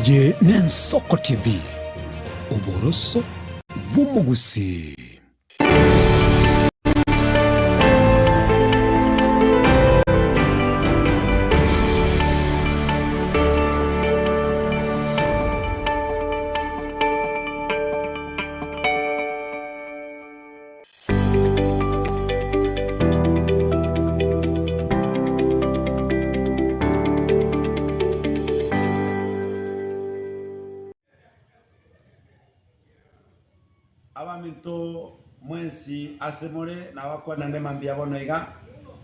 Eye n'Ensoko TV, oboroso bw'omogusii. Abaminto mwensi ase more nabakwane naende mambia bono iga,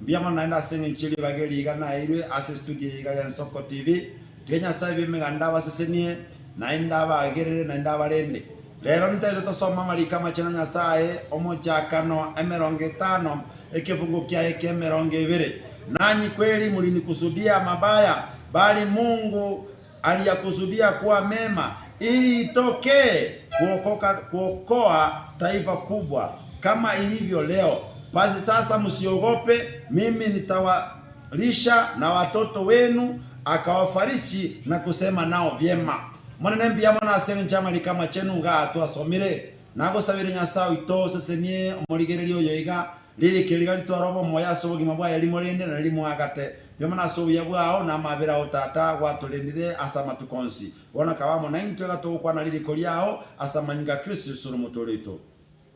mbuya mono naende ase eng'encho ye ribaga eri iga naeirwe ase estudio eye iga ya Ensoko TV. Tiga Nyasae bw'emeganda abasesenie, naende abagerere, naende abarende. Rero ntaete tosome amariko amachenu a Nyasae, Omochakano 50, ekefungo kiaye ki'emerongo ebere. Nanyi kweli mulinikusudia mabaya, bali Mungu aliyakusudia kuwa mema, ili itokee kuokoka, kuokoa taifa kubwa kama ilivyo leo. Basi sasa msiogope, mimi nitawalisha na watoto wenu. Akawafariji na kusema nao vyema. Omonene mbuya mono ase engencho y'amariko amachenu iga twasomire. Nagosabire Nyasae oito osesenie omorigereria oyo iga, ririko eri iga ritware obomoyo ase obogima bwaye rimorende na rimoagate. Mbuya mono ase obuya bwao na amabera ao Tata gwatorendire ase amatuko onsi. Bono kaba amo naintwe iga togokwana ririko riao ase amanyinga a Kristo Yeso ore Omotooria oito.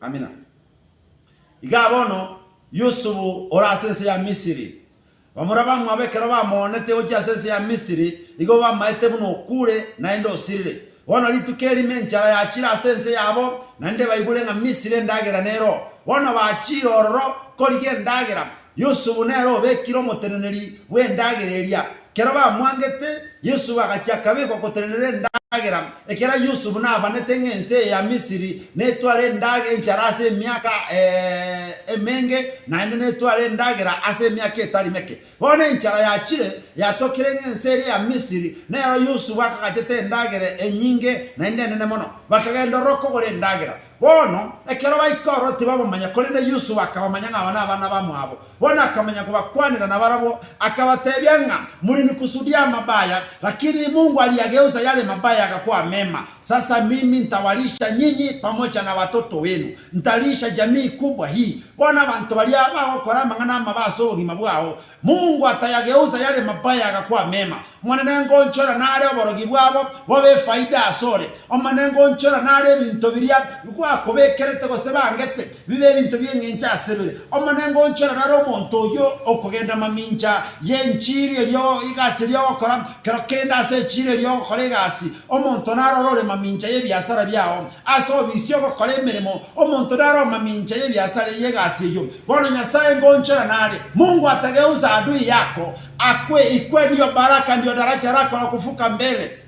Amina. Igaa bono Yusufu ore ase ense ya Misiri, Bamura bamwabo ekero bamoonete gochia ase ense ya Misiri, igo bamaete buna okure, naende osirire. Bono rituko erimo enchara yachire ase ense yabo, naende baigure ng'a Misiri endagera nero. Bono bachiire ororo korigia endagera. Yusufu nere obekire omoteneneri bw'endagera eria. Ekero bamwangete, Yusufu agachia akabekwa gotenenera endagera, ekiagera Yusufu nabanete ng'a ense eye ya Misiri netware enchara ase emiaka emenge, naende netware endagera ase emiaka etari meke. Bono enchara yachire, yatokire ng'a ense eria ya Misiri nero Yusufu akagachete endagera enyinge naende enene mono. Bakagenda ororo kogora endagera. Bono ekero baika ororo tibabamanya, korende Yusufu akabamanya ng'a aba nabana bamwabo. Bono akamanya kobakwanera nabarabwo, akabatebia ng'a, Mulinikusudia mabaya, lakini Mungu aliyageuza yale mabaya yakakuwa mema. Sasa mimi ntawalisha nyinyi pamoja na watoto wenu, ntalisha jamii kubwa hii. Bono abanto baria bagokora amang'ana amabe ase obogima bwao, Mungu atayageuza yale mabaya yakakuwa mema. Omonene ngonchora nare oborogi bwabo bobe efaida asore. Omonene ngonchora nare ebinto biria gwakobekerete gose bangete, bibe ebinto bi'engencho ase bire. Omonene ngonchora nare omonto oyio okogenda mamincha y'enchiri erio egasi eria ogokora, kero kende ase echiro eria ogokora egasi, omonto narore ore mamincha y'ebiasara biao, ase obisi ogokora emeremo, omonto nare omamincha y'ebiasara y'egasi eyio. Bono Nyasae ngonchora nare, Mungu atageuza adui yako Akwe ikwe ndio baraka ndio daraja lako la kuvuka mbele.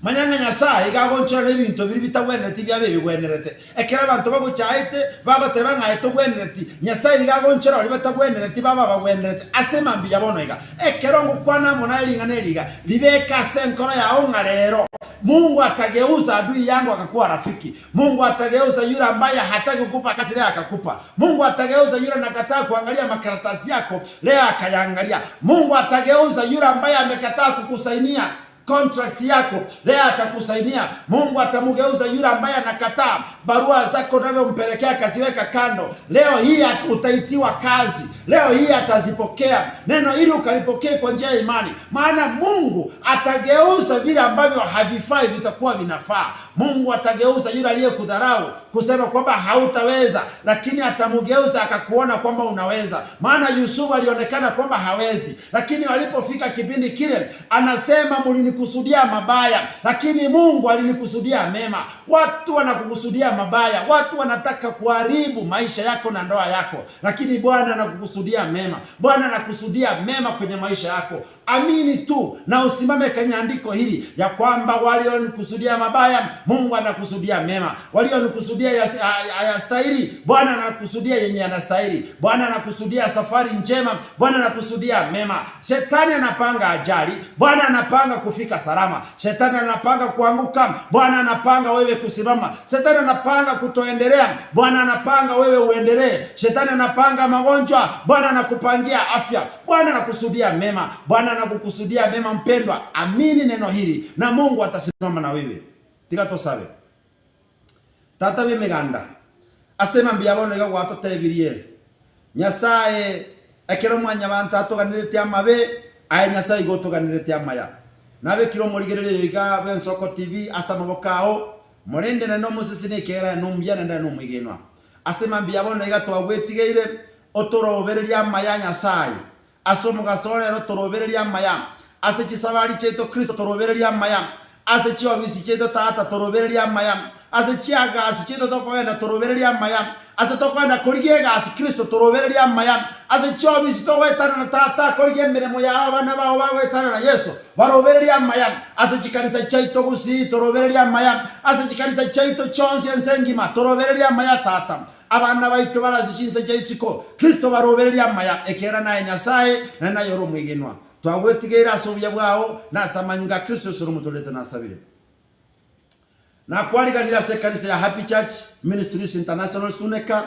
Manya ng'a Nyasae iga agonchorera ebinto biria bitagwenereti biabe ebigwenerete. Ekero abanto bagochaete, bagoteba ng'a aye togwenereti, Nyasae nigo agonchora baria batagwenereti babe abagwenerete ase mambia bono iga. Ekero ngokwana amo naye ring'ana eri iga, ribeke ase enkoro yao ng'a rero Mungu atageuza adui yangu akakuwa rafiki. Mungu atageuza yule ambaye hataki kukupa kazi leo akakupa. Mungu atageuza yule anakataa kuangalia makaratasi yako leo akayaangalia. Mungu atageuza yule ambaye amekataa kukusainia contract yako leo atakusainia. Mungu atamugeuza yule ambaye anakataa barua zako unavyompelekea akaziweka kando, leo hii utaitiwa kazi, leo hii atazipokea. Neno hili ukalipokee kwa njia ya imani, maana Mungu atageuza vile ambavyo havifai vitakuwa vinafaa. Mungu atageuza yule aliyekudharau kusema kwamba hautaweza, lakini atamugeuza akakuona kwamba unaweza. Maana Yusufu alionekana kwamba hawezi, lakini walipofika kipindi kile anasema mlinikusudia mabaya, lakini Mungu alinikusudia mema. Watu wanakukusudia mabaya, watu wanataka kuharibu maisha yako na ndoa yako, lakini Bwana anakukusudia mema. Bwana anakusudia mema kwenye maisha yako. Amini tu na usimame kwenye andiko hili ya kwamba walionikusudia mabaya, Mungu anakusudia mema. Walionikusudia hayastahili, Bwana anakusudia yenye yanastahili. Bwana anakusudia safari njema, Bwana anakusudia mema. Shetani anapanga ajali, Bwana anapanga kufika salama. Shetani anapanga kuanguka, Bwana anapanga wewe kusimama. Shetani anapanga kutoendelea, Bwana anapanga wewe uendelee. Shetani anapanga magonjwa, Bwana anakupangia afya. Bwana anakusudia mema. Bwana. anakukusudia mema mpendwa, amini neno hili na Mungu atasimama na wewe. Tiga tosabe. Tata bw'Emeganda, ase mambia bono iga gwatotebirie, Nyasae, ekero Mwanyabanto atoganeretie amabe, aye Nyasae igo otoganeretie amaya. Nabekire omorigereria oyo iga bw'Ensoko TV ase amaboko ao, morende naende omosesenie ekiagera aye nomuya naende aye nomwegenwa. Ase mambia bono iga twagwetigeire, otorobererie amaya a Nyasae, Ase omogaso o rero torobererie amaya, ase chisabari chiaito Kristo torobererie amaya, ase chiofisi chiaito Tata torobererie amaya, ase chiagasi chiaito tokogenda torobererie amaya, ase tokogenda korigia egasi Kristo torobererie amaya, ase chiofisi togoetanana Tata korigia emeremo yao abana bao bagoetanana Yeso barobererie amaya, ase chikanisa chiaito gusii torobererie amaya, ase chikanisa chiaito chionsi ense engima torobererie amaya Tata. Abana baito bare ase chinsa chia isiko, Kristo barobererie amaya, ekiagera naye Nyasae, naende naye ore omwegenwa. Twagwetigeire ase obuya bwao, na ase amanyinga a Kristo Yeso ore omotoorete nasabire. Nakwariganirie ase ekanisa ya Happy Church Ministries International Suneka,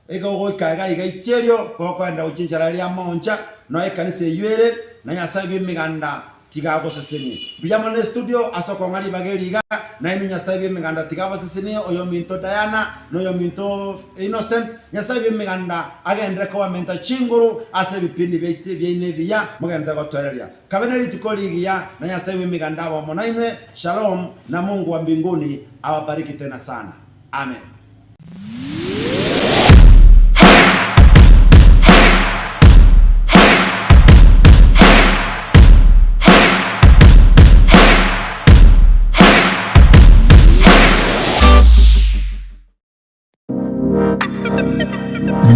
iga ogoika iga iga itierio, gokoenda gochia enchera eria ya mooncha, noe ekanisa eyio ere, na Nyasae bw'Emeganda Tiga agosesenie. Mbuya mono estudio ase okong'a ribaga eri iga, nainwe Nyasae bw'Emeganda tiga abasesenie, oyominto Diana, na oyominto Innocent, Nyasae bw'Emeganda agenderere kobamenta chinguru ase ebipindi biaito biaino ebiya mogenderere gotoereria. Kabe ne rituko rigiya, na Nyasae bw'Emeganda abe amo nainwe. Shalom, na Mungu wa mbinguni awabariki tena sana. Amen.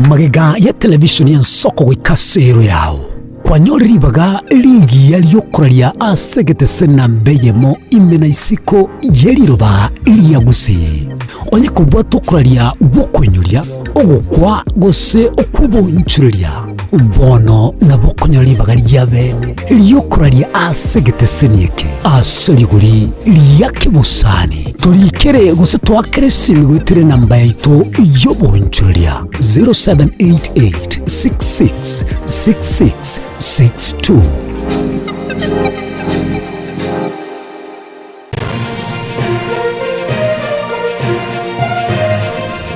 Magega ya televisheni y'ensoko goika ase ero yao, kwanyore ribaga rigiya ri'okoraria ase egetese namba eyemo ime na isiko ye riroba ria Gusii. Onye kobwata okoraria gw'okoinyoria, ogokwa, gose okw'obonchoreria, bono nabo okonyora ribaga ria bene ri'okoraria ase egeteseni eke ase rigori ria kebosani. Torikere gose toakere esimi goetera enamba yaito y'obonchoreria 0788 66 66 62.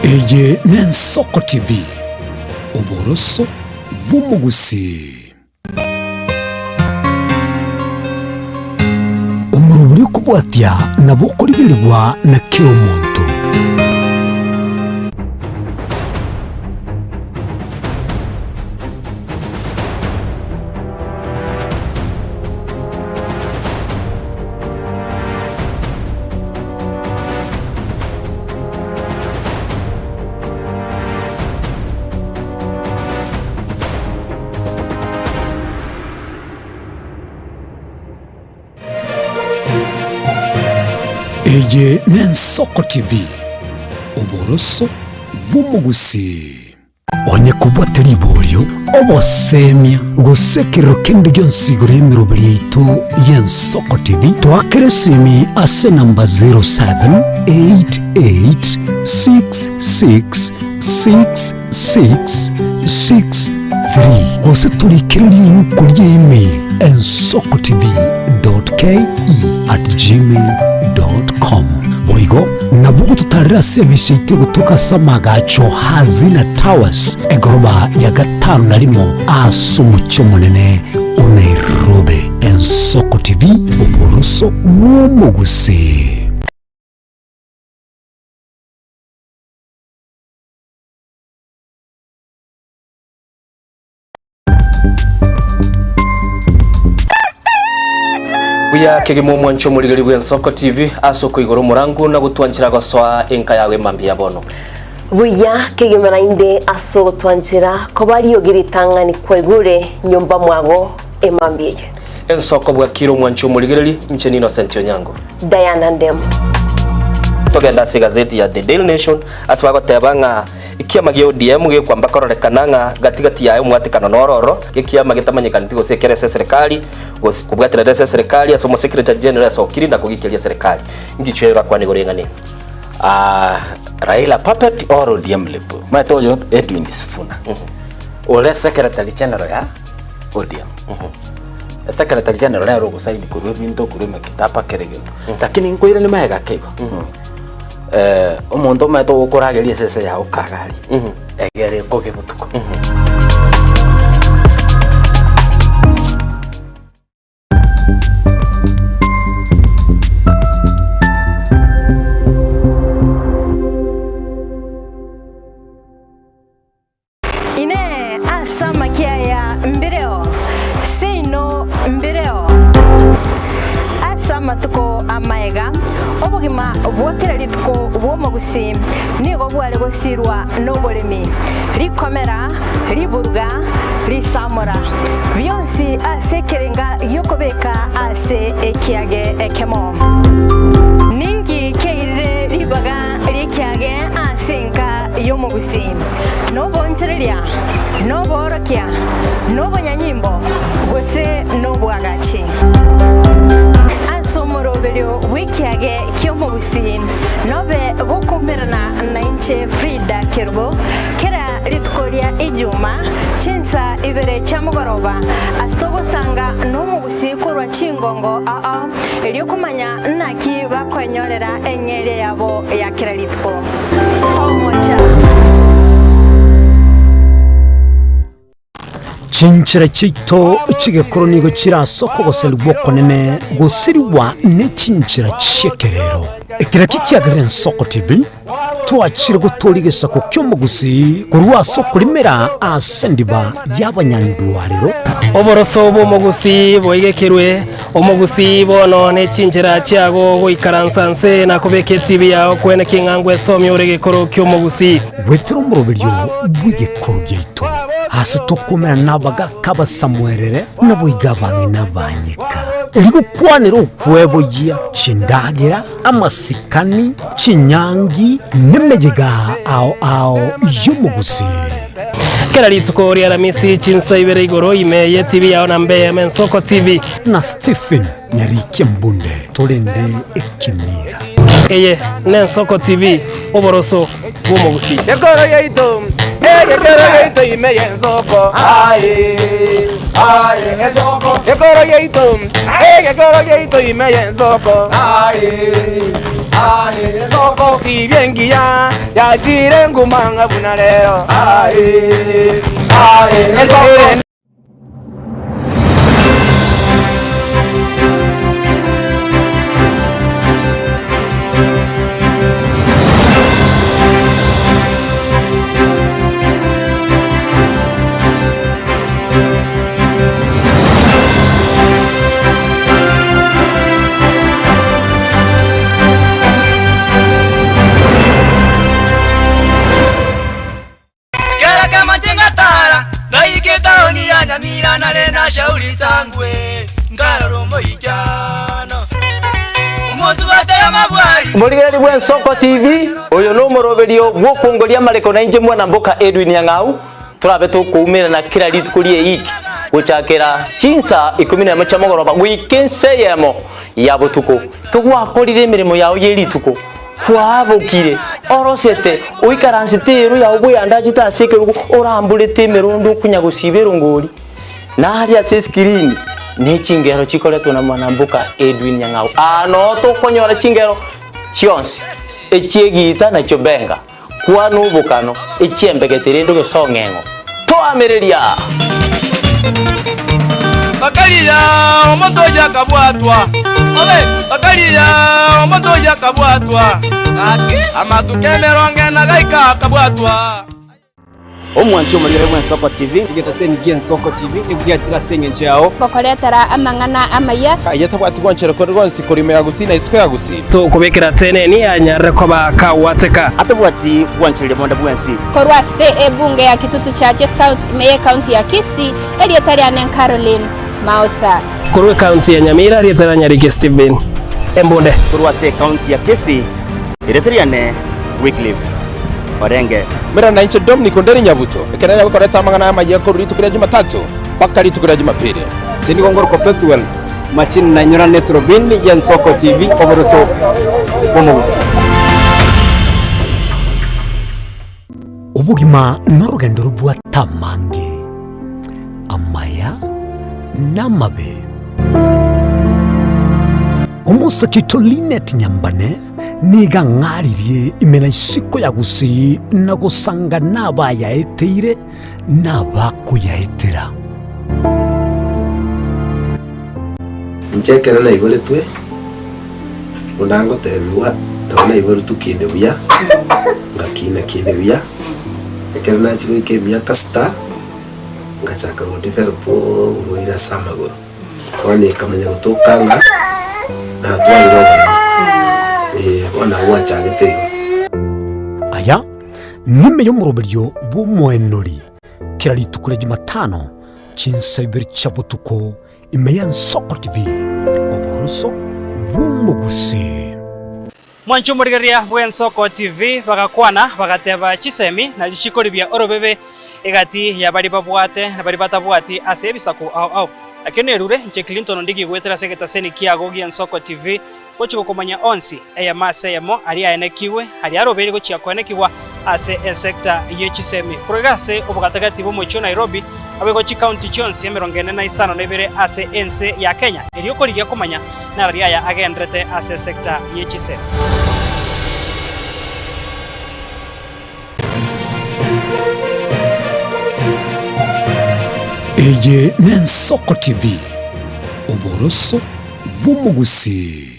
Eye n'Ensoko TV, oboroso bw'omogusii. Omorobori okobwatia nabo okorigerigwa na kera omonto. Eye n'Ensoko TV, oboroso bw'omogusii. Onye kobwate riborio, obosemia, gose ekerero kende gionsi igoro y'emeroberi yaito y'Ensoko TV, toakere esimi ase enamba 0788666663 gose torikere riuko ria email ensokotv.ke@gmail.com. Boigo nabo ogototarera ase emisa yaito egotoka ase amagacho Hazina Towers, egoroba ya gatano na rimo ase omochie omonene o Nairobi. Ensoko TV, oboroso bw'omogusii. Buya kegima omwancho omorigeri bw'Ensoko TV ase okoigora omorangu na gotwanchera gosoa enka yago emambia ya bono. Buya kegima naende ase ogotwanchera koba riogi ritang'ani kwaigure nyomba mwago emambia eye. Ensoko bwakire omwancho omorigereri, inche n'Innocent Onyango. Diana Ndemo. Togende ase egazeti ya The Daily Nation ase bagoteba ng'a Ekiama gia ODM gekwamba kororekana ng'a gati gati yaye omwatekano noro ororo, gekiama getamanyekaneti gose ekere ase eserekari, gose kobwaterera ase eserekari ase omosekerecha general ase okiri na kogikeria eserekari. Ngichwe orakwane igoro y'eng'ana eye? Ah, Raila puppet or ODM lip. Maete oyo Edwin Sifuna. Ore secretary general ya ODM. Secretary General nere ogosaini korwa ebinto korwa emekitaba kera egento. Lakini nkoirania magega ake igo. Omonto omanyete ogokorageria esese yago kagaria, egere ekoge botuko. Inee! Ase amakia aya mbireo? Seino mbireo. Ase amatuko amaega, obogima bwa kera rituko bw'omogusii nigo bware gosirwa noboremi, rikomera, riburuga, risamora, bionsi ase ekerenga gi'okobeka ase ekiage ekemo. Ninki kiairire ribaga ri'ekiage ase enka y'omogusii? Noboonchoreria, noboorokia, nobonyanyimbo, gose nobwagachi. Ase omoroberio bw'ekiage ki'omogusii nobe gokoumerana nainche Frida Kerubo kera rituko ria Ijuma chinsa ibere chia mogoroba ase togosanga nomogusii korwa chingongo ao erio komanya naki bakoenyorera eng'eria yabo ya kera rituko. Omocha. Chinchera chiaito chi'egekoro nigo chire ase okogoserigwa okonene gosirigwa ne chinchera chi'ekerero. Ekero ekio kiagerire Ensoko TV, twachire gotooria egesaku ki'omogusii korwa ase okorimera ase endiba y'abanyandwarero. Oboroso bw'omogusii boigekerwe, omogusii bono ne chinchera chiago goikaransa nse na kobeka etibi yao kwene king'a ngwesomia ore egekoro ki'omogusii. Goetera omoroberio bw'egekoro giaito, ase tokomerana nabagaaka abasamuerere, naboigo abang'ina abanyeka, erio gokwanera okweboyia chindagera, amasikani, chinyangi, nemeyega ao ao y'omogusii. Kera rituko ria Aramisi chinsa ibere igoro ime ye TV yao na mbe eyemo Ensoko TV. Na Stephen Nyarikia Mbunde torende ekemira. Eye n'Ensoko TV, oboroso bw'omogusii. Gekoro yaito, egekoro yaito ime y'ensoko. Aye, aye, ensoko. Gekoro yaito, egekoro yaito ime y'ensoko. Aye, aye, ensoko. Tibia engiya yachire nguma ng'a buna rero. Aye, aye, ensoko. Kera kemache ngatara, ngaika etaoni ya Nyamira nare na Shauri Sangwe, nkarora omoichano. Omosubati amabwari. Omorigereria bw'Ensoko TV, oyo nomoroberio bw'okongoria amareko na inche mwana mboka Edwin Nyang'au, torabe tokoumerana kera rituko ri'eiki gochakera chinsa ikomi nemo chia mogoroba goika ensa eyemo ya botuko. Kegwakorire emeremo yao ye rituko, Kwabokire, orosete, oikaransete eero yao bweyandachete ase ekerogo, oramborete emerondo okonya gosiba erongori, na aria ase esikirini ne chingero chikoretwa na mwanamboka Edwin Nyang'au. Aa noo tokonyora chingero chionsi, echi'egiita na chiobenga, kwana obokano, echi'embegete rende ogesong'eng'o. Toamereria! Bakaria omonto oyio akabwatwa, bakaria omonto oyio akabwatwa, amatuko emerongo ena gaika akabwatwa. Omwanchi omorigere bw'Ensoko TV. Egetaseni gi'Ensoko TV nigo giachire ase engencho yao. Gokoretera amang'ana amaya. Aye tabwati gwanchera konde gwonsi korwa ime ya Gusii na isiko ya Gusii. Tokobekera teneni anyarire koba kagwateka. Atabwati gwanchereria bonde bwensi. Korwa ase ebunge ya Kitutu Chache South ime y'ecounty ya Kisii, erieta riane Caroline Maosa. Korwa ecounty ya Nyamira, erieta ria Nyariki Stephen Embunde. Korwa ase ecounty ya Kisii, erieta riane Wycliffe Orenge. Mera nainche Dominic Onderi Nyabuto, ekero naya gokoreta amang'ana amayia korwa rituko ria Jumatatu mpaka rituko ria Jumapili. Inche nigo ngorokwa Pethuel Machini nainyorane eturubini y'Ensoko TV oboroso bw'omogusii. Obogima norogendo robwate amange, amaya na amabe. Omosake oito Linet Nyambane nigo ang'aririe ime na isiko ya Gusii na gosanga nabayaeteire na abakoyaetera. Inche ekero naiboretwe, buna ngotebigwa, nabo naiboretwe kinde buya, ngakina kinde buya, ekero nachia goika emiaka sita, ngachaka go develop oborwaire ase amagoro. Bono ekamanya gotoka ng'a natwarire oboremo, eh, bono nabo gwachagete igo. Aya nime y'omoroberio bw'omoenori kera rituko ria Jumatano chinsa ibere chia botuko ime y'Ensoko TV, oboroso bw'omogusii. Mwanche omorigereria bw'Ensoko TV bagakwana bagateba chisemi na richiko ribia orobebe egati ya baria babwate na baria batabwati ase ebisaku ao ao. Nakio nerure inche Clinton Ondigi goetera ase egetaseni kiago gi'Ensoko TV gochia gokomanya onsi eyemo ase eyemo aria aenekigwe aria arobeire gochia koenekigwa ase esecta ye chisemi korwa iga ase obogatagati bw'omochie o Nairobi Naboigo chikaunti chionsi 45 ase ense ya Kenya erio korigia komanya narari aya agenderete ase esecta ye chisemi. Eye n'Ensoko TV, oboroso bw'omogusii.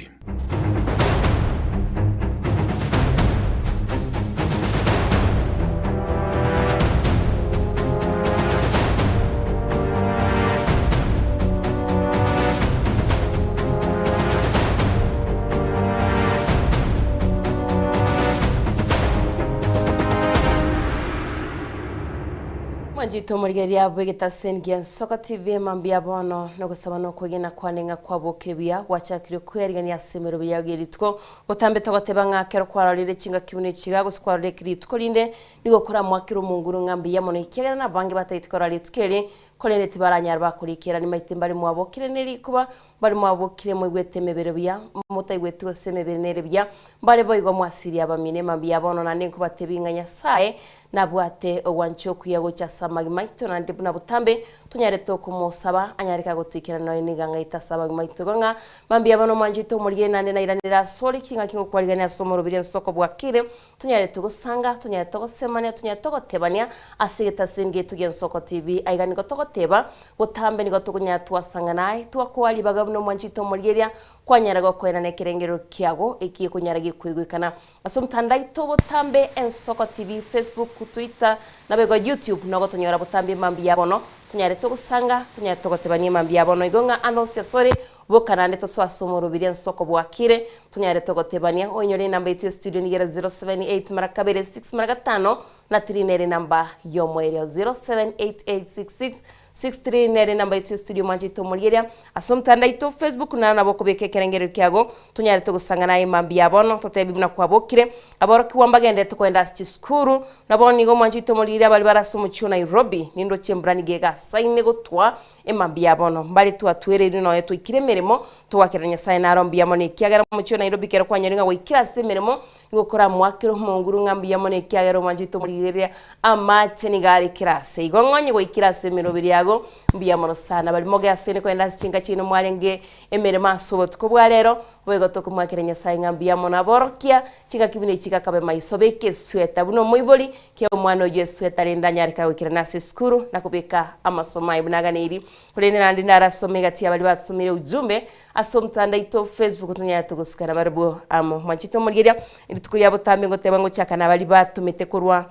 Mwanchete omorigereria bw'egetaseni gia Nsoko TV mambia bono nogosaba nokwegena kwane ng'a kwabokire buya gwachakire kwearigania ase emerobo yao ye rituko gotambete goteba ng'a kero kwarorire chingaki buna echi iga gose kwarorire kera rituko rinde nigo koramoakere omonguru ng'a mbuya mono ekiagera nabange batagete korora rituko eri korende tibaranyara bakoriikera nimaete mbare mwabokire nerikuba mbare mwabokire moigwete emebere buya motaigweti gose emebere nere buya mbare boigo mwasirie abamino emambia bono naende nkobatebia ng'a Nyasae Nabwate ogwancha okuya gocha ase amagima aito, naende buna botambe tonyarete okomosaba, anyare kagotoikera nonya niga ng'aite ase amagima aito. Igo ng'a mambia bono omwanchete omorigere naende nairanere asore, ki ng'aki ngokwarigania ase omoroberi ensoko bwakire, tonyarete gosanga, tonyarete gosemania, tonyarete gotebania ase egetaseni giaito gi'Ensoko TV. Aiga nigo togoteba, botambe nigo tokonyara twasang'ana aye, twakoa ribaga buna omwanchete omorigeria, kwanyara gokoenana ekerengerero kiago eki gekonyara gekoigwekana. Ase omotandao aito botambe Ensoko TV, Facebook, Twitter, naboigo YouTube nogotonyora botambe mambia ya bono, tonyare togosanga, tonyare togotebania mambia ya bono igo ng'a ande onsi asore boka naende tosoe ase omorobiri Ensoko bwakire, tonyare togotebania. Oinyore enamba yaito ya studio nigo ere 078 mara kabere 6 mara gatano na 3 nere enamba yomoerio 078866 63 nere enamba yaito ya studio mwanche oito omorieria ase omotandao aito Facebook naro nabo okobeka ekerengererio kiago tonyare togosang'ana aye mambia ya bono totebi buna kwabokire aborokigwa mbagenderete kogenda ase chisukuru na bono nigo mwanche oito omorigereria abare bare ase omochie o Nairobi nindoche embura nigo egasaine gotwa emambia ya bono mbare twatwereirwe nonya twaikire emeremo togoakera Nyasaye naro mbuya mono ekiagera omochie o Nairobi kero kwanyori ng'a gwaikire ase emeremo Nigo koramoakere omonguru ng'a mbuya mono ekiagera omwanchete omorigereria amache nigo are kera ase. Igo ng'onye goikera ase emeroberi yago mbuya mono sana. Baria moge ase ene kogenda ase chinka chiaino mwarenge emeremo ase obotuko bwa rero, boigo tokomoakera Nyasae ng'a mbuya mono aborokia chingaki buna echi gakabe maiso. Beka esweta buna omoibori, kea omwana oyio esweta rende anyare kagoikerana ase esukuru na kobeka amasomo aye buna aganeiri. Korende naende narasome egati ya baria batusomire ujumbe Ase omotandao oito o Facebook tonyare togosikana barabwo amo. Mwanchete omorigeria, rituko ria botambe ngoteba ngochaka nabaria batomete korwa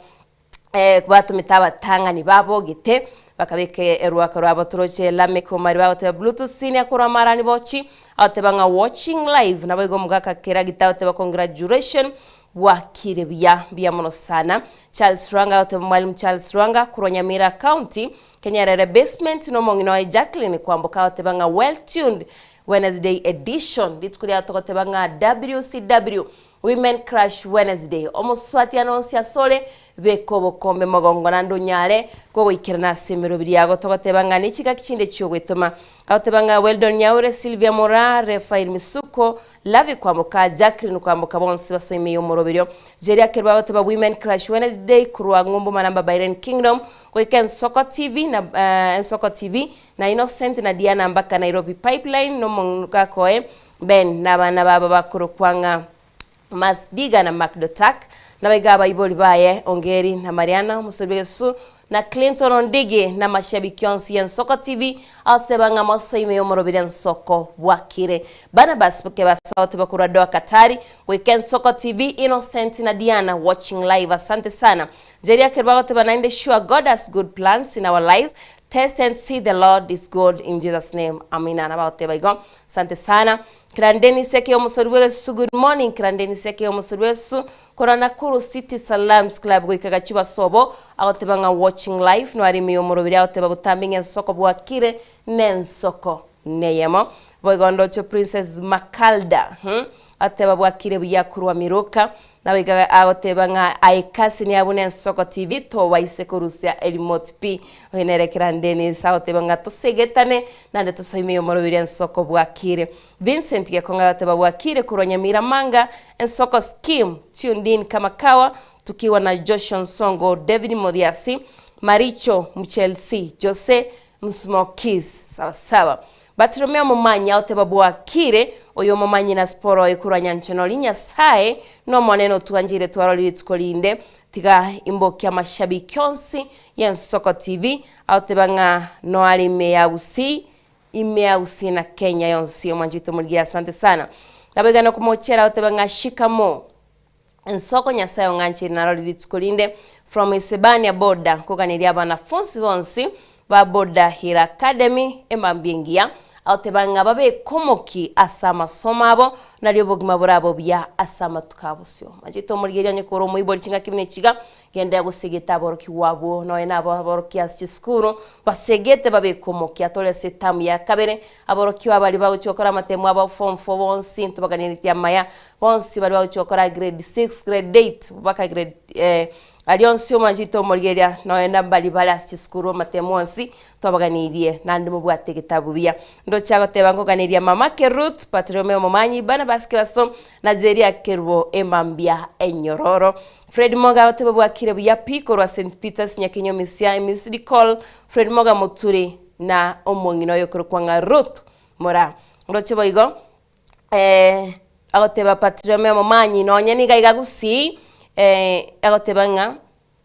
batomete abatang'ani babogete bakabeka erwaka rwabo toroche Lameck Omari bagoteba Bluetooth senior korwa Marani Bochi agoteba ng'a watching live naboigo omogaka Keragita agoteba congratulation bwakire buya mbuya mono sana Charles Rwanga agoteba Mwalimu Charles Rwanga korwa Nyamira County Kenyerere Basement nomong'ina oye Jacqueline Kwamboka agoteba ng'a well tuned Wednesday edition rituko riao togoteba ng'a WCW Women Crush Wednesday omoswati ane onsi asore beka obokombe mogongo naende onyare kogoikerana ase emeroberi yago togoteba ng'a nechingaki chinde chiogwetoma agoteba ng'a Weldon Nyaure Sylvia Moraa Raphael Misuko Lavi Kwamboka Jacqueline Kwamboka bonsi basoe ime y'omoroberio Jerry Akerwa agoteba Women Crush Wednesday korwa Ng'umbu Manamba Byron Kingdom Goika Ensoko TV na Ensoko TV na Innocent na Diana mbaka Nairobi Pipeline nomogaka oye Ben na abana babo bakorokwa ng'a Masdiga na Macdotak, nabaiga abaibori baye Ongeri na Mariana, omosori bw'egesusu, na Clinton Ondigi, na amashabiki onsi y'Ensoko TV, agoteba ng'a mosoe ime y'omorobiri Ensoko bwakire. Barnabas Kebasote bakorwa Doha Katari, goika Ensoko TV, Innocent na Diana watching live, asante sana. Jeria Kerubo agoteba naende sure God has good plans in our lives, test and see the Lord is good in Jesus name, amina. Nabo agoteba igo, asante sana. Kirandeni seke omosori bw'egesusu Good morning Kirandeni seke omosori bw'egesusu korwa Nakuru City Salams Club goika Gachuba sobo agoteba ng'a watching live noare ime y'omorobiri agoteba botambe ng'a ensoko bwakire nensoko neyemo boigo ndoche Princess Makalda hmm agoteba bwakire buya korwa Miruka Naboigo agoteba ng'a aye cousin abwo nensoko TV tobaise korusia erimote pi. Oyo nere Kiran Dennis agoteba ng'a tosegetane naende tosoime yomorobiri ensoko bwakire. Vincent Gekonga agoteba bwakire korwa Nyamira Manga ensoko scheme tuned in kama kawa tukiwa na Joshua Nsongo, David Mothiasi, Maricho Mchelsea, Jose Msmokies sawa sawa. Bartolomeo omomanyi agoteba bwakire, oyo omomanyi na Siporo oye korwa nyanchonori, Nyasae n'Omonene otwancheire twarore rituko rinde, tiga imbokie amashabiki onsi y'Ensoko TV, agoteba ng'a noare ime ya Gusii, ime ya Gusii na Kenya yonsi, omwanchi oito omorigia asante sana. Naboigo nokomochera agoteba ng'a shikamoo. Ensoko Nyasae ong'ancheire narore rituko rinde from Isebania boda nkoganeria abanafunsi bonsi ba Boda Hill Academy emambia engiya agoteba ng'a babeke omoki ase amasomo abo nario obogima borabe obuya ase amatuko abosio. Manchete omorigereria onye kore omoibori chingaki buna echiga Genderera gosegeta aborokigwa abwo, nonya nabo aborokia ase chisukuru, basegete babeke omokia. Tore ase etamu ya kabere, aborokigwa baria bagochia gokora amatemo abo form four bonsi ntobaganiretie amaya, bonsi baria bagochia gokora grade six, grade eight, mpaka grade aria onsi omwanchete omorigereria nonya na baria bare ase chisukuru amatemo onsi twabaganirie naende mobwate egetabu buya. Ndoche agoteba nkoganeria mamake Ruth, Bartolomeo Momanyi, Barnabas Kebaso, na Jeria Kerubo emambia enyororo. Fred Moga agoteba bwakire buya pi korwa St Peters Nyakenyomisia Emisiri Col Fred Moga Moturi na omong'ina oyo okorokwa ng'a Ruth Mora Ndoche boigo eh, agoteba Patriome Omomanyi nonye niga iga Gusii eh, agoteba ng'a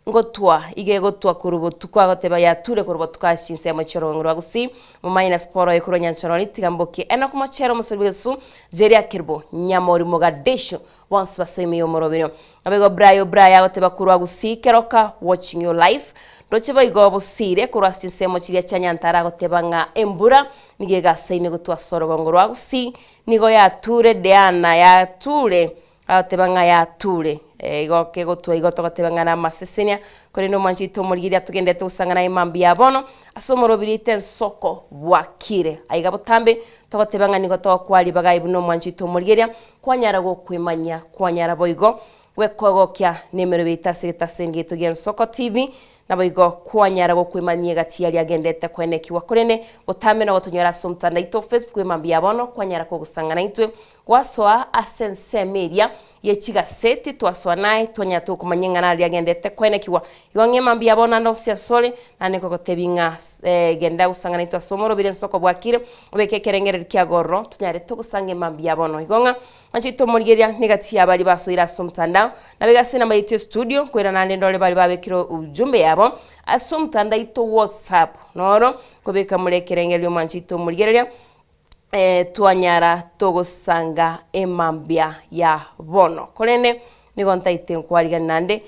ngotwa iga egotwa korwa botuko agoteba yature korwa botuko ase chinsemo chi'orogongo rwa Gusii Momanyi na Siporo oyo korwa Nyanchorori tiga mbokie Enock Mochere omosori bw'egesusu Jeria Kerubo Nyamori Mogadishu bonsi basoe ime y'omoroberio. Naboigo Brayo Braya agoteba korwa Gusii Keroka watching you live. Ndoche boigo Bosire korwa ase chinsemo chiria chia Nyantara agoteba ng'a embura nigo egasaine gotwa ase orogongo rwa Gusii nigo yature Diana yature agoteba ng'a yature igo kegotwa igo togoteba ng'a namasesenia korende omwanchi oito omorigereria atogenderete gosang'ana aye mambia bono ase omorobiri oito ensoko bwakire aiga botambe togoteba ng'a nigo togokwa ribaga aye buna omwanchi oito omorigereria Kwanyara gokwemanyia, kwanyara boigo gwekogokia nemerobio yaito ase egetasenge gieto gi'Ensoko TV, naboigo kwanyara gokwemanyia egati yaria agendete koenekigwa korende botambe nogotonyora ase omotandao oito o Facebook emambia ya bono kwanyara kogosang'ana intwe gwasoa ase ensemo eria ye chigaseti twasoa naye twanyara tokomanya ing'ana aria agendete koenekigwa igo ng'a emambia ya bono ande onsi asore naende nkogotebia ng'a genda gosang'ana intwe ase omorobiri ensoko bwakire Obeke ekerengererio ki'agororo, tonyare togosanga emambia ya bono. Igo ng'a manche tomorigereria negati ya baria basoire ase omotandao, nabeke ase enamba yaito y'estudio, nkoira naende ndore baria babekire ujumbe yabo ase omotandao aito WhatsApp. Noro nkobeka more ekerengererio mwanche oito omorigereria, twanyara togosanga emambia ya bono. Korende nigo ntaete nkwarigani naende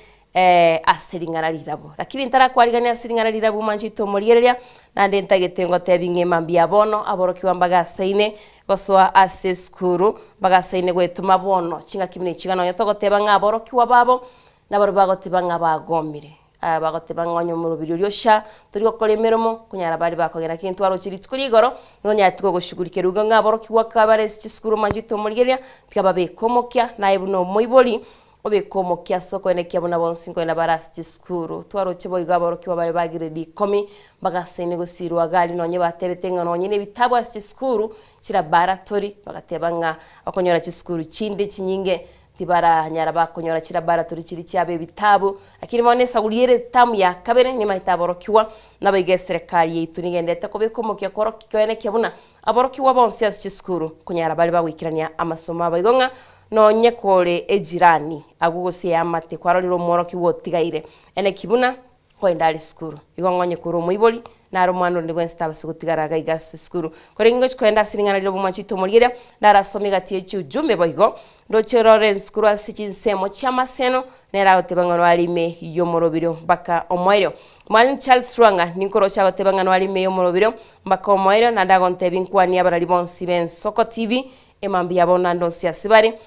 ase ring'ana rirabwo. Lakini ntarakwarigania ase ring'ana rirabwo mwanchete omorigereria, naende ntagete ngotebi ng'a mambia bono aborokigwa mbagasaine gosoa ase esukuru, mbagasaine goetoma bono chingaki buna echi iga nonye togoteba ng'a aborokigwa babo nabarobwo bagoteba ng'a bagomire, bagoteba ng'a onye omorobiri oria osha tori gokora emeremo, konyara baria bakogenda lakini twaroche rituko ria igoro, nigo onyarete kogoshughulikia riuga ng'a aborokigwa kabare ase chisukuru mwanchete omorigereria, tiga babeke omokia, naye buna omoibori, Obeke omokia ase okoenekia buna bonsi nkoenda bare ase chisukuru. Twaroche boigo aborokigwa bare ba grade ikomi bagasaine gosiirwa gari nonye batebete ng'a nonye nebitabu ase chisukuru chilaboratory bagateba ng'a okonyora chisukuru chinde chinyinge. Tibaranyara bakonyora chilaboratory chiria chiabo ebitabu, lakini bono esaguri ere etamu ya kabere nimaete aborokigwa, naboigo eserekari yaito nigendete kobeka omokia kworokia koenekia buna aborokigwa bonsi ase chisukuru konyara bare bagoikerania amasomo abo. Igo ng'a nonye kore ejirani agwo gose eamate kwarorire omworokigwa otigaire, eneki buna Nkoenda are esukuru. Igo ng'onye korwa omoibori, nare omwana onde bwensi tabasa gotigara iga iga ase esukuru. Korende ngochia koenda ase ring'ana riria obomwanchi oito omorigereria, narasome egati ye chiujumbe boigo, ndoche Lawrence korwa ase chinsemo chi'amaseno, nere agoteba ng'a noare ime y'omoroberio mpaka omoerio. Mwalimu Charles Lwanga, ninkoroche agoteba ng'a noare ime y'omoroberio mpaka omoerio, naende agontebia nkwanie abarari bonsi b'Ensoko TV, emambia yabo naende onsi ase bare.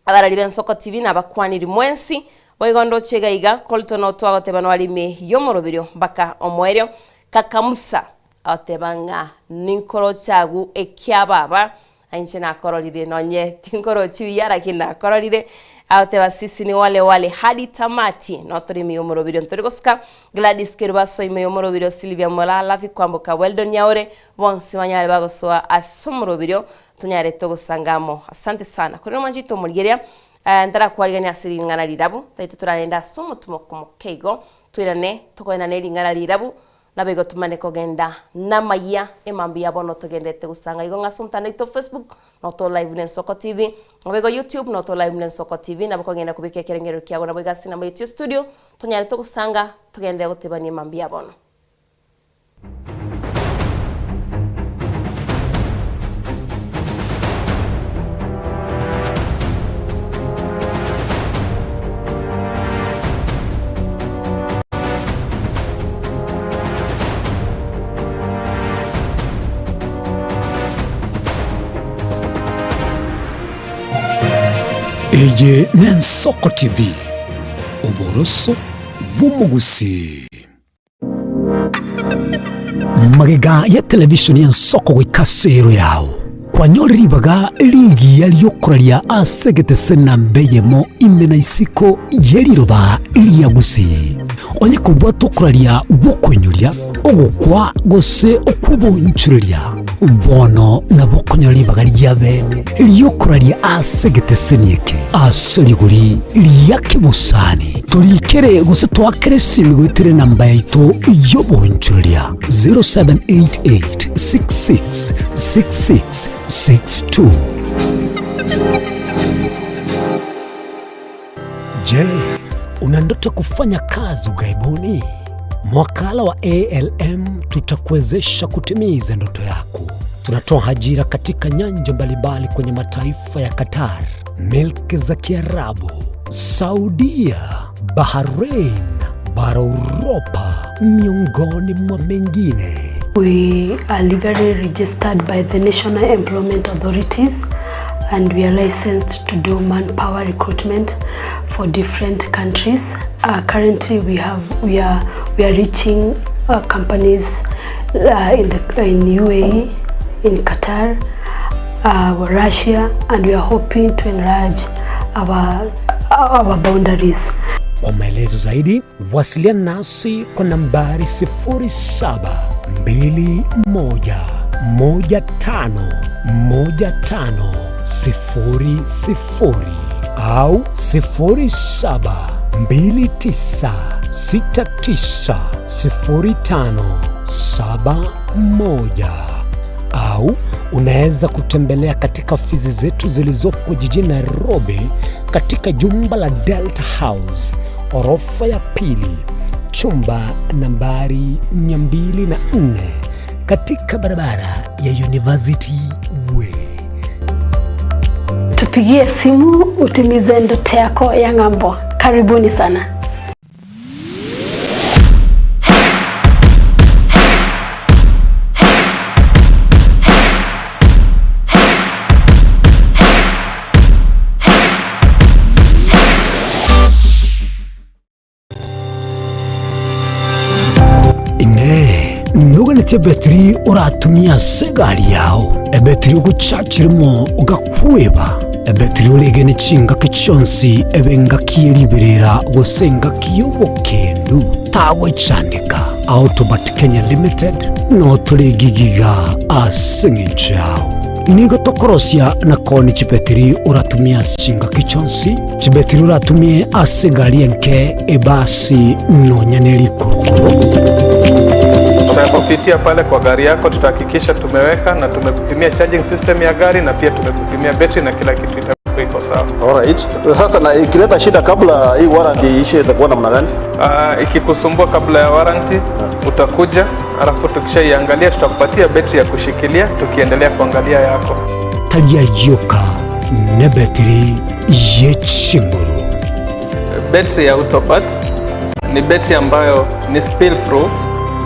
Abarari b'Ensoko TV nabakwaniri mwensi, boigo ndoche iga iga, Colton Otto agoteba noare ime y'omoroberio mpaka omoerio, Kaka Musa agoteba ng'a ninkoroche agwo ekiababa, inche nakororire nonye tinkorochi buya lakini nakororire, agoteba sisi ni wale wale hadi tamati, notore ime y'omoroberio ntori gosuka, Gladys Kerubo asoe ime y'omoroberio, Sylvia Molala, Vikwamboka Weldon Nyaore, bonsi banyare bagosoa ase omoroberio Tonyare togosanga amo. Asante sana. Korende omwanchete omorigereria, eh, ntarakwarigania ase ring'ana rirabu, taito torarende ase omotimoko moke igo, toirane tokoenda ne ring'ana rirabu, naboigo tomane kogenda namayia emambia bono togenderete gosanga igo ng'a ase omotandao oito Facebook, noto live buna Ensoko TV, naboigo YouTube noto live buna Ensoko TV, nabo kogenda kobeka ekerengererio kiago naboigo ase enamba yaito ya studio, tonyare togosanga togenderere gotebania emambia bono. Eye n'Ensoko TV, oboroso bw'omogusii. Magega ya televisheni y'ensoko goika ase ero yao, kwanyore ribaga rigiya ri'okoraria ase egetese namba eyemo ime na isiko ye riroba ria Gusii. Onye kobwata okoraria gw'okoinyoria, ogokwa gose okw'oboonchoreria, bono nabo okonyora ribaga ria bene ri'okoraria ase egeteseni eke ase rigori ria kebosani. Torikere gose toakere esimi goetera enamba yaito y'oboonchoreria 0788666662. Je, una ndoto kufanya kazi ughaibuni? Mwakala wa ALM tutakuwezesha kutimiza ndoto yako. Tunatoa ajira katika nyanja mbalimbali kwenye mataifa ya Qatar, milki za Kiarabu, Saudia, Bahrain, bara Uropa, miongoni mwa mengine. We are legally registered by the National Employment Authorities and we are licensed to do manpower recruitment for different countries. Uh, currently we have we are we are reaching uh, companies uh, in the in UAE, in Qatar, uh, Russia and we are hoping to enlarge our our boundaries. Kwa maelezo zaidi wasiliana nasi kwa nambari 0721151500 au 0729690571 au unaweza kutembelea katika ofisi zetu zilizopo jijini Nairobi katika jumba la Delta House orofa ya pili chumba nambari 204 katika barabara ya University Way. Tupigie simu utimize ndoto yako ya ng'ambo. Karibuni sana. Inee! Noganeti ebetiri oratumie ase egari yao, ebetiri ogochachirimo ogakweba, ebetiri oregene chingaki chionsi ebe engaki ye riberera gose engaki y'obokendu? Tagwechandeka. Autobat Kenya Limited notore gigiga ase eng'encho yao. Nigo tokorosia na koonia chibetiri oratumie ase chingaki chionsi, chibetiri oratumie ase egari enke, ebasi, nonya ne rikurukuru. Tunapopitia pale kwa gari yako tutahakikisha tumeweka na tumekupimia charging system ya gari na pia tumekupimia betri na kila kitu itakuwa iko sawa. Alright. Sasa na ikileta shida kabla hii warranty iishe itakuwa namna gani? Ikikusumbua kabla ya warranty utakuja, alafu tukishaiangalia tutakupatia betri ya kushikilia tukiendelea kuangalia yako. Tari ayio ka nebetiri ye chinguru. Betri ya Autobat ni betri ambayo ni spill proof,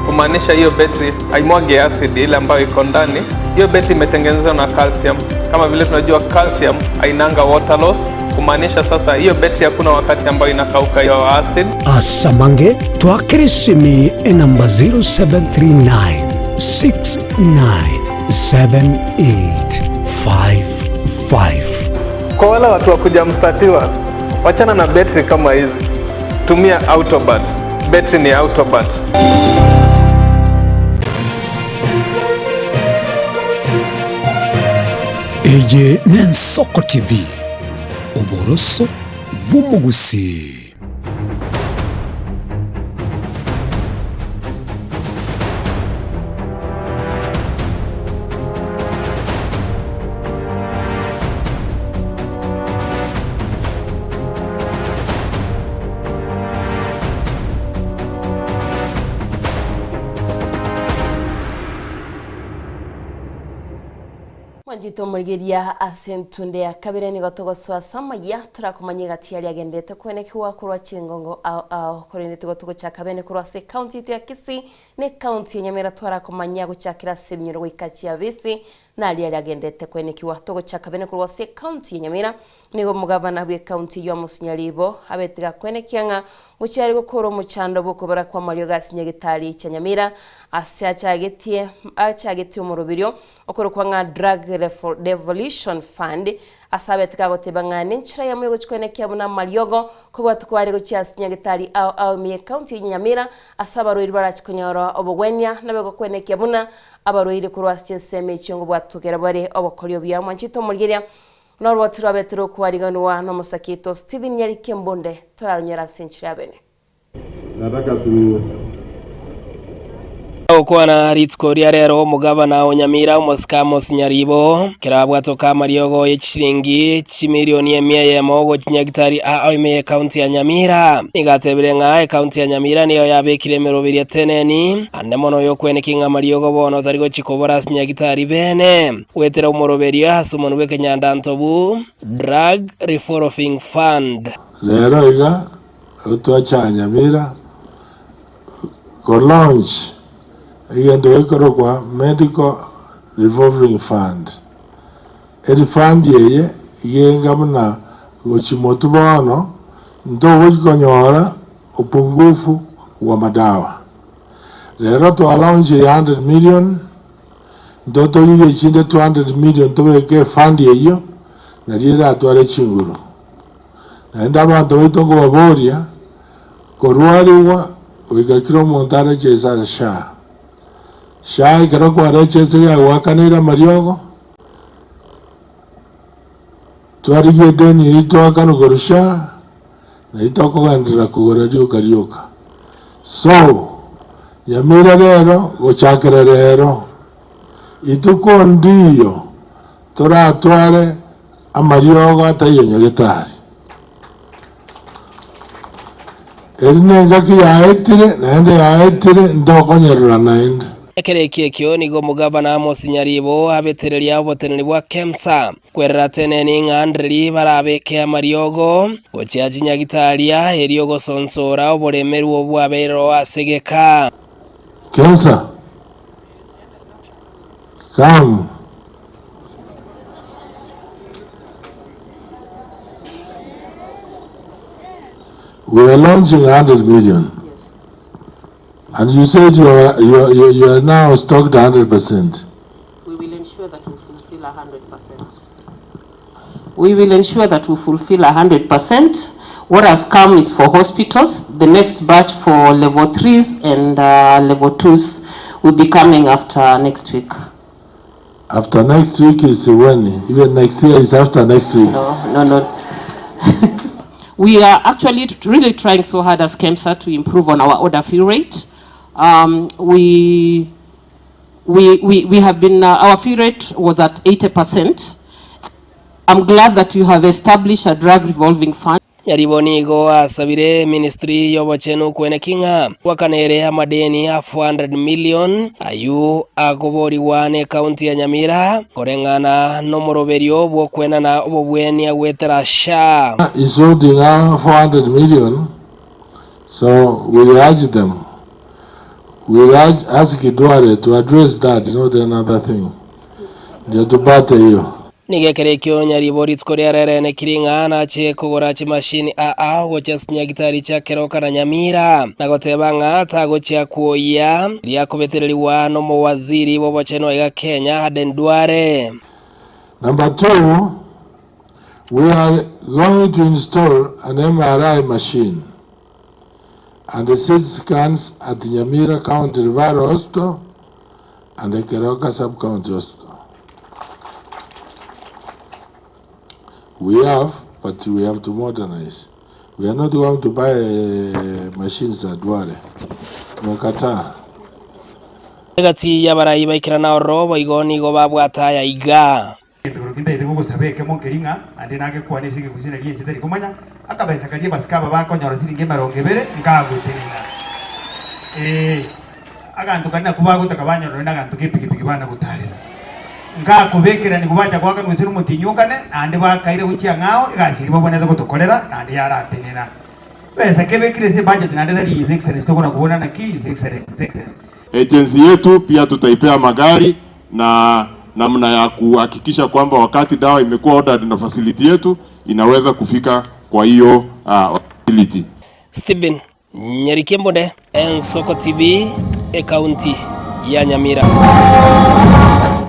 kumaanisha hiyo betri haimwagi acid ile ambayo iko ndani. Hiyo betri imetengenezwa na calcium. Kama vile tunajua calcium hainanga water loss, kumaanisha sasa hiyo betri hakuna wakati ambayo inakauka hiyo acid. Asamange twakere esimi enamba 0739 697855. Kwa wale watu wa kuja mstatiwa, wachana na betri kama hizi, tumia Autobat. Betri ni Autobat. Eye n'Ensoko TV, oboroso bw'omogusii. Mwanchete omorigeria ase entunde ya kabere nigo togosoa ase amayia torakomanya egati aria agenderete kwenekigwa korwa chingongo ao ao korende tigo togochaka bene korwa ase ekaunti yaito ya Kisii na ekaunti ya Nyamira twarakomanya gochakera ase ebinyoro goika chiabisi na aria aria agenderete kwenekigwa togochaka bene korwa ase ekaunti ya Nyamira nigo omogabana bwe ekaunti eyio Amos Nyaribo abete gakwenekia ng'a gochia are gokora omochando bw'okobora kw'amariogo ase nyagetari chia Nyamira ase achagetie achagetie omoroberio Okorokwa ng'a Drug Devolution Fund, ase abete kagoteba ng'a nenchera yamo yogochia koenekia buna amariogo kobwatwa kware gochia ase nyagetari ao ao ime y'ecounty ya Nyamira ase abarwaire barache konyora obogwenia nabe gokoenekia buna abarwaire korwa ase chinsemo echio ngobwatokera bare obokori obuya. Mwanchete omorigeria noroboti rwabete rokwariganwa nomosake oito Stephen Nyarike Mbunde toraronyore ase enchera ya bene. Nataka tu Gokwana rituko ria rero omogabana o Nyamira omosike Amos Nyaribo ekero abwatoka amariogo ye chishilingi chimilioni emia eyemo gochia Nyagitari aa ime ye county ya Nyamira. Nigo atebire ng'a ecounty ya Nyamira niyo yabekire emeroberio eteneni ande mono yokweneki ng'a amariogo bono tari gochia kobora ase Nyagitari bene goetera omoroberio ase omonwe bw'ekenyandantobu Drug Revolving Fund. Rero iga Twacha Nyamira ko launch egento gekorokwa Medical Revolving Fund. Eri fund eye iga enga buna gochia motwe bono ntogochi konyora upungufu wa madawa. Rero twa launchire 100 million, ntotorigie echinde 200 million tobeke efund eyio nario eratware chinguru. Naende abanto baito nkobaboria, Korwarigwa goika kera omonto areche ase SHA. SHA ekero kwareche ase yagoakaneire amariogo, twarigia edeni eyio twaakana korwa SHA, nario tokogenderera kogora rioka rioka. So, Nyamira rero gochakera rero, ituko ndiyo toratware Amariogo ataiyo nyagetari. Eri nengaki yaetire, naende yaetire, ntokonyerora naende. Ekero ekio ekio nigo omogabana Amos Nyaribo abetereria oboteneni bwa Kemsa kwerera teneni ng'a ndiri barabeke amariogo gochia chinyagitaria erio gosonsora oboremerwa obwabeire oo ase egeka. Kemsa, come. We are launching 100 million. And you said you are, you are, you are now stocked 100%. We will ensure that we fulfill 100%. We will ensure that we fulfill 100%. What has come is for hospitals. The next batch for level 3s and uh, level 2s will be coming after next week. After next week is when? Even next year is after next week. No, no, no. We are actually really trying so hard as KEMSA to improve on our order fill rate. Um, we, we, we, we have been, uh, our fill rate was at 80%. I'm glad that you have established a drug revolving fund. Nyaribo nigo asabire eministry y'obochenu kweneki ng'a gwakanere amadeni a 400 million ayio akoborigwa n'ecounty ya Nyamira koreng'ana nomoroberio bw'okwenana obobwenia goetera SHA. Is holding 400 million so we urge them we urge ask Duale to address that not another thing ndio tupate hiyo. Nigo ekero ekio Nyaribo rituko ria rere nekiri ng'a nache kogora chimashini aa gochia ase chinyagitari chia Keroka na Nyamira, na goteba ng'a tagochia kwoyia riria akobetererigwa nomowaziri bw'obochenu aiga Kenya Aden Duale. Number two, we are going to install an MRI machine and CT scans at Nyamira County Referral Hospital and the Keroka Sub-County Hospital. We have, but we have to modernize. We are not going to buy uh, machines at Duale. Tumekataa. Egati y'abarai baikerana ororo boigo nigo babwate aya iga. Egento keria kintaete gogosaba ekemo nkeri ng'a ande nagekwane ase ekegusii nario ense tari komanya, akabesa karia abasike aba bakonyora siringi emerongo ebere nkagotenena. Ee, aganto karia nakwo bagotaka banyora nonye naganto ka epikipiki bana gotarera. Nkakobekerania bacha goakanwa ase omotienyi okane, naende bakaira gochia ang'ao, egasi eria babwenerete gotokorera naende yaratenena. Besa kebekire ase ebudget naende tari His Excellency tokona kobuna naki His Excellency, His Excellency. Agency yetu pia tutaipea magari na namna ya kuhakikisha kwamba wakati dawa imekuwa ordered na facility yetu inaweza kufika kwa hiyo uh, facility. Stephen Nyariki Embonde, Ensoko TV, Ekaunti ya Nyamira.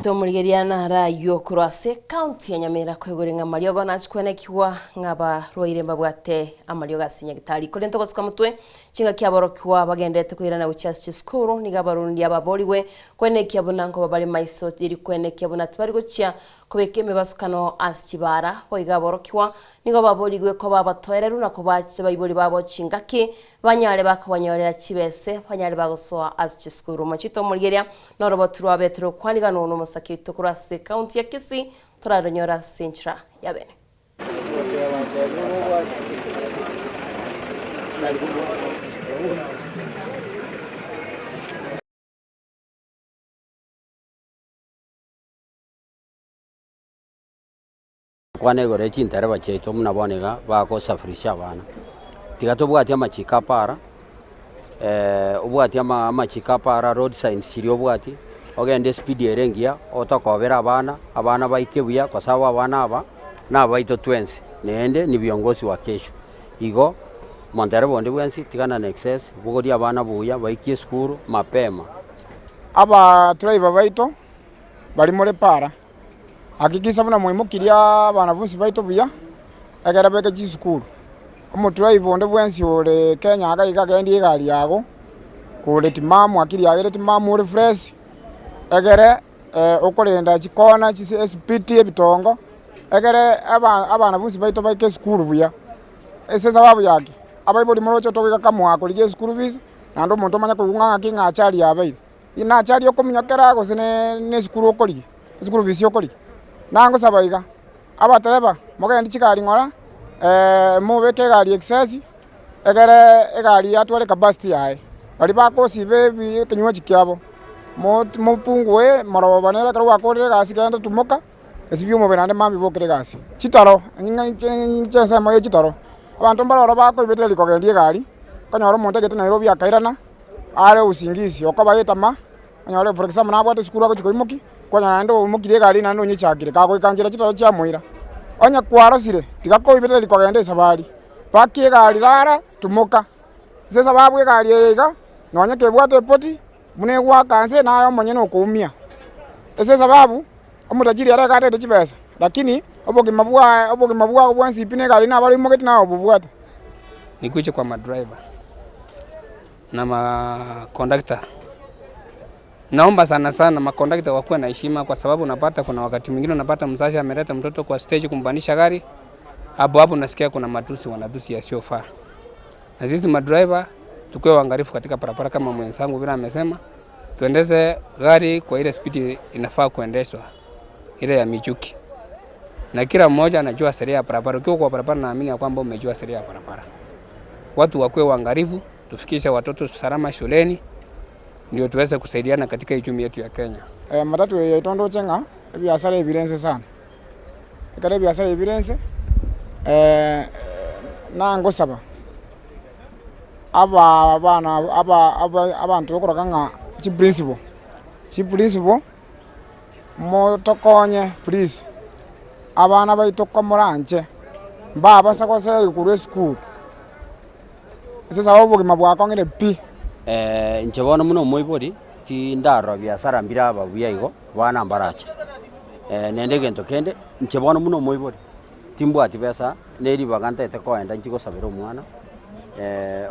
Tomorigeria nara ayio korwa ase ekaunti ya Nyamira koigure ng'a amariogo nachi kwenekigwa ng'a abarwaire mbabwate amariogo ase nyagitari. Korende togosuka motwe Chingaki aborokigwa bagenderete koirana gochia ase chisukuru, nigo abarundi ababoorigwe kwenekia buna nkoba bare maiso, erio kwenekia buna tibari gochia kobeka emebasukano ase chibaara. Boigo aborokigwa nigo baboorigwe koba abatoereru na kobaa abaibori babo chingaki, banyare bakobanyorera chibese, banyare bagosoa ase chisukuru. Mochie tomorigeria noroboti rwa Betero kwariganwa nomosake oito korwa ase ekaunti ya Kisii, toraronyore ase enchera ya bene. Kwana igoro ye chintereba chiaito buna bono iga bagosafirisha abana. Tiga tobwati amachiko a para, obwati amachiko a para, road signs chiria obwati, ogende espeed ere engiya, otokobera abana, abana baike buya kwa sababu abana aba, nabaito twensi, naende ni viongozi wa kesho. Igo, montereba onde bwensi, tigana na excess, bogoria abana buya, baikie esukuru mapema. Aba driver baito baria more para, hakikisha buna mwaimokirie abanafunsi baito buya, ekero beke chisukuru. Omodriver onde bwensi ore Kenya iga iga agendie egari yago, kore timamu akiri yago ere timamu ore fresh, egere okorenda chikona, esipiti, ebitongo, egere abanafunsi baito baike esukuru buya. Ase esababu ya ki? Abaibori moroche togoika kamoa korigia eschool fees, naende omonto omanye koigwa ng'a ng'aki ng'a achari yabeire. Inee achari okominyokera gose ne esukuru okorigia, eschool fees okorigia? Nangosaba iga, abatereba mogende chigari ng'ora, mobeke egari excess, egere egari yatware capacity yaye. Baria bakosiba ebi ekenywaji kiabo, mopungue moroba nere ekero gwakorire egasi genda tumoka. Esibie omobere naende mambia bokere egasi. Chitaro, inche ensemo ye chitaro, abanto mbare ororo bakoibetereria kogendia egari, okonyora omonto agete Nairobi akairana, are usingizi, okoba etama, onyore for example nabwate esukuru agochia koimokia, okonyora naende oimokirie egari naende onyechakire, kagoika nchera chitaro chiamoira. Onye kwarosire, tiga koibetereria kogenda esabari, paki egari rara, tumoka. Ase esababu egari eye iga, nonye kebwate epoti, buna egwaka nse naye omonyene okoumia. Ase esababu, omotajiri ere iga atagete chibesa, lakini obogima bwaye obogima bwao bwensi pi na egari nabo oimogeti naye obobwate. Nikuche kwa madriver na makondakta. Naomba sana sana makondakta wakuwe na heshima, kwa sababu unapata kuna wakati mwingine unapata mzazi ameleta mtoto kwa stage kumpandisha gari, hapo hapo unasikia kuna matusi, wanatusi yasiyofaa. Na sisi madriver tukuwe waangalifu katika barabara, kama mwenzangu vile amesema, tuendeshe gari kwa ile spidi inafaa kuendeshwa, ile ya michuki, na kila mmoja anajua sheria ya barabara. Ukiwa kwa barabara, naamini ya kwamba umejua sheria ya barabara. Watu wakuwe waangalifu, tufikishe watoto salama shuleni, ndio tuweze kusaidiana katika uchumi yetu ya Kenya. Eh, matatu eye yaito ng'a ebiasara ebirense sana, ekero ebiasara ebirense eh, nangosaba aba abana aba aba abanto okoroka ng'a chiprinciple, chiprinciple motokonye please, abana baito komoranche mbabasa goserigwa korwa esukuru, ase sababu obogima bwakong'ire pi. Inche bono buna omoibori, tindarora biasara mbiraba buya igo, bana mbarache. Naende egento kende, inche bono buna omoibori, timbwati besa, na eribaga ntaete koenda nchi gosabera omwana,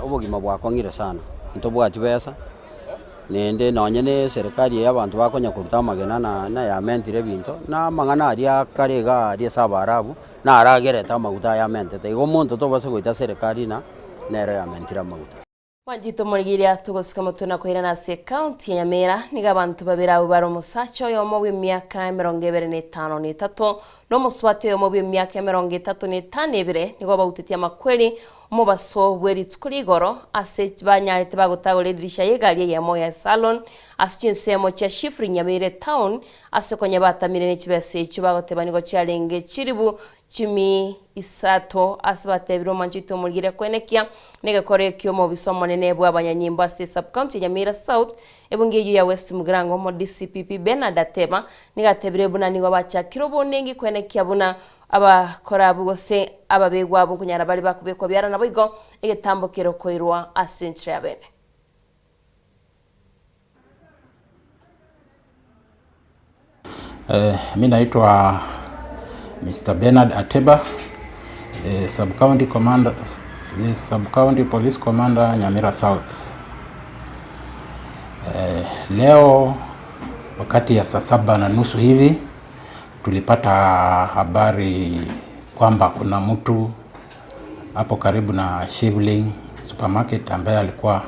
obogima bwakong'ire sana, ntobwati besa, naende nonye na eserekari eye abanto bakonya koruta amagena na na yamentire ebinto, na amang'ana aria akare iga aria ase abaarabu, naragerete amaguta aya amentete. Igo omonto tobasa goita serikari ng'a nero yamentire amaguta. Mwanchete omorigereria togosika motwe na koirana ase ekaunti ya Nyamira, nigo abanto babere abwo bare omosacha oyomo bw'emiaka 53 na omosubati oyomo bw'emiaka 35 nigo bautetie amakweri omobaso bwe rituko rigoro ase banyarete bagotagora edirisha y'egari eyemo ya Salon ase chinsemo chia Shifri Nyamira etown ase konya batamire ne chibesa echio bagoteba nigo chiarenge chiribu Chimi isato ase batebire omwancho oito omorigire kwenekia negekoro ekio omobisa omonene bw'abanyanyimbo ase esub-county ya Nyamira South, ebunge eyio ya West Mugirango omo DCPP Bernard Ateba nigo atebire buna nigo bachakire obonengi kwenekia buna abakora abwo gose ababegwa abwo nkonyara bare bakobekwa biara naboigo egetambo kere okoirwa ase enchera ya bene. Eh, mi naitwa Mr. Bernard Ateba, the sub-county commander, the sub-county police commander Nyamira South. Eh, leo wakati ya saa 7:30 hivi tulipata habari kwamba kuna mtu hapo karibu na Shivling supermarket ambaye alikuwa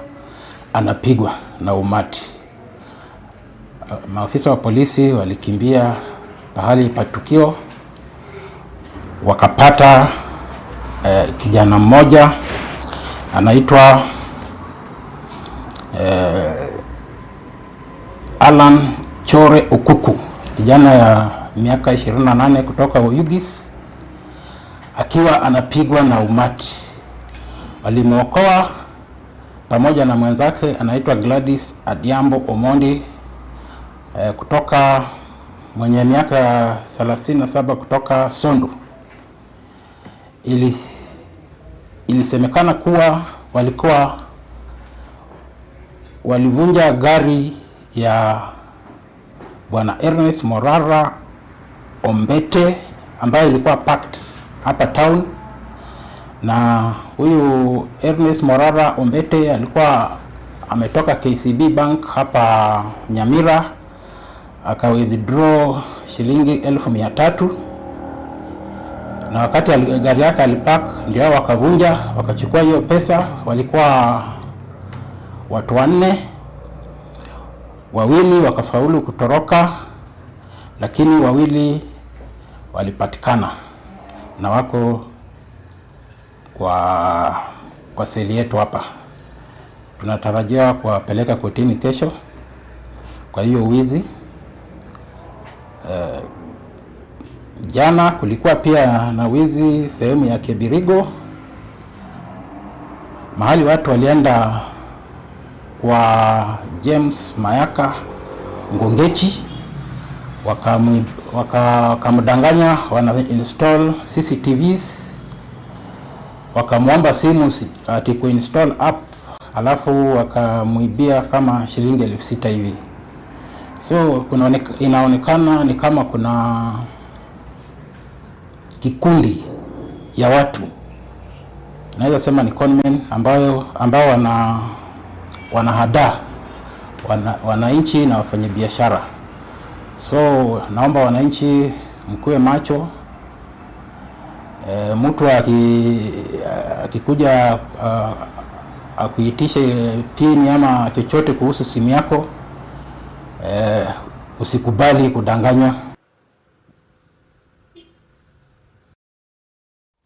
anapigwa na umati. Maafisa wa polisi walikimbia pahali pa tukio wakapata kijana mmoja anaitwa Alan Chore Okuku, kijana ya miaka 28 kutoka Oyugis akiwa anapigwa na umati. Walimwokoa pamoja na mwenzake anaitwa Gladys Adiambo Omondi kutoka mwenye miaka 37 kutoka Sondu. Ilisemekana kuwa walikuwa walivunja gari ya Bwana Ernest Morara Ombete ambayo ilikuwa parked hapa town, na huyu Ernest Morara Ombete alikuwa ametoka KCB Bank hapa Nyamira aka withdraw shilingi 300,000, na wakati gari yake alipark ndio wakavunja wakachukua hiyo pesa. Walikuwa watu wanne, wawili wakafaulu kutoroka, lakini wawili walipatikana na wako kwa seli yetu hapa. Tunatarajia kuwapeleka kotini kesho kwa hiyo wizi. Jana kulikuwa pia na wizi sehemu ya Kebirigo, mahali watu walienda kwa James Mayaka Ngongechi wakamdanganya wana install CCTVs, wakamwomba simu ati kuinstall app, alafu wakamwibia kama shilingi 6,000 hivi. So inaonekana ni kama kuna kikundi ya watu, naweza sema ni conmen, ambao wanahadaa wananchi na wafanyabiashara. So naomba wananchi mkuwe macho. E, mtu akikuja akuitishe pin ama chochote kuhusu simu yako e, usikubali kudanganywa.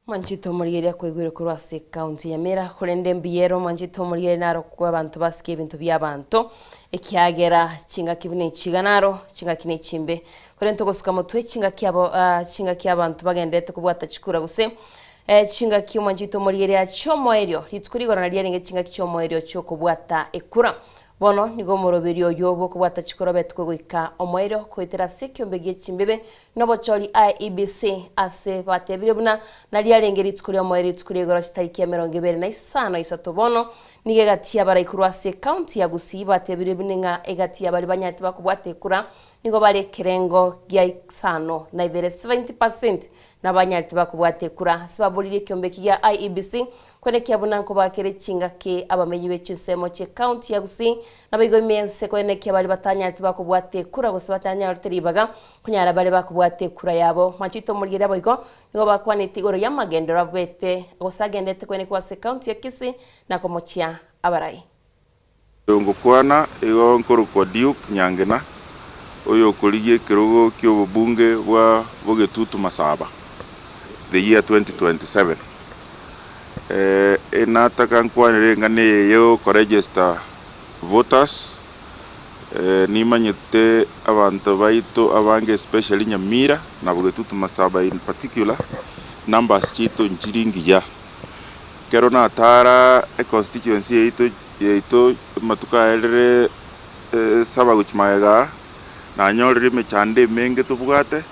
Mwanchete omorigereria kwaigwire korwa ase ekaunti ya Nyamira, korende mbuya ere omwanchete omorigereria naro kwa abanto basike ebinto bi'abanto, ekiagera chingaki buna echiga naro, chingaki ne chimbe. Korende togosuka motwe chingaki abo chingaki abanto bagendererete kobwata chikura gose chingaki omwanchete omorigereria chi'omoerio, rituko rigoro nario riarenge chingaki chi'omoerio chi'okobwata ekura. Bono nigo omoroberio oyio bw'okobwata chikura obetekwe goika omoerio goetera ase ekiombe gie chimbibe nobochori IEBC ase batebire buna nario arenge rituko ri'omoerio rituko ria igoro chitariki emerongo ebere na isano isato bono nigo egati y'abarai korwa ase ecounty ya Gusii batebire buna ng'a egati y'abaria banyarete bakobwata ekura nigo bare ekerengo gia isano na ibere 70% nabanyarete bakobwata ekura ase baboririe ekiombe eki gia IEBC Kwenekia buna nkobakere chingaki abamenyi be chinsemo chi'ecounty ya Gusii, naboigo ime ense kwenekia baria batanyarete bakobwata ekura gose batanyorete ribaga konyara bare bakobwata ekura yabo. Mwanchete omorigereria boigo nigo bakwanete igoro y'amagenderero abete gose agenderete kwenekwa ase ecounty ya Kisii na komochia abarai. Oyo ngokwana igo nkorokwa Duke Nyangena, oyokorigia ekerogo ki'obobunge bwa Bogetutu Masaba, the year 2027. Enataka nkwanere eng'ana eye yokoregister voters, nimanyete abanto baito abange especially Nyamira na Bogetutu Masaba in particular, numbers chiaito nchiri ngiya. Ekero natara econstituency yaito yaito amatuko aerire saba gochia magega aa, nanyorire emechando emenge tobwate,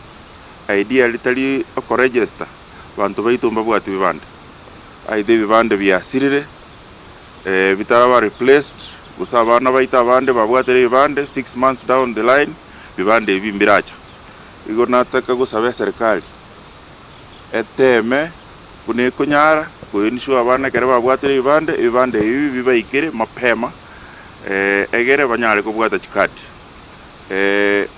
ideally tari okoregister, abanto baito mbabwati bibande, aidha ebibande biasirire, bitaraba replaced, gose abana baito abande babwatire ebibande six months down the line, bibande ebi mbiracha. Igo nataka gosaba eserikali, eteeme buna ekonyara koensure abana ekero babwatire ebibande, ebibande ebi bibaikere mapema egere banyare kobwata chikadi.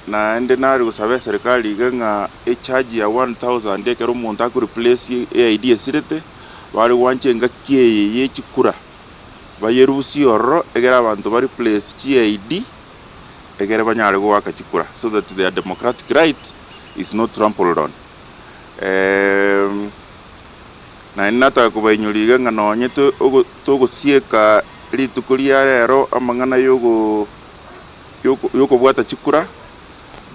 Naende nare gosaba eserikari iga ng'a echarge ya 1000 ekero omonto ako replace eID esirete, bare gwancha engaki eye ye chikura, bayerusie ororo egere abanto ba replace chiID egere banyare goaka chikura so that their democratic right is not trampled on. Naende nataka kobainyoria iga ng'a nonye togosieka rituko ria rero amang'ana y'okobwata chikura,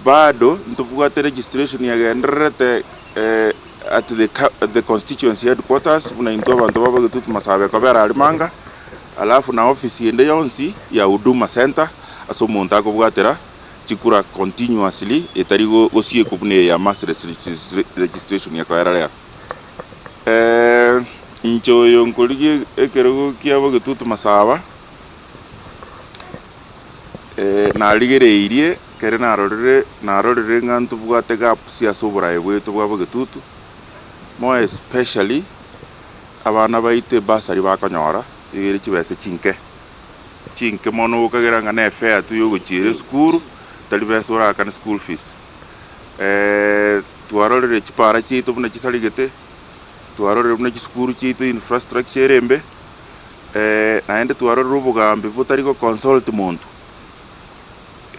bado ntobwate registration yagendererete at the constituency headquarters buna intwe abanto ba Bogetutu Masabe kobera aria Manga, alafu na ofisi ende yonsi ya Huduma Centre ase omonto akobwatera chikura continuously etari gosiekwa buna eye ya mass registration ekoera rero. Inche oyo nkorigia ekerogo kia Bogetutu Masaba, narigereirie ekere narorire narorire ng'a ntobwate gaps ase oboraai bwaito bwa Bogetutu, more especially abana baito ebursary bakonyora, iga ere chibesa chinke. Chinke mono gokagera ng'a ne fare tu yogochiera esukuru, tari besa orakane school fees. Twarorire chipara chiaito buna chisarigete, twarorire buna chisukuru chiaito infrastructure ere embe, naende twarorire obogambi botari go consult monto.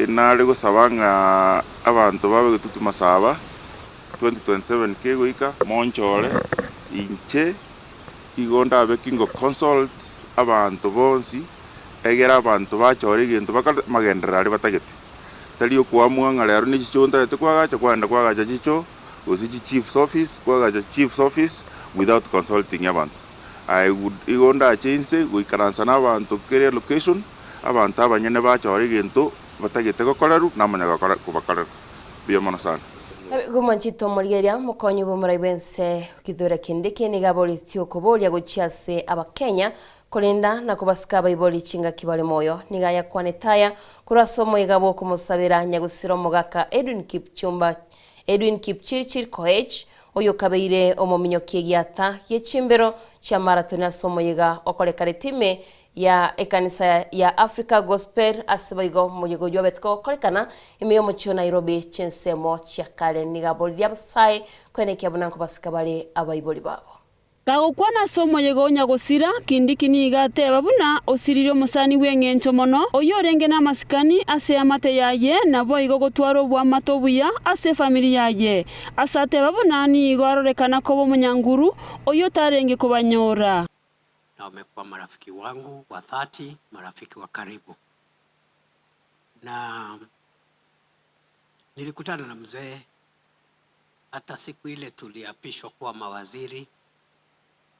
Nare gosaba ng'a abanto babe getutu masaba, 2027 kegoika, monchore inche. Igo ndabe ki ngo consult abanto bonsi, egere abanto bachore egento bakore magenderero aria batagete. Tari okoamua ng'a rero ne chichoo ntagete koagacha, kwaenda koagacha chichoo, gose chi chief's office, koagacha chief's office without consulting abanto. I would igo ndache inse goikaransa na abanto kera elocation, abanto abanyene bachore egento batagete gokorerwa, namanya gokora kobakorera. Mbuya mono sana. Gomanchete omorigereria omokonyi bw'omorai bw'ense Kithure Kindiki nigo aboretie okoboria gochia ase Abakenya korenda na kobasika abaibori chingaki bare moyo. Nigo ayakwanete aya korwa ase omoiga bw'okomosabera nyagusira omogaka Edwin Kipchumba Edwin Kipchirchir Koech oyokabeire omominyoki egiata gie chimbero chia marathon ase omoyega okorekanete ime. ya ekanisa ya Africa Gospel ase boigo omoyega oyio obete kogokorekana ime y'omochie o Nairobi chinsemo chia kare. Nigo aboririe abasae koenekia buna nkobasika bare abaibori babo. Gagokwana ase omoyega o nyagosira, Kindiki nigo ateba buna osiririe omosani bw'engencho mono, oyio orenge namasikani ase eamate yaye naboigo gotwara oboamate obuya ase efamiri yaye. Ase ateba buna nigo arorekana koba omonyanguru, oyio otarenge kobanyora. Na wamekuwa marafiki wangu wa dhati, marafiki wa karibu. Na nilikutana na mzee hata siku ile tuliapishwa kuwa mawaziri,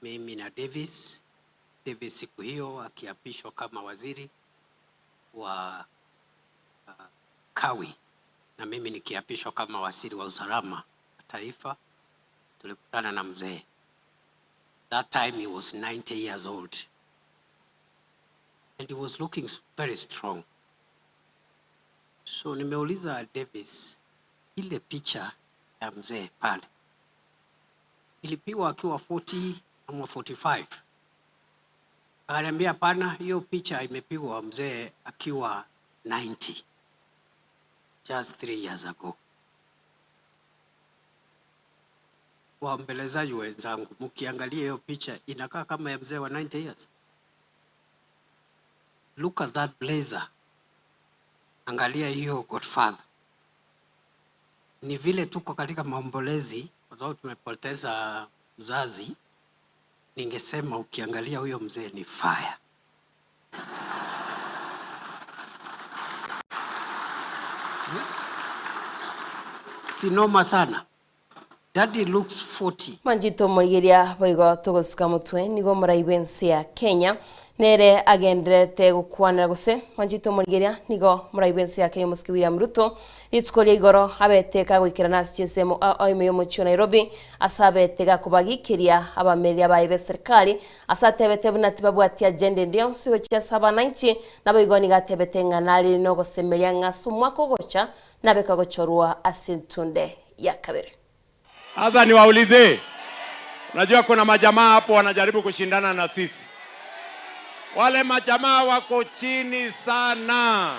mimi na Davis. Davis siku hiyo akiapishwa kama waziri wa Kawi na mimi nikiapishwa kama waziri wa usalama wa taifa, tulikutana na mzee. That time he was 90 years old and he was looking very strong. So nimeuliza Davis, ile picha ya mzee pale ilipigwa akiwa 40 ama 45? Akaniambia hapana, hiyo picha imepigwa mzee akiwa 90, just 3 years ago. Waombelezaji wenzangu, mkiangalia hiyo picha inakaa kama ya mzee wa 90 years. Look at that blazer, angalia hiyo Godfather. Ni vile tuko katika maombolezi kwa sababu tumepoteza mzazi. Ningesema ukiangalia huyo mzee ni fire. Si noma sana. Daddy looks 40. Manchito omorigeria boigo togosuka motwe nigo omorai bw'ense ya Kenya nere agendererete gokwanera gose Manchito omorigeria nigo omorai bw'ense ya Kenya omosike William Ruto rituko ria igoro abete kagoikerana ase chinsemo ao ime y'omochie o Nairobi ase abete gakobagikeria abamereria baye b'eserikali ase atebete buna tibabwati agenda ende yonsi gochia ase abananchi naboigo nigo atebete ng'a nare nogosemeria ng'a ase omwaka ogocha nabe kagochorwa ase entunde ya kabere. Sasa niwaulize, unajua kuna majamaa hapo wanajaribu kushindana na sisi. Wale majamaa wako chini sana,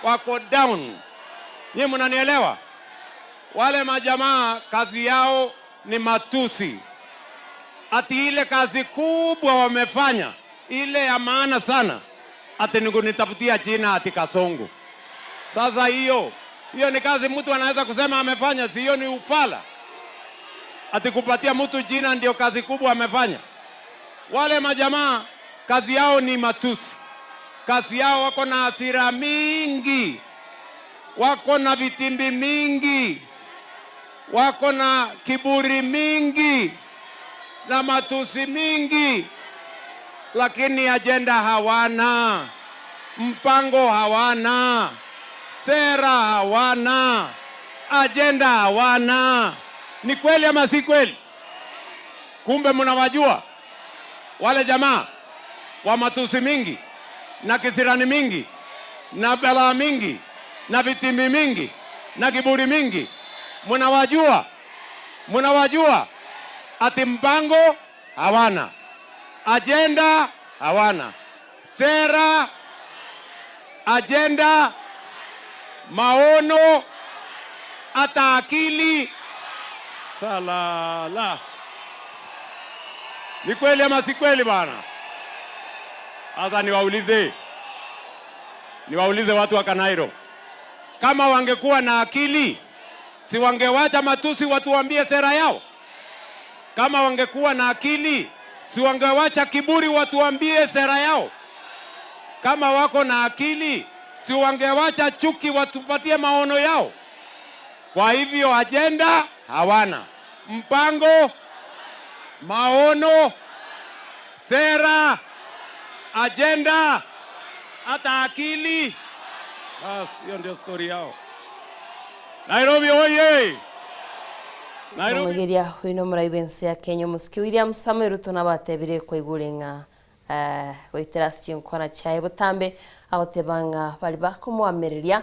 wako down. Nyinyi mnanielewa? Wale majamaa kazi yao ni matusi, ati ile kazi kubwa wamefanya ile ya maana sana, ati ni kunitafutia jina ati Kasongo. Sasa hiyo hiyo ni kazi mtu anaweza kusema amefanya? Si hiyo ni ufala? Ati kupatia mtu jina ndio kazi kubwa amefanya? Wale majamaa kazi yao ni matusi, kazi yao wako na hasira mingi, wako na vitimbi mingi, wako na kiburi mingi na matusi mingi, lakini ajenda hawana, mpango hawana, sera hawana, ajenda hawana. Ni kweli ama si kweli? Kumbe mnawajua wale jamaa wa matusi mingi na kisirani mingi na balaa mingi na vitimbi mingi na kiburi mingi. Mnawajua, mnawajua ati mpango hawana, ajenda hawana, sera, ajenda, maono, hata akili. Salala. Ni kweli ama si kweli bana? Sasa niwaulize, niwaulize watu wa Kanairo, kama wangekuwa na akili, si wangewacha matusi watuambie sera yao? Kama wangekuwa na akili, si wangewacha kiburi watuambie sera yao? Kama wako na akili, si wangewacha chuki watupatie maono yao? Kwa hivyo ajenda hawana, mpango, maono, sera, ajenda, hata akili. Bas, hiyo ndio stori yao. Nairobi oye! Nairobi. Omoigeria oino omorai bw'ense ya Kenya omosike William Samoei Ruto nabatebire koigure ng'a eh, goetera ase chinkwana chiaye botambe agoteba ng'a bari bakomoamereria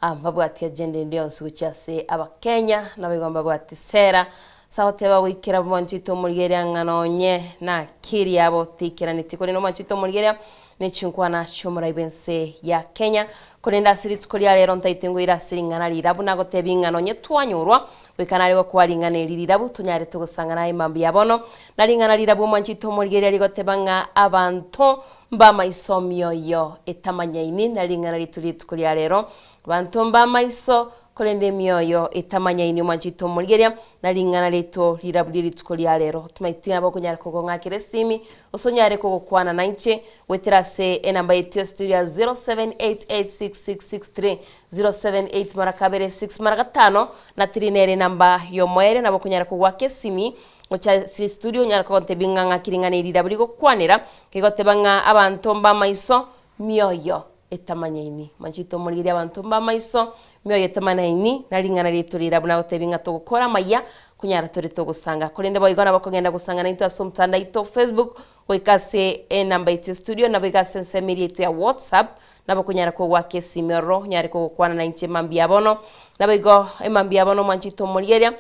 ah, mbabwati agenda ende yonsi gochia ase abakenya naboigo mbabwati sera ase agoteba goikera omwanchete omorigereria ng'a nonye na akiri yabo teikeraneti korende omwanchete omorigereria. Ne chinkwana chi'omorai bw'ense ya Kenya. Korende ase rituko ria rero ntaete ngoire ase ring'ana rirabu nagotebia ng'a nonye twanyorwa goika nare gokoa ring'ana eri rirabu tonyarete gosang'ana aye mambia bono. Na ring'ana rirabu omwanchete omorigereria rigoteba ng'a abanto mb'amaiso mioyo etamanyaini na ring'ana ritu rituko ria rero abanto mb'amaiso Korende emioyo etamanyaini omwanchete omorigereria, na ring'ana riaito riraburie rituko ria rero. Tomaeti ng'a bokonyara kogong'akera esimi, gose onyare kogokwana nainche, goetera ase enamba yaito ya studio ya 07886663 078 mara kabere 6 mara gatano na 3 nere enamba y'omoerio nabo okonyara kogoaka esimi gocha ase estudio onyare kogontebia ng'a ng'aki ring'ana eri rirabu rigokwanera, rigoteba ng'a abanto mb'amaiso mioyo etamanyaini. Manchete omorigereria abanto mb'amaiso, mioyo etamanaini, na ring'ana riaito rire buna gotebia ng'a togokora amaya, konyara tore togosanga. Korende boigo nabo okogenda gosanga naintwe ase omotandao aito o Facebook, goika ase enamba yaito ya studio, naboigo ase ensemo eria yaito ya WhatsApp, nabo okonyara kogoaka esimi ororo, onyare kogokwana nainche mambia bono. Naboigo emambia bono mwanchete omorigereria,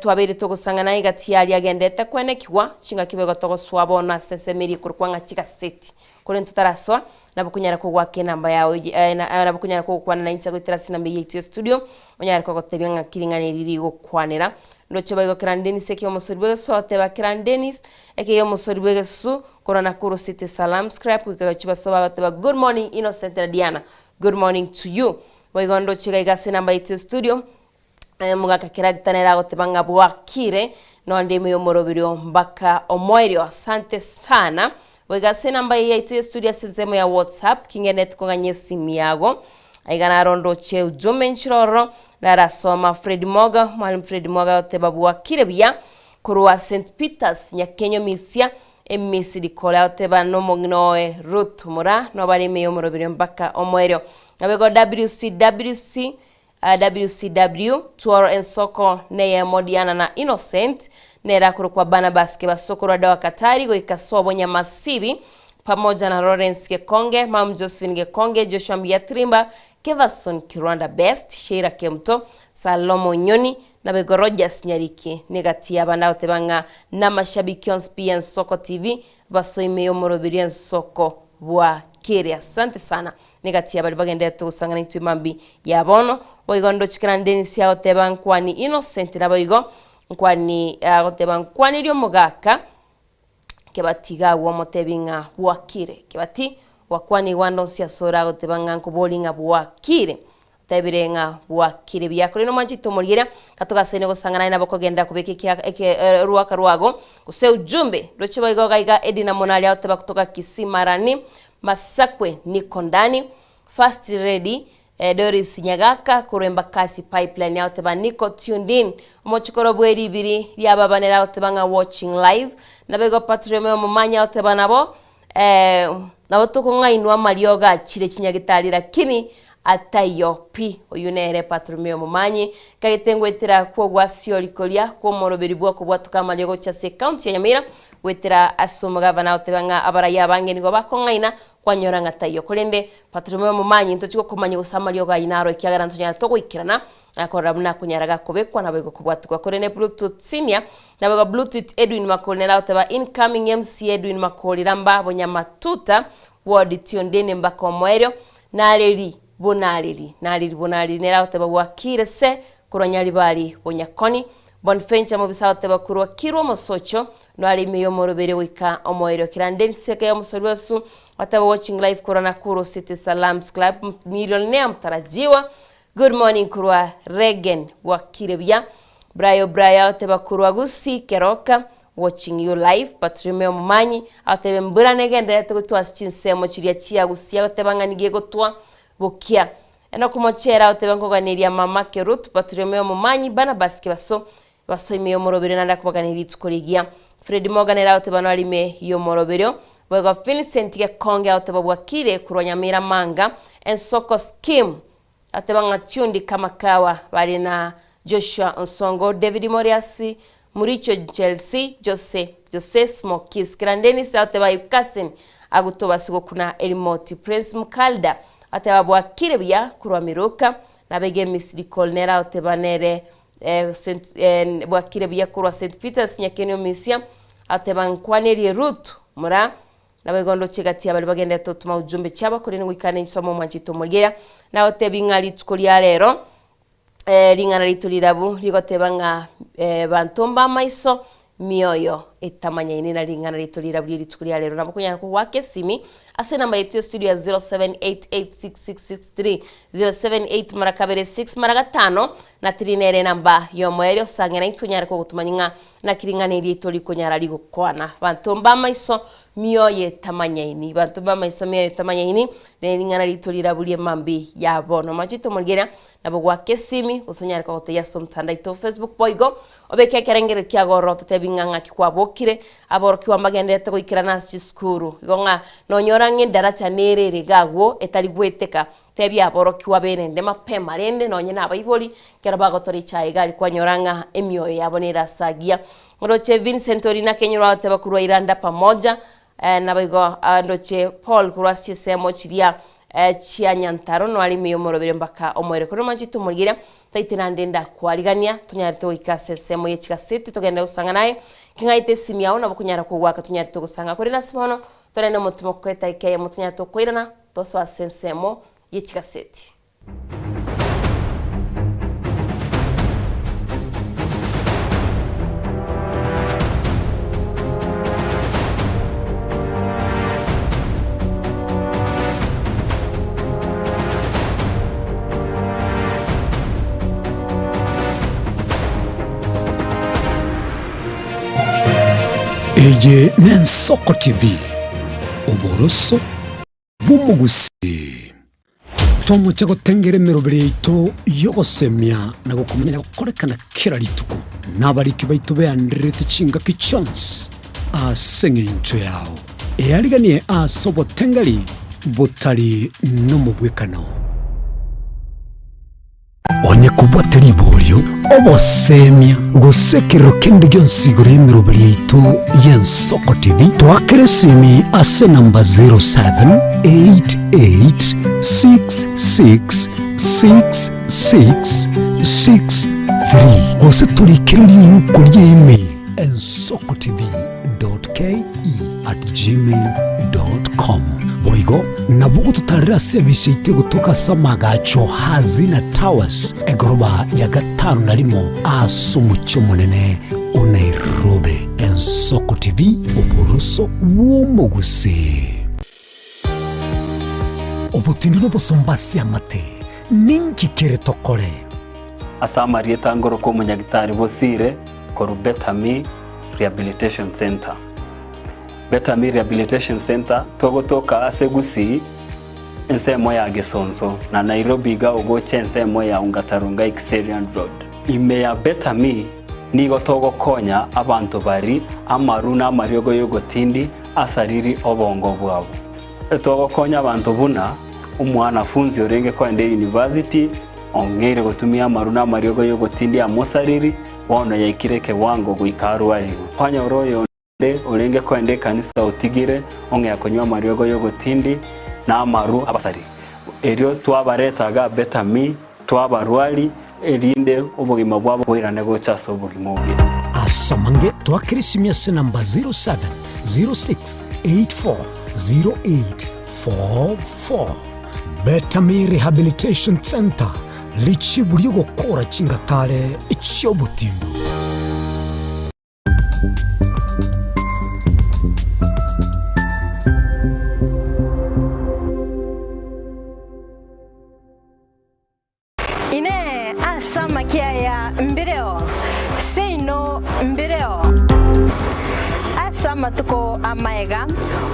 Twabeire togosang'ana egati y'aria agendete kwenekigwa, chingaki boigo togosoa bono ase ensemo eria ekorokwa ng'a chigaseti. Korende totarasoa, nabo okonyara kogoaka enamba yao nabo okonyara kogokwana nainche goetera ase enamba eyio yaito ya studio, onyare kogotebia ng'aki ring'ana eri rigokwanera. Ndoche boigo Kerani Dennis ekiya omosori bw'egesu agoteba Kerani Dennis, ekiya omosori bw'egesu, korwa Nakuru City Salams Club goika gochia basoa bagoteba good morning Innocent na Diana, good morning to you. Boigo ndoche iga iga ase enamba yaito ya studio, Omogaka Keragita nere agoteba ng'a bwakire nonde ime y'omoroberio mpaka omoerio. Asante sana. Goika ase enamba eye yaito ya studio ase ensemo ya WhatsApp kingenderete koganya esimi yago. Aiga naro ndoche ujumbe nchire ororo narasoma Fred Moga, Mwalimu Fred Moga agoteba bwakire buya korwa St Peters Nyakenyo Misia Emisiri kore agoteba nomong'ina oye Ruth Mura nobare ime y'omoroberio mpaka omoerio. Nabego WCWC WCW, Tworo ensoko neyemo Diana na Innocent, nere akorokwa Barnabas Kebaso korwa Doha Katari goika sobo Nyamasibi, pamoja na Lawrence Gekonge, Mum Josephine Gekonge, Joshua Mbiatrimba, Kevason Kirwanda Best, Sheila Kemuto, Salomo Nyoni, nabego Rogers Nyariki negati y'abande agoteba ng'a namashabiki onsi pi y'Ensoko TV basoime y'omoroberio ensoko bwakire. Asante sana. Negati ya baria bagendererete gosang'ana intwe mambia ya bono. Boigo ndoche kera Dennis agoteba nkwani Innocent naboigo nkwani agoteba nkwanirie omogaka Kebati iga agwo omotebi ng'a bwakire. Kebati gwakwanigwa ande onsi asore agoteba ng'a nkobori ng'a bwakire. Otebire ng'a bwakire buya. Korende omwanchete omorigereria, katogasaine gosang'ana aye nabo okogenderera kobeka ekia eke orwaka rwago gose ujumbe. Ndoche boigo iga iga Edina Monari agoteba kutoka Kisii Marani, Masakwe niko ndani, First Lady Doris Nyagaka korwa Embakasi Pipeline agoteba niko tuned in, Omochokoro bwe ribiri ria baba nere agoteba ng'a watching live, Naboigo Patriome Omomanyi agoteba nabo nabo tokong'ainwa amariogo achire chinyagitari lakini ataiyo pi. Oyio nere Patromeo Omomanyi kagete ngoetera kw'ogwasiori koria kw'omoroberi bw'okobwatoka amariogo gochia ase ekaunti ya Nyamira Goetera ase omogavana agoteba ng'a abaraiyo abange nigo bakong'aina kwanyora ng'a taiyo. Korende Bartolomeo omomanyi ntochi gokomanya gose amariogo ayio naro ekiagera ntonyara togoikerana na korora buna akonyara gakobekwa naboigo kobwatigwa. Korende Bluetooth Senior naboigo Bluetooth Edwin Makori nere agoteba incoming MC Edwin Makori ramba Bonyamatuta Ward Tiondeni mbaka omoerio nareri bonareri nareri bonareri nere agoteba bwakire se korwa Nyaribari Bonyakoni Bonfencha mobisa agoteba korwa Kirwa omosocho Noare ime y'omorobere goika omoerio kera ndenseke y'omosori bw'esu Wateba watching live korwa Nakuru City Salams Club Millionaire mtarajiwa Good morning korwa Regen bwakire buya Brayo Brayo agoteba korwa Gusii Keroka watching you live Bartolomeo Omomanyi agoteba embura negendererete gotwa ase chinsemo chiria chia Gusii agoteba ng'a nigo egotwa bokia Enock Mochera agoteba nkoganeria mama Keruth Bartolomeo Omomanyi Barnabas Kebaso Basoa ime y'omoroberio naende akobagania rituko rigiya. Fred Morgan ere agoteba nore ime y'omoroberio. Boigo Vincent Gekonge agoteba bwakire korwa Nyamira Manga, Ensoko Scheme. Agoteba ng'a Tundi Kamakawa bare na Joshua Onsongo, David Moriasi, Muricho Chelsea, Jose Jose Smokis. Kera Dennis agoteba Aip Cousin agotobasi gokuna erimoti. Prince Mkalda agoteba bwakire buya korwa Miruka. Nabege Miss Nicole nere agoteba nere Bwakire buya korwa St. Peters Nyakenio Misia, ateba nkwanerie Ruth mura. Naboigo ndoche egati y'abaria bagenderete gotoma ujumbe chiabo, korende ngoikane insome omwanchete omorigereria, nagotebi ng'a rituko ria rero ring'ana riaito rirabu rigoteba ng'a banto mb'amaiso mioyo etamanyaini na ring'ana riaito rirabu rie rituko ria rero. Nabo okonyara kogoaka esimi ase enamba yaito ya studio ya 07886663 078 mara kabere 6 mara gatano na 3 nere enamba y'omoerio osang'e naintwe onyare kogotomanya ng'a Naki ring'ana eri riaito rikonyara rigokwana, Banto mb'amaiso mioyo etamanyaini, banto mb'amaiso mioyo etamanyaini, ne ring'ana riaito riraburie mambia ya bono. Omachete omorigereria, nabo goaka esimi, gose onyare kogotebia ase omotandao oito o Facebook boigo, obeke ekerengererio kiago ororo ototebi ng'a ng'aki kwabokire, aborokigwa mbagendererete goikerana ase chisukuru. Igo ng'a nonyora ng'a edaracha nere ere iga agwo etari goeteka, Tebia aborokigwa berende mapema, rende nonye nabaibori, ekero bagotora echae iga aria kwanyora ng'a emioyo yabo nerasagia. Ndoche Vincent oria nakenyora agoteba korwa Iranda pamoja, naboigo ndoche Paul korwa ase chinsemo chiria chia Nyantaro noare ime y'omorobere mpaka omoerio. Korende mwanchete omorigereria, taite naende ndakwarigania, tonyarete goika ase ensemo ye chigaseti togende gosanga naye, king'aete esimi yao nabo okonyara kogoaka tonyarete gosanga. Korende ase bono, tore nomotimo koeta ekeyemo tonyarete gokoirana. Tosoa ase ensemo ye chigaseti. Eye n'Ensoko TV, oboroso bw'omogusii. Tomoche gotengera emeroberi yaito y'ogosemia na gokomanya gokorekana kera rituko, na abariki baito beandererete chingaki chionsi ase engencho yao. Eariganie ase obotengeri botari nomobwekano. Onye kobwate riborio, obosemia, gose ekerero kende gionsi igoro y'emeroberi yaito y'Ensoko TV, toakere esimi ase enamba 0788666663 gose torikere riuko ria email ensokotv.ke@gmail.com. Boigo nabo ogototarera ase ebise yaito egotoka ase amagacho Hazina Towers, egoroba ya gatano na rimo ase omochie omonene o Nairobi. Ensoko TV, oboroso bw'omogusii. Obotindi nobosomba ase amate, ninki kere tokore? Ase amarieta ngoroka omonyagitari Bosire korwa Better Me Rehabilitation Centre. Better Me Rehabilitation Centre togotoka ase Gusii ensemo ya Gesonso na Nairobi iga ogocha ensemo ya Ongata-Rongai Kiserian Road. Ime ya Better Me nigo togokonya abanto bari amaru na amariogo y'ogotindi asariri obongo bwabo. Togokonya abanto buna omwanafunzi orenge koenda eyunivasiti ong'eire gotumia amaru na amariogo y'ogotindi amosariri, bono yaikire ekewango goika arwarigwe. Kwanyora oyonde orenge koenda ekanisa otigire ong'ea konywa amariogo y'ogotindi na amaru abasari. Erio twabareta iga Betami, twabarwari, erinde obogima bwabo boirane gocha ase obogima obuya. Ase amange toakere esimi ase namba 0706840844. Betami Rehabilitation Centre, richibu ri'ogokora chingatare chi'obotindu. Inee! Ase amakia aya mbireo? Seino mbireo. Ase amatuko amaega,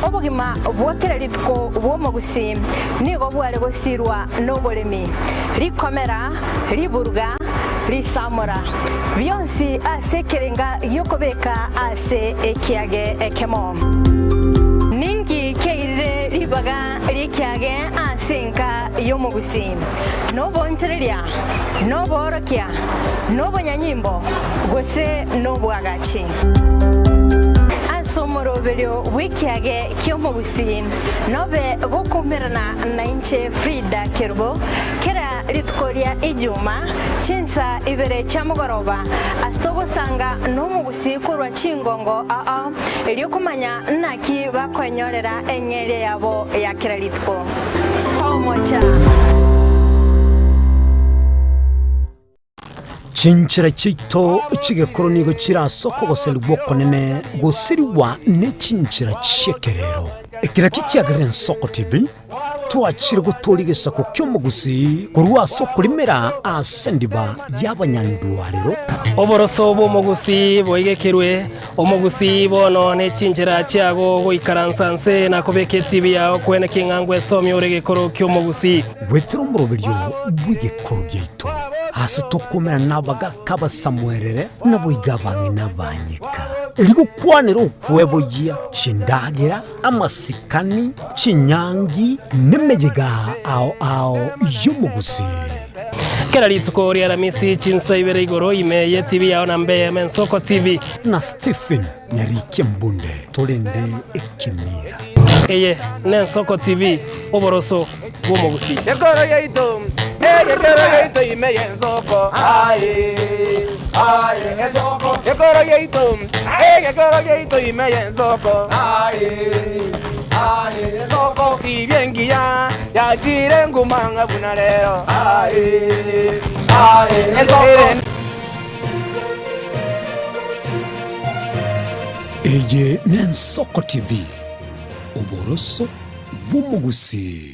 obogima bwa kera rituko bw'omogusii nigo bware gosirwa noboremi, rikomera, riburuga, risamora, bionsi ase ekerenga gi'okobeka ase ekiage ekemo. Ninki kiairire ribaga ri'ekiage ase enka y'omogusii? Nobonchereria, noboorokia, nobonyanyimbo, gose nobwagachi? Ase omoroberio bw'ekiage ki'omogusii, nobe gokoumerana nainche Frida Kerubo, kera rituko ria Ijuma, chinsa ibere chia mogoroba, ase togosanga nomogusii korwa chingongo ao erio komanya naki bakoenyorera eng'eria yabo ya kera rituko. Tomocha! Chinchera chiaito chi'egekoro nigo chire ase okogoserigwa okonene gosirigwa ne chinchera chi'ekerero. Ekero ekio kiagerire Ensoko TV, twachire gotooria egesaku ki'omogusii korwa ase okorimera ase endiba y'abanyandwarero. Oboroso bw'omogusii boigekerwe, omogusii bono ne chinchera chiago goikaransa nse na kobeka etibi yao kwene king'a ngwesomia ore egekoro ki'omogusii. Goetera omoroberio bw'egekoro giaito, aase tokomerana nabagaaka abasamuerere, naboigo abang'ina abanyeka, erio gokwanera okweboyia, chindagera, amasikani, chinyangi, nemeyega ao ao y'omogusii. Kera rituko ria Aramisi chinsa ibere igoro ime ye TV yao na mbe Ensoko TV. Na Stephen Nyarikia Mbunde torende ekemira. Eye n'Ensoko TV, oboroso bw'omogusii. Ekoro yaito, egekero yaito ime y'ensoko, aye, aye, ensoko. Ekoro yaito, egekero yaito ime y'ensoko, aye, aye, ensoko. Tibia engiya yachire nguma ng'a buna rero, aye, aye, ensoko. Eye n'Ensoko TV, oboroso bw'omogusii.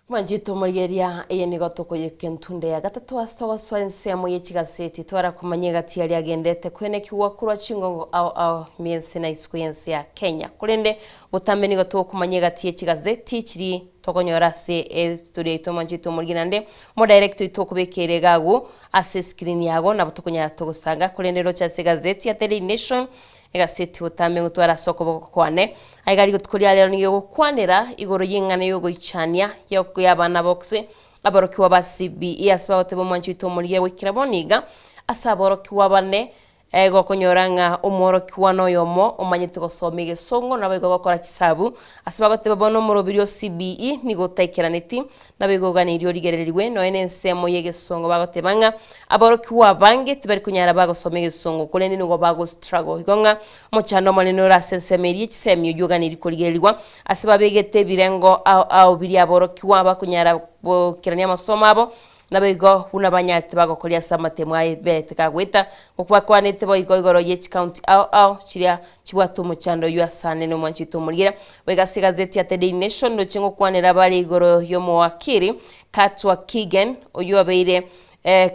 Mwanchete omorigereria, eye nigo tokoyeka entunde ya gatato ase togosoa ensemo ye chigaseti twara komanya egati aria agendete koenekigwa korwa chingongo ao ao ime y'ense na isiko y'ense ya Kenya. Korende botambe nigo tokomanya egati ye chigazeti chiri tokonyora ase estory yaito mwanchete omorigereria naende omodirector oito okobekeire iga agwo ase escreen yago nabo tokonyara togosanga korende roche ase egazeti ya Daily Nation Egaseti botambe ngotware ase okoboko kwane. Aiga rituko ria rero nigo egokwanera igoro y'eng'ana y'ogoichania y'abana bokse aborokigwa ba CBE ase bagoteba omwanchi oito omorigia goikera bono iga ase aborokigwa bane gokonyora ng'a omworokigwa noyomo omanyete gosoma egesongo naboigo gokora chisabu ase bagoteba bono omorobiri o CBE nigo otaikeraneti Naboigo oganeirie origererigwe nonya nensemo y'egesongo bagoteba ng'a aborokigwa abange tibari konyara bagosoma egesongo korende nigo bago struggle. Igo ng'a omochando omonene ore ase ensemo eria y'echisemi oyio oganeirie korigererigwa ase babegete ebirengo ao ao biria aborokigwa bakonyara gokerania amasomo abo naboigo buna banyarete bagokoria ase amatemo aye bete kagoeta Gokwakwanete boigo igoro ye chikaunti ao ao chiria chibwate omochando oyio asane nomwanchi oito omorigereria. Boigo ase egazeti ya The Daily Nation ndoche ngokwanera bare igoro y'omowakiri Katwa Kigen oyio obeire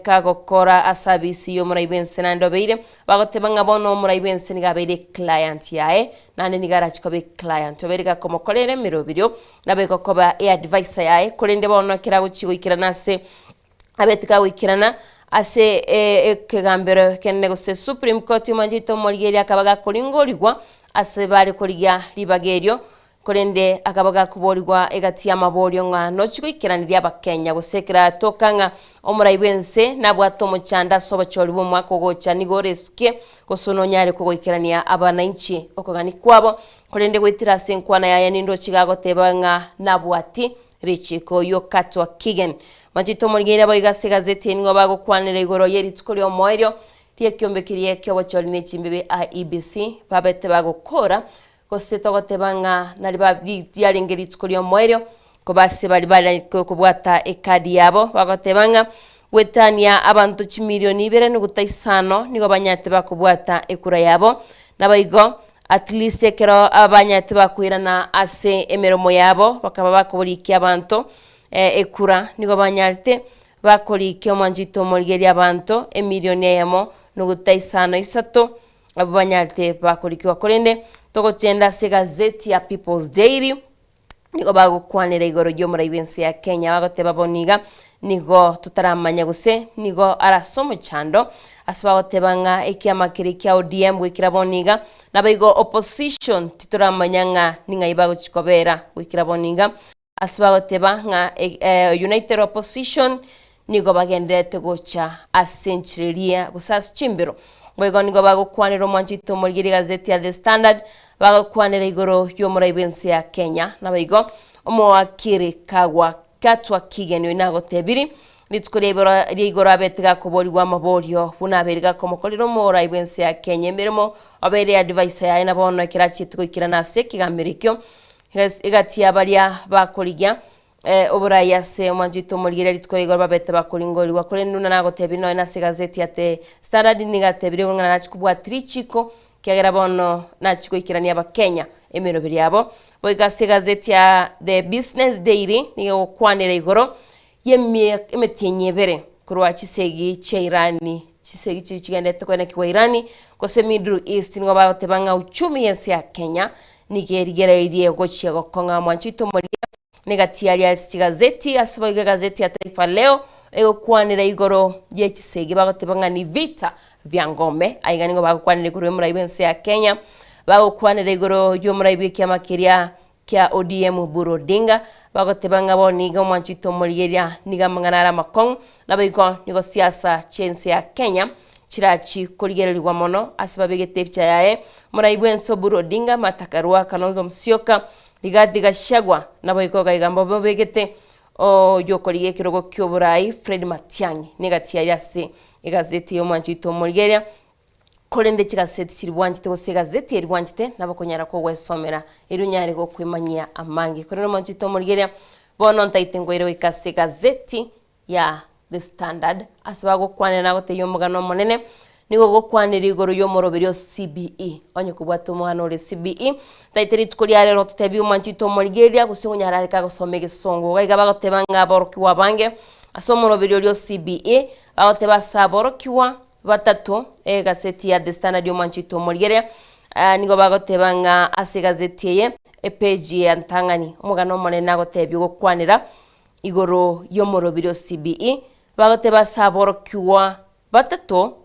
kagokora ase abisi y'omorai bw'ense naende obeire bagoteba ng'a bono omorai bw'ense nigo abeire eclient yaye naende nigo arachi koba eclient obeire gakomokorera emeroberio naboigo koba eadvisor yaye korende bono ekero agochi goikerana ase abete kagoikerana ase ekegambero ekenene gose Supreme Court omoanchete omorigereria akaba gakoringorigwa ase bare korigia ribaga erio, korende akaba gakoborigwa egati y'amaborio ng'a nochi goikeraneria abakenya gose ekeratoka ng'a omorai bw'ense nabwate omochando ase obochori bw'omwaka ogocha nigo oresukie gose nonyare kogoikerania abanainchi okogania kwabo, korende goetera ase enkwana yaye nindochi gagoteba ng'a nabwati Richiiko oyio Katwa Kigen. Machete omorigereria boigo ase egazeti eye nigo bagokwanera igoro ye rituko ri'omoerio ri'ekiombe keria ki'obochori ne chimbibe IEBC babete bagokora gose togoteba ng'a nari ba riarenge rituko ri'omoerio kobase bari bare kobwata ekadi yabo bagoteba ng'a goetania abanto chimilioni ibere nuguta isano nigo banyarete bakobwata ekura yabo naboigo At least ekero abanyarete bakoirana ase emeromo yabo bakaba bakoborikia abanto ekura nigo banyarete bakorikia omwanchito omorigereria abanto emilioni eyemo nuguta isano isato abwo banyarete bakorikiwa korende togochenda ase egazeti ya People's Daily. Nigo bagokwanera igoro y'omorai bw'ense ya Kenya, bagoteba bono iga, nigo totaramanya gose nigo are ase omochando, ase bagoteba ng'a ekiama keria kia ODM goikera bono iga, naboigo opposition titoramanya ng'a ning'ai bagochi kobera goikera bono iga. Ase bagoteba ng'a United Opposition nigo bagendererete gocha ase enchera eria gose ase chimbero. Boigo nigo bagokwanera omwanchete omorigereria egazeti ya The Standard, bagokwanera igoro y'omorai bw'ense ya Kenya. Naboigo omowakiri Kagwa Gatwa Kigen oyio nagotebiri, rituko ria iboro ria igoro abete gakoborigwa amaborio buna abeire gakomokorera omorai bw'ense ya Kenya emeremo, obeire advisor yaye na bono ekero achiete goikerana ase ekegambero ekio Egati ya baria bakorigia oborai ase omwanchete omorigereria rituko rigoro babete bakoringorigwa. Korende buna nagotebirie nonya nase egazeti ya The Standard nigo atebirie ng'a nachie kobwatia richiko ekiagera bono nachie goikerania abakenya emeroberi yabo. Boigo ase egazeti ya The Business Daily nigo egokwanera igoro y'emie emetienyi ebere korwa chisegi chia Irani, chisegi chiria chigenderete koenekigwa Irani gose Middle East nigo bagoteba ng'a uchumi y'ense ya Kenya nigo erigereirie gochia gokong'a mwancho oito moria negati aria ase chigazeti ase boigo egazeti ya Taifa Leo egokwanera igoro ye chisegi bagoteba ng'a ni vita vya ngome aiga nigo bagokwanera igoro y'omorai bw'ense ya Kenya bagokwanera igoro y'omorai bw'ekiama keria kia ODM Oburu Odinga, bagoteba ng'a bono nigo omwanchete omorigereria nigo amang'ana are amakong'u, naboigo nigo siasa chi'ense ya Kenya chirachi korigererigwa mono ase babegete epicha yaye. Omorai bw'ense Oburu Odinga, Martha Karua, Kalonzo Musyoka, Rigathi Gachagua, naboigo gaiga mbabobegete oyokorigia ekerogo ki'oborai Fred Matiang'i negati yaye ase egazeti y'omwanchete omorigereria. Korende chigaseti chiria bwanchete gose egazeti eria bwanchete nabo okonyara kogwesomera erio onyare gokwemanyia amange. Korende omwanchete omorigereria, bono ntaete nkoire goika ase egazeti ya The Standard ase bagokwanera nagotebia omogano omonene, nigo ogokwanera igoro y'omoroberio o CBE. Onye kobwate omwana ore CBE, ntaete rituko ria rero ototebie omwanchete omorigereria gose onyare areke agosoma egesongo. Iga iga bagoteba ng'a aborokigwa abange ase omoroberio oria o CBE, bagoteba ase aborokigwa Batato, egaseti ya The Standard y'omwanchete omorigereria, nigo bagoteba ng'a ase egazeti eye, epeji ya ntang'ani, omogano omonene nagotebia ogokwanera igoro y'omorobiri o CBE, bagoteba ase aborokigwa batato,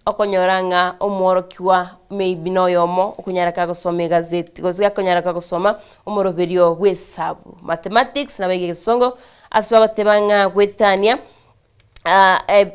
okonyora ng'a omworokigwa maybe noyomo okonyara kagosoma egazeti gose gakonyara kagosoma omoroberio bw'esabu, mathematics nabo egesongo, ase bagoteba ng'a goetania.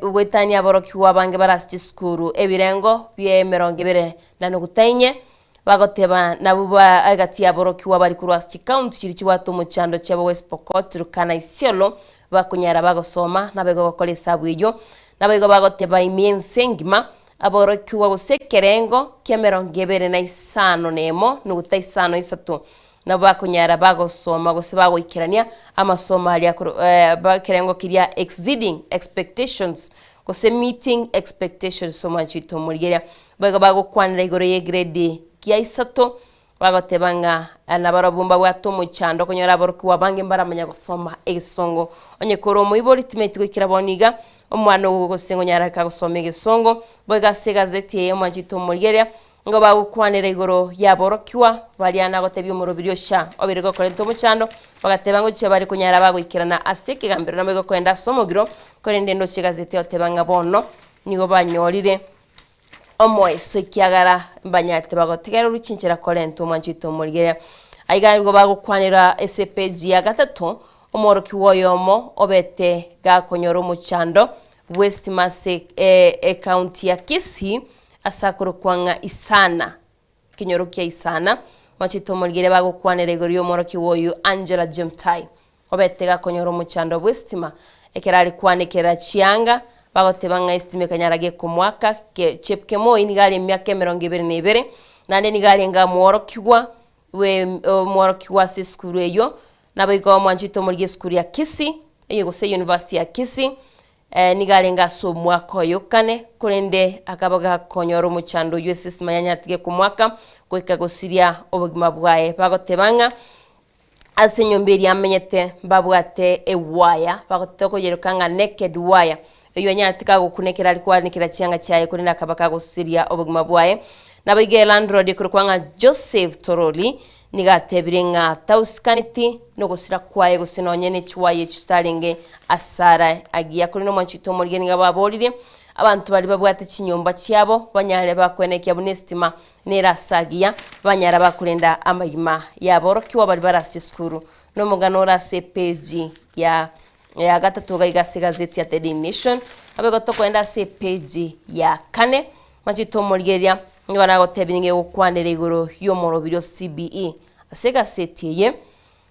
Goetania aborokigwa abange bare ase chisukuru ebirengo bi'emerongo ebere na nuguta inye, bagoteba nabwo ba egati y'aborokigwa bari korwa ase chikaunti chiria chibwate omochando chiabo West Pokot, Turkana, Isiolo, bakonyara bagosoma naboigo gokora esabu eyio. Naboigo bagoteba ime y'ense engima, aborokigwa gose ekerengo ki'emerongo ebere na isano na emo nuguta isano isato Nabo bakonyara bagosoma gose bagoikerania amasomo aria korwa ekerengo keria exceeding expectations gose meeting expectations omwanchi oito omorigereria. Boigo bagokwanera igoro ye egrade kia isato bagoteba ng'a nabarobwo mbabwate omochando okonyora aborokigwa abange mbaramanya gosoma egesongo. Onye kore omoibori timanyeti goikera bono iga omwana ogo gose ngonyara kagosoma egesongo. Boigo ase egazeti eye omwanchi oito omorigereria Nigo bagokwanera igoro y'aborokigwa baria na gotebia omorobiri ocha obeire gokorenta omochando, bagateba ngochia bare konyara bagoikerana ase ekegambero naboigo koenda ase omogiro, korende ndoche egazeti egoteba ng'a bono nigo banyorire omoeso ekiagera mbanyarete bagotegererwa chinchera korenta omwancho oito omorigereria. Aiga nigo bagokwanera ase epeji ya gatato, omworokigwa oyomo obete gakonyora omochando bw'esitima ase ecounty ya Kisii, Ase akorokwa ng'a Isana, ekenyoro kia Isana, machete omorigereria bagokwanera igoro y'omworokigwa oyio Angela Jemtai, obete gakonyora omochando bw'esitima ekero are kwanekera chianga, bagoteba ng'a esitima ekanyara gekomoaka Chepkemoi nigo are emiaka emerongo ebere na ebere, naende nigo arenge omworokigwa bwe omworokigwa ase esukuru eyio, naboigo omwanchete omorigia esukuru ya Kisii, eye gose University ya Kisii, Nigo arenge ase omwaka oye kane, korende akaba gakonyora omochando oyio ase esima yanyatige komoaka goika gosiria obogima bwaye. Bagoteba ng'a ase enyomba eria amenyete mbabwate ewaya, bagotokoyeroka ng'a naked wire, eyio anyarete kagokuna ekero are koanekera chianga chiaye korende akaba kagosiria obogima bwaye. Naboigo elandlord ekorokwa ng'a Joseph Toroli Nigo atebire ng'a tausikaneti nogosira kwaye gose nonye ne chiwaya echio chitarenge asara agiya. Korende omwanchi oito omorigia nigo ababoririe abanto baria babwate chinyomba chiabo banyare bakwenekia buna esitima nere ase agiya, banyara bakorenda amagima yaborokigwa baria bare ase chisukuru. Nomogano ore ase epeji ya ya gatato iga iga ase egazeti ya The Daily Nation. Nabo igo tokoenda ase epeji ya kane, mache tomorigereria, nigo nagotebia nigo egokwanera igoro y'omorobiri o CBE. Ase egaseti eye,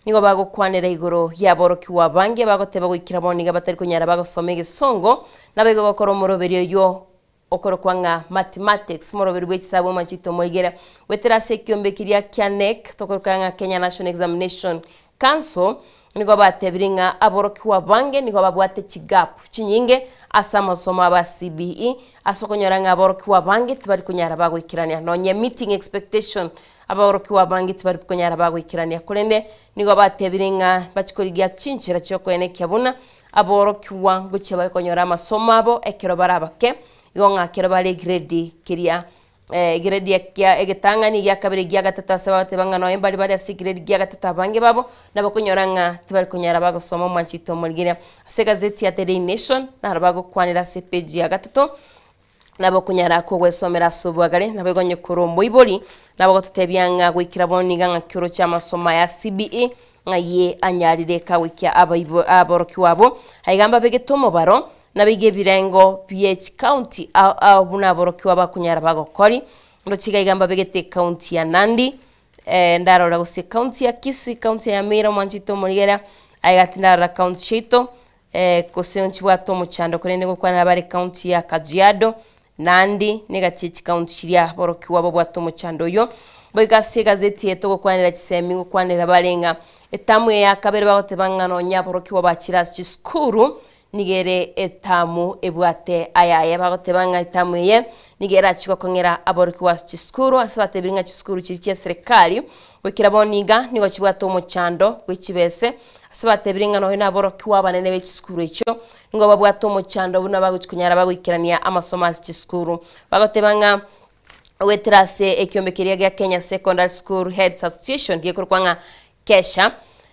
nigo bagokwanera igoro y'aborokigwa abange bagoteba goikera bono iga batari konyara bagosoma egesongo, nabo igo gokora omoroberi oyio okorokwa ng'a Mathematics, omoroberi bwe chisabu omachete omoigere, goetera ase ekiombe keria kia KNEC, tokoroka ng'a Kenya National Examination Council, nigo batebire ng'a aborokigwa abange nigo babwate chigap chinyinge ase amasomo abo a CBE, ase okonyora ng'a aborokigwa abange tibari konyara bagoikerania nonye meeting expectation, aborokigwa abange tibari konyara bagoikerania korende nigo batebire ng'a bachie korigia chinchera chiokoenekia buna Aborokigwa ngochia bare konyora amasomo abo ekero bare abake, igo ng'a ekero bare egrade keria egrade ekia egetang'ani, egia kabere, egia gatato ase bagoteba ng'a nonye mbare bare ase egrade gia gatato abange babo, nabakonyora ng'a tibari konyara bagosoma omwanchete omorigereria. Ase egazeti ya The Daily Nation, naro bagokwanera ase epage ya gatato, Nabo okonyara kogwesomera ase obwagare, naboigo onye kore omoibori, nabo ogototebia ng'a goikera bono niga ng'aki oroche amasomo aya CBE, ng'a ye anyarire kagoikia abaibo aborokigwa abwo. Aiga mbabegete omobaro, nabaiga ebirengo bie chikaunti ao ao buna aborokigwa bakonyara bagokori, ndoche iga iga mbabegete ekaunti ya Nandi, ndarora gose ekaunti ya Kisii, ekaunti ya Nyamira omwanchete omorigera, aiga tindarora kaunti chiaito, Gose nchibwate omochando korende ngokwana nabare county ya Kajiado, Nandi, na egati ye chicounty chiria aborokigwa babwate omochando oyio. Boigo ase egazeti eye togokwanera chisemi ngokwanera bare ng'a etamu eye ya kabere bagoteba ng'a nonya aborokigwa bachire ase chisukuru nigo ere etamu ebwate ayaye. Bagoteba ng'a etamu eye nigo erachi gokong'era aborokigwa ase chisukuru ase batebire ng'a chisukuru chiria chia eserekari goikera bono iga nigo chibwate omochando bwe chibese Ase batebire ng'a nonya naborokigwa abanene be chisukuru echio nigo babwate omochando buna bagochi konyara bagoikerania amasomo ase chisukuru. Bagoteba ng'a goetera ase ekiombe keria gia Kenya Secondary School Heads Association gekorokwa ng'a KESHA,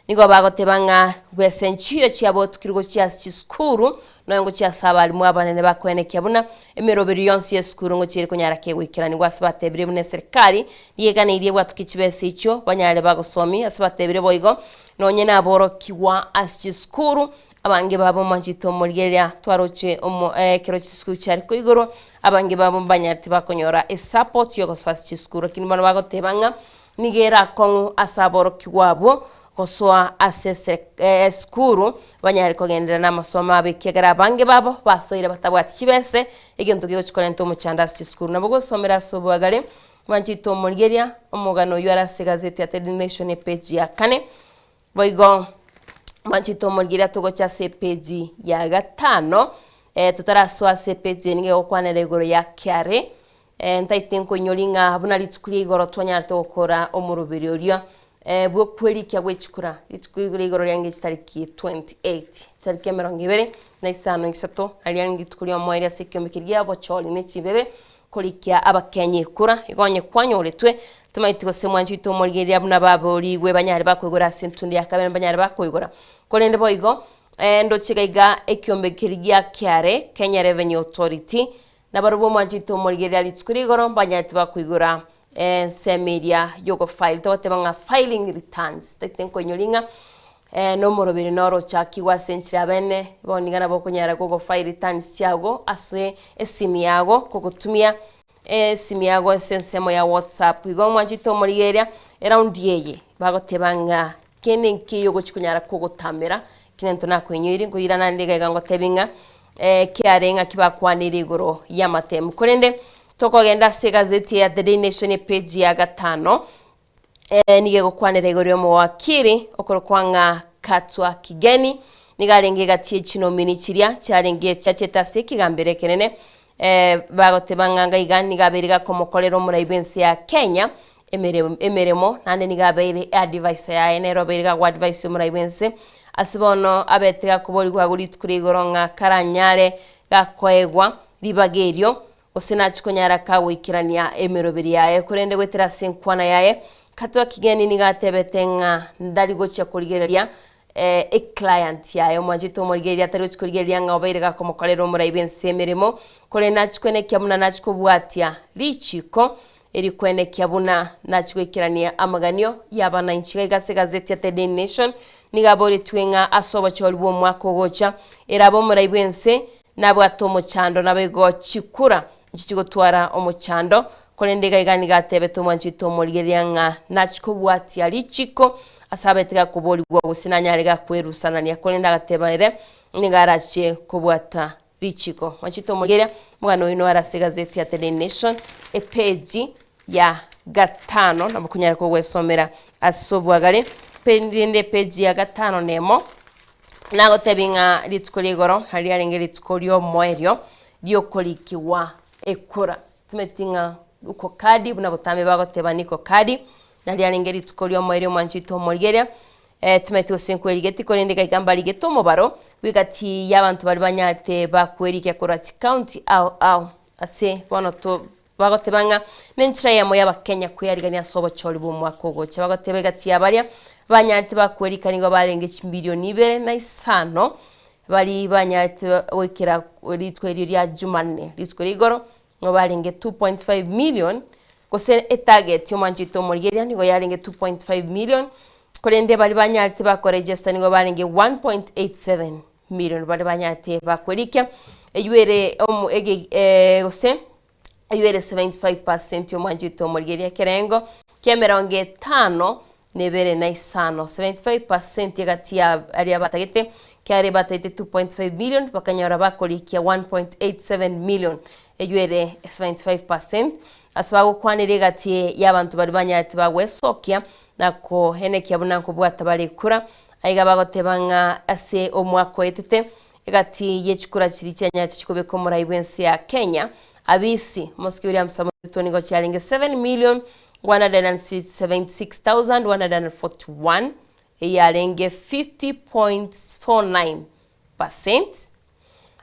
nigo bagoteba ng'a besa enchiyo chiabotukirwe gochia ase chisukuru nonya gochia ase abalimu abanene bakoenekia buna emeroberio yonsi y'esukuru ngochia ere konyara kegoikeranigwa ase batebire buna eserikari nigo eganeirie ebwatuki chibesa echio banyare bagosomia ase batebire boigo Nonye naborokigwa ase chisukuru, abange babo mwanchete omorigereria twaroche omo ekero chisukuru chiare koigorwa, abange babo mbanyarete bakonyora esupport yogosoa ase chisukuru lakini bono bagoteba ng'a nigo ere akong'u ase aborokigwa abwo gosoa ase esere esukuru banyare kogenderera na amasomo abo ekiagera abange babo basoire batabwati chibese, egento kegochi korenta omochando ase chisukuru. Nabo gosomera ase obwagare. Mwanchete omorigeria, omogano oyio are ase egazeti ya Daily Nation epeji ya kane. Boigo mwanchete omorigeria togocha ase epeji ya gatano, totarasoa ase epeji eye nigo egokwanera igoro ya KRA, ntaete nkoinyori ng'a buna rituko ria igoro twanyarete gokora omoroberi oria bw'okwerikia gwe chikura, rituko ria igoro riarenge chitariki 28, chitariki emerongo ebere na isano isato, nario riarenge rituko ria omoerio ase ekiombe keria gia obochori na echibebe, Korikia abakenyi ekura, igo onye kwanyoretwe, timaeti gose mwanchete omorigereria buna baboorigwe banyare bakoigora ase entundo ya kabere mbanyare bakoigora. Korende boigo, ndoche iga iga ekiombe keria gia kiare, Kenya Revenue Authority, nabarobwo mwanchete omorigereria rituko ria igoro mbanyarete bakoigora ensemo eria yogofile, togoteba ng'a filing returns, taete nkoinyori ng'a nomoroberi noro ochakigwe ase enchera abene, bono iga nabo okonyara gogofile returns chiago ase esimi yago kogotumia esimi yago ase ensemo ya whatsapp. Igo mwanchete omorigereria eraundi eye bagoteba ng'a kende nkeiyo ogochi konyara kogotamera, ekero egento nakoinyoire nkoirana naende iga iga ngotebi ng'a kiare ng'aki bakwanire igoro y'amatemu. Korende tokogenda ase egazeti ya The Daily Nation epage ya gatano, nigo egokwanera igoro y'omowakiri okorokwa ng'a Katwa Kigeni, nigo arenge egati ye chinomini chiria chiarenge chiachete ase ekegambero ekenene, bagoteba ng'a ng'a iga nigo abeire gakomokorera omorai bw'ense ya Kenya emeremo emeremo, naende nigo abeire eadvisor yaye nere obeire gagoadvise omorai bw'ense, ase bono abete gakoborigwa agwo rituko ria igoro ng'a karanyare gakoegwa ribaga erio, Gose nachie konyara kagoikerania emeroberi yaye, korende goetera ase enkwana yaye, Katwa Kigeni nigo atebete ng'a ndari gochia korigereria eclient yaye, omwanchete omorigereria atari gochia korigereria ng'a obeire gakomokorera omorai bw'ense emeremo, korende nachie kwenekia buna nachie kobwatia richiko. Erikwenekia buna nachia goikerania amaganio y'abananchi. Gaiga ase egazeti ya The Daily Nation nigo aboretwe ng'a ase obochori bw'omwaka ogocha erabe omorai bw'ense nabwate omochando naboigo chikura nchichi gotwara omochando korende iga iga nigo atebete omwanchi oito omorigereria ng'a nachia kobwatia richiko ase abete gakoborigwa gose nanyare gakwerusanania korende agateba ere nigo arachie kobwata Richiko. Mwanchete omorigereria, omogano oyo noare ase egazeti ya The Daily Nation, epeji ya gatano, nabo okonyara kogwesomera ase obwagare. Rende epeji ya gatano na emo, nagotebia ng'a rituko ria igoro nari riarenge rituko riomoerio riokorikigwa ekura. Timanyeti ng'a uko kadi buna botambe bagoteba niko kadi, nari riarenge rituko riomoerio mwanchete omorigereria, Timanyeti gose nkwerigeti, korende gaiga mbarigete omobaro bw'egati y'abanto baria banyarete bakwerikia korwa chikaunti ao ao. Ase bono to bagoteba ng'a nenchera eyemo y'Abakenya kweyarigania ase obochori bw'omwaka ogocha. Bagoteba egati ya baria banyarete bakwerika nigo barenge chimilioni ibere na isano baria banyarete goikera rituko erio ria Jumanne, rituko ria igoro Nigo barenge 2.5 million, gose etarget y'omwanchete omorigereria nigo yarenge 2.5 million, korende baria banyarete bakoregister nigo barenge 1.87 million baria banyarete bakwerikia, eywo ere omo ege gose eywo ere 75 percent y'omwanchete omorigereria ekerengo kia emerongo etano na ebere na isano, 75 percent egati ya aria batagete, kiare batagete 2.5 million bakanyora bakorikia 1.87 million, eywo ere 75 percent. Ase bagokwanera egati y'abanto baria banyarete bagwesokia na koenekia buna nkobwata bare ekura, aiga bagoteba ng'a ase omwaka oetete egati ye chikura chiria chianyarete chikobeka omorai bw'ense ya Kenya, Abisi, Omosike William Samoei Ruto nigo chiarenge 7 million 176,141, eyarenge 50.49 percent.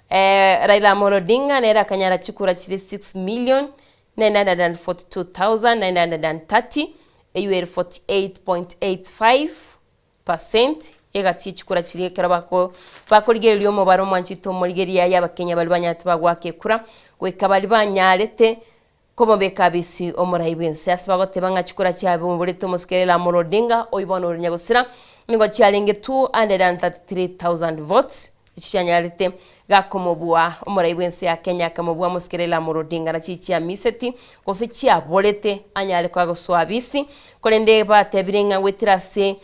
Raila Amolo Odinga nere akanyara chikura chire 6,942,930, eywo ere 48.85 percent egati chikura chiria ekero bako bakorigereria omobaro omwanchete omorigereria y'abakenya baria banyarete bagoaka ekura, goika baria banyarete Komobeka abisi omorai bw'ense. Ase bagoteba ng'a chikura chiaboborete omosike Raila Amolo Odinga, oyio bono ore nyagosira, nigo chiarenge 233,000 votes, echio chianyarete gakomobua omorai bw'ense ya Kenya akamobua omosike Raila Amolo Odinga nachi chiamiseti gose chiaborete anyare koa gosoa abisi, korende batebire ng'a goetera ase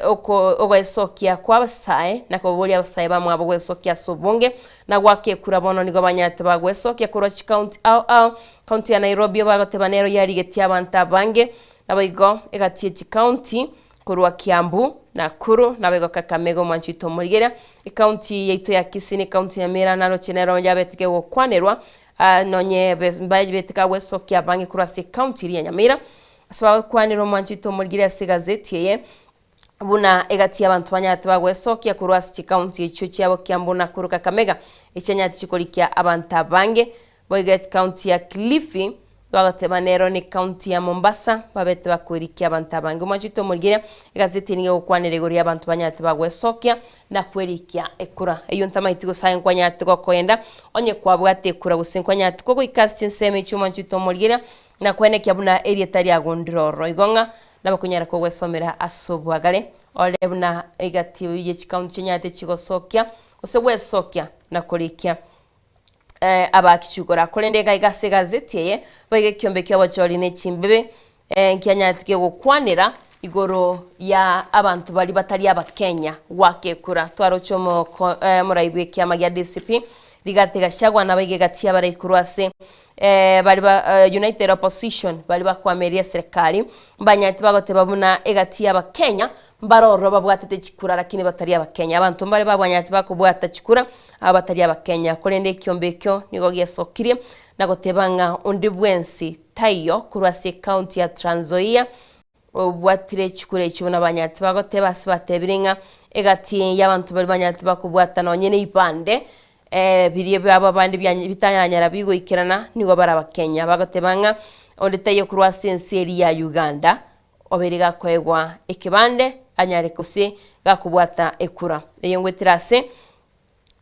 oko ogoesokia kw'abasae, na koboria abasae bamwabo gwesokia ase obonge, na goaka ekura bono nigo banyarete bagwesokia korwa chikaunti ao ao, Kaunti ya Nairobi bagoteba nero yarigetie abanto abange, naboigo egati ye chikaunti korwa Kiambu, Nakuru, naboigo Kakamega omwancho oito omorigeria, ekaunti yaito ya Kisii na ekaunti ya Nyamira naroche nero yabete kegokwanerwa nonye mbabete kagwesokia abange korwa ase ekaunti eria ya Nyamira. Ase bagokwanera omwanchete omorigire ase egazeti eye, buna egati y'abanto banyarete bagwesokia korwa ase chikaunti echio chiabo Kiambu, Nakuru, Kakamega, echianyarete chikorikia abanto abange. Boigo ekaunti ya Kilifi, bagoteba nero ne ekaunti ya Mombasa, babete bakwerikia abanto abange. Omwanchete omorigire, egazeti eye nigo egokwanera igoro y'abanto banyarete bagwesokia na kwerikia ekura. Eyio ntamaeti gose aye nkwanyarete gokoenda, onye kwabwate ekura gose nkwanyarete kogoika ase chinsemo echio omwanchete omorigire, Na kwenekia buna erieta riago ndire ororo, igo ng'a nabakonyara kogwesomera ase obwagare, ore buna egati ye chikaunti chinyarete chigosokia, gose gwesokia na korikia abaaki chikura. Korende iga iga ase egazeti eye, boigo ekiombe ki'obochori ne chimbibe nkianyarete kegokwanera igoro ya abanto baria batari abakenya goaka ekura. Twaroche omoko omorai bw'ekiama gia DCP, Rigathi Gachagua nabaiga egati y'abarai korwa ase baria ba United Opposition baria bakwameria eserekari, mbanyarete bagoteba buna egati y'abakenya mbare ororo babwatete chikura lakini batari abakenya. Abanto mbare babwanyarete bakobwata chikura aba batari abakenya. Korende ekiombe ekio nigo giasokirie na goteba ng'a onde bwensi taiyo korwa ase ecounty ya Trans Nzoia Obwatire chikura echio buna banyarete bagoteba ase batebire ng'a egati y'abanto baria banyarete bakobwata nonye na ebande biria biabo abande bitanyara bigoikerana nigo bare abakenya. Bagoteba ng'a onde taiyo korwa ase ense eria ya Uganda obeire gakoegwa ekebande anyare gose gakobwata ekura. Eye ngoetera ase.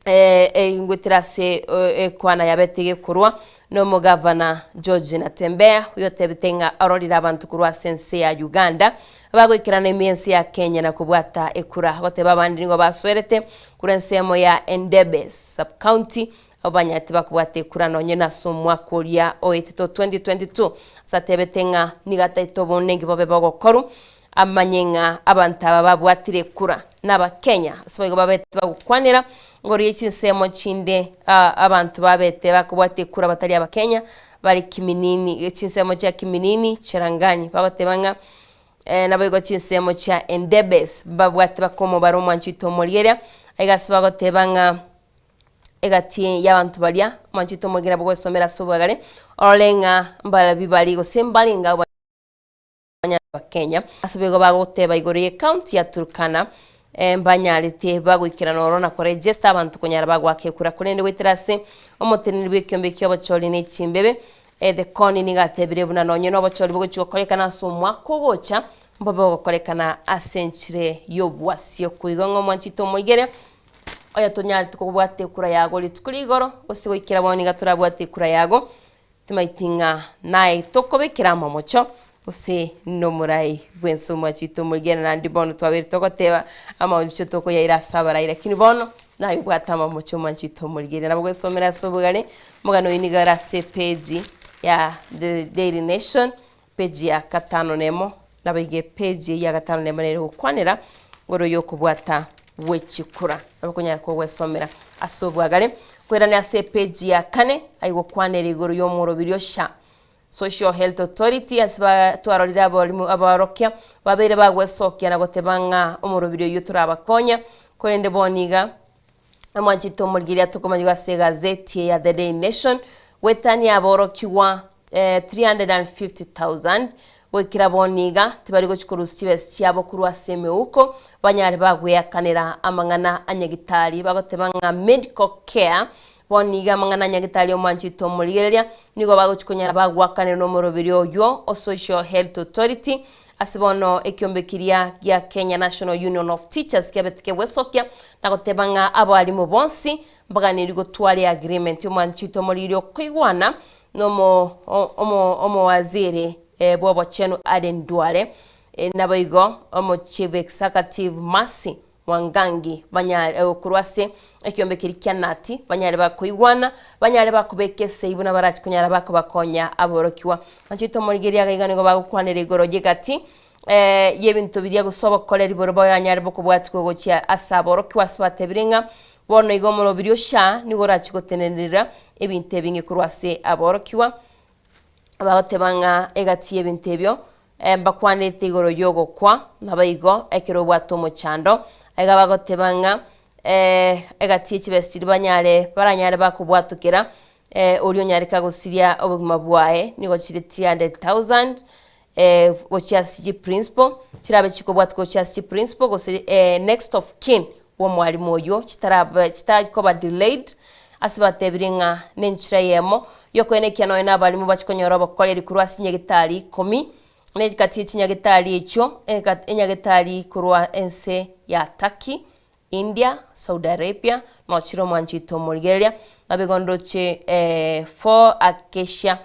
Ngoetera ase ekwana yabete egekorwa na omogavana George Natembeya oyotebete ng'a arorire abanto korwa ase ense ya Uganda bagoikerana ime y'ense ya Kenya na kobwata ekura. Agoteba abande nigo basoerete korwa ensemo ya Endebess sub county abwo banyarete bakobwata ekura nonye nase omwaka oria oetete o 2022 ase atebete ng'a nigo ataete obonengi bobe bogokorwa Amanye ng'a abanto aba babwatire ekura n'Abakenya, ase boigo babete bagokwanera igoro ye chinsemo chinde abanto babete bakobwata ekura batari Abakenya bare Kiminini, chinsemo chia Kiminini, Cherangany, bagoteba ng'a naboigo chinsemo chia Endebess babwate bakomobara omwancho oito omorigereria, aiga ase bagoteba ng'a egati y'abanto baria omwancho oito omorigereria nabo ogosomera ase obwagare, orore ng'a mbarabi bare gose mbarenge abwo. Abakenya ase boigo bagoteba igoro ye county ya Turkana mbanyarete bagoikerana oro na koregesta abanto konyara bagoaka ekura korende goetera ase omoteneneri bw'ekiombe ki'obochori ne chimbebe The Koni nigo atebire buna nonye nobochori bogochia gokorekana ase omwaka ogocha mbobe bogokorekana ase enchire y'obwasio koigwa ng'a omwanchete omoigere oyo tonyarete kobwata ekura yago rituko rigoro gose goikera bono niga torabwate ekura yago. Timaiti ng'a naye tokobekera amamocho, gose nomorai bw'ense omwachete omorigena, naende bono twabeire togoteba amamocho tokoyaira ase abarai, lakini bono naye obwate amamocho omwanchete omorigereria. Nabo gwesomera ase obogare, omogano oyio nigo ore ase epeji ya The Daily Nation, peji ya gatano na emo, nabo iga epeji eyio ya gatano na emo nere egokwanera igoro yokobwata gwe chikura. Nabo okonyara kogwesomera ase obwagare. Koirania ase epeji ya kane, aigokwanera igoro y'omoroberio SHA, Social Health Authority, ase ba twarorire abarimu abaorokia babeire bagwesokia na goteba ng'a omoroberio oyio torabakonya, korende bono iga Omwanchete omorigereria tokomanyigwa ase egazeti eye ya The Daily Nation, goetania aborokigwa 350,000 goikera bono iga tibari gochia korusia chibesa chiabo korwa ase emeuko banyare bagweakanera amang'ana a nyagitari bagoteba ng'a medical care bono iga amang'ana a nyagitari omwanchete omorigereria nigo bagochia konyara bagwakanera nomoroberi oywo o Social Health Authority Ase bono ekiombe keria gia Kenya National Union of Teachers kiabete kegwesokia na goteba ng'a abalimu bonsi mbaganiri gotwara eagreement y'omwanchi oito omoriri okoigwana nomo omo omowaziri bw'obochenu Aden Duale naboigo omo chief executive Mercy Mwangangi banyare korwa ase ekiombe keria kia Nati, banyare bakoigwana, banyare bakobeka esegi buna barache konyara bakobakonya aborokigwa. Anchete omorigereria iga iga nigo bagokwanera igoro y'egati y'ebinto biria gose obokoreri boria boranyare bokobwatigwa gochia ase aborokigwa ase batebire ng'a bono iga omorobiri o SHA nigo orache gotenenerera ebinto ebinge korwa ase aborokigwa. Bagoteba ng'a egati y'ebinto ebio mbakwanete igoro y'ogokwa, naboigo ekero obwate omochando. Iga bagoteba ng'a egati ye chibesa chiria banyare baranyare bakobwatokera oria onyareka gosiria obogima bwaye nigo chire 300,000 gochia ase chiprinciple, chirabe chikobwatwa gochia ase chiprinciple gose next of kin bw'omwalimu oyio chitarabe chitakoba delayed ase batebire ng'a nenchera eyemo yokoenekia nonya na abalimu bachie konyora obokoreri korwa ase chinyagitari ikomi na egati ye chinyagitari echio enyagetari korwa ense ya Turkey, India, Saudi Arabia, nochire omwancho oito omorigereria, naboigo ndoche for Acacia.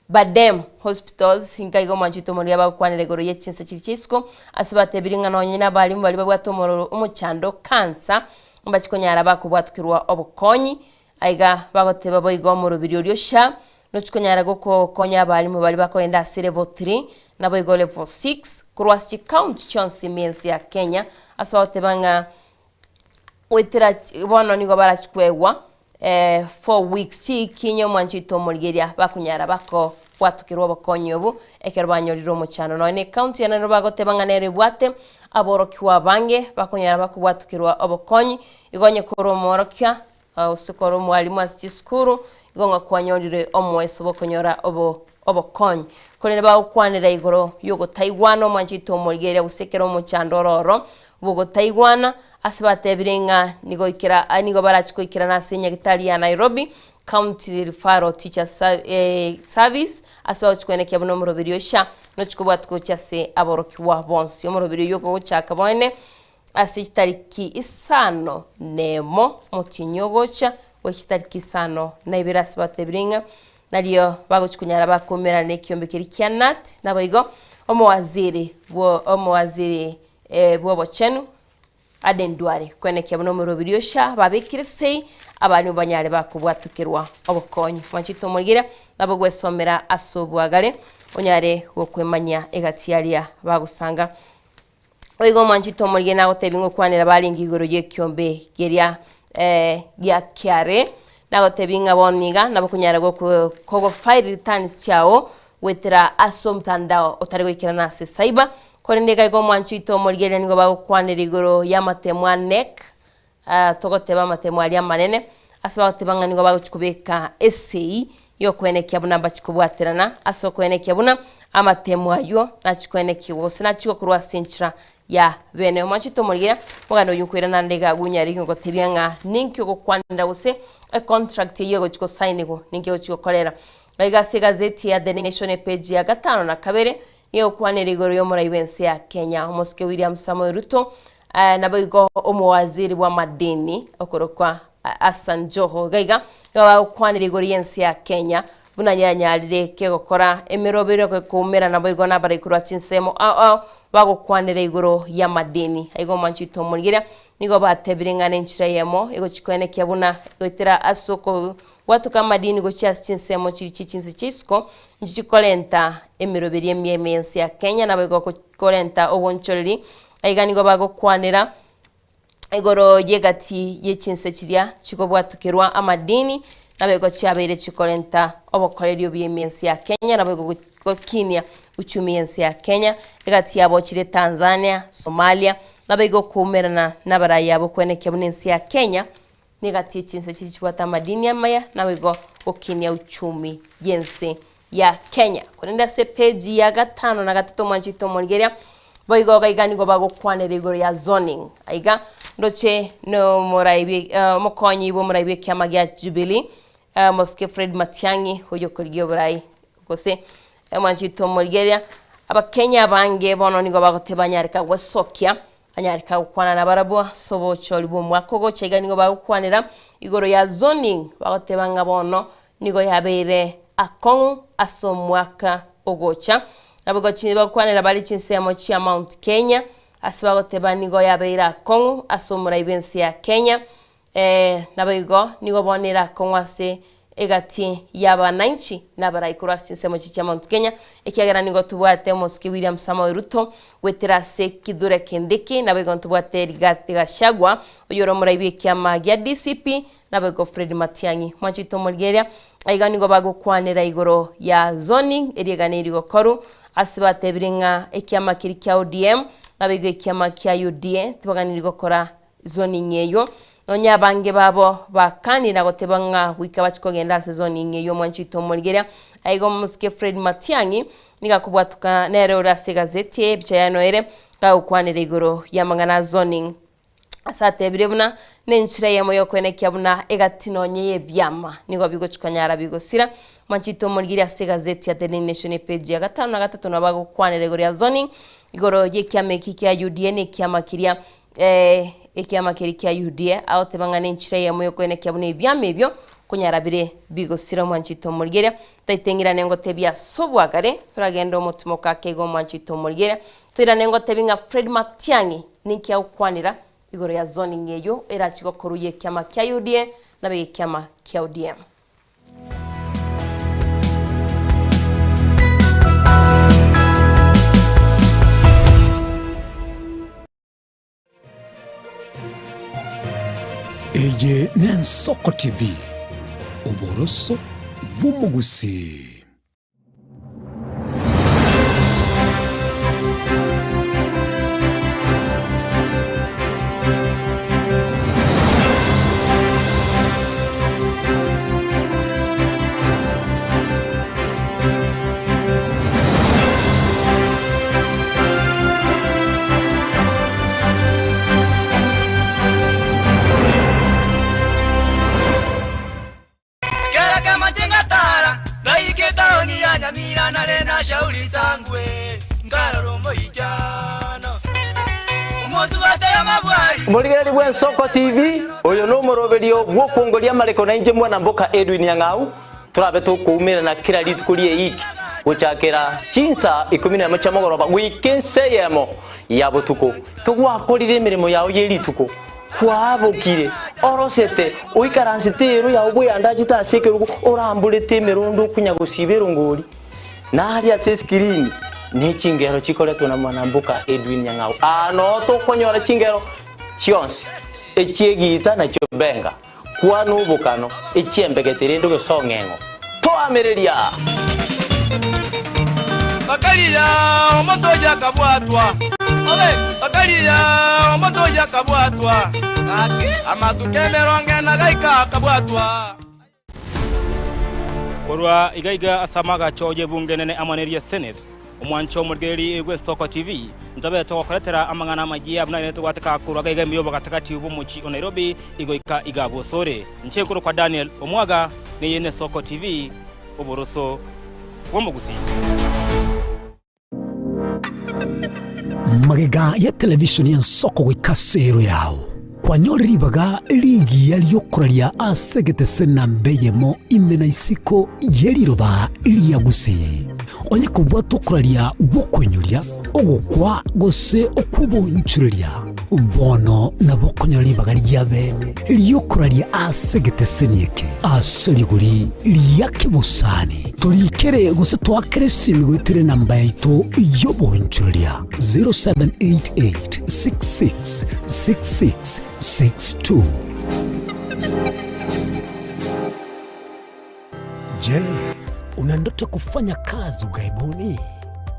Badem Hospitals, inka iga omwanchete omorwia bagokwanera igoro ye chinsa chiria chia isiko, ase batebirie ng'a nonye nabarimu baria babwate omororo omochando cancer mbachie konyara bakobwatokerwa obokonyi. Aiga bagoteba boigo omorobiri oria SHA nochie konyara gokokonya abarimu baria bakogenda ase level 3 naboigo level 6 korwa ase chicounty chionsi ime ense ya Kenya ase bagoteba ng'a goetera bono nigo barachie koegwa 4 weeks chikinye omwancho oito omorigeria bakonyara bakobwatokerwa obokonyi obo ekero banyorire omochando. Nonya na ecounty ya Nairobi bagoteba ng'a nero ebwate aborokigwa abange bakonyara bakobwatokerwa obokonyi, igo onye kore omworokia gose kore omwalimu ase chisukuru igo ng'a kwanyorire omoeso bwokonyora obo obokonyi. Korende bagokwanera igoro y'ogotaigwana omwancho oito omorigereria gose ekero omochando ore oro bw'ogotaigwana, ase batebire ng'a nigo ikera nigo barachie koikerana ase enyagitari ya Nairobi County Referral Teachers Service ase bagochia koenekia buna omoroberi o SHA nochia kobwatwa gochia ase aborokigwa bonsi. Omoroberi oyio ogochaka boene. ase chitariki isano nemo omotienyi ogocha goika chitariki isano na ibere ase batebire ng'a nario bagochia konyara bakomerana na ekiombe keria kia KNUT naboigo omowaziri bwo omowaziri bw'obochenu Aden Duale kwenekia buna omorobiri osha babekire sei abande banyare bakobwatokerwa obokonyi. Mwanchete omorigera nabo gwesomera ase obwagare onyare gokwemanyia egati yaria bagosanga. Boigo omwanchete omorigera nagotebia ng'a okwanera barenge igoro y'ekiombe keria gia KRA nagotebia ng'a bono iga nabo okonyara kogo file returns chiago goetera ase omotandao otari goikerana ase cyber Korende iga igo omwanchi oito omorigereria nigo bagokwanera igoro y'amatemo a NEC, togoteba amatemo aria amanene, ase bagoteba ng'a nigo bagochia kobeka esegi y'okoenekia buna mbachie kobwaterana ase okoenekia buna amatemo aywo nachie koenekigwa gose nachie gokorwa ase enchera ya bene. Omwanchi oito omorigereria, omoganda oyio nkoirana nde iga agwo onyare gotebia ng'a ninki ogokwanera gose econtract eyio egochia gosainigwa ninki egochia gokorera. Iga ase egazeti ya The Nation epage ya gatano na kabere, Nigo egokwanera igoro y'omorai bw'ense ya Kenya, omosike William Samoei Ruto, naboigo omowaziri bw'amadini okorokwa Hassan Joho. Iga iga nigo bagokwanera igoro y'ense ya Kenya buna yanyarire kegokora emerobero ekoumera naboigo nabarai korwa chinsemo ao ao bagokwanera igoro y'amadini. Aiga omwanchi oito omorigereria nigo batebire ng'a nenchera eyemo egochia koenekia buna goetera ase oko Gwatuka amadini gochia ase chinsemo chiria chie chinse chia isiko, nchichi korenta emeroberi emiya ime y'ense ya Kenya, naboigo korenta obonchoreri. Aiga nigo bagokwanera igoro y'egati ye chinse chiria chikobwatokerwa amadini, naboigo chiabeire chikorenta obokoreri obuya ime y'ense ya Kenya, naboigo gokinia uchumi y'ense ya Kenya. Egati yabo chire Tanzania, Somalia, naboigo koumerana nabarai abo kwenekia buna ense ya Kenya Negatie chinse chiria chibwate amadini amaya naboigo gokinia uchumi y'ense ya Kenya. Korende ase epeji ya gatano na gatato omwanchi oito omorigereria, boigo iga iga nigo bagokwanera igoro ya zoning. Aiga ndoche nomorai bwe omokonyi bw'omorai bw'ekiama gia Jubilee Omosike Fred Matiang'i oyio okorigia oborai gose omwanchi oito omorigereria, Abakenya abange bono nigo bagoteba anyareka gwesokia Anyareka gokwana nabarabwo ase obochori bw'omwaka ogocha. Iga nigo bagokwanera igoro ya zoning, bagoteba ng'a bono nigo yabeire akong'u ase omwaka ogocha. Naboigo bagokwanera bare chinsemo chia Mount Kenya, ase bagoteba nigo yabeire akong'u ase omorai bw'ense ya Kenya. Naboigo nigo bono ere akong'u ase egati y'abananchi na abarai korwa ase chinsemo echi chia Mount Kenya, ekiagera nigo tobwate omosike William Samoei Ruto goetera ase Kithure Kindiki, naboigo ntobwate Rigathi Gachagua oyio ore omorai bw'ekiama gia DCP, naboigo Fred Matiang'i. Mwanche oito omorigereria, aiga nigo bagokwanera igoro ya zoning eria eganeirie gokorwa ase batebire ng'a ekiama keria kia ODM naboigo ekiama kia UDA tibaganeirie gokora Zoning eyio, nonya abange babo bakanire na goteba ng'a goika bachie kogenda ase zoning eyio omwanchi oito omorigereria. Aiga omosike Fred Matiang'i nigo akobwatuka nere ore ase egazeti eye ebicha yaye noere gagokwanera igoro y'amang'ana a zoning. Ase atebire buna nenchera eyemo yokoenekia buna egati nonye y'ebiama nigo bigochi konyara bigosira. Omwanchi oito omorigereria ase egazeti ya The Daily Nation epage ya gatano na gatato nabo bagokwanera igoro ya zoning igoro y'ekiama eki kia UDA na ekiama keria Ekiama keria kia Yudea, agoteba ng'a nenchera eyemo y'okoenekia buna ebiama ebio konyara bire bigosira omwanchi oito omorigereria. Taete ng'irane ngotebie ase obwagare, toragende omotimoka ake iga omwanchi oito omorigereria. Toirane ngotebie ng'a Fred Matiang'i ninki agokwanera igoro ya zoning eyio erachie gokorwa y'ekiama kia UDA nabe y'ekiama kia ODM. Eye n'Ensoko TV, oboroso bw'omogusii. Kera kemo chingatara, toike Morigereria bw'Ensoko TV, oyo nomoroberio bw'okwongoria amareko nainche mwana mboka Edwin Nyang'au, torabe tokoumerana kera rituko ri'eiki gochakera chinsa ikomi nemo chia mogoroba goika ensa eyemo ya botuko. Kegwakorire emeremo yao ye rituko, kwabokire, orosete, oikaransete ero yao bweyandachete ase ekerogo, oramborete emerondo okonya gosiba erongori. Na aria ase esikirini ne chingero chikoretwe na mwanamboka Edwin Nyang'au. Aa noo tokonyora chingero chionsi, echi'egiita na chiobenga, kwana obokano, echi'embegete rende ogesong'eng'o. Toamereria! Bakaria omonto oyio akabwatwa, bakaria omonto oyio akabwatwa, amatuko emerongo ena gaika akabwatwa. Korwa iga iga ase amagacho y'ebunge enene amo neria Senate, omwancho omorigereria bw'Ensoko TV, ntobe togokoretera amang'ana amayia buna aye togwateka korwa iga iga ime y'obogatagati bw'omochie o Nairobi igoika iga bosore. Inche nkorokwa Daniel Omwaga, neye n'Esoko TV, oboroso bw'omogusii. Magega ya televisheni y'ensoko goika ase ero yao, kwanyore ribaga rigiya ri'okoraria ase egetese namba eyemo ime na isiko ye riroba ria Gusii. Onye kobwata okoraria gw'okoinyoria, ogokwa gose okw'obonchoreria, bono nabo okonyora ribaga ria bene ri'okoraria ase egeteseni eke ase rigori ria kebosani. Torikere gose toakere esimi goetera enamba yaito y'obonchoreria 0788666662. Je, una ndoto kufanya kazi ughaibuni?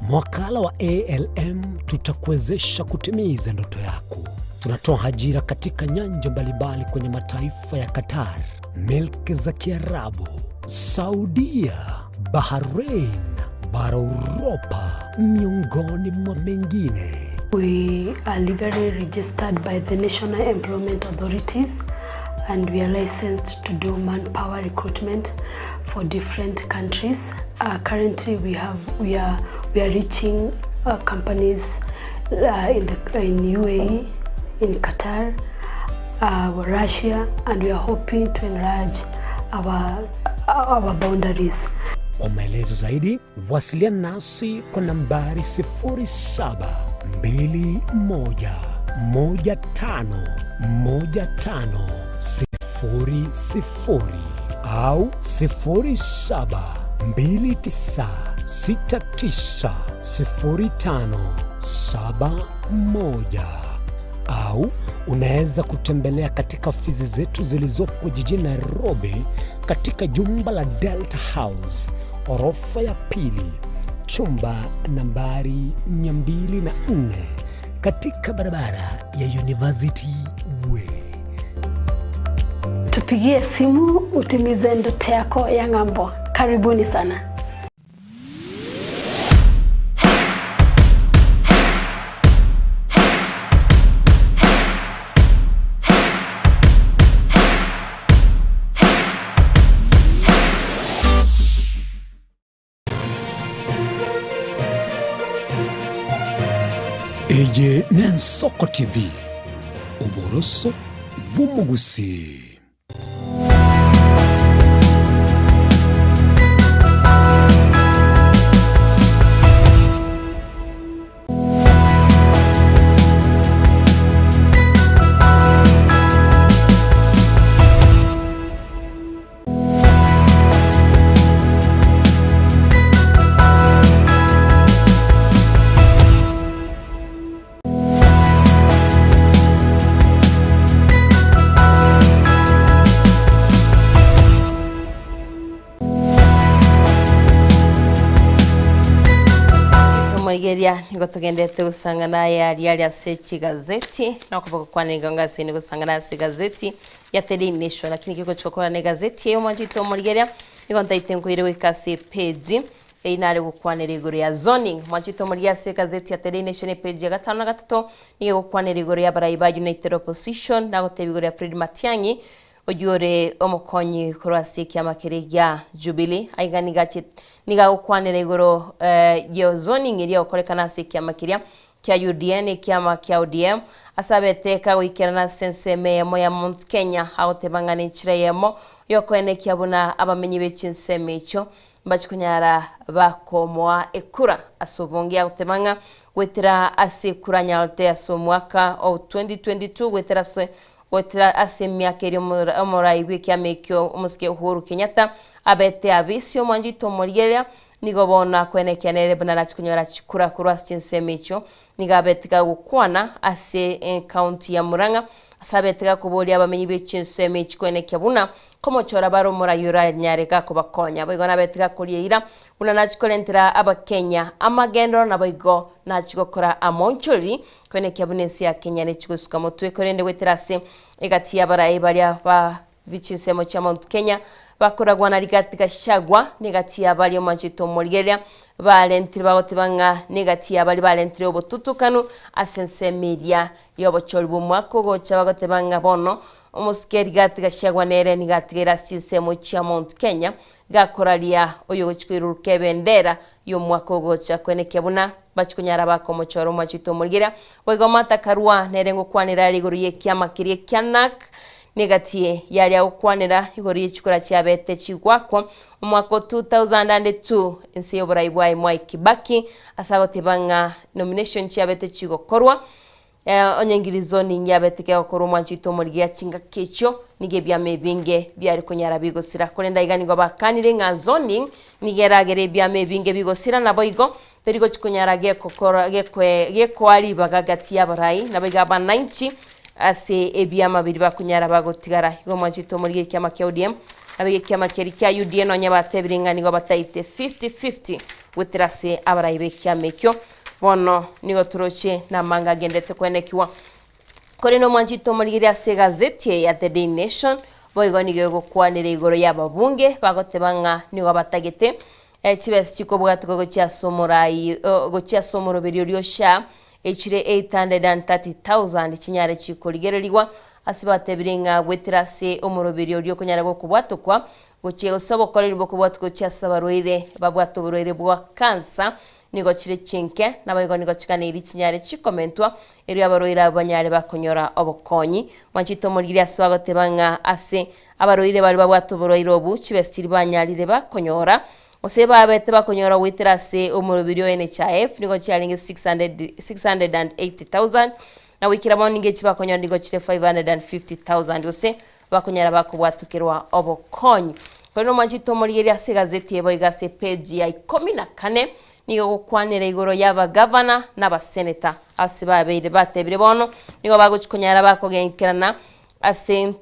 Mwakala wa ALM tutakuwezesha kutimiza ndoto yako. Tunatoa ajira katika nyanja mbalimbali kwenye mataifa ya Qatar, milki za Kiarabu, Saudia, Bahrain, bara Uropa, miongoni mwa mengine. We are legally registered by the National Employment Authorities and we are licensed to do manpower recruitment for different countries. Uh, currently we have we are we are reaching uh, companies uh, in the in UAE, in Qatar, uh, Russia and we are hoping to enlarge our our boundaries. Kwa maelezo zaidi wasiliana nasi kwa nambari 0721151500 au 0729690571 au unaweza kutembelea katika ofisi zetu zilizopo jijini Nairobi katika jumba la Delta House orofa ya pili chumba nambari 204 katika barabara ya University Way. Tupigie simu utimize ndoto yako ya ng'ambo. Karibuni sana. Eye n'Ensoko TV, oboroso bw'omogusii. Tomorigereria nigo togenderete gosang'ana aya aria aria ase chigazeti, na okoba gokwana nigo ngase nigo gosang'ana ase egazeti ya The Daily Nation, lakini ekegochia gokora na egazeti eye omwancho oito omorigereria, nigo ntaete nkoire goika ase epage Eyio nare gokwanera igoro ya zoning. Mwanchete omorigia ase egazeti ya The Daily Nation epage ya gatano na gatato nigo egokwanera igoro y'abarai ba United Opposition nagoteba igoro ya Fred Matiang'i oyio ore omokonyi korwa ase ekiama keria gia Jubilee. Aiga nigo ache nigo agokwanera igoro eh, ya zoning eria egokorekana ase ekiama keria. kia UDA na ekiama kia ODM ase abete kagoikerana ase ensemo eyemo ya Mount Kenya agoteba ng'a nenchera eyemo yokoenekia buna abamenyi be chinsemo echio mbachie konyara bakomoa ekura ase obonge agoteba ng'a goetera ase ekura anyarete ase omwaka o 2022 goetera ase goetera ase emiaka eria omorai bw'ekiama ekio omosike Uhuru Kenyatta abete abisi omwanchete omorigereria Nigo bono akoenekia nere buna arache konyora chikura korwa ase chinsemo echio. Nigo abete gagokwana ase ecounty ya Murang'a ase abete gakoboria abamenyi be chinsemo echi koenekia buna komochora bare omorai oranyare gakobakonya. Boigo nabete gakoria eira buna nachi korentera abakenya amagenderero naboigo nachi gokora amaonchoreri koenekia buna ense ya Kenya nechi gosuka motwe korende goetera ase egati y'abarai baria ba Chinsemo chia Mount Kenya bakoragwa na Rigathi Gachagua negati y'abaria omwanchete omorigereria barentire bagoteba ng'a negati y'abaria barentire obotutukanu ase ensemo eria y'obochori bw'omwaka ogocha bagoteba ng'a bono omosike Rigathi Gachagua nere nigo atigaire ase chinsemo chia Mount Kenya gakoraria oyogochia koiruruka ebendera y'omwaka ogocha kwenekia buna bachia konyara bakomochora omwanchete omorigereria. Boigo Martha Karua nere ngokwanera are igoro y'ekiama keria kia NARC Negati yaria gokwanera igoro ye chikura chiabete chigwakwa omwaka o 2002 inse y'oborai bwaye Mwai Kibaki ase agoteba ng'a nomination chiabete chigokorwa onye ngiri zoning yabete kegokorwa omwancho oito omorigia chingaki echio nigo ebiama ebinge biare konyara bigosira korende aiga nigo bakanire ng'a zoning nigo eragere ebiama ebinge bigosira naboigo teri gochi konyara gekokora gekwe gekoa ribaga gati y'abarai naboigo abananchi Ase ebiama biria bakonyara bagotigara. Igo mwanchete omorigie ekiama kia ODM, nabo ekiama keria kia UDA nonya batebire ng'a nigo bataete 50-50 goetera ase abarai b'ekiama ekio. Bono nigo toroche namanga agendete koenekigwa. Korende omwanchete omorigereria ase egazeti eye ya The Daily Nation, boigo nigo egokwanera igoro y'ababunge bagoteba ng'a nigo batagete chibesa chikobwatwa gochia ase omorai gochia ase omoroberi oria o SHA Echire 830,000 chinyare chikorigererigwa ase batebire ng'a goetera ase omoroberi oria okonyara gokobwatokwa gochia gose obokoreri bw'okobwatwa gochia ase abarwaire babwate oborwaire bwa cancer nigo chire chinke naboigo nigo chiganeiri chinyare chikomentwa erio abarwaire abwo banyare bakonyora obokonyi. Mwanchete omorigiri ase bagoteba ng'a ase abarwaire baria babwate oborwaire obu chibesa chiria banyarire bakonyora Gose babete bakonyora goetera ase omorobiri o NHIF nigo chiarenge 680,000, na goikera bono nigo echi bakonyora nigo chire 550,000 gose bakonyara bakobwatokerwa obokonyi. Korende omwanchete omorigereria ase egazeti eye boigo ase epeji ya ikomi na kane nigo egokwanera igoro y'abagavana na abaseneta ase babeire batebire bono nigo bagochi konyara bakogenkerana ase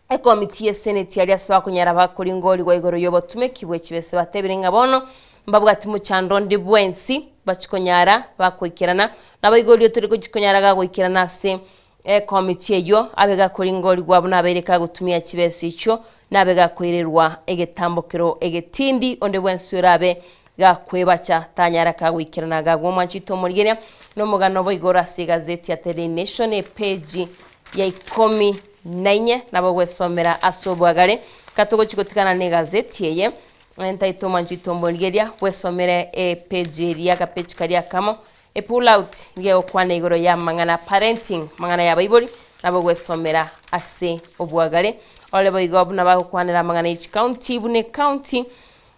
Ekomiti y'eseneti aria ase bakonyara bakoringorigwa igoro y'obotumeki bwe chibesa batebire ng'a bono mbabwati mochando onde bwensi bachikonyara bakoikerana. Naboigo tore gochikonyara gagoikerana ase ekomiti eyio abe gakoringorigwa buna abeire kagotumia chibesa echio nabe gakoirerwa egetambokero egetindi onde bwensi orabe gakwebacha tanyara kagoikerana gagwa omwanchete omorigereria nomogano boigo ase egazeti ya The Daily Nation epeji ya ikomi na inye nabo gwesomera ase obwagare. Katogochi gotigana negazeti eye, ntaete omwanchete omborigeria bwesomere epage eria agapeji karia akamo, epull out nigo egokwana igoro ya amang'ana parenting, amang'ana ya abaibori, nabo gwesomera ase obwagare. Ore boigo buna bagokwanera amang'ana ye chicounty buna ecounty,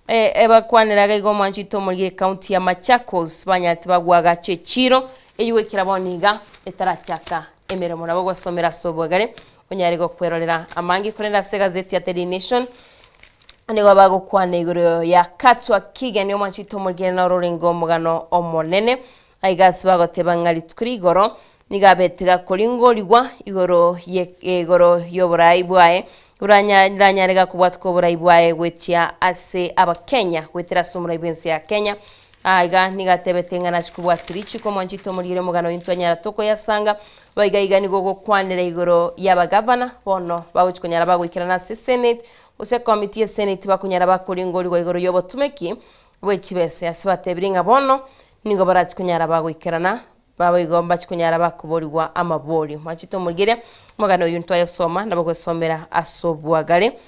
ebakwanera iga igo omwanchete omorigeria ecounty ya Machakos banyarete bagwagacha echiro, eywo goikera bono iga etarachaka emeremo. Nabo gwesomera ase obwagare onyare gokwerorera amange korende ase egazeti ya The Daily Nation nigo bagokwana igoro ya Katwa Kigen omwanchete omorigere noro orenge omogano omonene aiga ase bagoteba ng'a rituko rigoro nigo abete gakoringorigwa igoro ye igoro y'oborai bwaye buranya ranyare gakobwatwa oborai bwaye goetia ase abakenya goetera ase omorai bw'ense ya Kenya Aiga nigo atebete ng'a nachie kobwatia richiiko omwanchete omorigereria omogano oyo ntwanyara tokoyasanga. Boigo aiga nigo ogokwanera igoro y'abagavana bono bagochia konyara bagoikerana ase esenate gose ekomiti y'esenate bakonyara bakoringorigwa igoro y'obotumeki bwe chibese ase batebirie ng'a bono nigo barachie konyara bagoikerana baboigo mbachie konyara bakoborigwa amaborio. Mwanchete omorigereria omogano oyio ntwayosoma nabo gwesomera ase obwagare.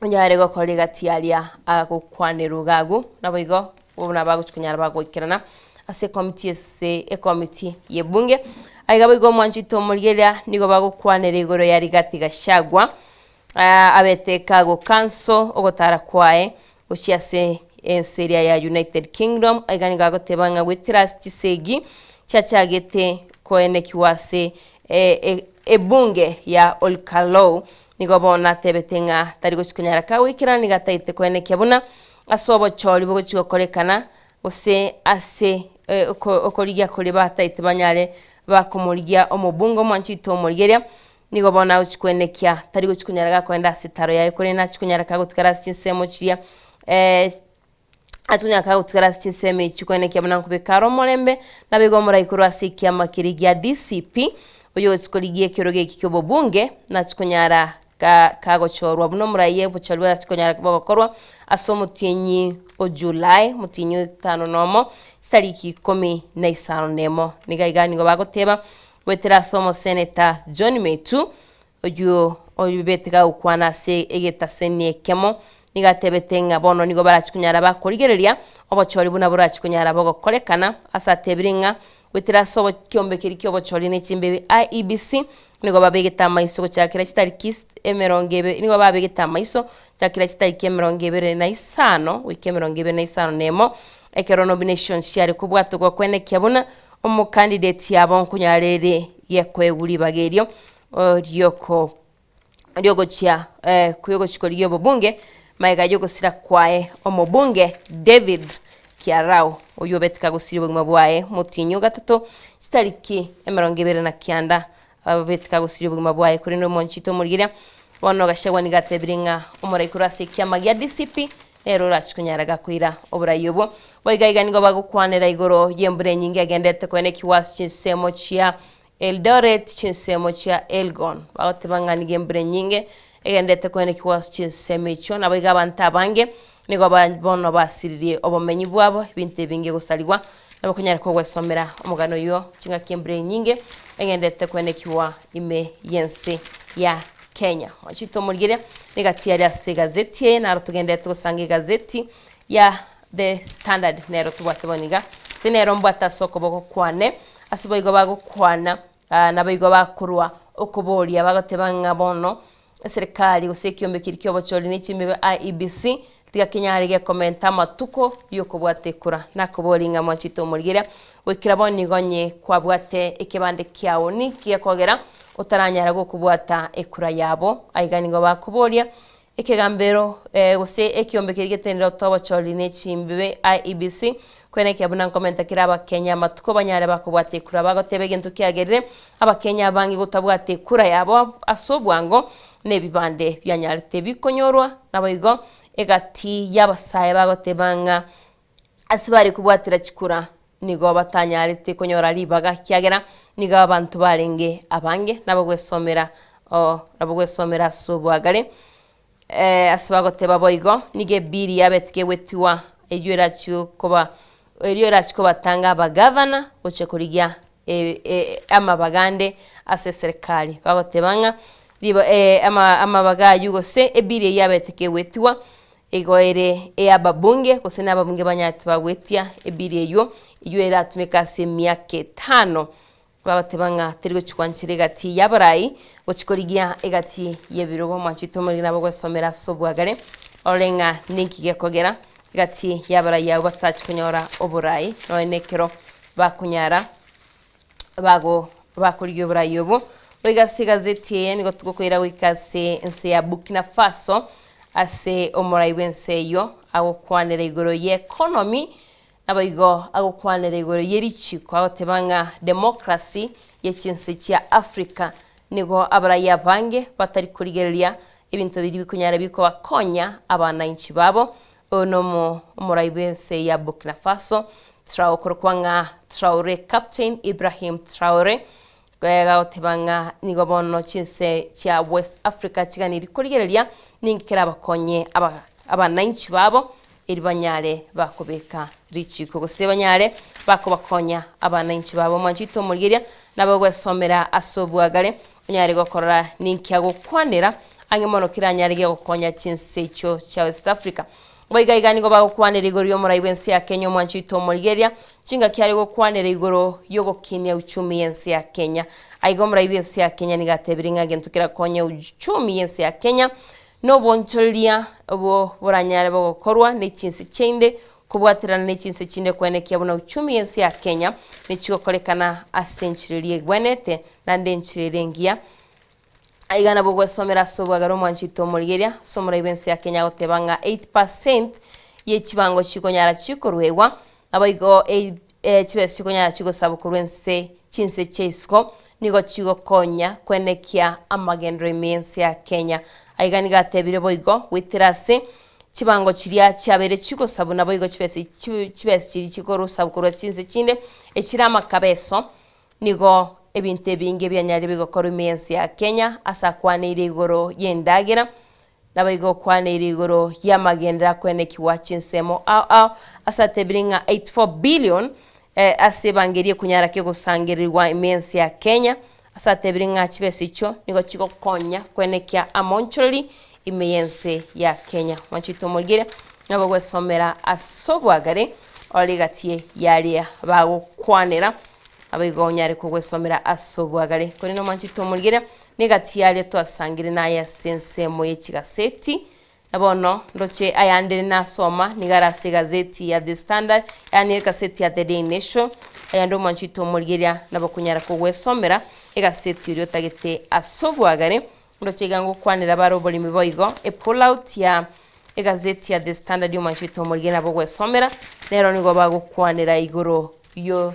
Onyare gokora egati aria agokwanerwa iga agwo, naboigo buna bagochia konyara bagoikerana ase ekomiti ase ekomiti y'ebunge. Aiga boigo omwanchete omorigereria nigo bagokwanera igoro ya Rigathi Gachagua abete kagokanso ogotara kwaye gochia ase ense eria ya United Kingdom. Aiga nigo agoteba ng'a goetera ase chisegi chiachagete koenekiwa ase ebunge ya Olkalou nigo bono atebete ng'a tari gochia konyara kagoikerana nigo atagete koenekia buna ase obochori bogochia gokorekana gose ase okorigia koria batagete banyare bakomorigia omobunge omwanchete omorigereria, nigo bono agochia koenekia tari gochia konyara gakoenda ase etaro yaye korende nachia konyara kagotigara ase chinsemo chiria achia konyara kagotigara ase chinsemo echio koenekia buna nkobeka are omorembe, naboigo omorai korwa ase ekiama keria gia DCP, oyogochia korigia ekerogo eki kia obobunge, nachia konyara Ka kagochorwa buna omoraia obochori bwachia konyara bogokorwa ase omotienyi o Julai, omotienyi o etano na omo, chitariki ikomi na isano na emo. Niga iga nigo bagoteba, goetera ase omoseneta John Metu, oyio oyobete gagokwana ase egetaseni ekemo, nigo atebete ng'a bono nigo barachie konyara bakorigereria obochori buna borachie konyara bogokorekana, ase atebire ng'a Goetera ase ekiombe keria ki'obochori ne chimbebe, IEBC, nigo babegete amaiso gochakera chitariki emerongo ebere nigo babegete amaiso gochakera chitariki emerongo ebere na isano goika emerongo ebere na isano na emo, ekero nominations chiare kobwatogwa kwenekia buna omocandidate yabo nkonyara ere gekoegwa ribaga erio rioko riogochia riogochia korigia obobunge, magega y'ogosira kwaye omobunge David Kiarau, oyio obete kagosiria obogima bwaye omotienyi o gatato chitariki emerongo ebere na kianda, obete kagosiria obogima bwaye korende omonchete omorigereria bono Gachagua nigo atebire ng'a omorai korwa ase ekiama gia DCP nere orachie konyara gakoira oborai obwo. Boigo iga nigo bagokwanera igoro y'embura enyinge egenderete koenekigwa ase chinsemo chia Eldoret chinsemo chia Elgon, bagoteba ng'a nigo embura enyinge egenderete koenekigwa ase chinsemo echio, naboigo abanto abange nigo ba bono basiririe obomenyi bwabo, ebinto ebinge gosarigwa, nabo okonyara kogwesomera omogano oyio chingaki embura enyinge egenderete koenekigwa ime y'ense ya Kenya. Ochite omorigereria negati aria ase egazeti eye, naro togenderete gosanga egazeti ya The Standard nero tobwate bono iga, gose nero mbwate ase okoboko kwane, ase boigo bagokwana naboigo bakorwa okoboria bagoteba ng'a bono eserekari gose ekiombe keria kia obochori ne chimebe IEBC tiga kenyare gekomenta amatuko yokobwata ekura. Nakoboria ng'a mwanchete omorigereria goikera bono nigo onye kwabwate ekebande kiao ninki gekogera otaranyara gokobwata ekura yabo? Aiga nigo bakoboria Ekegambero gose ekiombe keria getenenire otobochori ne chimbibe, IEBC, kwenekia buna nkomenta kera abakenya amatuko banyare bakobwata ekura. Bagoteba egento kiagerire abakenya abange gotabwata ekura yabo ase obwango na ebibande bianyarete bikonyorwa. Naboigo egati y'abasae bagoteba ng'a ase bare kobwatera chikura nigo batanyarete konyora ribaga ekiagera nigo abanto barenge abange nabagwesomera nabagwesomera ase oboagare. Ase bagoteba boigo, nigo ebiri yabete kegwetiwa eyio erachie koba erio erachie kobatanga abagavana gochia korigia amabaga ande ase eserekari. Bagoteba ng'a riba amabaga ayio gose ebiri eyio yabete kegwetiwa Igo ere ey'ababunge, gose nababunge banyarete bagwetia ebiri eyio, eyio eratumeke ase emiaka etano, bagoteba ng'a teri gochia kwanchera egati y'abarai, gochia korigia egati y'ebirogo. Mwanchete omoriri nabo gwesomera ase obwagare, orore ng'a ninki gekogera egati y'abarai abwo batachi konyora oborai, nonya na ekero bakonyara bago bakorigia oborai obo. Boigo ase egazeti eye nigo togokoira goika ase ense ya Burkina Faso, ase omorai bw'ense eyio agokwanera igoro y'economy, naboigo agokwanera igoro ye richiko agoteba ng'a democracy ye chinse chia Africa nigo abarai abange batari korigereria ebinto biria bikonyara bikobakonya abanainchi babo. Oyo nomo omorai bw'ense ya Burkina Faso, Trao okorokwa ng'a Traore Captain Ibrahim Traore, gagoteba ng'a nigo bono chinse chia West Africa chiganirie korigereria ninki kerabakonye aba abanainchi babo eri banyare bakobeka richiko gose banyare bakobakonya abanainchi babo. Mwanchete omorigereria nabo ogwesomera ase obwagare onyare gokorora ninki agokwanera ang'e mono keranyare gegokonya chinse echio chia West Africa. Boigo iga nigo bagokwanera igoro y'omorai bw'ense ya Kenya omwanchi oito omorigereria, chingaki are gokwanera igoro y'ogokinia uchumi y'ense ya Kenya. Aiga omorai bw'ense ya Kenya nigo atebire ng'a egento kerakonye uchumi y'ense ya Kenya nobonchoreria obo boranyare bogokorwa ne chinse chiainde kobwaterana ne chinse chinde koenekia buna uchumi y'ense ya Kenya nechigokorekana ase enchera eria egwenerete naende enchera ere engiya. Aiga nabo ogwesomera ase obwagare omwanchi oito omorigeria ase omorai bw'ense ya Kenya agoteba ng'a 8% ye chibango chikonyara chikoruegwa naboigo chibesa chikonyara chigosabwa korwa ense chinse chia isiko nigo chigokonya kwenekia amagenderero ime y'ense ya Kenya. Aiga nigo atebire boigo goetera ase chibango chiria chiabeire chigosabwa naboigo chibesa chibesa chiria chikorosabwa korwa chinse chinde echire amakabeso Nigo ebinto ebinge bianyarire bigokorwa ime y'ense ya Kenya ase akwaneire igoro y'endagera, naboigo okwaneire igoro y'amagenderero akwenekigwa chinsemo ao ao ase atebire ng'a 84 billion ase ebanga eria ekonyara kegosangererigwa ime y'ense ya Kenya ase atebire ng'a chibesa echio nigo chigokonya kwenekia amonchoreri ime y'ense ya Kenya. Mwanche oito omorigere nabo gwesomera ase obwagare ore gati y'aria bagokwanera. Naboigo onyare kogwesomera ase obwagare. Korende omwanchete omorigereria, negati yaria twasangire naye ase ensemo ye chigaseti, na bono ndoche ayande nasoma nigo are ase egazeti ya The Standard, yaani egaseti ya The Daily Nation, ayande omwanchete omorigereria nabo okonyara kogwesomera egaseti oria otagete ase obwagare. Ndoche iga ngokwanera bare oboremi boigo, epull out ya egazeti ya The Standard omwanchete omorigereria nabo ogwesomera, nero nigo bagokwanera igoro yo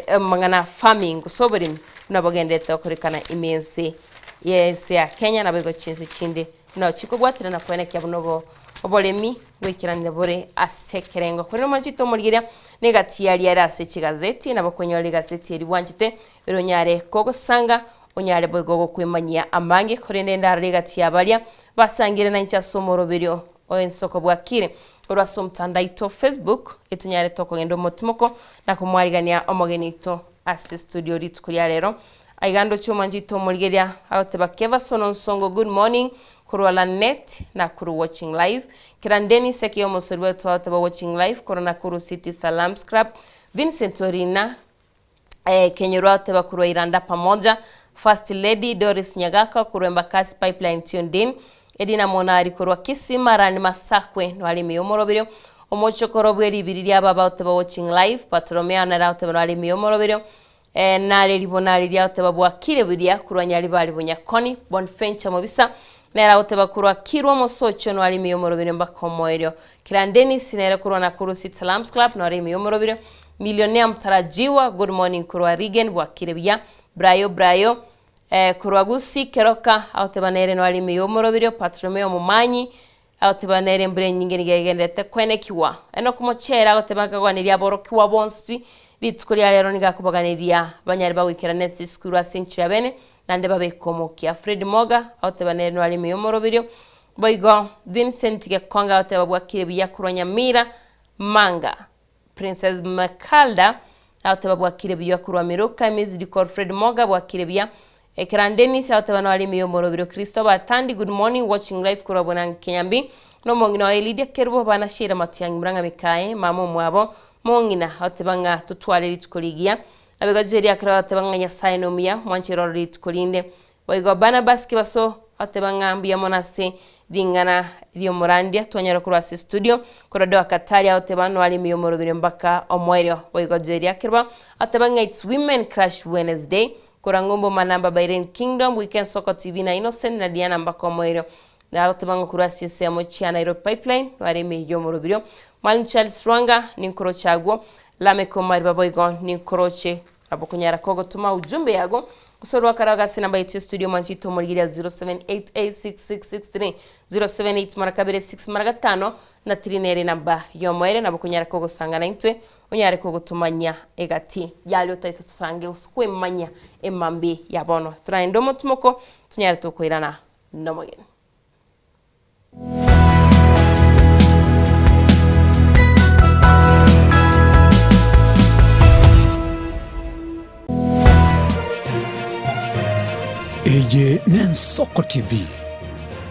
amang'ana a farming gose oboremi buna bogenderete gokorekana ime y'ense y'ense ya Kenya naboigo chinse chinde buna chikobwaterana koenekia buna obo oboremi bwaikeranire bore ase ekerengo. Korende omwanchete omorigereria na egati yaria ere ase chigazeti nabo okonyora egazeti eria bwanchete ere onyare kogosanga onyare boigo gokwemanyia amange korende ndarore egati ya baria basangire nainche ase omoroberio o ensoko bwakire. Korwa ase omotandao aito Facebook, etonyarete okogenda omotimoko na komwarigania omogeni oito ase studio rituko ria rero. Aiga ndoche omwanchi oito omorigereria agoteba Kevason Onsongo good morning korwa Lanet Nakuru watching live. Kera Dennis Ekeyo omosori bwetu agoteba watching live korwa Nakuru City Salams Club. Vincent Orina Kenyorwa agoteba korwa Iranda Pamoja. First Lady Doris Nyagaka korwa Embakasi Pipeline tuned in. Edina Monari korwa Kisii Marani Masakwe noare ime y'omoroberio. Omochokoro bwe ribiri ria baba agoteba watching live. Bartolomeo nere agoteba noare ime y'omoroberio. Nare ribona riria agoteba bwakire buria korwa Nyaribari Bonyakoni. Bonfencha Mobisa nere agoteba korwa Kirwa Omosocho noare ime y'omoroberio mpaka omoerio. Kiran Dennis nere korwa Nakuru City Salams Club noare ime y'omoroberio. Millionaire Mtarajiwa good morning korwa Rigen bwakire buya. Brayo Brayo korwa Gusii Keroka agoteba nere noare ime y'omoroberio. Bartolomeo Omomanyi agoteba nere embura enyinge nigo egendererete koenekigwa. Enock Mochere agoteba nkagwaneria aborokigwa bonsi pi rituko ria rero nigo akobaganeria banyare bagoikerana ase esukuru ase enchera bene naende babeke omokia. Fred Moga agoteba nere noare ime y'omoroberio. Boigo Vincent Gekonge agoteba bwakire buya korwa Nyamira Manga. Princess Macalda agoteba bwakire buya korwa Miruka Miss Fred Moga bwakire buya Ekeran Dennis agoteba noare ime y'omorobiro Kristo Batandi good morning watching live korwa Bonangi Kenyambi nomong'ina oye Lydia Kerubo bana Sheila Matiang'i Murang'a Mikae mama omwabo Mong'ina agoteba ng'a totware rituko rigiya Naboigo Jerry akero agoteba ng'a Nyasaye nomuya mwanche roro rituko rinde Boigo Barnabas Kibaso agoteba ng'a mbuya mono ase ring'ana ri'omorandia twanyora korwa ase estudio. Korwa Doha Katari agoteba noare ime y'omorobiri mpaka omoerio. Boigo Jerry Akirwa agoteba ng'a it's women crush Wednesday. Korwa Ng'umbu Manamba Bahrain Kingdom Weekend Soko TV na Innocent na Diana mpaka omoerio. Agoteba ng'a korwa ase ensemo chia Nairobi Pipeline noare ime y'omorobirio. Mwalimu Charles Lwanga ninkoroche agwo. Lameck Omariba boigo ninkoroche. Nabo okonyara kogotoma ujumbe yago gose orwakare ase enamba yaito ya studio mwanche oito omorigereria 07886663 078 mara kabere 6 mara gatano na 3 nere enamba yomoerio nabo okonyara kogosanga naintwe onyare kogotomanya egati yaria otaete tosange gose kwemanya emambi ya bono. Toraende omotimoko tonyare tokoirana nomogeni. Eye n'Ensoko TV,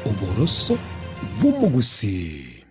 oboroso bw'omogusii.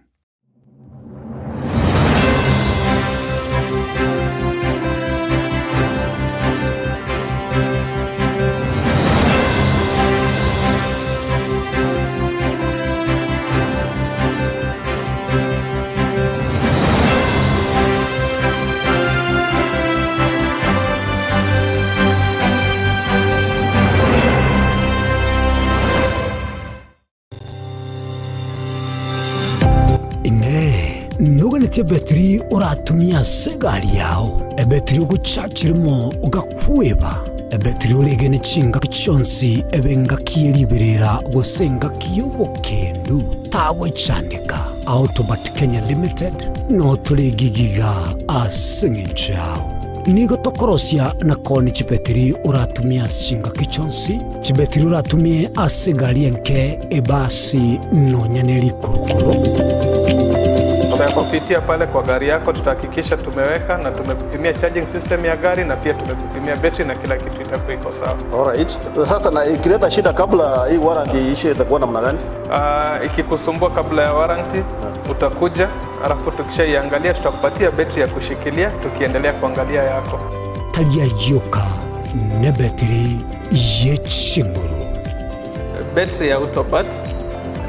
Nkoganetie ebetiri oratumie ase egari yao, ebetiri ogochachirimo ogakweba, ebetiri oregene chingaki chionsi ebe engaki ye riberera gose engaki y'obokendu, tagochandeka. Autobat Kenya Limited noo tore egigiga ase eng'encho yao. Nigo tokorosia na koonia chibetiri oratumie ase chingaki chionsi, chibetiri oratumie ase egari enke, ebasi, nonya ne rikurukuru. Tutakupitia pale kwa gari yako, tutahakikisha tumeweka na tumekupimia charging system ya gari na pia tumekupimia betri na kila kitu itakuwa iko sawa. Alright. Sasa na ikileta shida kabla hii warranty iishe itakuwa namna gani? Ikikusumbua kabla ya warranty utakuja, alafu tukishaiangalia tutakupatia betri ya kushikilia tukiendelea kuangalia yako. Tari ayio oka, nebetiri ye chinguru. Betri ya Autobat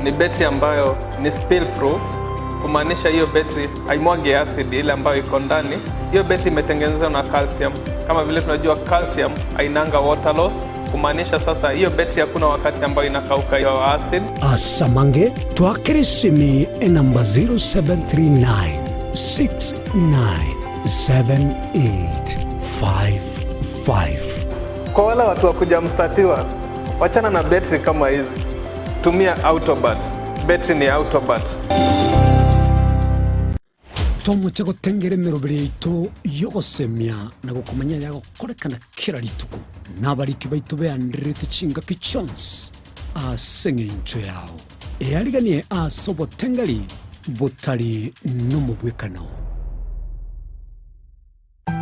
ni betri ambayo ni spill proof, kumaanisha hiyo betri haimwagi acid ile ambayo iko ndani. Hiyo betri imetengenezwa na calcium. Kama vile tunajua calcium hainanga water loss, kumaanisha sasa hiyo betri hakuna wakati ambayo inakauka hiyo acid. Asamange twakere esimi enamba 0739 697855. Kwa wale watu wa kuja mstatiwa, wachana na betri kama hizi, tumia Autobat. Betri ni Autobat. Tomoche gotengera emeroberi yaito y'ogosemia na gokomanya ayagokorekana kera rituko, na abariki baito beandererete chingaki chionsi ase engencho yao. Eariganie ase obotengeri botari nomobwekano.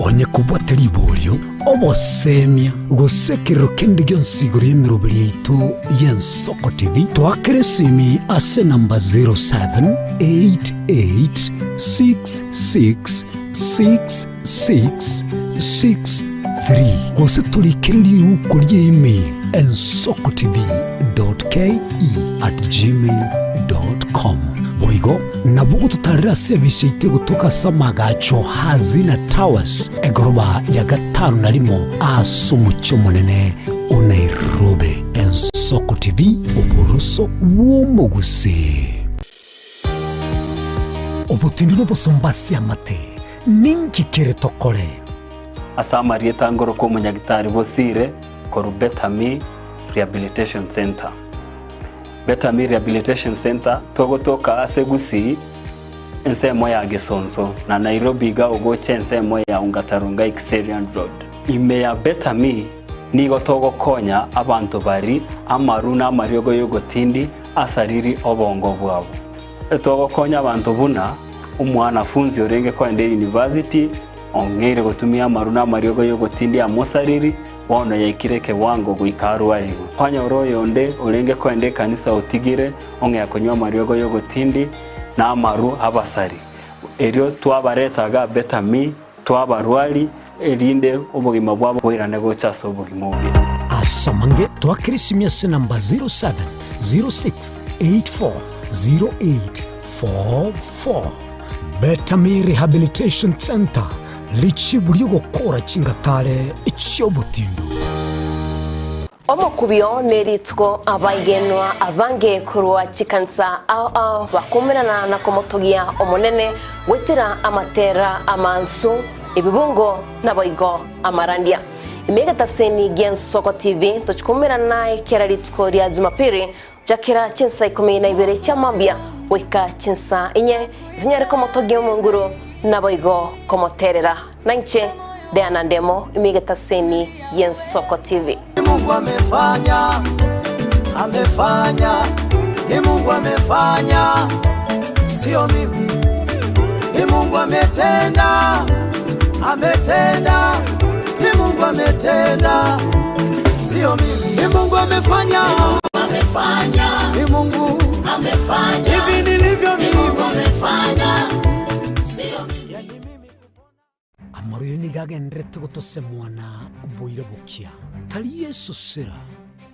Onye kobwate riborio, obosemia, gose ekerero kende gionsi igoro y'emeroberi yaito y'Ensoko TV, toakere esimi ase enamba 0788666663 gose torikere riuko ria email ensokotv.ke@gmail.com. Boigo nabo ogototarera ase ebisa yaito egotoka ase amagacho Hazina Towers, egoroba ya gatano na rimo ase omochie omonene o Nairobi. Ensoko TV, oboroso bw'omogusii. Obotindi nobosomba ase amate, ninki kere tokore? Ase amarieta ngoroka omonyagitari Bosire korwa Betami Rehabilitation Centre. Betami Rehabilitation Centre togotoka ase Gusii ensemo ya Gesonso na Nairobi iga ogocha ensemo ya Ongata-Rongai Kiserian Road. Ime ya Betami nigo togokonya abanto bari amaru na amariogo y'ogotindi asariri obongo bwabo. Togokonya abanto buna omwanafunzi orenge koenda eyunivasiti ong'eire gotumia amaru na amariogo y'ogotindi amosariri bono yaikire ekewango goika arwarigwe. Kwanyora oyonde orenge koenda ekanisa otigire ong'ea konywa amariogo y'ogotindi na amaru abasari. Erio twabareta iga Betami, twabarwari, erinde obogima bwabo boirane gocha ase obogima obuya. Ase amange twakera esimi ase enamba 0706840844. Betami Rehabilitation Centre, richibu ri'ogokora chingatare chi'obotindu. Omokubio nerituko abaigenwa abange korwa chikanisa ao ao bakoumerana na komotogia Omonene goetera amatera amansu, ebibungo naboigo amarandia. Ime egetaseni gi'Ensoko TV tochi koumerana naye kera rituko ria Jumapili gochakera chinsa ikomi na ibere chia mambia goika chinsa inye, tonyare komotogia Omonguru naboigo komoterera. Nainche Diana Ndemo, ime egetaseni gi'Ensoko TV. Ni Mungu amefanya, amefanya, ni Mungu amefanya, sio mimi. Ni Mungu ametenda, ametenda, ni Mungu ametenda, sio mimi. Ni Mungu amefanya, amefanya, ni Mungu amefanya, hivi nilivyo ni Mungu mimi. amefanya, sio mimi. Amarwaire nigo agenderete gotosemwana boira bokia, tari esosera,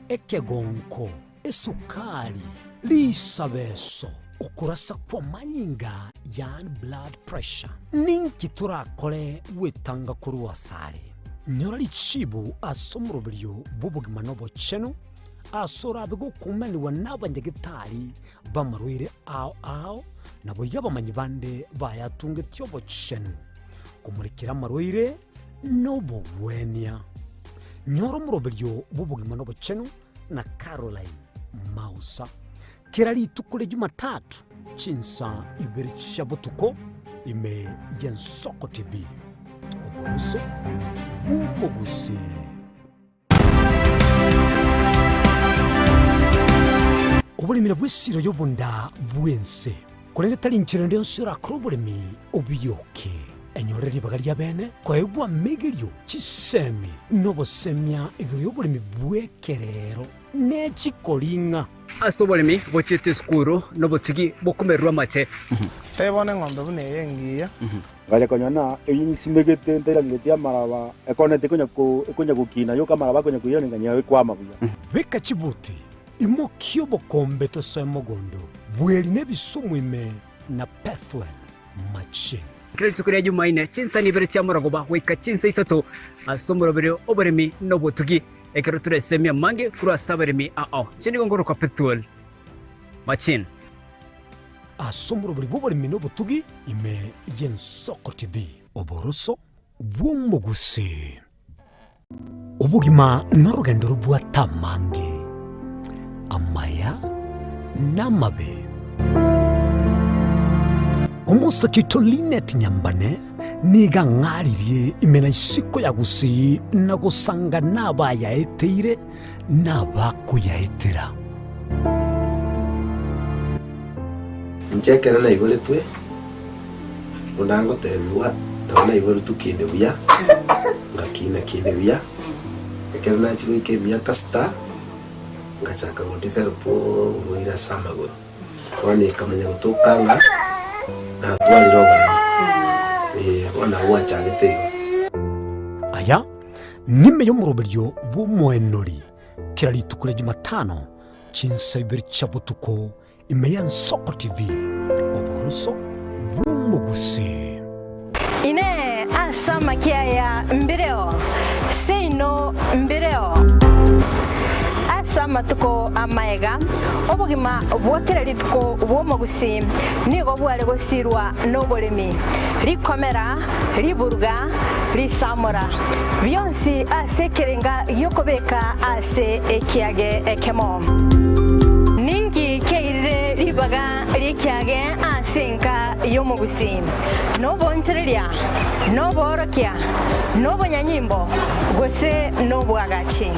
ekegonko, esukari, risabeso, okorasa kw'amanyinga, yaani blood pressure. Ninki torakore gwetanga korwa asare? Nyora richibu ase omoroberio bw'obogima na obochenu. Ase orabe gokumanigwa nabanyagetari b'amarwaire ao ao, naboigo abamanyi bande bayatungetie obochenu, komorekera amarwaire nobogwenia. Nyora omoroberio bw'obogima nobochenu na Caroline Mausa. Kera rituko ria Jumatatu chinsa ibere chia botuko ime y'Ensoko TV. Oboroso bw'omogusii. Oboremi nabwo esiro y'obonda bw'ense, korende tari inchera ende yonsi orakore oboremi obiyoke. Enyorere ribaga ria bene koegwa amegerio, chisemi, na obosemia igoro y'oboremi bw'ekerero ne chikoring'a. Ase oboremi bochiete esukuru nobotugi bokomererwa amache. Tebia bono eng'ombe buna eye engiya. Ngacha konyora ng'a eyio nsimegete ntairaneretie amaraba, ekonete ekonya ko ekonya gokina yoka amaraba akonya koirana nkanyora ekwama buya. Beka chibuti, imokia obokombe tosoe mogondo, bweri na ebisumu ime na Pethuel machine. Kera rituko ria Jumaine, chinsa ibere chia morogoba goika chinsa isato ase omoroberio oboremi na obotugi, ekero toresemie amange korwa ase abaremi ao. Inche nigo nkorokwa Pethuel Machine. Ase omorobori bw'oboremi na obotugi ime y'Ensoko TV. Oboroso bw'omogusii. Obogima norogendo robwate amange, amaya na amabe. Omosake oito Linet Nyambane nigo ang'aririe ime na isiko ya Gusii na gosanga nabayaeteire na abakoyaetera. Inche ekero naiboretwe, buna ngotebigwa, nabo naiboretwe kinde buya, ngakina kinde buya, ekero nachia goika emiaka sita, ngachaka go develop oborwaire ase amagoro. Bono ekamanya gotoka ng'a natwarire oboremo, eh, bono nabo gwachagete igo. Aya nime y'omoroberio bw'omoenori kera rituko ria Jumatano chinsa ibere chia botuko ime y'Ensoko TV, oboroso bw'omogusii. Inee! Ase amakia aya mbireo? Seino mbireo. Ase amatuko amaega, obogima bwa kera rituko bw'omogusii nigo bware gosirwa noboremi, rikomera, riburuga, risamora, bionsi ase ekerenga gi'okobeka ase ekiage ekemo. Ninki kiairire ribaga ri'ekiage ase enka y'omogusii? Noboonchoreria, noboorokia, nobonyanyimbo, gose nobwagachi?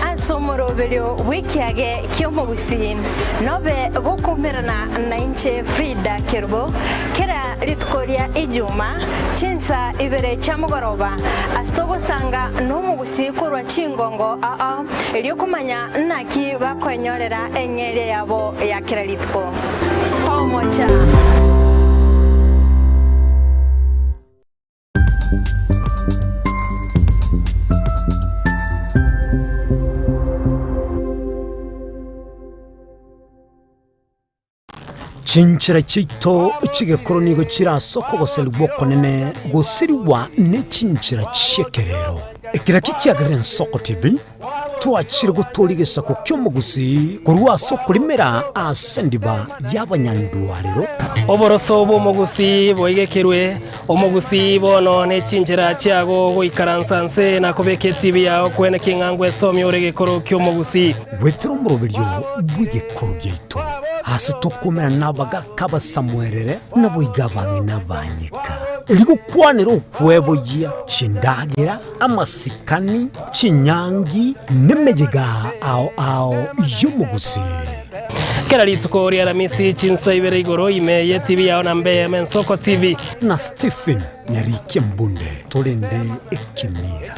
Ase omoroberio bw'ekiage ki'omogusii nobe gokoumerana nainche Frida Kerubo, Kera rituko ria Ijuma, chinsa ibere chia mogoroba, ase togosanga nomogusii korwa chingongo ao, erio komanya naki bakoenyorera eng'eria yabo ya kera rituko. Tomocha! Chinchera chiaito chi'egekoro nigo chire ase okogoserigwa okonene gosirigwa ne chinchera chi'ekerero. Ekero ekio kiagerire Ensoko TV, twachire gotooria egesaku ki'omogusii korwa ase okorimera ase endiba y'abanyandwarero. Oboroso bw'omogusii boigekerwe, omogusii bono ne chinchera chiago goikaransa nse na kobeka etibi yao kwene king'a ngwesomia ore egekoro ki'omogusii. Goetera omoroberio bw'egekoro giaito, aase tokomerana nabagaaka abasamuerere, naboigo abang'ina abanyeka, erio gokwanera okweboyia chindagera, amasikani, chinyangi, nemeyega ao ao y'omogusii. Kera rituko ria Aramisi chinsa ibere igoro ime ye TV yao na mbe Ensoko TV. Na Stephen Nyarikia Mbunde torende ekemira.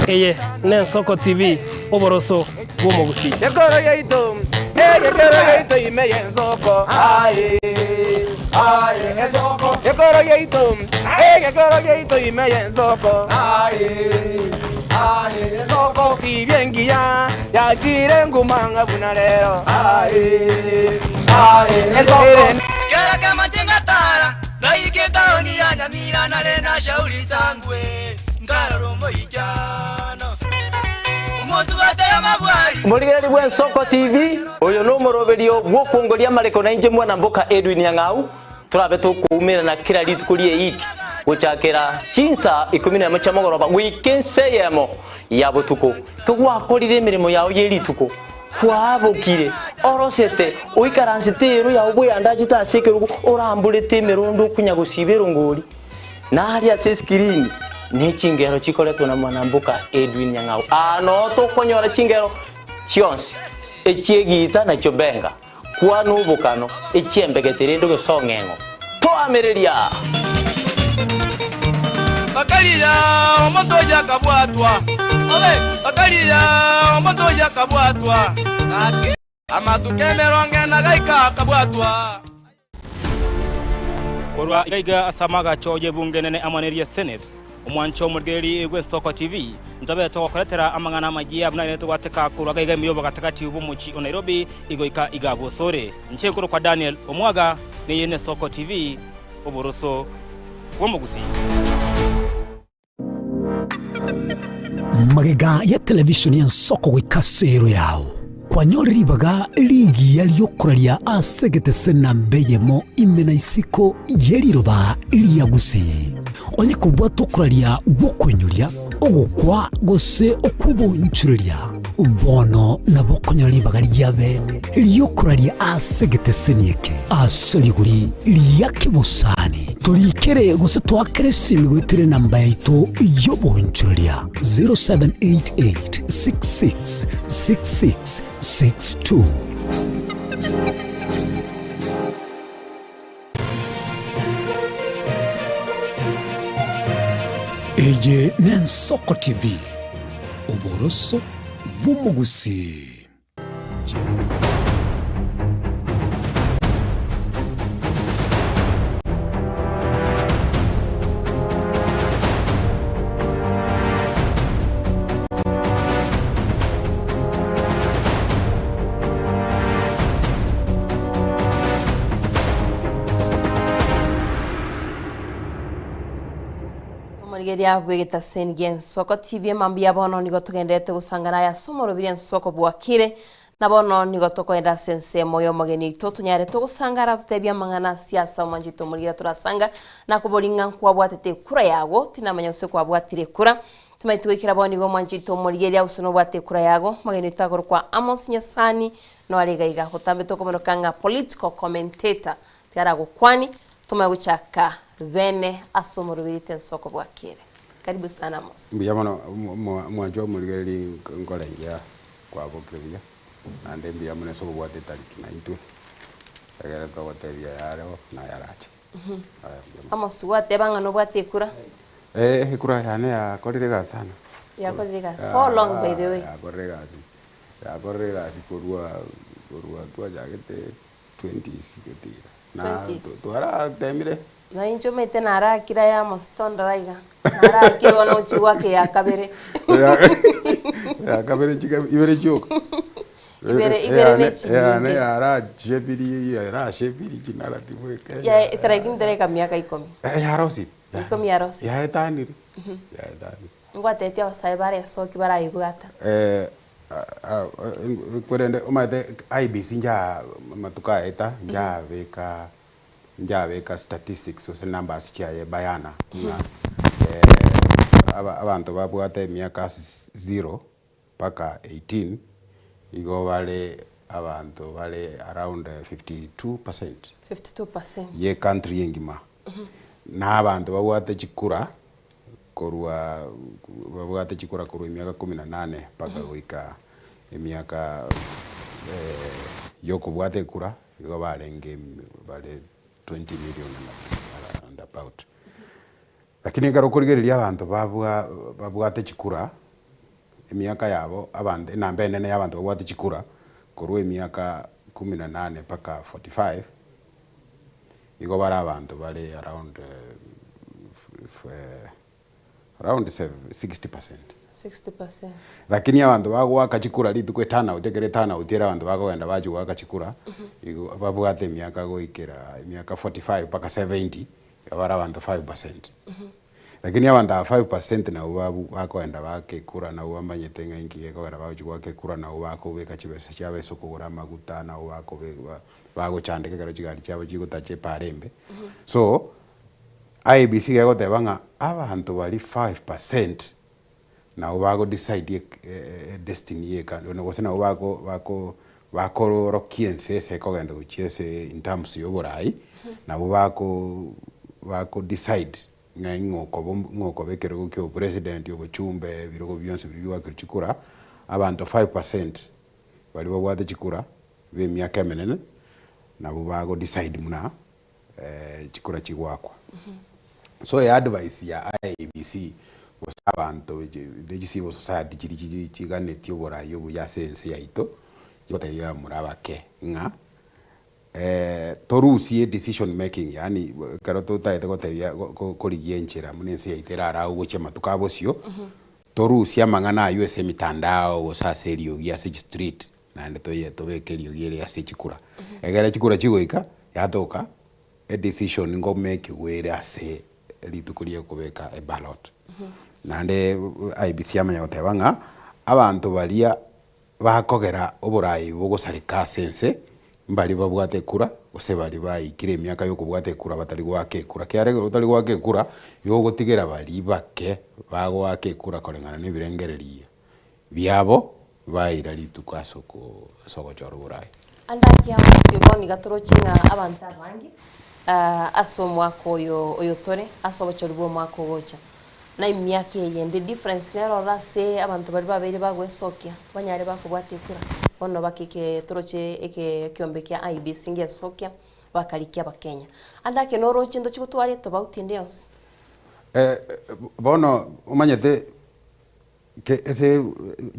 Eye n'Ensoko TV, oboroso bw'omogusii. Ekoro yaito, egekero yaito ime y'ensoko, aye, aye, ensoko. Ekoro yaito, egekero yaito ime y'ensoko, aye, aye, ensoko. Tibia engiya yachire nguma ng'a buna rero, aye, aye, ensoko. Kera kemache ngatara, ngaika etaoni ya Nyamira nare na shauri sangwe, nkarora omoichano. Morigereria bw'Ensoko TV, oyo nomoroberio bw'okwongoria amareko nainche mwana mboka Edwin Nyang'au, torabe tokoumerana kera rituko ri'eiki gochakera chinsa ikomi nemo chia mogoroba goika ensa eyemo ya botuko. Kegwakorire emeremo yao ye rituko, kwabokire, orosete, oikaransete ero yao bweandachete ase ekerogo, oramborete emerondo okonya gosiba erongori. Naria ase esikirini ne chingero chikoretwe na mwanamboka Edwin Nyang'au. Aa noo tokonyora chingero chionsi, echi'egiita na chiobenga, kwana obokano, echi'embegete rende ogesong'eng'o. Toamereria! Bakaria omonto oyio akabwatwa, bakaria omonto oyio akabwatwa, amatuko emerongo ena gaika akabwatwa. Korwa iga iga ase amagacho y'ebunge enene amo neria Senate, omwancho omorigereria bw'Ensoko TV, ntobe togokoretera amang'ana amayia buna ere togwateka korwa iga iga ime y'obogatagati bw'omochie o Nairobi igoika iga bosore. Inche nkorokwa Daniel Omwaga, neye n'Esoko TV, oboroso bw'omogusii. Magega ya televisheni y'ensoko goika ase ero yao, kwanyore ribaga rigiya ri'okoraria ase egetese namba eyemo ime na isiko ye riroba ria Gusii. Onye kobwate okoraria gw'okoinyoria, ogokwa gose okw'obonchoreria, bono nabo okonyora ribaga ria bene ri'okoraria ase egeteseni eke ase rigori ria kebosani. Torikere gose toakere esimi goetera enamba yaito y'obonchoreria 0788 66 66 62. Eye n'Ensoko TV, oboroso bw'omogusii. Omorigeria bw'egetaseni gi'ensoko TV mambia bono nigo togenderete gosangana aya ase omorobiri ensoko bwakire na bono nigo tokoenda ase ensemo y'omogeni oito tonyare togosangara totebie amang'ana ase ase omwancho oito omorigeria torasanga nakobori ng'a nkwabwatete ekura yago tinamanya gose kwabwatire ekura Tomaeti goikera bono igo omwancho oito omorigereria gose nobwate ekura yago, omogeni oito akorokwa Amos Nyasani noare iga iga botambe tokomonoka ng'a political commentator tiaragokwani tomanye gochaka bene ase omorobirite ensoko bwakere. Karibu sana Amos. Mbuya mono omwancho omorigereria nkorengia kwabokire buya, naende mbuya mono ase obobwate etariki naintwe, egere togotebia ayareo na ayarache. Amos gwateba ng'a nobwate ekura. Eh, ekura yane yakorire egasi sana. Yakorire egasi. For how long by the way? Yakorire egasi. Yakorire egasi korwa korwa twachagete twenties gotira. Na 20s. twaratemire. Na inche omanyete narakire aya Amos tondora iga. Narakire bono gochia goaka eya kabere. Ya kabere chika ibere chioka. Ibere ibere ne chinyinge. Eyane yarachebiri yarachebiri chinaratibu Kenya. Ya lakini teraika miaka ikomi. Yarosire. Ikomi yarosire. Yaetanire. Yaetanire. Ngwatetie abasae bare esoki baraibwata. Korende omanyete IEBC nja amatuko aeta njabeka njabeka statistics gose numbers chiaye bayana ng'a abanto babwate emiaka zero mpaka 18 igo bare abanto bare around 52 percent 52%. ye country engima. Na abanto babwate chikura korwa babwate chikura korwa emiaka kumi na nane mpaka goika emiaka yokobwata ekura igo barenge bare 20 million and about. Lakini ekero okorigereria abanto babwa babwate chikura emiaka yabo abanto enamba enene ya abanto babwate chikura korwa emiaka kumi na nane mpaka 45 igo bare abanto bare around around 60%. 60%. Lakini abanto bagoaka chikura rituko eturnout ekero eturnout ere abanto bakogenda bachia goaka chikura, igo babwate emiaka goikera emiaka 45 mpaka 70, igo bare abanto 5%. Lakini abanto aba 5% nabwo babu bakoenda baaka ekura nabwo bamanyete ng'a inki gekogera bagochia goaka ekura nabwo bakobeka chibesa chiabo ase okogora amaguta, nabwo bakobe bagochandeka ekero chigari chiabo chigotacha epara embe. So, IEBC gegoteba ng'a abanto baria 5% nabo bago decide edestiny ye ecountry gose nabo bako bako bakororokia ense ase ekogenda gochia ase in terms ya oborai, nabo bako bako decide ng'a ing'o okoba ng'o okoba ekerogo kia obopresident, obochumbe, ebirogo bionsi biria bigoakerwa chikura, abanto 5% baria babwate chikura ba emiaka emenene, nabo bago decide buna chikura chigoakwa. So eadvice ya IEBC gose abanto ne chicivil society chiria chiganetie oborai obuya ase ense yaito, chigotebia abamura abake ng'a torusie decision making yaani ekero totagete gotebia korigia enchera buna ense yaito erarawe gochia amatuko a bosio, torusie amang'ana aywo ase emitandao gose ase eriogi ase chistreet naende toye tobeke eriogi ere ase chikura. Ekere chikura chigoika, yatoka edecision ngomekigwa ere ase rituko ria okobeka eballot. Naende IEBC yamanya goteba ng'a abanto baria bakogera oborai bogosareka ase ense, mbaria babwate ekura gose baria baikire emiaka ya okobwata ekura batari goaka ekura. Ekiagera ekero otari goaka ekura, igo ogotigera baria bake bagoaka ekura koreng'ana na ebirengererio biabo, baira rituko ase oko ase ogochora oborai. Ande akia mosio bono iga toroche ng'a abanto abange ase omwaka oyo oyo tore ase obochori bwa omwaka ogocha, na emiaka eyende difference nere ororo ase abanto baria babeire bagoesokia banyare bakobwata ekura, bono baka eke toroche eke ekiombe kia IEBC ngesokia bakarikia abakenya. Ande ake noroche ntochi gotwara etobauti ende yonsi? Bono omanyete Ke ase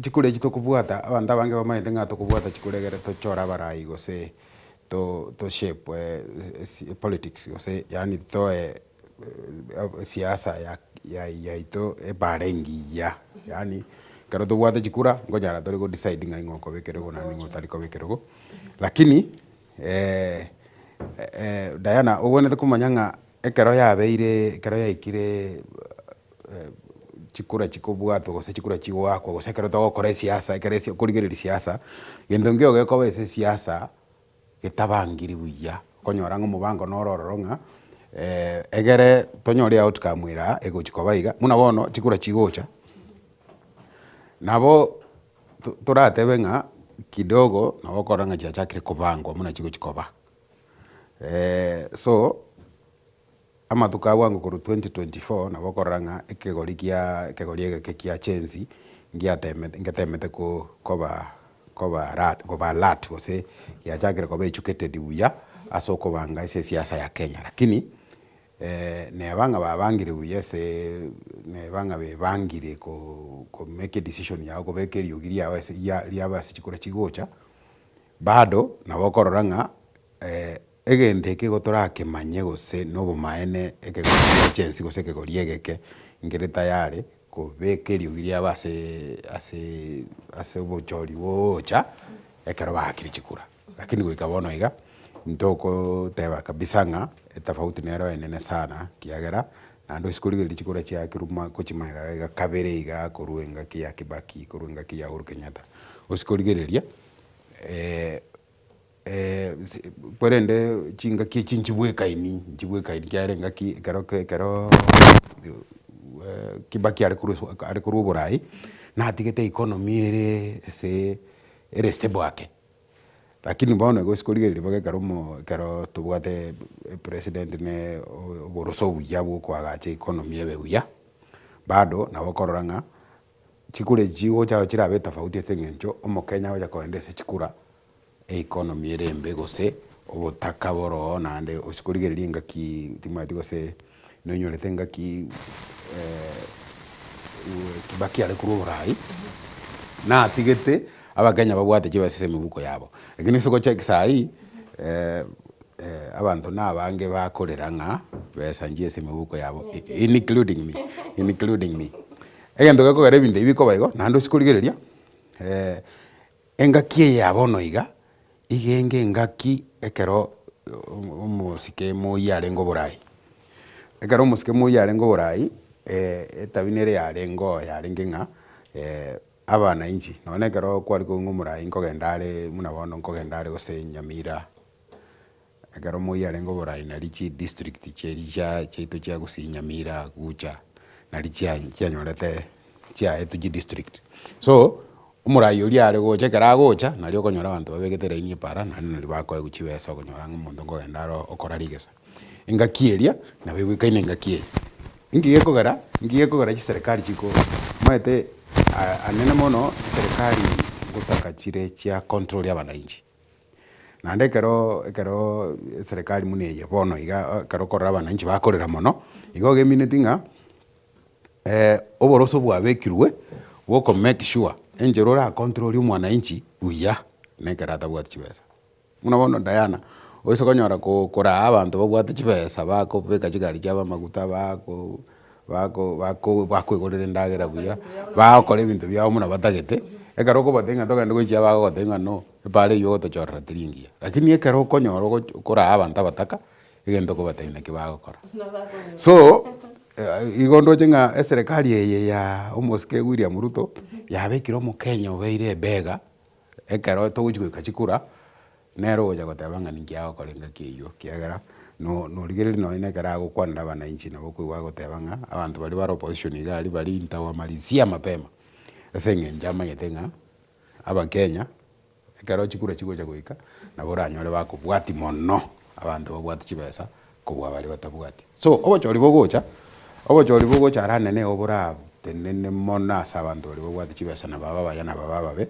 chikura echi tokobwata, abanto abange bamanyete ng'a tokobwata chikura egere tochore abarai gose to to shape esi politics gose yaani toe siasa ya ya yaito ebare engiya, yaani ekero tobwate chikura nkonyara tore go decide ng'a ing'o okoba ekerogo naende ng'o otari koba ekerogo. Lakini Diana obwenerete komanya ng'a ekero yabeire ekero yaikire chikura chikobwatwa gose chikura chigoakwa gose ekero togokora esiasa ekero esi okorigereria siasa, gento nkeiyo gekoba ase esiasa getabangiri buya, okonyora ng'a omobango noro ororo ng'a egere tonyore eoutcome ere aa egochi koba iga, buna bono chikura chigocha, nabo to toratebe ng'a kidogo nabo okorora ng'a chiachakire kobangwa buna chigochi koba. So. Amatuko a bwango korwa 2024 nabo okorora ng'a ekegori kia ekegori egeke kia Gen Z ngiatemete ngetemete ko koba koba alert koba alert gose giachakire koba educated buya ase okobanga ase esiasa ya Kenya. Lakini neba ng'a babangire buya ase neba ng'a bebangire ko ko make edecision yabo kobeka eriogi riabo ase ria riabo ase chikura chigocha, bado nabo okorora ng'a. Egento eke igo torakemanye gose nobomaene ekegori gia chensi gose ekegori egeke nkere tayari kobeka eriogi riabo ase ase ase obochori boocha ekero baakire chikura. Lakini goika bono iga, ntokoteba kabisa ng'a etofauti nero enene sana ekiagera naende ase korigereria chikura chiakirwe ma gochia magega iga kabere iga korwa engaki ya Kibaki korwa engaki ya Uhuru Kenyatta. Gose korigereria. Korende chingaki echi nchibwekaini, nchibwekaini ekiagera engaki ekero ke ekeroo Kibaki are korwa ase are korwa oborai, natigete economy ere ase ere stable ake. Lakini bono igo ase korigereria mpaka ekero omo ekero tobwate epresident ne oboroso obuya bwa okoagacha economy ebe buya, bado nabo okorora ng'a chikura echi chigocha chirabe etofauti ase eng'encho omokenya agocha kogenda ase chikura. Economy ere embe gose obotaka bore oo naende ase korigereria engaki timanyeti gose nonyorete engaki Kibaki are korwa oborai, natigete abakenya babwate chibesa ase emebuko yabo. Lakini ase gocheck saii abanto na abange bakorera ng'a besa nchiyo ase emebuko yabo including me, including me. Egento gekogera ebinto ebi bikoba igo, naende ase korigereria. Engaki eye ya bono iga, iga enge engaki ekero omosike moyio arenge oborai. Ekero omosike moyio arenge oborai, Etabi nere yarenge oo yarenge ng'a abananchi nonye na ekero kware kong'a omorai nkogenda are buna bono nkogenda are gose Nyamira, ekero moi arenge oborai nari chidistrict chiaria chia chiaito chia Gusii Nyamira, Gucha, nari chia chianyorete chiaetwe chidistrict. So, omorai oria are gocha ekero agocha, nari okonyora abanto babegete eraini epara naende nari bakoegwa chibesa okonyora ng'a omonto nkogenda aro okora rigesa. Engaki eria, nabo egwekaine engaki eye. Inki gekogera? Inki gekogera chiserekari chiko omanyete anene mono chiserekari ngotaka chire chia control abananchi. Naende ekero ekero eserekari buna eye bono iga ekero okorora abananchi bakorera mono, igo egemineti ng'a oboroso bwabekirwe bwa oko make sure enchera ora control omwananchi buya na ekero atabwati chibesa. Buna bono Diana, oise konyora ko koraa abanto babwate chibesa bakobeka chigari chiabo amaguta bako bako bako bakoigorera endagera buya, bagokora ebinto biabo buna batagete, ekero okobatebia ng'a togende gochia bagogotebia ng'a no, epara eywo ogotochorera teri engiya. Lakini ekero okonyora ogoch koraa abanto abataka, egento okobatebia naki bagokora. So, igo ndoche ng'a eserekari eye ya omosike William Ruto, yabekire omokenya obeire ebega. Ekero togochia goika chikura, nere ogocha goteba ng'a ninki agokora engaki eyio, ekiagera no norigereria nonye na ekero agokwanera abananchi nabo okoigwa agoteba ng'a abanto baria bare opposition iga aria baria ntawamalizia mapema, ase eng'encho amanyete ng'a abakenya ekero chikura chigocha goika, nabo oranyore bakobwatia mono abanto babwate chibesa kobua baria batabwati. So, obochori bogocha, obochori bogocha ara nene nigo boratenene mono ase abanto baria babwate chibesa na babe abaya na babe ababe,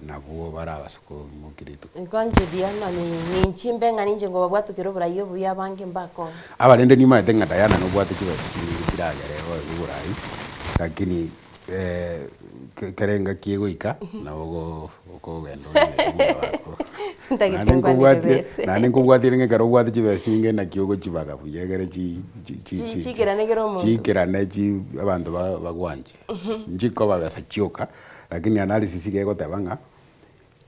nabwo barabase koimokia rituko. Igo inche Diana ninche imbe ng'a ninche nkobabwatokera oborai obuya abange mbakong'a. Aba rende nimaete ng'a Diana nobwate chibesa chinyinge chiragere oegwe oborai, lakini kera engaki egoika nabo okogenda ore bako. Ntagete Naende nkwane nkobwatie chibese. naende nkobwatie ng'a ekero obwate chibesa chinge naki ogochibaga buya egere chi chi chi Chi- chi chiikerane kera omonto. chiikerane chi abanto ba bagwanche. Nchikoba besa chioka, lakini analysis iga egoteba ng'a,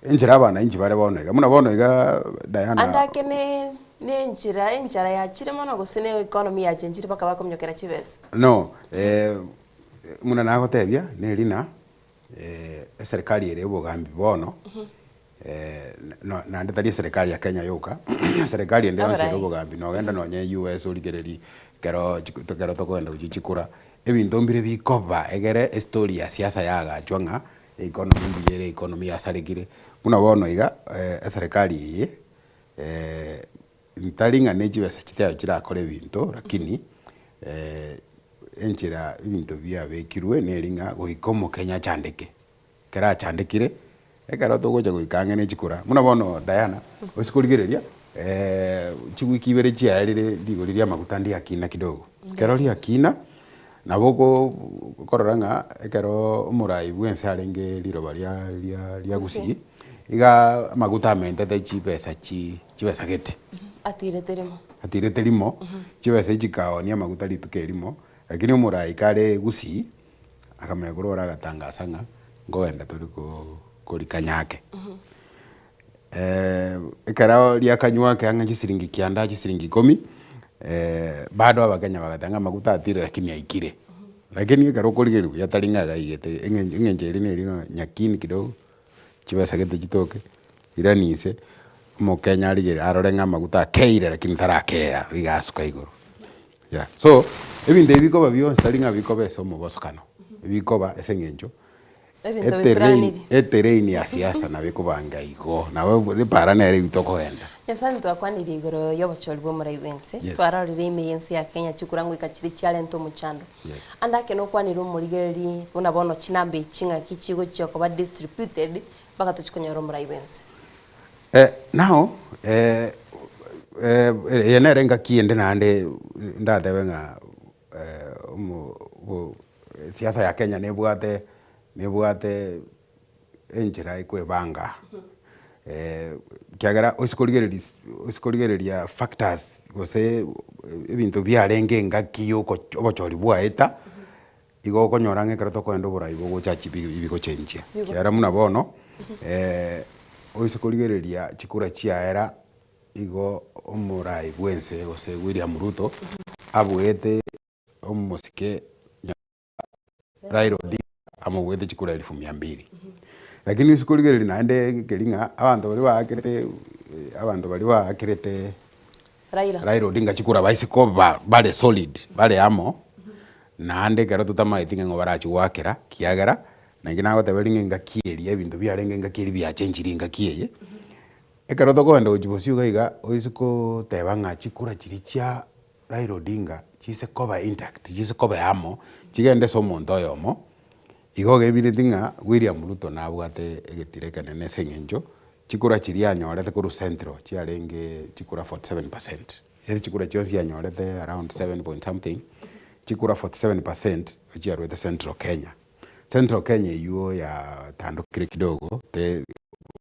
enchera abananchi bare bono iga, buna bono iga Diana. Ande ake ne ne enchera enchara yachire mono gose ne economy yachenchire mpaka bakominyokera chibesa? No, buna nagotebia, neri ng'a eserekari ere ya obogambi bono, naende tari eserekari ya Kenya yoka, eserekari ende yonsi ere obogambi, nogenda nonye US origererie ekero ekero tokogenda gochia chikura, ebinto mbire bikoba egere estory ya siasa yagachwa ng'a economy mbuya ere economy yasarekire, buna bono iga eserekari eye ntari ng'a ne chibesa chitaiyo chirakore ebinto lakini enchera ebinto biabekirwe neri ng'a goika omokenya achandeke. Ekero achandekire, ekero togocha goika ang'e ne chikura, buna bono Diana, ase korigereria chiwiki ibere chiaerire rigori ria amaguta ndiakina kidogo. Ekero riakina, nabo oko okorora ng'a ekero omorai bwa ense arenge riroba ria ria ria gusii, iga amaguta amentete chibesa chi chibesa gete. Atirete rimo. Atirete rimo, chibesa echi chikaonia amaguta rituko erimo, lakini omorai kare gusii, Akamanya korwa ore agatangasa ng'a nkogenda tore korikanya ake. Ekero riakanywa ake ang'e chisiringi kianda chisiringi ikomi, bado abakenya bagateba ng'a amaguta atire lakini aikire. Lakini ekero okorigereria buya tari ng'a iga aigete, eng'encho eria neri ng'a nyakini kidogo, chibesa gete chitoke, irani inse, omokenya arigererie arore ng'a amaguta akeire lakini tarakea iga asuka igoro. Yeah, so ebinto ebi bikoba bionsi tari ng'a bikoba ase omobosokano, bikoba ase eng'encho Ebinto eterrain bipuraniri. eterrain ya siasa nabo ekobanga igo, nabo epara nere eywo tokogenda. Nyasae ntwakwanire igoro y'obochori bw'omorai bw'ense, Yes. twarorire ime y'ense ya Kenya chikura ngoika chiria chiarenta omochando. Yes. Ande ake nokwanire omorigereri buna bono chinamba echi ng'aki chigochia koba distributed mpaka tochie konyora omorai bw'ense. Now, eye nere engaki ende naende ndatebe ng'a omo bo siasa ya Kenya nebwate nebwate enchera ekoebanga ekiagera ase korigereria ase korigereria factors gose ebinto biarenge engaki ya oko obochori bwaeta, Igo okonyora ng'a ekero tokoenda oborai bogocha bigochenchia. Ekiagera buna bono, oise korigereria chikura chiaera igo omorai bwense gose William Ruto abuete. omosike Raila Odinga amobuete chikura elfu mia mbili. Lakini ase korigereria naende nkeri ng'a abanto baria baakerete abanto baria baakerete Raila. Raila Odinga chikura baise koba bare solid bare amo, naende ekero totamaeti ng'a ng'o barachie goakera kiagera, naki nagoteberia ng'a engaki eria ebinto biarenge engaki eria biachenchirie engaki eye, ekero tokogenda gochia bosio iga iga oise koteba ng'a chikura chiria chia Raila Odinga chise koba intact, chise koba amo, chigende ase omonto oyomo, igo ogebireti ng'a William Ruto nabwate egetiro ekenene ase eng'encho chikura chiria anyorete korwa Central chiarenge chikura 47 percent. Ase chikura chionsi anyorete around seven point something, chikura 47 percent chiarwete Central Kenya. Central Kenya eywo yatandokire kidogo te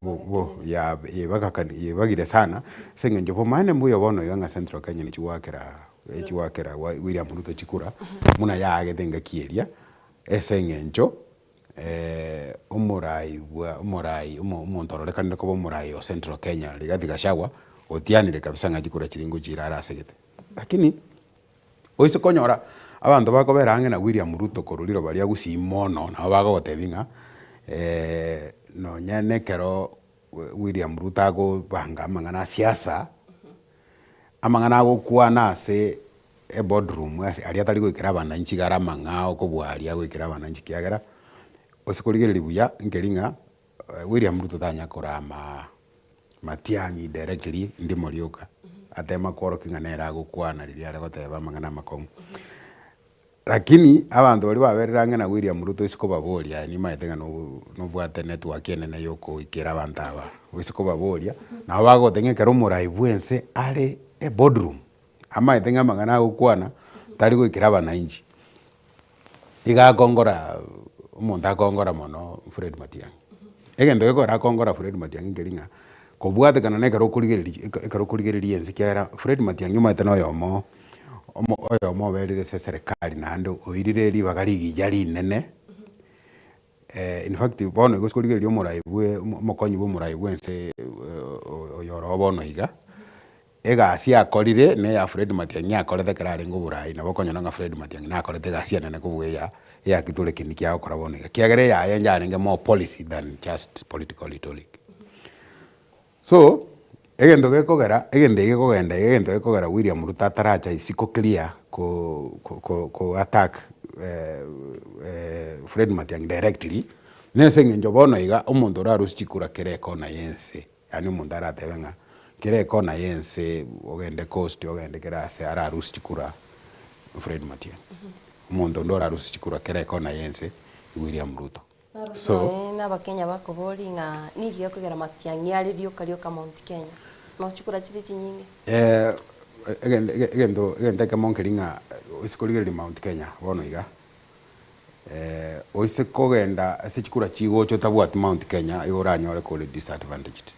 bo bo ya yebagakani yebagire sana ase eng'encho bomaene mbuya bono iga ng'a Central Kenya nichi goakera echi goakera William Ruto chikura buna yaagete engaki eria, ase eng'encho omorai bwa omorai omo omonto ororekanire koba omorai o Central Kenya Rigathi Gachagua, otianire kabisa ng'a chikura chiria ngochira are asegete. Lakini. Oise konyora abanto bakobera ang'e na William Ruto korwa riroba ria Gusii mono, nabo bagogotebia ng'a nonya nekero William Ruto agobanga amang'ana a siasa, amang'ana agokwana ase eboardroom ase aria atari goikera abananchi iga are amang'ao kobua aria agoikera abananchi ekiagera, ase korigereria buya nkeri ng'a William Ruto tanya korama Matiang'i directly ndimo rioka, atema kworokia ng'a nere agokwana riria are goteba amang'ana amakong'u. Lakini abanto baria baberire ang'e na William Ruto ase kobaboria aye nimaete ng'a nobu nobwate network enene ya okoikera abanto aba, ase kobaboria, nabo bagoteba ng'a ekero omorai bwa ense are eboardroom, amaete ng'a amang'ana agokwana tari goikera abananchi, Iga akongora omonto akongora mono Fred Matiang'i. Egento gekogera akongora Fred Matiang'i nkeri ng'a, kobwatekana na ekero okorigereria eke ekero okorigereria ense ekiagera Fred Matiang'i omanyete na oyomo omo oyomo oberire ase eserekari naende oirire ribaga rigiya rinene, in fact bono igo korigereria omorai bwe omokonyi bwa omorai bwa ense oyo oroo bono iga, Egasi akorire neya Fred Matiang'i akorete ekero arenge oborai, nabo okonyora ng'a Fred Matiang'i nakorete egasi enene kobua eya eya Kithure Kindiki agokora bono iga, ekiagera eyaye yarenge more policy than just political rhetoric. So, egento gekogera egento eke gekogenda iga egento gekogera William Ruto ataracha isiko clear ko ko ko attack Fred Matiang'i directly, nese eng'encho bono iga omonto orarusie chikura kera ekona ya ense. Yaani omonto aratebe ng'a kera ekona y'ense ogende coast ogende kera ase ararusie chikura Fred Matiang'i. Omonto onde orarusie chikura kera ekona y'ense ni William Ruto. So. Nonye na abakenya bakoboria ng'a niki gekogera Matiang'i are rioka rioka Mount Kenya? No chikura chire chinyinge. Egento egento egento ekemo nkeri ng'a ase korigereria Mount Kenya bono iga. Oise kogenda ase chikura chigocha otabwati Mount Kenya igo oranyore kore disadvantaged.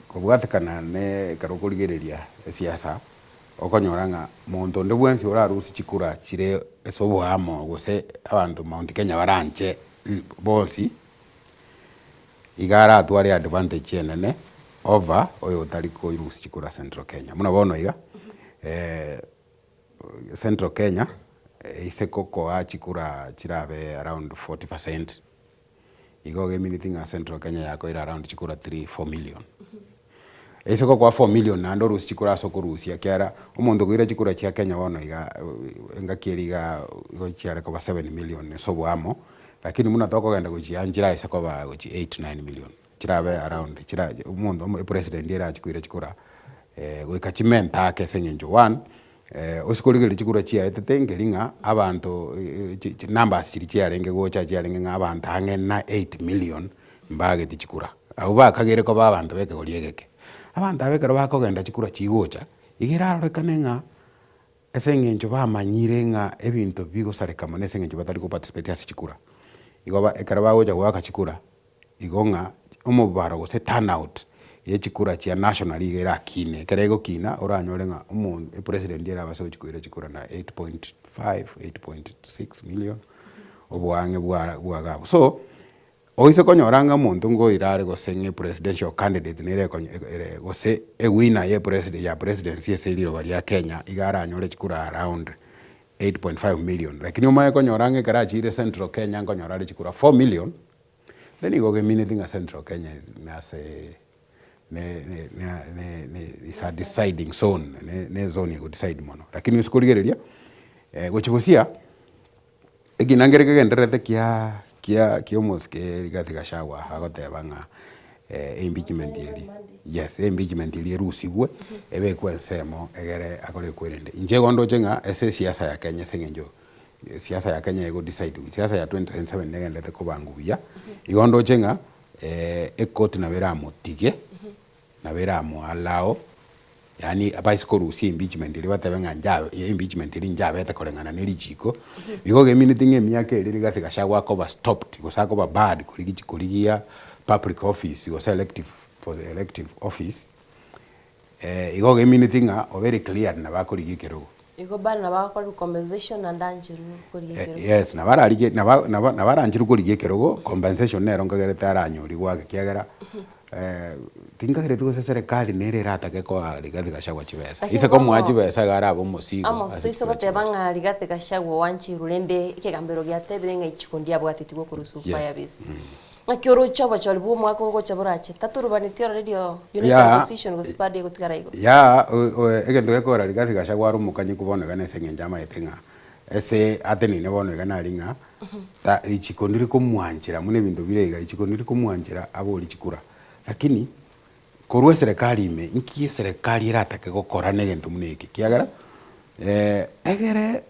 Kobwatekana ne ekero okorigereria esiasa, okonyora ng'a monto onde bwensi orarusie chikura chire ase oboamo gose abanto Mount Kenya baranche bonsi, iga aratware advantage enene over oyo otari korusia chikura Central Kenya. Buna bono iga. Central Kenya ase gokoa chikura chirabe around 40 percent, igo ogemineti ng'a Central Kenya yakoire around chikura 3, 4 million. Ase gokoa 4 million naende orusie chikura ase okorusia ekiagera omonto okoira chikura chia Kenya bono iga engaki eria iga igo chiare koba 7 million ase oboamo, lakini buna tokogenda gochia nchire ase koba gochia 8, 9 million, chirabe around chira omonto epresident erache koira chikura goika chimente ake ase eng'encho one, ase korigereria chikura chiaetete nkeri ng'a abanto chinumbers chiria chiarenge gocha chiarenge ng'a abanto ang'e na eight million mbageti chikura. Abwo bakagere koba abanto ba ekegori egeke. Abanto aba ekero bakogenda chikura chigocha, iga erarorekane ng'a ase eng'encho bamanyire ng'a ebinto bigosareka mono ase eng'encho batari go participate ase chikura, igo ba ekero bagocha goaka chikura, Igo ng'a omobaro gose turnout ye chikura chia national iga erakine, ekero egokina oranyore ng'a omonto epresident erabase gochia koira chikura na 8.5, 8.6 million, oboang'e bwara bwa iga abwo. So, oise konyora ng'a omonto ngoira are gose ng'a epresidential candidate nere ekonyo ere gose ewinner ya epresident ya presidency ase riroba ria Kenya iga aranyore chikura around. 8.5 million lakini omanye konyora ng'a ekero achiire Central Kenya nkonyora are chikura 4 million, then igo gemineti ng'a Central Kenya is nase ne ne ne ne is a deciding zone, ne ne ezone ego decide mono. Lakini ase korigereria, gochia bosia, ekina nkere kegendererete kia kia kia omosike Rigathi Gachagua agoteba ng'a impeachment eria, yes impeachment eria erusigwe, ebekwe ensemo egere akore ekwerende. Inche igo ndoche ng'a ase esiasa ya Kenya ase eng'encho siasa ya Kenya ego decide siasa ya 2027 negenderete kobangwa buya, igo ndoche ng'a ekoti nabo eramotige, nabo eramo allow yaani abaise korusia impeachment eria batebe ng'a nja impeachment eria njabete koreng'ana ne richiko, igo gemineti ng'a emiaka eria Rigathi Gachagua akoba stopped gose akoba barred korigi korigia public office gose elective elective office, igo gemineti ng'a obeire cleared nabo akorigia ekerogo. Igo bado nabo agokorerwa compensation naende ancherwe korigia ekerogo. Yes, nabo ararigie nabo nabo nabo arancherwe korigia ekerogo, compensation nero nkagerete aranyorigwe ake ekiagera tinkagereti gose serikali nere eratake koa Rigathi Gachagua chibesa. Lakini Ise komoa bono chibesa iga arabe omosigo Amos ase toise chikura goteba chigocha. ng'a Rigathi Gachagua oancheirwe rende ekegambero giatebire ng'a ichiko ndiabwatetigwe okorusia Yes. fire base. Ng'aki oroche obochori bwa omwaka ogocha borache, tatorubaneti already o United Opposition gose bado egotigara igo? Yaa egento gekogera Rigathi Gachagua are omokanyeku bono iga nase eng'encho amaete ng'a ase ateneine bono iga nari ng'a ta richiko ndiri komwanchera buna ebinto bire iga richiko ndiri komwanchera abori chikura. Lakini korwa eserekari ime nki eserekari eratake gokora na egento buna eke ekiagera egere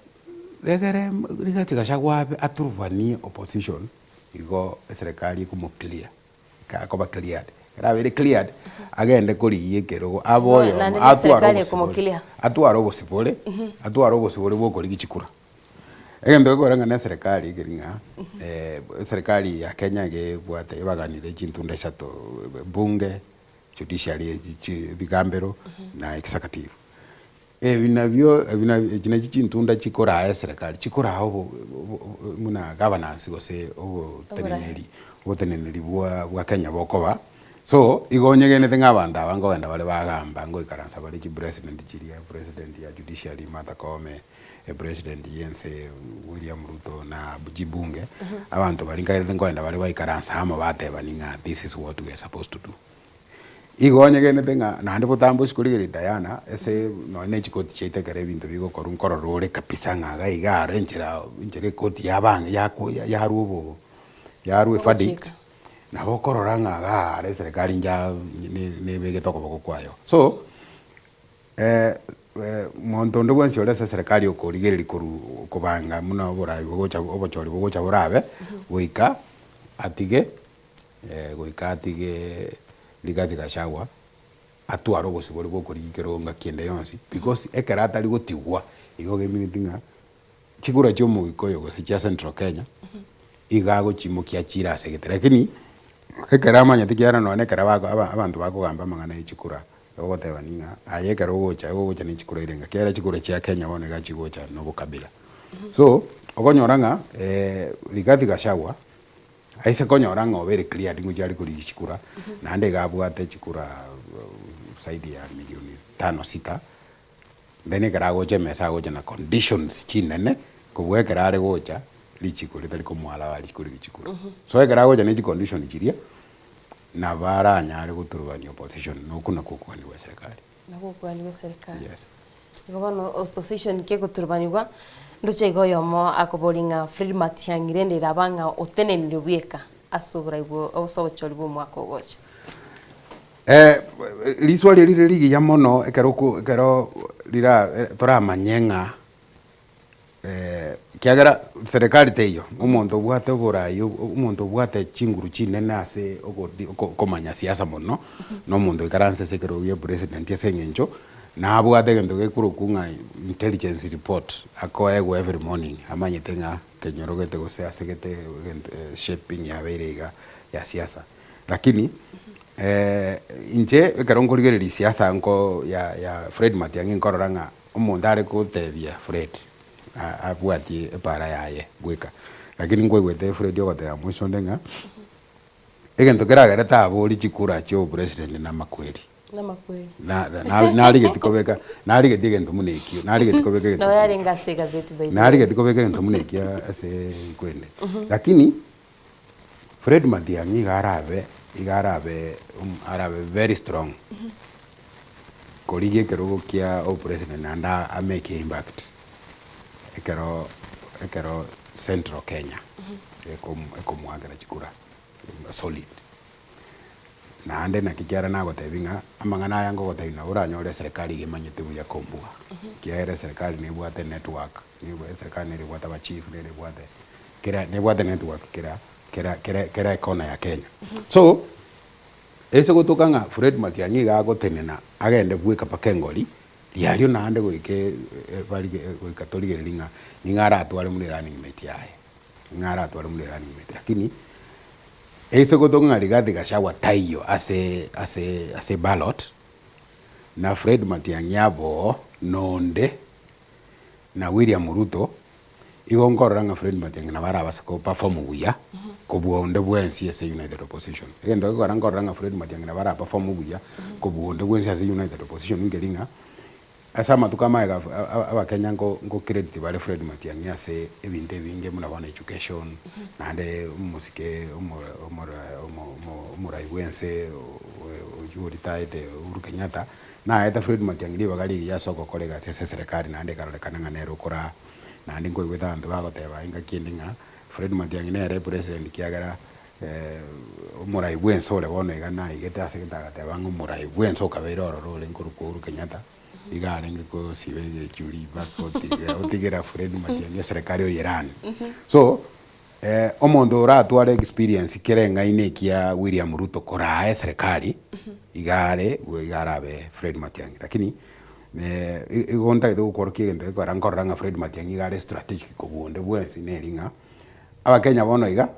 egere Rigathi Gachagua abe aturubanie opposition. Igo eserekari ekomo clear, akoba cleared, ekero abeire cleared, agende korigia ekerogo abe oyomo Naende na atware eserekari obosibore, ekomoclear. atware obosibore, atware obosibore bwa okorigia chikura. Egento gekogera ng'a na eserekari ekeri ng'a eserekari ya Kenya iga ebwate ebaganire chintunda isato, bunge, judiciary echi chi ebigambero na executive. Ebi nabio ebi nabi echi nachi chintunda chikoraa eserekari, chikoraa obo obo buna governance gose oboteneneri oboteneneri bwa bwa Kenya bokoba. So, igo onyegenete ng'a abanto aba nkogenda bare bagamba ngoikaransa bare chipresident chiria, president ya judiciary Martha Koome, epresident ya ense William Ruto na chibunge, abanto baria nkagerete nkogenda bare baikaransa amo batebani ng'a this is what we are supposed to do. Igo onyegenete ng'a naende botambe osike origereria Diana ase nonye ne chikoti chiaito ekero ebinto bigokorwa nkorora ore kabisa ng'a iga iga aro enchera enchera ekoti yabang yakwo yarwa obo yarwa everdict, nabo okorora ng'a iga aro eserekari nja ne- nebegete okoboko kwayo. So, monto onde bwensi ore ase eserekari okorigereria korwa kobanga buna oborai bogocha obochori bogocha borabe, goika atige. Goika atige Rigathi Gachagua atware obosibore bwa okorigia ekerogo ngaki ende yonsi because ekero atari gotigwa igo gemineti ng'a chikura chia omogikuyu gose chia central Kenya iga agochimokia achire ase egete lakini ekero amanyete ekiagera nonye ekero bako aba abanto bakogamba amang'ana ya chikura ogotebani ng'a aye ekero ogocha ogocha ne chikura ere ng'a ekiagera chikura chia Kenya bono iga chigocha na obokabila. So okonyora ng'a Rigathi Gachagua. Aise konyora ng'a obeire cleared ngochia are korigia chikura, naende iga abwate chikura zaidi ya milioni tano sita, then ekero agocha emesa agocha na conditions chinene kobua ekero are gocha richiko ritari komoallow arie korigia chikura. So ekero agocha ne chicondition chiria, nabo aranyare goturubania opposition na okwo nakwo okogania gwa eserekari. Nakwo okogania gwa eserekari. Yes. Igo bono opposition kegoturubanigwa, ndoche iga oyomo akoboria ng'a Fred Matiang'i rende eraba ng'a otenenire bweka ase oborai bwo ase obochori bwa omwaka ogocha. Riswali eri rire rigiya mono ekero oko ekero rira toramanye ng'a ekiagera serikali teiyo, omonto obwate oborai omonto obwate chinguru chinene ase ogodi okomanya siasa mono, na omonto oikaranse ase ekerogo gia president ase eng'encho, nabwate egento gekorokwa ng'a intelligence report, akoegwa every morning amanyete ng'a kenyoro gete gose ase gete egento shaping yabeire iga ya siasa. Lakini inche ekero nkorigereria siasa nko ya ya Fred Matiang'i nkorora ng'a Omonto are gotebia Fred abwatie epara yaye bweka, lakini nkwaigwete Fred ogoteba mwisho onde ng'a egento keragere taborie chikura chia obopresident namakweri. Namakweri. Na- na- narigeti kobeka narigeti egento buna ekio, narigeti kobeka egento Nabo buna yarenge ase egazeti by the way. narigeti kobeka egento buna ekio ase rikwende. Lakini, Fred Matiang'i iga arabe iga arabe arabe very strong korigia ekerogo kia obopresident naende amake impact ekero ekero central Kenya ekomoakera chikura solid. Naende naki kiara nagotebi ng'a amang'ana aya ngogotebi nabo oranyore eserekari iga emanyete buya kombua, ekiagera eserekari nebwate network, nigo eserekari nere ebwate abachief, nere ebwate kera nebwate network kera kera kera kera ekona ya Kenya. So, ase gotoka ng'a Fred Matiang'i iga agotenena agende bweka mpaka engori, riario naende goika barige goika torigereria ng'a ning'o aratware buna erunning mate yaye, ning'o aratware buna erunning mate lakini, ase gotoka ng'a Rigathi Gachagua taiyo ase ase ase ballot, na Fred Matiang'i aboo nonde, na William Ruto, igo nkorora ng'a Fred Matiang'i nabo arabase ko perform buya, kobua onde bwensi ase United Opposition. Egento gekogera nkorora ng'a Fred Matiang'i nabo ara perform buya, kobua onde bwensi ase United Opposition nkeri ng'a, ase amatuko amaye ga abakenya nko nko credit bare Fred Matiang'i ase ebinto ebinge buna bono education, naende omosike omo omora omo omo omorai bwa ense oywo oritaete Uhuru Kenyatta, Naete Fred Matiang'i ribaga rigiya ase ogokora egasi ase eserekari naende ekarorekana ng'a nere okoraa. Naende nkoigwete abanto bagoteba engaki ende ng'a Fred Matiang'i nere epresident kiagera omorai bwense ore bono iga naigete ase egento agateba ng'a omorai bwense okabeire ororo orenge korokwa Uhuru Kenyatta, iga arenge kosiba egechuri mpaka otiga otigera Fred Matiang'i eserekari oyerani. So, Omonto oratware experience kereng'aine ekia William Ruto koraa eserekari, iga are iga arabe Fred Matiang'i. Lakini igo ntagete gokworokia egento gekogera nkorora ng'a Fred Matiang'i iga are strategic kobua onde bwensi neri ng'a, abakenya bono iga,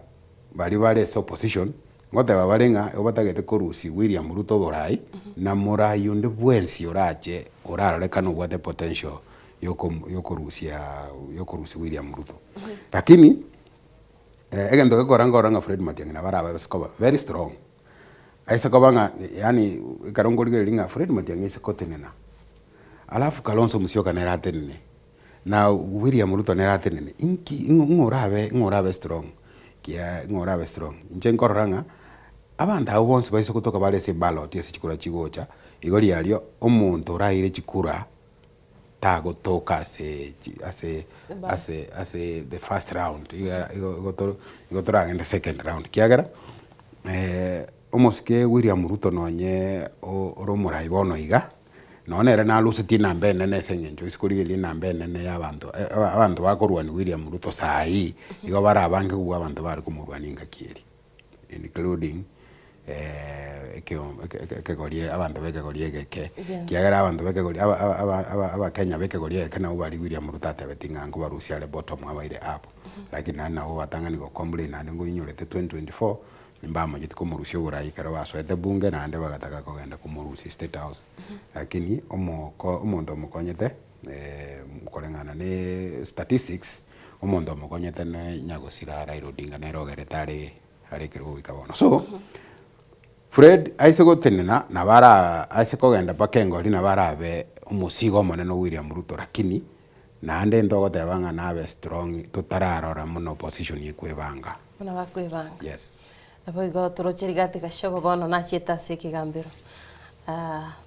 baria bare ase opposition, ngoteba bare ng'a igo batagete korusia William Ruto oborai, na morai onde bwensi orache orarorekane obwate potential yokorusia yokorusia William Ruto. Lakini egento gekogera nkorora ng'a Fred Matiang'i nabo arabe ase koba very strong, aise koba ng'a yaani ekero nkorigereria ng'a Fred Matiang'i aise kotenena, alafu Kalonzo Musyoka nere atenene, na William Ruto nere atenene, inki ng'o orabe ng'o orabe strong kia ng'o orabe strong. Inche nkorora ng'a abanto abwo bonsi baise gotoka bare ase eballot ase chikura chigocha, igo riario omonto oraire chikura. tagotoka ase chi ase ase ase the first round iga igo igo toro igo toragende second round ekiagera omosike William Ruto nonye o- ore omorai bono iga, nonye nere narusetie enamba enene ase eng'encho ase korigereria enamba enene ya abanto aba abanto bakorwania William Ruto saii, igo bare abange kobua abanto bare komorwania engaki eria. Including ekegori abanto ba ekegori egeke, ekiagera abanto ba ekegori aba aba aba abakenya ba ekegori egeke nabo baria William Ruto atebetie ng'a nkobarusia are bottom abaire up, lakini naende nabo batang'ani go complain naende nkoinyorete 2024, mbamanyeti komorusia oborai ekero basoete bunge naende bagataka kogenda komorusia state house. Lakini omoko omonto omokonyete koreng'ana na statistics. Omonto omokonyete ne nyagosira Raila Odinga nere ogerete are are ekerogo goika bono. So, Fred aise gotenena nabo ara aise kogenda mpaka engori nabo arabe omosigo omonene o William Ruto lakini naende ntogoteba ng'a nabe strong totararora buna opposition ekwebanga. Buna bakwebanga. Yes. Naboigo toroche Rigathi Gachagua bono nachiete ase ekegambero.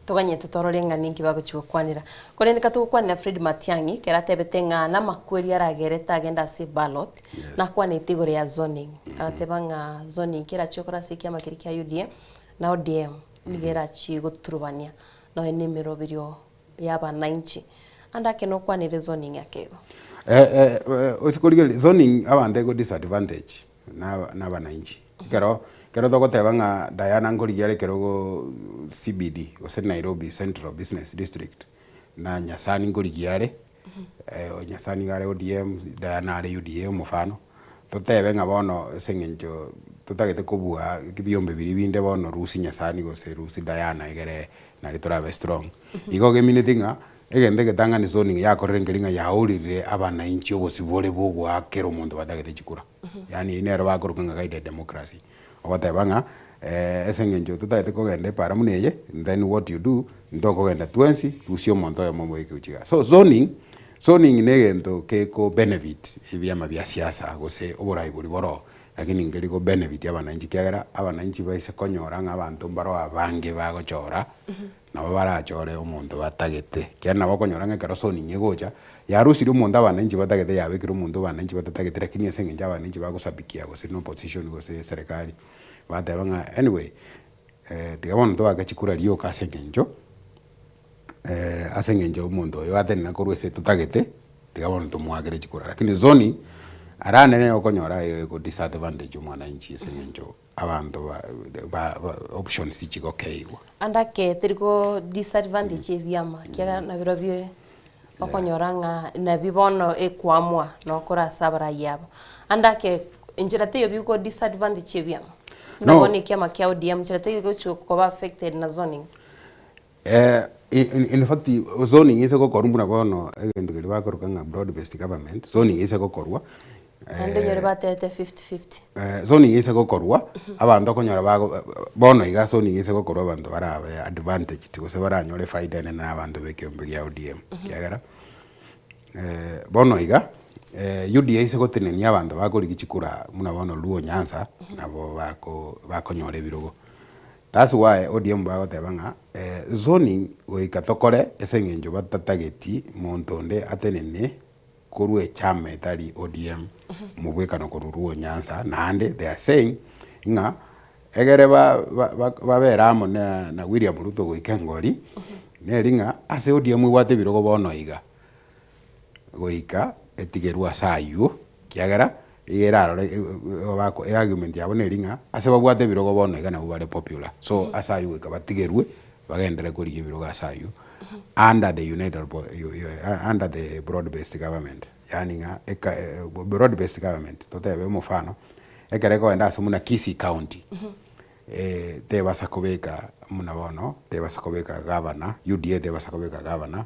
Toganyete torore ng'a ninki bagochia gokwanera. Korende ka togokwanera Fred Matiang'i, ekero atebete ng'a namakweri aragerete agende ase ballot, nakwanete igoro ya zoning. Agateba ng'a zoning kerachie gokora ase ekiama keria kia UDA na ODM nigo erachie goturubania nonya na emeroberio ya abananchi. Ande ake nokwanere zoning ake igo. Ase korigereria zoning abanto ego disadvantage. na nabananchi. Ekero ekero togoteba ng'a Diana nkorigia are ekerogo CBD gose Nairobi Central Business District, na Nyasani nkorigia are, Nyasani iga are ODM, Diana are UDA omofano, totebe ng'a bono ase eng'encho totagete kobua ebiombe biria binde bono rusia Nyasani gose rusia Diana egere nari torabe strong. Igo gemineti ng'a Egento egetang'ani zoning yakorire nkeri ng'a yaorire abananchi obosibore bwa ogoakera omonto batagete chikura. Yaani eyio nero bakoroka ng'a guided democracy. Ogoteba ng'a. Ase eng'encho totagete kogenda epara buna eye, then what you do, ntokogenda twensi, rusia omonto oyomo omoike gochia igaa. So zoning, zoning na egento geko benefit ebiama bia siasa gose oborai boria boroo, lakini nkeri go benefit abananchi ekiagera abananchi baise konyora ng'a abanto mbaroo abange bagochora, nabo barachore omonto batagete. Ekiagera nabo okonyora ng'a ekero zoning egocha, yarusirie omonto abananchi batagete yabekire omonto abananchi batatagete lakini ase eng'encho abananchi bagosabikia gose na opposition gose eserekari, Bateba ng'a anyway, tiga bono toake chikura rioka ase eng'encho ase eng'encho omonto oyo atenena korwa ase totagete, tiga bono tomoakere chikura. Lakini zoning, ara nere okonyora ego disadvantage omwananchi ase eng'encho abanto ba ba ba options chigokeigwa. Ande ake teri go disadvantage ebiama ekiagera nabirobio okonyora ng'a nabi bono ekwamwa nokora ase abarai aba. Ande ake enchera teiyo biko disadvantage ebiama. Buna No. bono ekiama kia ODM nchera teiyo egochi koba affected na zoning. In in fact zoning ase gokorwa buna bono egento keria bakoroka ng'a broad based government, zoning ase gokorwa Naende onyore batebete fifty fifty. Zoning ase gokorwa, abanto okonyora bago bono iga zoning ase gokorwa abanto barabe advantaged gose baranyore efaida enene na abanto ba ekeombe gia ODM. Ekiagera, bono iga, UDA ase gotenenia abanto bakorigia chikura buna bono Luo Nyanza, nabo bako bakonyora ebirogo. That's why ODM bagoteba ng'a zoning goika tokore ase eng'encho batatageti monto onde atenene korwa echama etari ODM mobwekano korwa Luo Nyanza naende they are saying ng'a egere ba ba babere amo na na William Ruto goika engori, neri ng'a ase ODM ebwate ebirogo bono iga, goika etigerwe ase aywo, ekiagera iga erarore bako eargument yabo neri ng'a ase babwate ebirogo bono iga nabwo bare popular, so ase aywo goika batigerwe bagenderere korigia ebirogo ase aywo under the united under the broad based government yaani ng'a eka broad based government totebe omofano, ekero ekogenda ase buna Kisii county, tebasa kobeka buna bono, tebasa kobeka gavana, UDA tebasa kobeka gavana,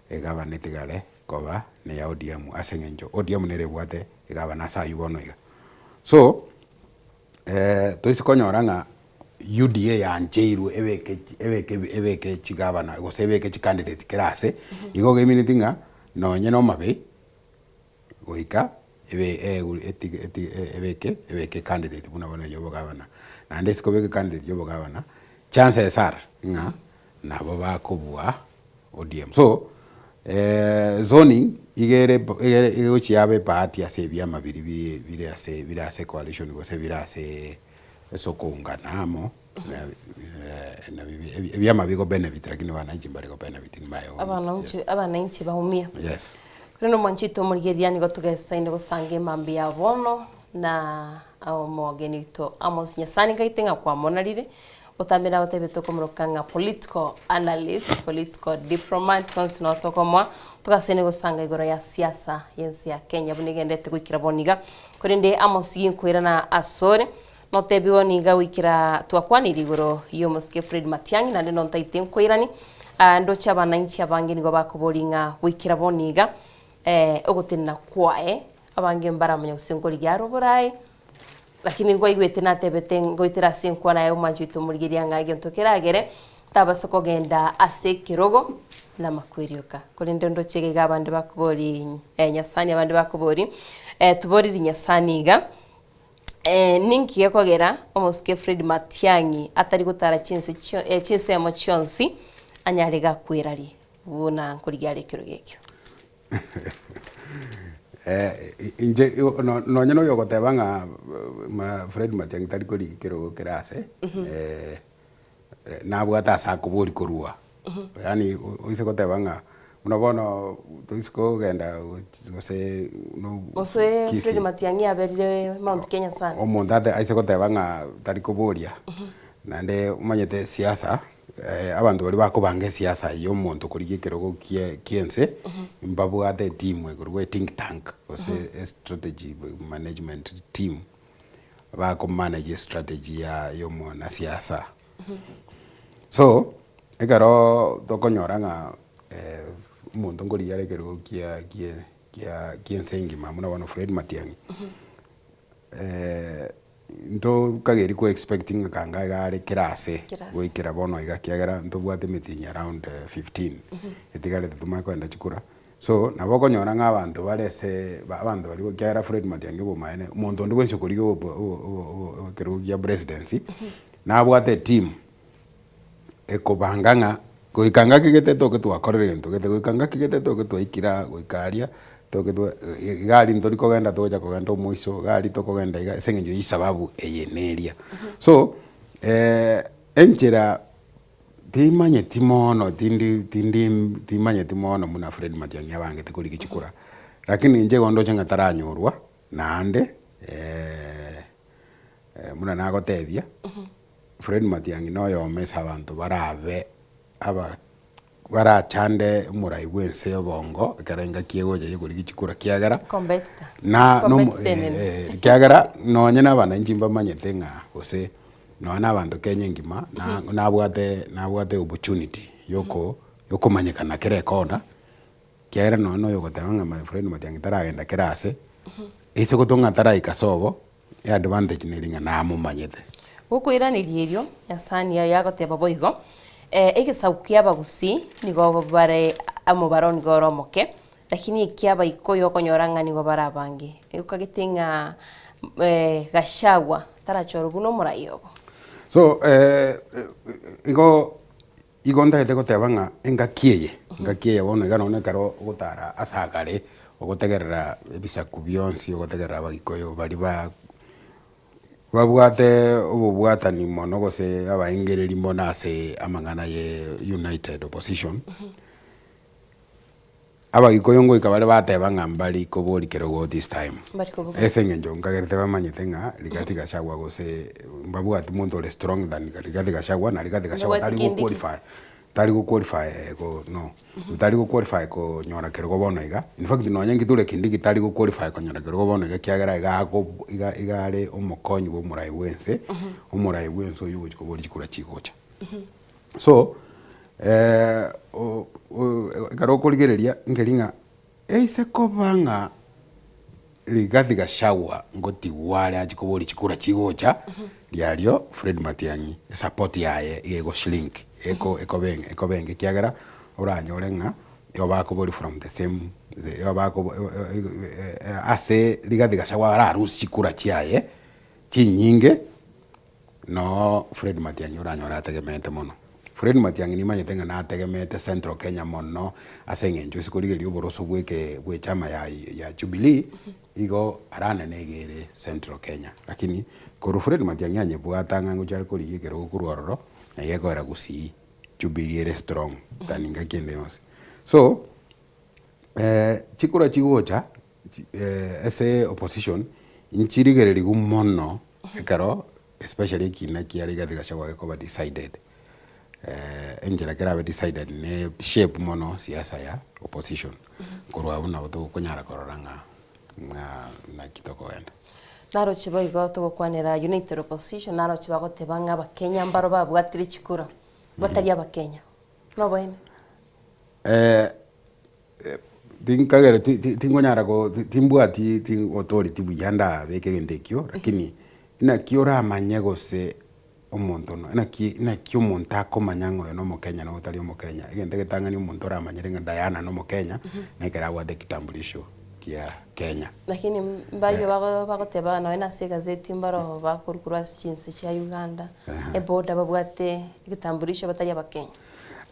egavana etigare koba neya ODM ase eng'encho ODM nere ebwate egavana ase aywo bono iga. So, toise konyora ng'a UDA yancheirwe ebeke ebeke ebeke chigavana gose ebeke chicandidate kera ase, igo gemineti ng'a nonye na Homabay, goika ebe egu etige etige ebeke ebeke ecandidate buna bono ya obogavana. Naende ase kobeka ecandidate ya obogavana, chances are ng'a nabo bakobua ODM. So, zoning iga ere ere egochia yaba ebahati ase ebiama biria bire bire ase bire ase coalition gose bire aseee ase okoungana amo na na ebiama bigo benefit lakini wananchi mbari go benefit in my own. Abananchi abananchi baumia. Yes. Korende omwanchi oito omorigereria nigo togesaine gosanga emambia ya bono na omogeni oito Amos Nyasani nkaite ng'a kwamonarire, Gotambera agotebia tokomoroka ng'a political analyst, political diplomat, onsi noo tokomoa, togasene gosanga igoro ya siasa y'ense ya Kenya buna egenderete goikera bono iga. Korende Amos ginkoirana asore, notebiwa niga goikera twakwanire igoro y'omosike Fred Matiang'i naende nontaete nkoirani, ndoche abananchi abange nigo bakoboria ng'a goikera bono iga ogotenena kwaye, abange mbaramanya gose nkorigia are oborae, Lakini nkwaigwete natebete ngoetera ase enkwana yaye omwanchi oito omorigereria ng'a egento keragere tabasa kogenda ase ekerogo namakweri oka. Korende ndoche iga iga abande bakobori Nyasani abande bakobori tuboriri Nyasani iga ninki gekogera omosike Fred Matiang'i atari gotara chinse chio chinsemo chionsi anyare gakweraria buna nkorigia are ekerogo ekio. Inche nonye na oyogoteba ng'a ma Fred Matiang'i tari korigia kerogo kere ase, nabwate ase akoboria korwa. Yaani oise goteba ng'a buna bono toise kogenda gose no Gose Kisii. Fred Matiang'i aberire Mount Kenya sana. Omonto ate aise goteba ng'a tari koboria, naende omanyete siasa. Abanto baria bakobanga esiasa ya omonto korigia ekerogo kie kiense, mbabwate etimu ekorokwa ethink tank gose estrategy management team, bakomanage estrategy ya ya omwanasiasa. So, ekeroo tokonyora ng'a omonto nkorigia are ekerogo kia kia kia kiense engima buna bono Fred Matiang'i. Ntokageri ko expect ng'a kanga iga are kera ase Kera ase. goikera bono iga ekiagera ntobwate emetienyi around 15 etigarete tomanye kogenda chikura. So, nabo okonyora ng'a abanto bare ase abanto baria ekiagera Fred Matiang'i obomaene, omonto onde bwensi okorigia obo obo obo obo ekerogo gia presidency, nabwate eteam ekobanga ng'a goika ngaki gete toke twakorire egento gete, goika ngaki gete toke twaikire aa goika aria, toke twa iga aria ntori kogenda togocha kogenda omoiso, iga aria tokogenda iga ase eng'encho ya esababu eye na eria. So, enchera timanyeti mono tindi tindi timanyeti mono buna Fred Matiang'i abangete korigia chikura, lakini inche igo ndoche ng'a taranyorwa naende buna nagotebia. Fred Matiang'i noyomo ase abanto barabe aba barachande omorai bwa ense obongo ekero engaki egocha ya okorigia chikura kiagera Competitor. na nomo Competitor enene. eh, ekiagera nonye na abananchi mbamanyete ng'a gose nonye na abanto Kenya engima na nabwate nabwate opportunity yoko yokomanyekana kera ekona, ekiagera nonye na oyogoteba ng'a my Fred Matiang'i taragenda kera ase, ase gotwa ng'a taraika sobo. Eadvantage neri ng'a namomanyete. Gokoiraneria erio, Nyasae nigo agoteba boigo, Egesaku ki'abagusii nigo bare omobaro nigo ore omoke, lakini eki'abaikoyo okonyora ng'a nigo bare abange. Okagete ng'a Gachagua tarachorwe buna omorai obo. So igo igo ntagete goteba ng'a engaki eye, engaki eye bono iga nonye ekero ogotara ase agare, ogotegerera ebisaku bionsi, ogotegerera abagikoyo baria ba babwate obobwatani mono gose abaengereri mono ase amang'ana ye united opposition. Abagikoyo ngoika bare bateba ng'a mbari kobori kerogo this time. Mbari koboka. Ase eng'encho nkagerete bamanyete ng'a Rigathi Gachagua gose mbabwati monto ore strong than Rigathi Gachagua na Rigathi Gachagua Mbabwati tari Kindiki. go qualify tari go qualify go no tari go qualify konyora kerogo bono iga. In fact nonye Kithure Kindiki tari go qualify konyora kerogo bono iga ekiagera iga ago iga iga are omokonyi bwa omorai bwa ense, omorai bwa ense oywo ogochi koboria chikura chigocha. So, ekero okorigereria nkeri ng'a eise koba ng'a Rigathi Gachagua ngotigwa are achie koboria chikura chigocha, riario Fred Matiang'i esupport yaye iga ego shrink, eko ekoba ekoba enke ekiagera oranyore ng'a igo bakoboria from the same igo bakobo ase Rigathi Gachagua ararusie chikura chiaye chinyinge. Noo Fred Matiang'i oranyore ategemeete mono. Fred Matiang'i nimanyete ng'a nategemeete Central Kenya mono ase eng'encho ase korigereria oboroso bwa eke bwa echama ya ya Jubilee, igo aranene iga ere Central Kenya. Lakini korwa Fred Matiang'i anyebwate ang'e ngochia are korigia ekerogo korwa ororo, na iga ekoera gusii Jubilee ere strong than ngaki ende yonsi. So, chikura chigocha ase opposition, nchirigererigwe mono Ekero especially ekina kia Rigathi Gachagua gekoba decided, enchera kerabe decided ne shape mono siasa ya opposition. Korwa abwo nabo tokonyara korora ng'a ng'a naki tokogenda. Naroche boigo togokwanera United Opposition, naroche bagoteba ng'a abakenya mbaro babwatire chikura, batari abakenya. Noboene? Tinkagere ti- ti- tingonyara ko ti- timbwati ti authority buya ndabeke egento ekio, lakini naki oramanye gose omonto no naki naki omonto akomanya ng'a oyo na omokenya na otari omokenya. Egento egetang'ani omonto oramanyere ng'a Diana na omokenya, na ekero abwate ekitambulisho kia Kenya. Lakini mbaria bago bagoteba nonya na ase egazeti mbaro bakorwa korwa ase chinse chia Uganda, eboda babwate egetambulisho batari abakenya.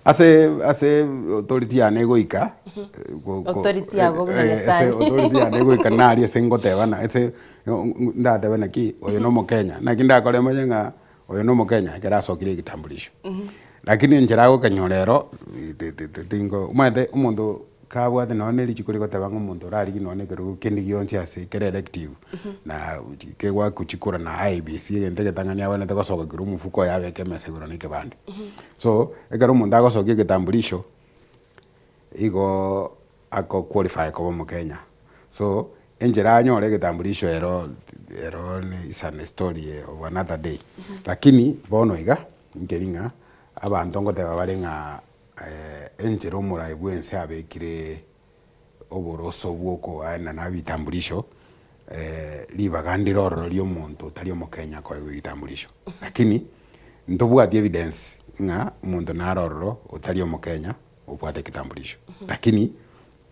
Ase ase authority yane egoika, go- go- Authority yago buna eh, ase Nyasaye. authority yane egoika naria ase ngotebana ase ndatebe naki oyo na omokenya, naki ndakore manye ng'a oyo na omokenya ekero asokire egetambulisho. Lakini enchera agokenyora ero ti- ti- ti- tingo omanyete omonto kabwate nonye na richiko rigoteba ng'a omonto orarigie nonye na ekerogo kende gionsi ase kere elective, na kegoakwa chikura na IEBC egento egetang'ani abwenerete gosoka korwa omofuko oye abeke emesa igoro na ekebande. So, ekero omonto agosokia egetambulisho, igo ako qualify koba omokenya. So, enchera anyore egetambulisho ero ero is an story of another day. Lakini bono iga, nkeri ng'a abanto ngoteba bare ng'a enchera omorai bwense abekire oboroso bwa okoaenana ebitambulisho. ribaga ndire ororo ria omonto otari omokenya koegwa egetamburisho. Lakini ntobwati evidence ng'a omonto nare ororo otari omokenya obwate egetamburisho. Lakini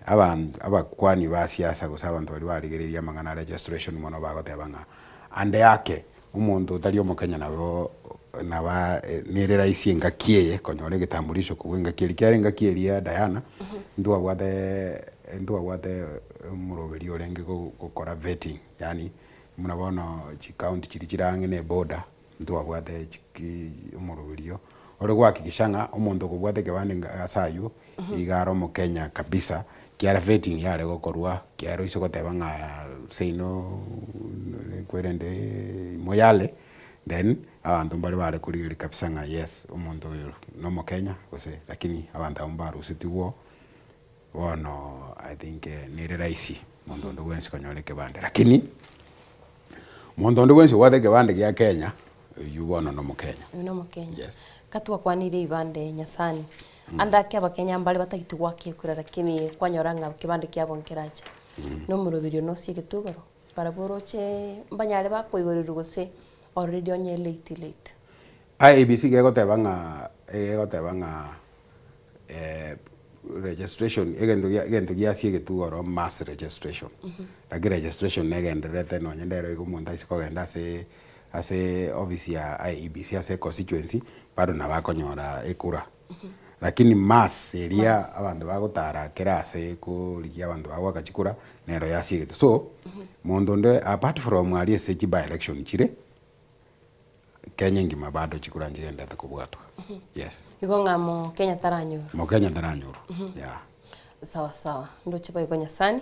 aban abakwani ba siasa gose abanto baria barigereria amang'ana a registration mono bagoteba ng'a ande ake omonto otari omokenya nabo naba nere rahisi engaki eye konyora egetamburisho kobua engaki eria ekiagera engaki eria Diana ntwabwate ntwabwate omoroberi orenge gokora vetting yaani buna bono chicounty chiria chire ang'e na eboarder Ntwabwate chiki omoroberio ore gohakikisha ng'a omonto okobwata ekebande nga ase aywo iga are omokenya kabisa, kiara vetting yare gokorwa, kiara oise goteba ng'a seino kwerende moyale, then abanto mbare bare korigereria kabisa ng'a yes omonto oyo na omokenya gose lakini abanto abwo mbarusetigwe bono I think nere rahisi monto onde bwensi konyora ekebande lakini. Monto onde bwensi obwate ekebande gia Kenya, oyio bono nomokenya. Oyio nomokenya. Yes. Ka twakwanire ebibande Nyasani, ande ake abakenya mbare batagete goaka ekura lakini kwanyora ng'a ekebande kiabo nkerache. Nomoroberio nosie egetugoro, barabwo oroche mbanyare bakoigorerwa gose already onye late late. IEBC gegoteba ng'a egegoteba ng'a registration egento gia egento giasie egetugoro mass registration. Lakini registration negendererete nonye ndero iga omonto aise kogenda ase ase office ya IEBC ase econstituency bado nabo akonyora ekura. Lakini mass eria abanto bagotara kera ase korigia abanto bagoaka chikura nero yasie egetu. So, monto onde apart from aria ase chi by election chire. Kenya engima bado chikura nchigenderete kobwatwa. Yes. Igo ng'a Mokenya taranyorwa. Mokenya taranyorwa. Yeah. Sawa sawa. Ndoche boigo Nyasani.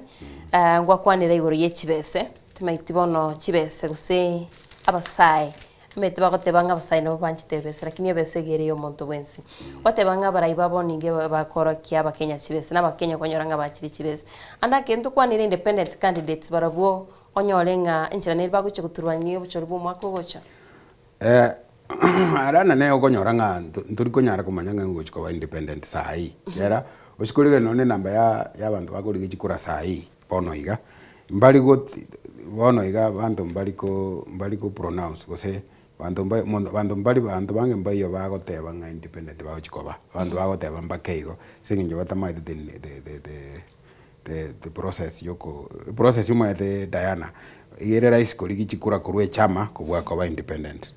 Eh, ngwakwanera igoro ye chibese. Timaiti bono chibese gose abasae. Omanyete bagoteba ng'a abasae nabo banchete ebese lakini ebese iga ere ya omonto bwensi. Gwateba ng'a abarai ba bono inge bakorokia abakenya chibese na abakenya okonyora ng'a bachire chibese. Ande ake ntokwanere independent candidates barabwo Onyore ng'a enchera nere bagochia goturwania obochori bw'omwaka ogocha. Aria nane okonyora ng'a ntori konyara komanya ng'a ngochi koba independent saii, ekiagera ochi korigereria nonye na enamba ya ya abanto bakorigia chikura saii bono iga, mbari goti bono iga abanto mbari ko mbari ko pronounce gose banto mba monto banto mbari banto bange mbaiyo bagoteba ng'a independent bagochi koba, abanto bagoteba mbake igo, ase eng'encho batamaete the the the the the process yoko process omanyete Diana, iga ere rahisi korigia chikura korwa echama kobua koba independent.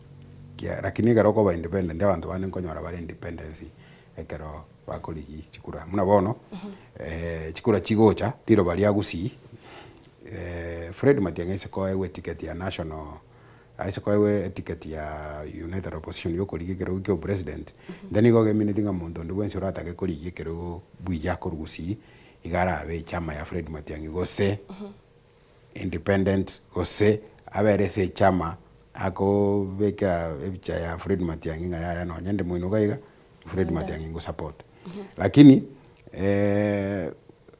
Kia lakini ekero okoba independent abanto bande nkonyora bare independency ekero bakorigia chikura. Buna bono chikura chigocha riroba ria Gusii, Fred Matiang'i ase koegwa eticket ya national ase koegwa eticket ya United Opposition ya okorigia ekerogo kia obopresident, then nigo emeaneti ng'a monto onde bwensi oratake korigia ekerogo buya korwa Gusii, iga arabe echama ya Fred Matiang'i gose independent gose abere ase echama akobeka epicha ya Fred Matiang'i ng'a yaya nonye inde moino iga iga, Fred Matiang'i ngosupport. Lakini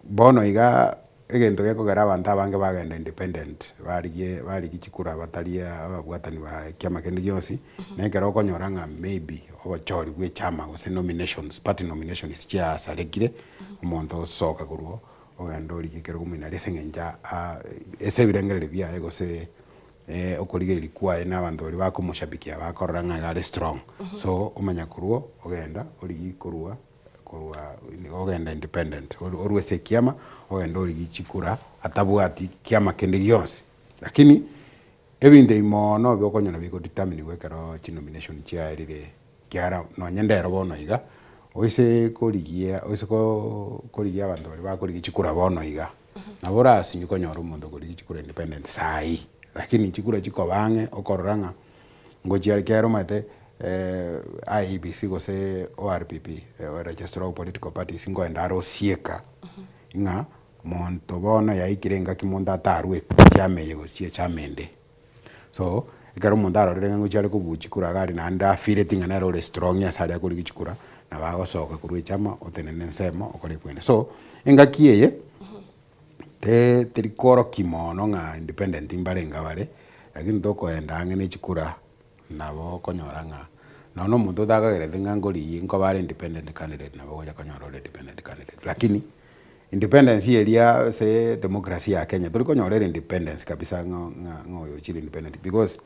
bono iga egento gekogera abanto abange bagenda independent barigie barigie chikura batari ababwatani ba ekiama kende gionsi, na ekero okonyora ng'a maybe obochori bwa echama gose nominations, party nominations chiasarekire, omonto osoka korwa oo, ogenda origie ekerogo omonyene aria ase eng'encho aa ase ebirengererio biaye gose okorigereria kwaye na abanto baria bakomoshabikia bakorora ng'a iga are strong. So, omanya korwa oo, ogenda origie korwa korwa ogenda independent, orwe ase ekiama, ogende origie chikura atabwati kiama kende gionsi. Lakini, ebinto ebi moono ebi okonyora bigodeterminiwa ekero chinomination chiaerire ekiagera nonye ndero bono iga, oise korigia oise koo korigia abanto baria bakorigia chikura bono iga, nabo orasinye konyora omonto okorigia chikura independent saii, lakini chikura chikoba ang'e okorora ng'a ngochia ekiagera omanyete IEBC gose ORPP, Registrar of Political Parties nkoenda are osieka ng'a monto bono yaikire engaki monto atarwe echama eye gose echama ende. So, ekero omonto arorire ng'a ngochia are kobua chikura iga aria naende afeeleti ng'a nere ore strong ase aria akorigia chikura, nabo agosoka korwa echama otenene ensemo okore ekwende. So, engaki eye, te teri koorokia mono ng'a independent mbarenge bare, lakini tokoenda ang'e na echikura nabo okonyora ng'a nonye na omonto otakagerete ng'a nkorigia nkoba are independent candidate nabo ogocha konyora ore independent candidate. Lakini. Independence eria ase democracy ya Kenya tori konyora ere independence kabisa ng'a ng'a ng'a oyo ochire independent because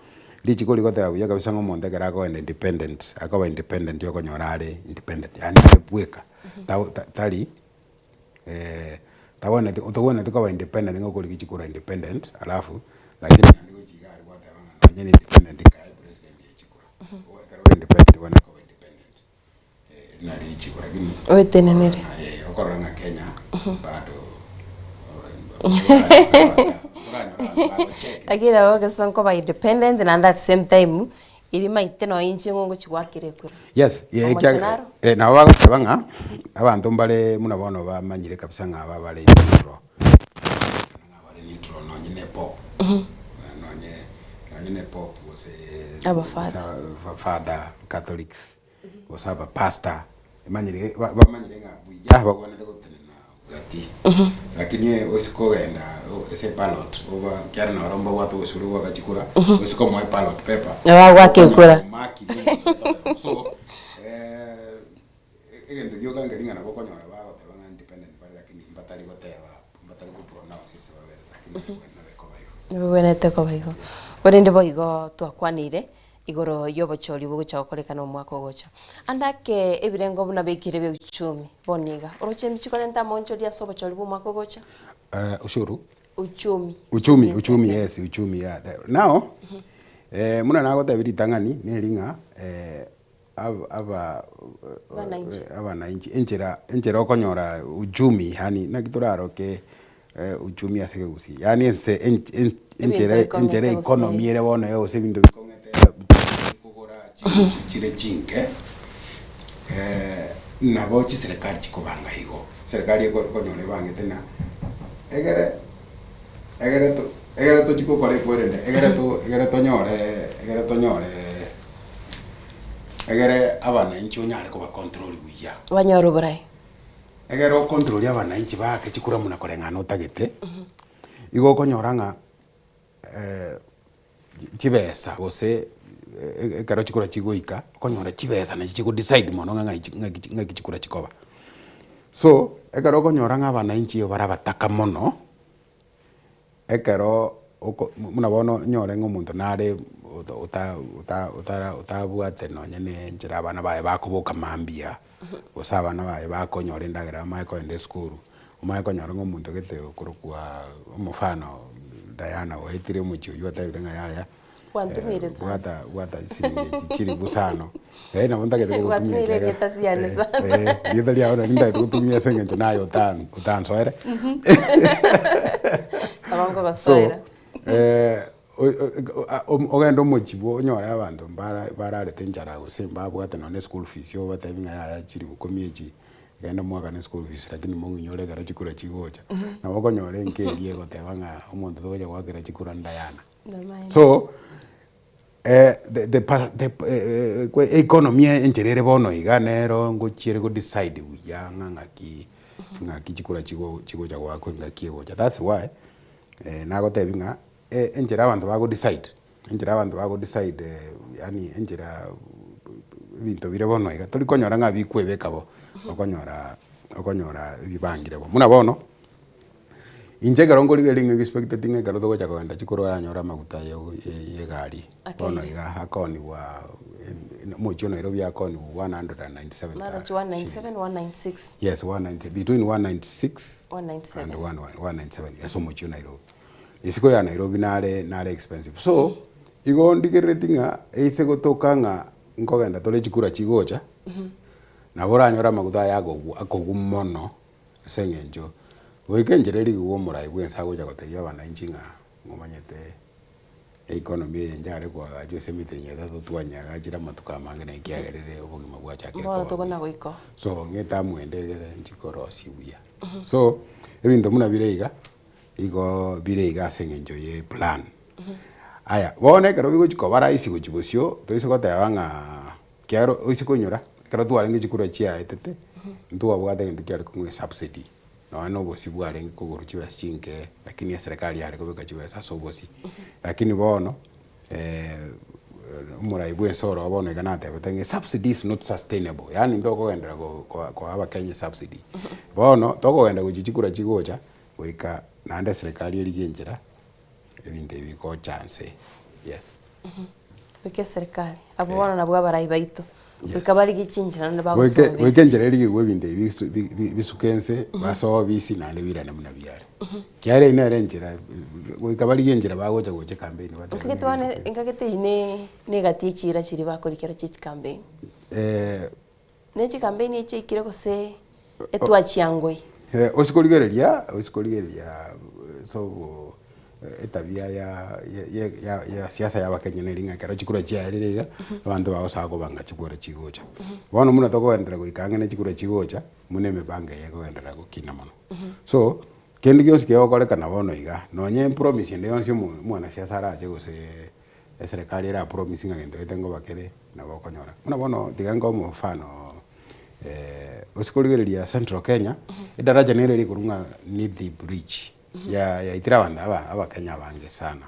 richiko rigoteba buya kabisa ng'a omonto ekero akoenda independent akoba independent okonyora are independent yaani are bweka tao ta tari tabwenereti tobwenereti koba independent ng'a okorigia chikura independent alafu lakini naende gochia iga aria gwateba ng'a nonye na independent nkae president ye chikura. Ekero ore independent obwenerete koba independent. Eri nari richiko lakini Oetenenere. Eh, okorora ng'a Kenya bado Lakini nabo gese nkoba independent naende at the same time eri maite nonya inche ng'o ngochi goakera ekura. Yes, eh, Omochie ekiagera naro? eh, nabo bagoteba ng'a abanto mbare buna bono bamanyire kabisa ng'a aba bare neutral, ng'a bare neutral nonye na epope, nonye nonye na epope gose Abafather. gose father catholics. gose abapastor, emanyire ba- bamanyire ng'a buya babwenerete gotenena gati. Lakini ase kogenda o- ase eballot oba ekiagera naro mbabwate obosibore bwa gachikura, ase komoa eballot paper, Nabo agoaka ekura. omakire omonto oyomo. So, egento gioka nkeri ng'a nabo okonyora bagoteba ng'a independent bare lakini mbatari goteba mbatari gopronounce ase babere lakini nabo ekoba igo. Nabwenerete koba igo. Korende boigo twakwanire igoro y'obochori bogocha gokorekana omwaka ogocha. Ande ake ebirengo buna bekire bia uchumi bono iga, oroche emichi korenta amaonchori ase obochori bw'omwaka ogocha? Eh, ushuru? Uchumi. Uchumi, uchumi yes, uchumi yeah. Now, eh, buna nagotebia ritang'ani, neri ng'a eh, ab- aba Abananchi. abananchi, enchera enchera okonyora uchumi yaani naki toraroke uchumi ase ekegusii, yaani ense ench ench enchera Ebinto bikong'ete enchera gose. economy ere bono iga gose ebinto bikong'ete kogora chinche chire chinke, nabo chiserekari chikobanga igo. Eserekari eko ekonyora ebangete ng'a egere egere to egere tochi gokora ekwerende egere to egere tonyore egere tonyore egere abananchi onyare kobacontrol buya. Banyore oborai. Ekero okontroria abananchi baake chikura buna koreng'ana otagete, igo okonyora ng'a chibesa gose ekero chikura chigoika, okonyora chibesa nachio chigo decide mono ng'a ng'ai ng'aki ng'aki chikura chikoba. So, ekero okonyora ng'a abananchi igo bare abataka mono, Ekero oko buna bono onyore ng'a omonto nare ota ota ota otara otabwate nonye na enchera abana baye bakoboka mambia, gose abana baye bakonyora endagera bamanye kogenda esukuru, omanye konyora ng'a omonto gete okorokwa omofano Diana oetire omochie oywo otebire ng'a yaya, Gwantumiire sana. bwata bwata chisiringi echi chilifu isano, eh nabo ntagete kogotumia Gwatumire ekiagera erieta riane sana. eh, erieta riao nari ntagete gotumia ase eng'encho naye otan otansoere. Nabo So, nkogosoera. o- o- ogende omochie bwo onyore abanto mbara bararete enchara gose mbabwate nonye na eschool fees obatebi ng'a yaya chilifu ikomi echi, genda mwakane eschool fees lakini mong'inyore ekero chikura chigocha. Nabo okonyora enka eria egoteba ng'a omonto togocha goakera chikura n'Diana. So, the the pa the economy enchera ere bono iga nero ngochia ere go decide buya ng'a ng'aki ng'aki chikura chigo chigocha goakwa engaki egocha. That's why nagotebia ng'a enchera abanto bago decide, enchera abanto bago decide yaani enchera ebinto bire bono iga tori konyora ng'a bikwebeka bo, okonyora okonyora ebibangire bo. Buna bono. Inche ekero nkorigereria ng'a expected ng'a ekero togocha kogenda chikoro oranyore amaguta ya ya egari, bono Akeire. iga akooniwa omochie o Nairobi akooniwa 197 Naroche 197, 196. Yes, 190 between 196 197. and 197 ase omochie o Nairobi. Isiko ya Nairobi nare nare expensive. So, igo ndigerereti ng'a eise gotoka ng'a nkogenda tore chikura chigocha, nabo oranyore amaguta aya akogwa akogwa mono. Ase eng'encho goika enchera eria igwa omorai bw'ense agocha gotebia abananchi ng'a momanyete economy eye nchare koagachwa ase emetienyi etato twanyeagachire amatuko amange na ekiagerire obogima bwachakire Bono koba buya. tokona goika oo. So ng'a etamu ende egere nchikorosia buya. So ebinto buna bire iga, igo bire iga ase eng'encho ye eplan. Aya, bono ekero bigochi koba rahisi gochia bosio, toise goteba ng'a Ekiagera oise koinyora, ekero twarenge chikura chiaetete, ntwabwate egento kiare kong'wa esubsidy, nonya na obosie bwarenge kogorwa chibesa chinke, lakini eserekari yare kobeka chibesa ase obosie. Lakini bono. omorai bwa ense oro bono iga natebete ng'a esubsidy is not sustainable, yaani ntokogenderera ko koa koa abakenya esubsidy. Bono, tokogenda gochia chikura chigocha, goika naende eserekari erigie enchera, ebinto ebi bigocha nse, yes. Goika eserekari, abwo bono nabwo abarai baito, goika barigie chinchera naende Goike bagosoma goika ase. enchera erigigwe ebinto ebi bisu bi- bi- bisuke nse, basoe obisi naende birane buna biare. Ekiagera eyio nere enchera, goika barigie enchera bagocha gocha ecampaign batebe Nkagete ng'a bono ebinto ebi. nkagete eyio ne ne egati ye chiira chiria bakorikera chia chicampaign. Ne chicampaign echi chiaikire gose etwachiangoi? Ase korigereria, ase korigereria ase obo etabia ya ya ya ya siasa ya abakenya neri ng'a ekero chikura chiaerire iga, abanto bagosaba kobanga chikura chigocha. Bono buna tokogenderera goika ang'e na chikura chigocha, buna emipango eye ekogenderera gokina mono. So, kende gionsi kegokorekana bono iga, nonye epromise ende yonsi omo omwanasiasa arache gose eserekari era promise ng'a gento gete ngoba kere, nabo okonyora. Buna bono tiga nkoe omofano ase korigereria central Kenya, edaraja nere ere korwa ng'a Nithi bridge, ya yaitire abanto aba abakenya abange sana.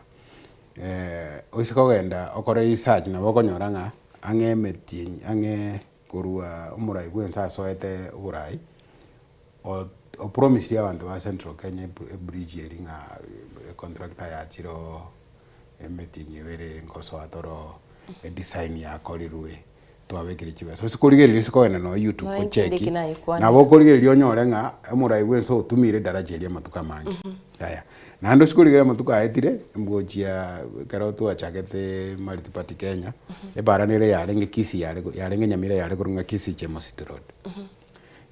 Oise kogenda okore research nabo okonyora ng'a ang'e emetienyi ang'e korwa omorai bwa ense asoete oborai, opromisirie abanto ba central Kenya ebridge eria ng'a econtractor yachire oo. Emetienyi ebere nkosoa toro edesign yakorirwe twabekire chibesa ase korigereria ase kogenda nonya youtube Nonya intwe gocheki ndeki nayekwanera. nabo okorigereria onyore ng'a omorai bwa ense otumire edaraja eria amatuko amange yaya. Naende ase korigereria amatuko aetire mgochia ekero twachagete Multi Party Kenya ebara nere yarenge Kisii yare yarenge Nyamira yare korwa ng'a Kisii Chemosit road.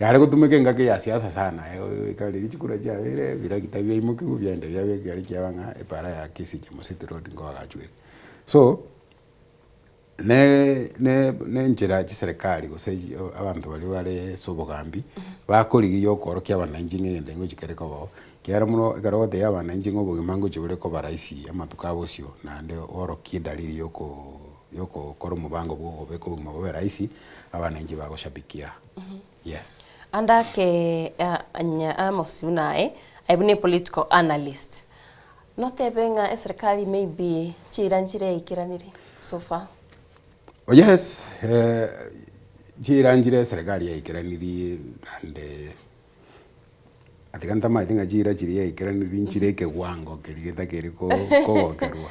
Yare gotumeka engaki ya siasa sana, goika riria chikura chiabeire ebirakita biaimokiwa biaenda biabekwa kiaria kiaba ng'a epara ya Kisii Chemosit road nkoagachwa ere. So, ne ne ne enchera chiserekari gose abanto baria bare ase obogambi, bakorigia okorokia abananchi ng'a egento ngochi kere koba oo, ekiagera mono ekero ogotebia abananchi ng'a obogima ngochi bore koba rahisi amatuko abosio naende oorokie edalili ya okoo ya okokora omobango bwa okobeka obogima bobe rahisi, abananchi bagoshabikia. Yes. Ande ake Amos buna aye, aye buna political analyst, notebe ng'a eserikali maybe chiira nchire yaikeranire so far? Oh yes, chiira nchire eserikali yaikeranirie naende Atiga ntamaeti ng'a chiira chiria yaikeraniri nchire ekewango keria getakeire ko- kogokerwa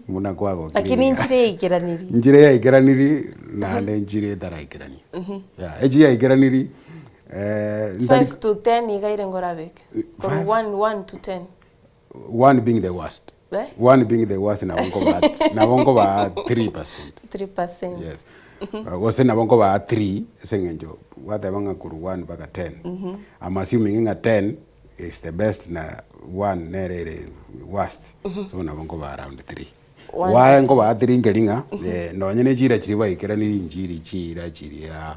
buna kwagokire Lakini iga. nchire yaikeraniri. Nchire yaikeraniri naende nchire etaraikerania. Yeah, echi yaikeraniri ntari 5 to 10 iga ere ngorabeke. Korwa Five? 1 1 to 10. One being the worst. Eh? One being the worst nabo nkobaa nabo nkobaa 3%. 3%. Yes. Gose nabo nkobaa 3 ase eng'encho gwateba ng'a korwa 1 mpaka 10. I'm assuming ng'a 10 is the best na 1 nere ere worst. So nabo nkobaa around 3. One Why nkobaa 3 nkeri ng'a nonye ne chiira chiria baikeraniri inchiri chiira chiria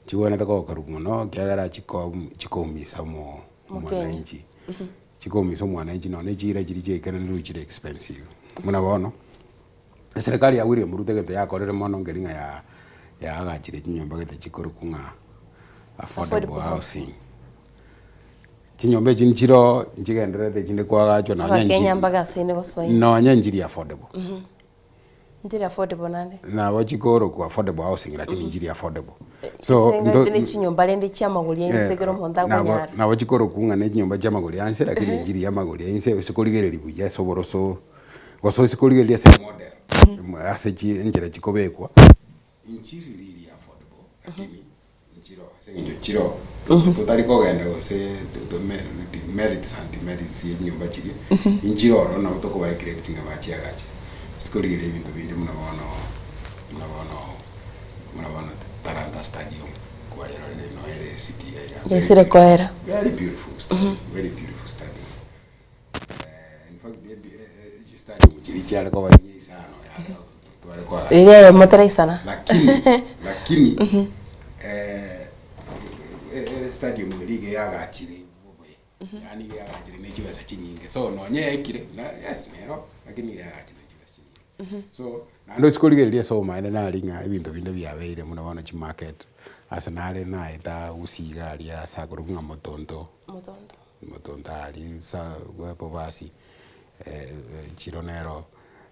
chigwenerete kogokerwa mono ekiagera chiko chikoumisa omo Omokenya. omwananchi. Chikoumisa omwananchi nonya ne chiira chiria chiaikeranirwe chire expensive. Buna bono, eserekari ya William Ruto egento yakorire mono nkeri ng'a ya yaagachire chinyomba gete chikorokwa ng'a affordable Affordable housing. Chinyomba echi nchiroo nchigendererete echinde koagachwa nonya Abakenya nchi mbagasaine gosoa ime. nonya nchiri affordable. Nchiri affordable naende. Nabo chikorokwa affordable housing lakini nchiri affordable. So Ase nto engaki ne chinyomba rende chi'amagori a inse ekero omonto nabo akonyara. nabo chikorokwa ng'a ne chinyomba chi'amagori a inse lakini nchiri amagori a inse ase korigereria buya ase oboroso gose ase korigereria ase emodel ase chi enchera chikobekwa nchiri really affordable lakini Nchiroo, ase eng'encho nchiroo, totari kogenda gose merits and demerits ye chinyomba chiria, inchire ororo nabo tokobae ecredit ng'a bachiagachire. Gose tikorigereria ebinto binde buna bono, buna bono, buna bono Talanta Stadium, kwayerorire noyo ere ecity iga iga. Very Yaisire koera. Very beautiful stadium, very beautiful stadium. In fact, chistadium chiria chiare koba inye isano yare tware koagacha. Eria eyemo teraisana. Lakini, lakini eh, eh, stadium eria iga yagachire bobe yaani iga yagachire ne chibesa chinyinge so nonye yaikire na yes nero lakini iga yagachire ne chibesa chinyinge so naende ase korigereria ase obomaene nari ng'a ebinto binde biabeire buna bono chimarket ase nare naeta gusii iga aria ase akorokwa ng'a motonto. Motonto. Omonto aria sa bobasi chiro nero.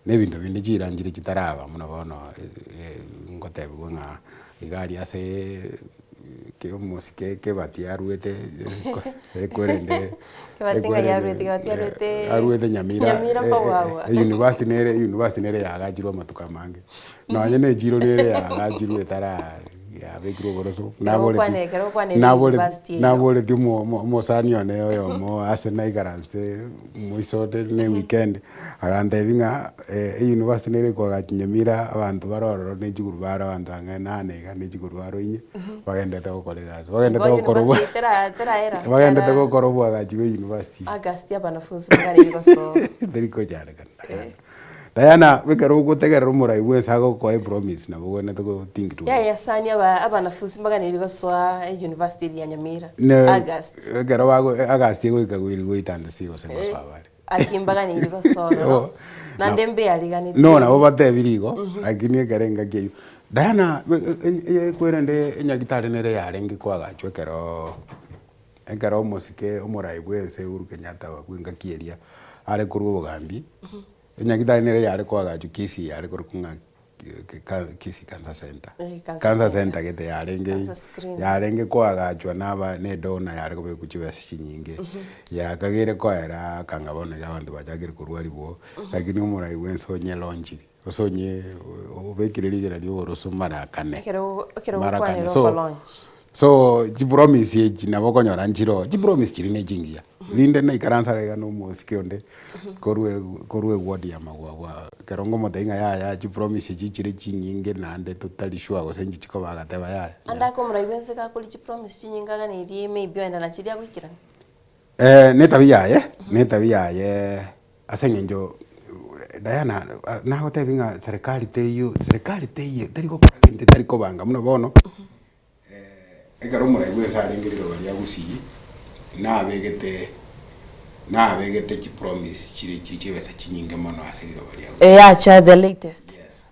Na ebinto binde chiranchire chitaraba buna bono ngotebiwa ng'a iga aria ase omosike kebati arwete ekwerende Kebati ng'ai arwete, Kebati arwete arwete Nyamira Nyamira mpagwagwa. university nere university nere yaagachirwe amatuko amange. Nonye na echiro nere yaagachirwe etara yabekirwe oboroso. Ekero ekero okwanete Naboreti university eyio. naboreti omo omo omosani one oyomo ase naikaranse moiso onde ne weekend, agantebia ng'a euniversity nere ekoagachi Nyamira abanto bare ororo ne chiguru bare abanto ang'e nane iga ne chiguru aro inye, bagendete gokora egasi, bagendete Igo gokora obwa university tera teraera bagendete tera gokora obwagachi bwa university. August abanafunzi baganeri gosoa. Teri konyarekana. Diana, ekero ogotegerera omorai bwensi agokoa epromise nabo ogwenerete go think twice. Yaya sani aba abanafunzi mbaganeri gosoa university eri ya Nyamira Ne August. ekero bago August egoika goiri goita ande si gose ngosoa bare. Aki mbaganeri gosoa ororo naende mbeariganeti. No nabo batebire igo, lakini ekero engaki eywo. Diana, ekwerende enyagitari nere yarenge koagachwa ekeroo ekero omosike omorai bwense Uhuru Kenyatta bwa engaki eria are korwa obogambi. Enyagitari nere yare koagachwa Kisii yare korokwa ng'a Kisii Cancer Centre. Cancer Centre gete yarenge yarenge koagachwa na aba na edona yare kobekwa chibesa chinyinge, yakageire koera akanga bono iga abanto bachakire korwariwa oo, lakini omorai bwa ense onye launchiri, gose onye obekire rigena ria oboroso mara kane, mara kane. So So chipromise echi nabo okonyora nchire oo, chipromise chiria ne chingiya, rinde naikaransa iga iga na omosike onde, korwa korwa eward ya magwagwa, ekero ngomotebia ng'a yaya chipromise echi chire chinyinge naende totari sure gose nchi chikoba agateba yaya. Ande ake omorai bwense gakori chipromise chinyinge aganerie maybe oenda nachiria agoikerania? Ne etabia yaye, ne etabia yaye ase eng'encho Diana nagotebia ng'a serikali teiyo, serikali teiyo teri gokora gento etari kobanga buna bono. Ekero omorai bwense arenge riroba ria Gusii, nabegete nabegete chipromise chire chi chibesa chinyinge mono ase riroba ria Gusii. Eh, acha the latest. Yes.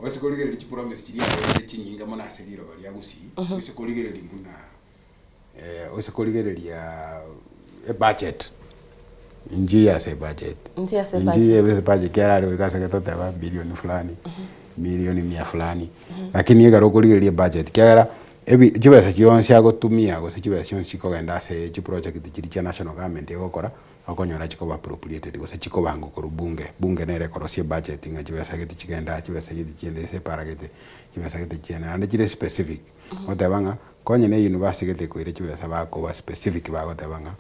Ase korigereria chipromise chiria abegete chinyinge mono ase riroba ria Gusii, ase korigereria buna ase korigereria ebudget, inche ase ebudget, Inche ase inche ebudget. ase ebudget ekero are goika ase toteba bilioni fulani, milioni mia fulani, lakini ekero okorigereria ebudget ekiagera ebi chibesa chionsi agotumia gose chibesa chionsi chikogenda ase chiproject chiria chia national government egokora, okonyora chikoba appropriated gose chikobangwa korwa bunge, bunge nere ekorosia ebudget ng'a chibesa gete chigende aa chibesa gete chiende ase epara gete, chibesa gete chiende naende chire specific. Goteba ng'a konye ne university gete ekoira chibesa bakoba specific bagoteba ng'a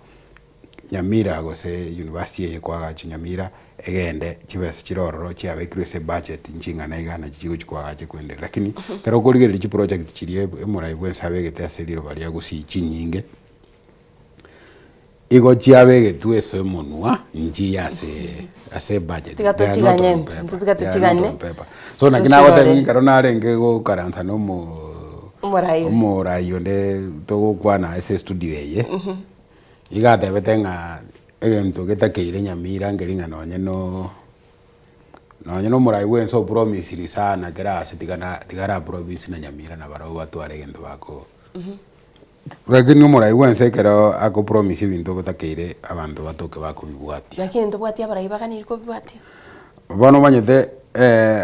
Nyamira gose university eye koagachwa Nyamira egende chibesa chire ororo chiabekirwe ase ebudget nching'ana iga nachi chigochi koagacha koendereria. Lakini ekero okorigereria chiproject chiria omorai bwensi abegete ase riroba ria Gusii chinyinge, igo chiabegetwe ase omonwa nchiya ase ase ebudget. Tiga They are not tochiganye on intwe, paper. intwe tiga They are not tochigane, on paper. So naki tochirore. nagotebia ekero narenge gokaransa na omo Omorai. omorai onde togokwana ase estudio eye, iga atebete ng'a egento getakeire Nyamira nkeri ng'a nonye no nonye na omorai bwa ense opromisiri sana kera ase tiga na tiga ara promise na Nyamira nabarabwo batware egento bako Lakini omorai bwensi ekero akopromise ebinto obotakeire abanto batoke bakobibwatia. Lakini ntobwati abarai baganiri kobibwatia. Bono omanyete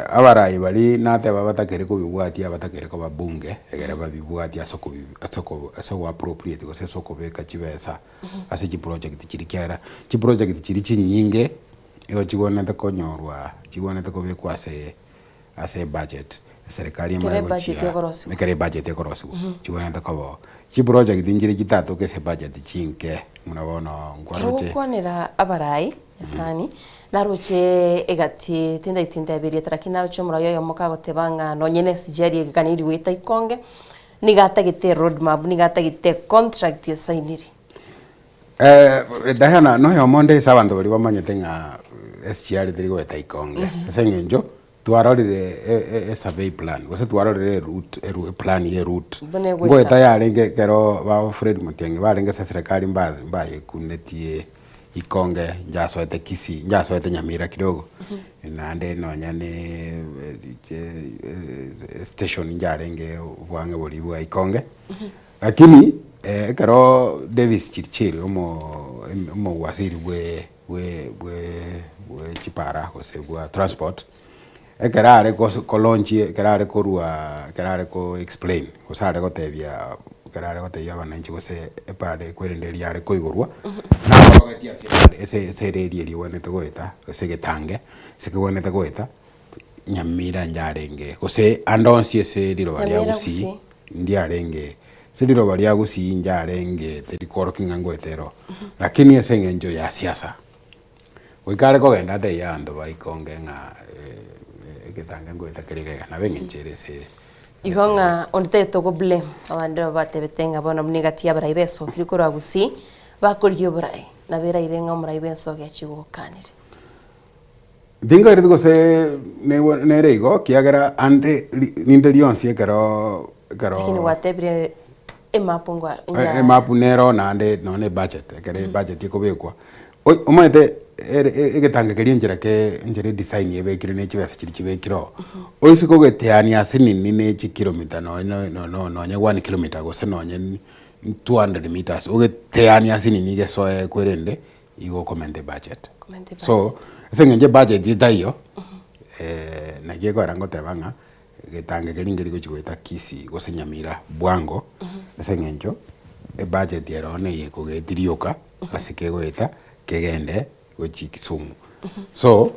abarai baria nateba batakeire kobibwatia batakeire koba bunge egere babibwatie ase okobi ase oko ase ogo appropriate gose ase okobeka chibesa ase chiproject chiria ekiagera chiproject chiria chinyinge igo chigwenerete konyorwa chigwenerete kobekwa ase ase ebudget, eserekari Ekero emanye ebudget gochia ekorosiwa. ekero ebudget ekorosiwa chigwenerete koba oo. Chiproject nchire chitatoke ase ebudget chinke buna bono Ekero nkwaroche ogokwanera abarai Nyasani, naroche egati tindaeti nteberie erieta lakini naroche omorai oyomo kagoteba ng'a nonye na SGR eganeirie goeta ikonge, nigo atagete eroad map, nigo atagete econtract esainire. Diana, noyomo onde ase abanto baria bamanyete ng'a SGR teri goeta ikonge, ase eng'encho twarorire e survey plan gose twarorire eroute eplan ya eroute, Buna egoeta. ngoeta yarenge ekero ba Fred Matiang'i barenge ase eserekari mba mbayekunetie ikonge njasoete Kisii njasoete Nyamira kidogo, naende nonya ne estation njarenge obwang'e boria bwa ikonge. Lakini ekero Davis Chirchir omo omowaziri bwe. bwe bwe bwe chipara gose bwa transport, ekero are gos kolaunch ekero are korwa ekero are ko explain gose are gotebia ekero are gotebia abananchi gose epara ekwerende eria are koigorwa, nabarogetie ase epara ase ase ereri eria egwenerete goeta gose egetange ase kegwenerete goeta, Nyamira njarenge gose ande onsi ase riroba ria Nyamira Gusii Gusii. ndiarenge ase riroba ria Gusii njarenge teri kworokia ng'a ngoeta ero, lakini ase eng'encho ya siasa, goika are kogenda atebie abanto ba Ikonge ng'a egetange ngoeta kere iga iga, nabo eng'encho ere ase Igo ng'a onde tari togo blame abande nabo batebete ng'a bono buna egati y'abarai besokire korwa Gusii, bakorigia oborai, nabo eraire ng'a omorai bw'ensoge achie gogokanire. Tinkaireti gose negwe nere igo, kiagera ande ri rinde rionsi ekeroo Lakini ekeroo gwatebire emap ngwa nyaa emapu nero naende nonye na ebudget, ekero ebudget ekobekwa, oi omanyete ere egetango keria enchera ke enchera edesign ebekire na chibesa chiria chibekire oo, oise kogeteania ase nini na echikilomita nonye no no nonye one kilometer gose nonye 200 meters, ogeteania ase nini gesoe kwerende igo okomenta ebudget. So, ase eng'encho ebudget etaiyo, naki ekogera ngoteba ng'a getange keria nkeri gochi goeta Kisii gose Nyamira bwango, ase eng'encho ebudget ero bono eye ekogetia rioka ase kegoeta kegende gochi Kisumu. So,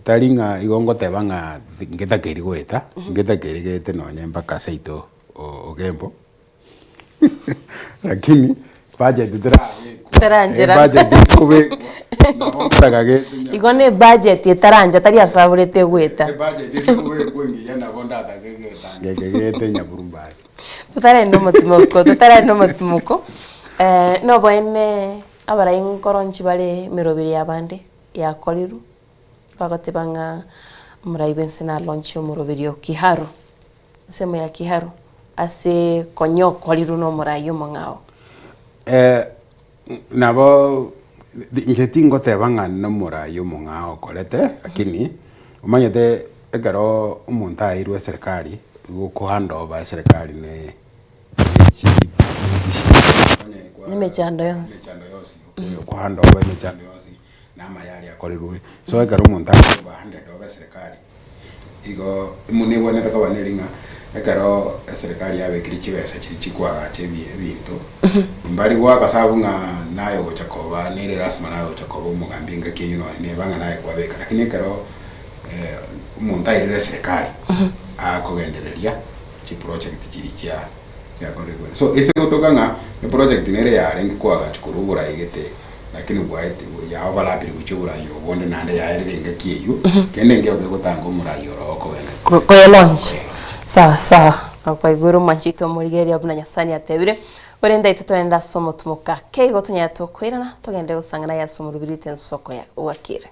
tari ng'a igo ngoteba ng'a ngetakeiri goeta, ngetakeiri gete nonye mpaka seito Ogembo. Lakini budget terabekwa. Teranchera. Ebudget ekobekwa nabo nkoraga gete nya- Igo ne budget etarancha tari ase aborete egoeta. Ebudget ekobekwa engiya nabo ndatake getange eke gete nyaburumbasi. Totarenda omotimoko, totarenda omotimoko, noboene abarai nkoronchi bare emeroberi y'abande yakorirwe, bagoteba ng'a omorai bwense nalonchie omoroberi o Kiharu. Ensemo ya Kiharu ase konya okorirwe nomorai omong'ao. Nabo inche tingoteba ng'a nomorai omong'ao okorete, lakini omanyete ekero omonto aeirwe eserekari, igo okohand over eserekari ne nechi nechishida onye kwa Emechando yonsi. emechando yonsi, okohand over emechando yonsi. na amaya aria akorirwe. So ekero omonto akoba handed over eserekari, igo negwenerete koba neri ng'a ekero eserekari yabekire chibesa chiria chikoagacha ebi ebinto, mbari goaka sabu ng'a naye ogocha koba nere lasima naye ogocha koba omogambi engaki eywo nonye neba ng'a naye kwabeka. Lakini ekero omonto airire eserekari, akogendereria chiproject chiria chia chiakorigwe. So ase gotoka ng'a eproject nere yarenge koagachwa korwa oborai gete. Lakini bwaeti yaobarabire gochia oborai obo bonde naende yaerire engaki eyio, kende nkeo kegotanga omorai oro okogenda Ko- Koyelaunch. Sawa sawa. Okwaigwera omwanchete omorigereria buna Nyasaye niatebire, korende aitwe togende ase omotumoka ake igo tonyare tokoirana togende gosang'ana aye ase omorubirite ensoko ya gwakire.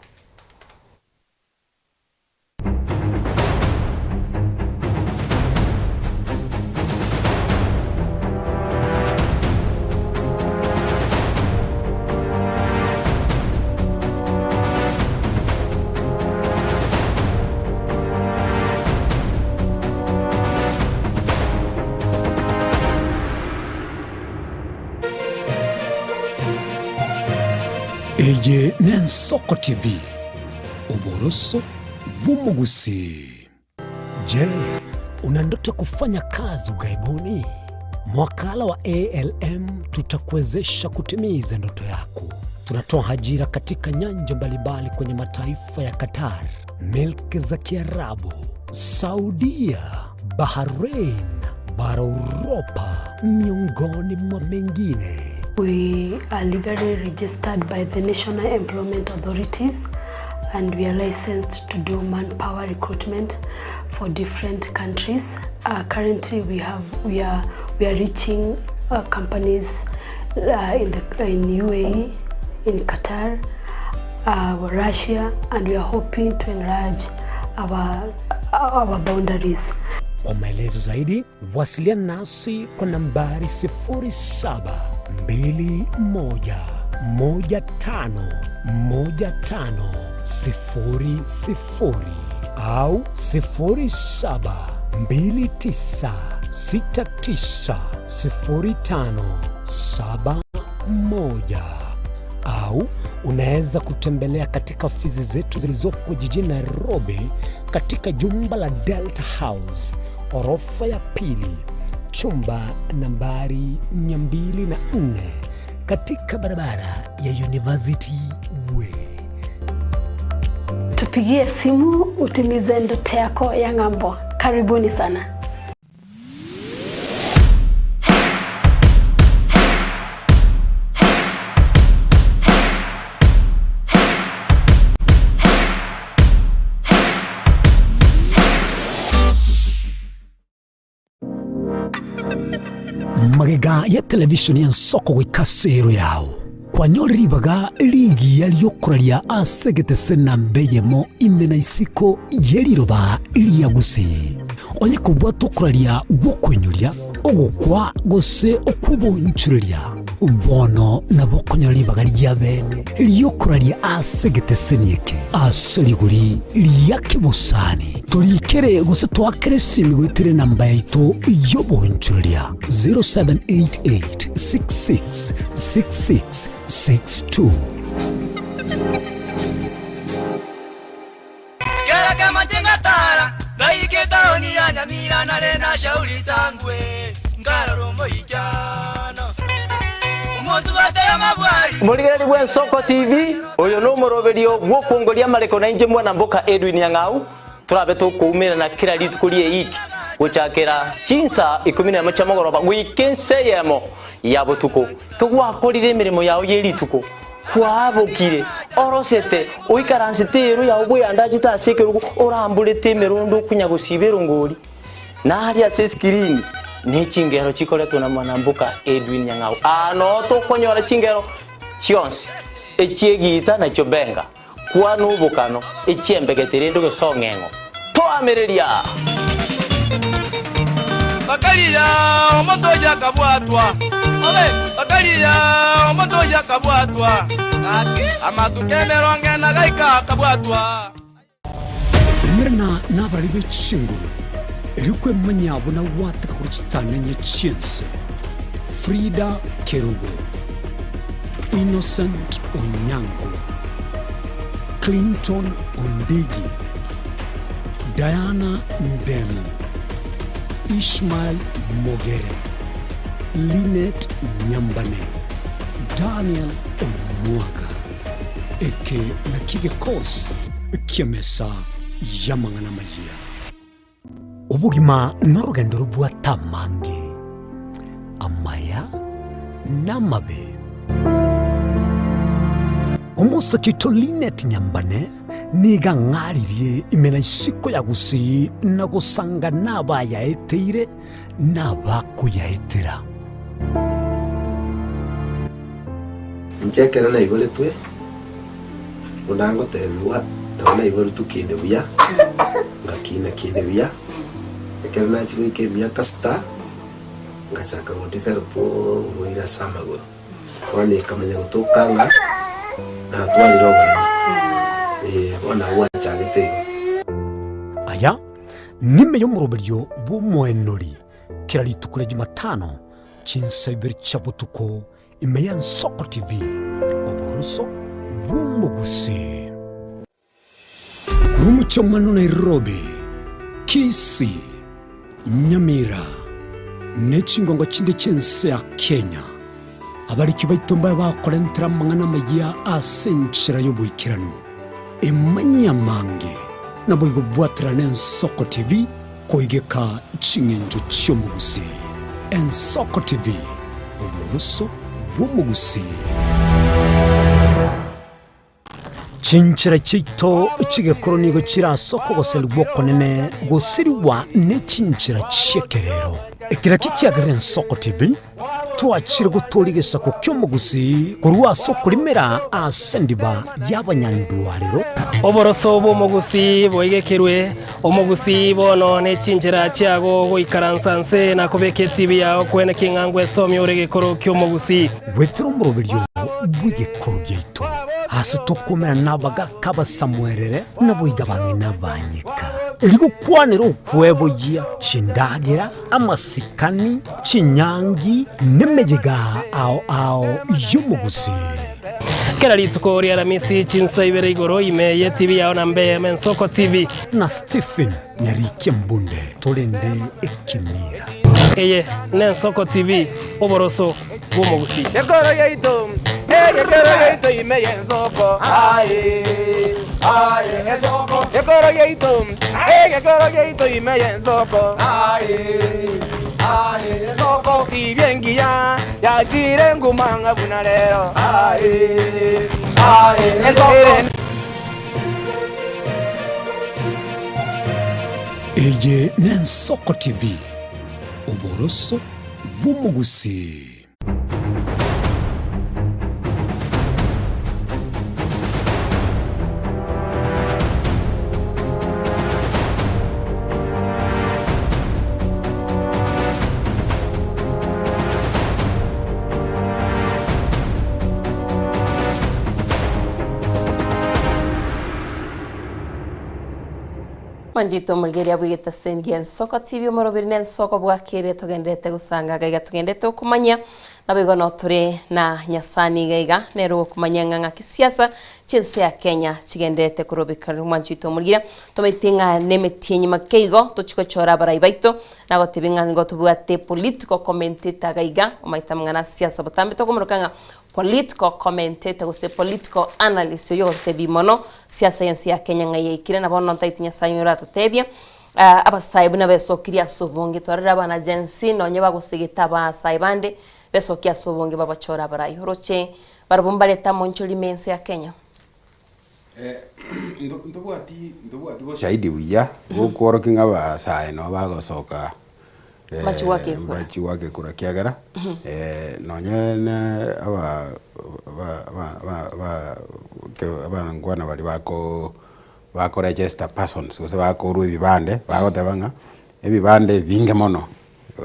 Eye n'Ensoko TV. Oboroso bw'omogusii. Je, una ndoto ya kufanya kazi ughaibuni? Mwakala wa ALM tutakuwezesha kutimiza ndoto yako. Tunatoa ajira katika nyanja mbalimbali kwenye mataifa ya Qatar, milki za Kiarabu, Saudia, Bahrain, bara Uropa, miongoni mwa mengine. We are legally registered by the National Employment Authorities and we are licensed to do manpower recruitment for different countries. Uh, currently we have we are we are reaching uh, companies uh, in the in UAE, in Qatar, uh, Russia and we are hoping to enlarge our our boundaries. Kwa maelezo zaidi wasiliana nasi kwa nambari 0721151500 au 0729690571. Au unaweza kutembelea katika ofisi zetu zilizopo jijini Nairobi katika jumba la Delta House, orofa ya pili, chumba nambari 204 katika barabara ya University Way. Tupigie simu utimize ndoto yako ya ng'ambo. Karibuni sana. Magega ya televishoni y'ensoko goika ase ero yao kwanyore ribaga rigiya ri'okoraria ase egetese namba eyemo ime na isiko ye riroba ria Gusii. Onye kobwata okoraria gw'okoinyoria, ogokwa, gose okw'obonchoreria, bono nabo okonyora ribaga ria bene ri'okoraria ase egeteseni eke ase rigori ria kebosani. Torikere gose toakere esimi goetera enamba yaito y'obonchoreria 0788 66 66 62. Kera kemache ngatara, ngaika etaoni ya Nyamira nare na shauri sangwe, nkarora omoichano. Omosubate y'amabwari. Morigereri bw'Ensoko TV, oyo nomoroberio bw'okwongoria amareko na inche mwana mboka Edwin Nyang'au, torabe tokoumerana kera rituko ri'eiki gochakera chinsa ikomi nemo chia mogoroba goika ensa eyemo ya botuko. Kegwakorire emeremo yao ye rituko, Kwabokire, orosete, oikaransete eero yao bweyandachete ase ekerogo, oramborete emerondo okonya gosiba erongori, na aria ase eskirini ne chingero chikoretwe na mwanamboka Edwin Nyang'au. Aa noo tokonyora chingero chionsi, echi'egiita na chiobenga, kwana obokano, echi'embegete rende gose ong'eng'o. Toamereria! Bakaria omoto oyio akabwatwa, bakaria omoto oyio akabwatwa, amatuko emerongo ena gaika akabwatwa. Umerana nabarari be chinguru, erio kwemanyia buna gwateka korwa chitanenye chi'ense. Frida Kerubo, Innocent Onyango, Clinton Ondigi, Diana Ndemo, Ishmael Mogere, Linet Nyambane, Daniel Omwaga. Eke nakio gekosi ki'emesa y'amang'ana amayia. Obogima norogendo robwate amange, amaya na amabe. Omosake oito Linet Nyambane nigo ang'aririe ime na isiko ya Gusii na gosanga nabayaeteire na abakoyaetera. Inche ekero naiboretwe, buna ngotebigwa, nabo naiboretwe kinde buya, ngakina kinde buya, ekero nachia goika emiaka sita, ngachaka go develop oborwaire ase amagoro. Bono ekamanya gotoka ng'a natwarire oboremo, eh, bono nabo gwachagete igo. Aya nime y'omoroberio bw'omoenori kera rituko ria Jumatano chinsa ibere chia botuko ime y'Ensoko TV, oboroso bw'omogusii. Korwa omochie omwana o Nairobi, Kisii, Nyamira, ne chingongo chinde chi'ense ya Kenya, abariki baito mbabe bakorentera amang'ana amayia ase enchera y'oboikeranu. Emanyie amange, naboigo bwaterane Ensoko TV koigeka ching'encho chi'omogusii. Ensoko TV, oboroso bw'omogusii. Chinchera chiaito chi'egekoro nigo chire ase okogoserigwa okonene gosirigwa ne chinchera chi'ekerero. Eke nakio kiagerire Ensoko TV twachire gotooria egesaku ki'omogusii korwa ase okorimera ase endiba y'abanyandwarero. Oboroso bw'omogusii boigekerwe, omogusii bono ne chinchera chiago goikaransa nse na kobeka etibi yao kwene king'a ngwesomia ore egekoro ki'omogusii. Goetera omoroberio bw'egekoro giaito, ase tokomerana nabagaaka abasamuerere, naboigo abang'ina abanyeka, erio gokwanera okweboyia chindagera, amasikani, chinyangi, nemeyega ao ao y'omogusii. Kera rituko ria Aramisi chinsa ibere igoro ime ye TV yao namba eyemo Ensoko TV. Na Stephen Nyarikia Mbunde torende ekemira. Eye n'Ensoko TV, oboroso bw'omogusii. Ekoro yaito, egekero yaito ime y'ensoko, aye, aye, ensoko. Ekoro yaito, egekero yaito ime y'ensoko, aye, aye, ensoko. Tibia engiya yachire nguma ng'a buna rero, aye, aye, ensoko. Eye n'Ensoko TV, oboroso bw'omogusii. Mwanchete omorigereria bw'egetaseni gia Ensoko TV omoroberi na ensoko bwakere togenderete gosanga iga iga togenderete gokomanyia naboigo no tore na Nyasani iga iga nere ogokomanyia ng'a ng'aki siasa chi'ense ya Kenya chigenderete korobeka mwanchete omorigereria tomaete ng'a nemetienyi make igo tochi gochora abarai baito nagotebia ng'a nigo tobwate political commentator iga iga omaete amang'ana a siasa botambe tokomoroka ng'a Political commentator gose political analyst oyio ogototebia mono siasa y'ense ya Kenya ng'ai yaikire na bono ntaeti Nyasaye oyo oratotebie abasae buna besokirie ase obonge twarorire abana Gen Z nonye bagosegete abasae bande besokie ase obonge babachore abarai oroche barobwo mbarete amonchori ime y'ense ya Kenya. Ntobwati ntobwati boshahidi buya bokworokia ng'a abasae nabo bagosoka Mbachi goaka ekura. mbachi goaka ekura ekiagera nonye na aba ba ba ba ba abangwana baria bako bako register persons gose bakorwa ebibande bagoteba ng'a ebibande ebinge mono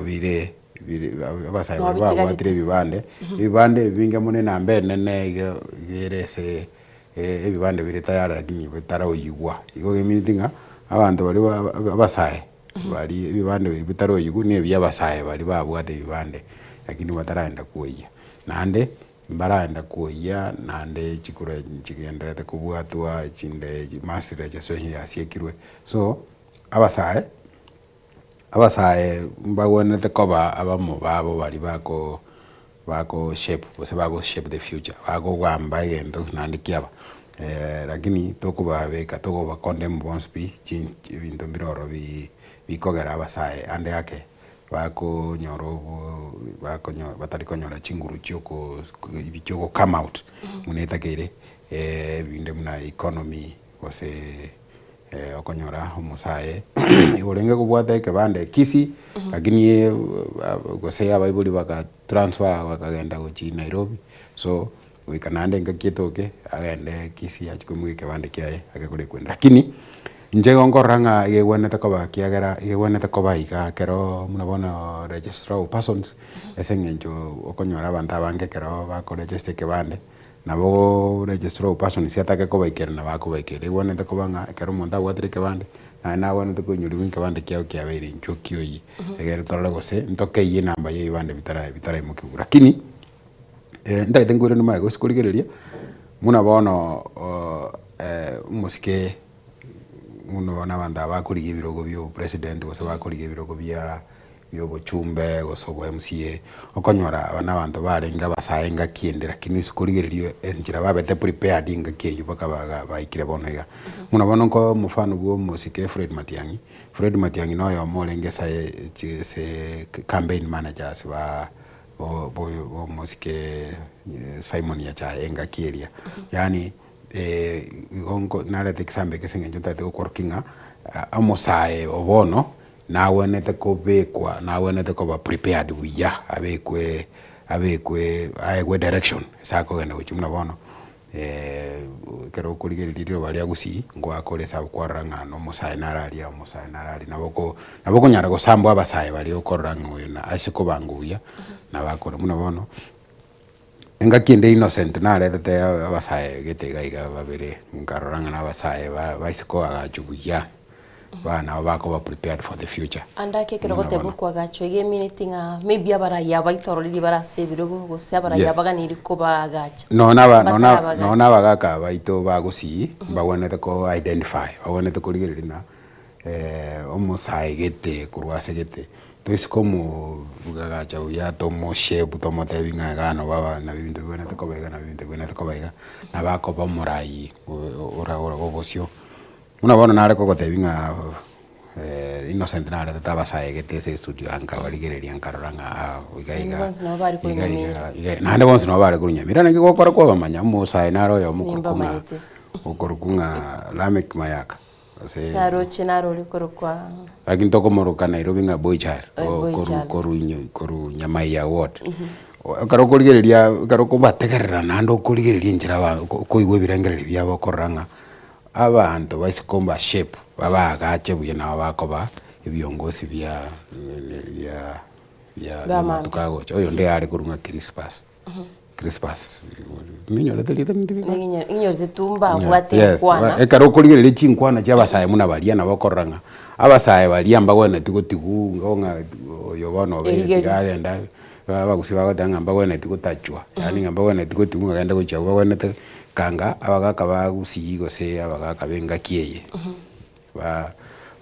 bire bire abasae baria babwatire ebibande, ebibande ebinge mono enamba enene iga iga ere ase ebibande bire tayari lakini bitaraoyigwa. Igo emeaneti ng'a abanto baria ba abasae baria ebibande biria bitaroyigwa na ebia abasae baria babwate ebibande lakini bataraenda koyia. Naende mbaraenda koyia naende chikura nchigendererete kobwatwa echinde mass registration yasiekirwe. So, abasae, Abasae mbagwenerete koba abamo babo baria bako bako shape gose bago shape the future, bakogamba egento naende kiaba lakini tokobabeka tokoba condemn bonsi pi chi ebinto mbire ororo bi bikogera abasae ande ake bakonyora obo bakonyo batari konyora chinguru chioko chioko come out buna etakeire ebinde buna economy gose okonyora omosae orenge kobwata ekebanda Kisii, lakini gose abaibori baka transfer bakagenda gochia Nairobi, so goika naende engaki etoke agende Kisii achie koimokia ekebanda kiaye agekore ekwenda. Lakini inche igo nkorora ng'a egegwenerete koba ekiagera egegwenerete koba iga ekero buna bono registrar of persons, ase eng'encho okonyora abanto abange ekero bako register ekebande. Nabo registrar of persons atake kobaikerana bakobaikera. Egwenerete koba ng'a ekero omonto abwatire ekebande, naye nagwenerete koinyoriwa ekebande kiago kiabeire inchuo kioyie, egere torore gose ntokeyie enamba ya ebibande bitara bitaraimokiwa. Lakini ntagete nkoiranie magega gose korigereria, buna bono omosike buna bono abanto aba bakorigia ebirogo bia obopresident gose bakorigia ebirogo bia. bia obochumbe gose obo MCA, okonyora aba na abanto barenge abasae engaki ende lakini ase korigereria enchera babete prepared engaki eywo mpaka baga baikire bono iga. Buna bono nko omofano bwa omosike Fred Matiang'i, Fred Matiang'i na oyomo orenge ase chi ase campaign managers ba bo bo bo omosike Simon Nyachae engaki eria, yaani igo nko nareta ekisambe eke ase eng'encho ntagete gokorokia ng'a omosae o bono. Nagwenerete kobekwa, nagwenerete koba prepared buya, abekwe abekwe aegwe direction ase akogenda gochia buna bono ekero okorigereria riroba ria gusii, ngoakore esabu kwarora ng'a nomosae nare aria, omosae nare aria, nabo oko nabo okonyara gosambwa abasae baria okorora ng'a oyo na ase kobangwa buya, nabo akore. Buna bono, engaki ende Innocent naretete abasae gete iga iga babere, nkarora ng'a na abasae ba baise koagachwa buya. Ba nabo bakoba prepared for the future. Ande ake ekero Buna ogoteba bono. okoagachwa iga emineti ng'a maybe abarai aba itororiri bare ase ebirogo gose abarai Yes. abaganiri kobaagacha. Nonye aba nonye Batarabagacha. nonye abagaka baito ba gusii mbagwenerete ko identify, bagwenerete korigereria ng'a omosae gete korwa ase gete, toise komogagacha buya tomoshape tomotebi ng'a iga nabo aba nabo ebinto bibwenerete koba iga nabo ebinto bibwenerete koba iga, nabo akoba omorai ora ora obosio. Buna bono nare kogotebia ng'a Innocent naretete abasae egete ase estudio aa nkabarigereria nkarora ng'a aa iga Naende iga bonsi nabo bare korwa iga iga Nyamira. iga naende bonsi nabo bare korwa Nyamira naki gokora kwabamanya omosae nare oyomo okorokwa ng'a Nimbamanyete. okorokwa ng'a Lameck Mayaka gose Naroche narori korokwa lakini tokomoroka Nairobi ng'a boy child Eh, boy koru child. koru koru Nyamaiya ward. Ekero okorigereria ekero okobategerera naende okorigereria enchera aba okoigwa ebirengererio biabo okorora ng'a Abanto baise komba shape babaagache buya nabo bakoba ebiongosi bia bia bia Bia amatuko agocha. Oyonde are korwa ng'a Crispus, Crispus ninyorete rieta rinde riria? Ninyo- Ninyorete tu mbabwate Yes, enkwana. ekero okorigereria chinkwana chia abasae buna baria nabo okorora ng'a abasae baria mbagwenereti gotigwa ng'a oyo bono obeire Erigerio. tiga agende Abagusii bagoteba ng'a mbagwenereti gotachwa, yaani ng'a mbagwenereti gotigwa ng'a genda gochia abwo, bagwenerete kanga abagaka ba gusii gose abagaka ba engaki eye, ba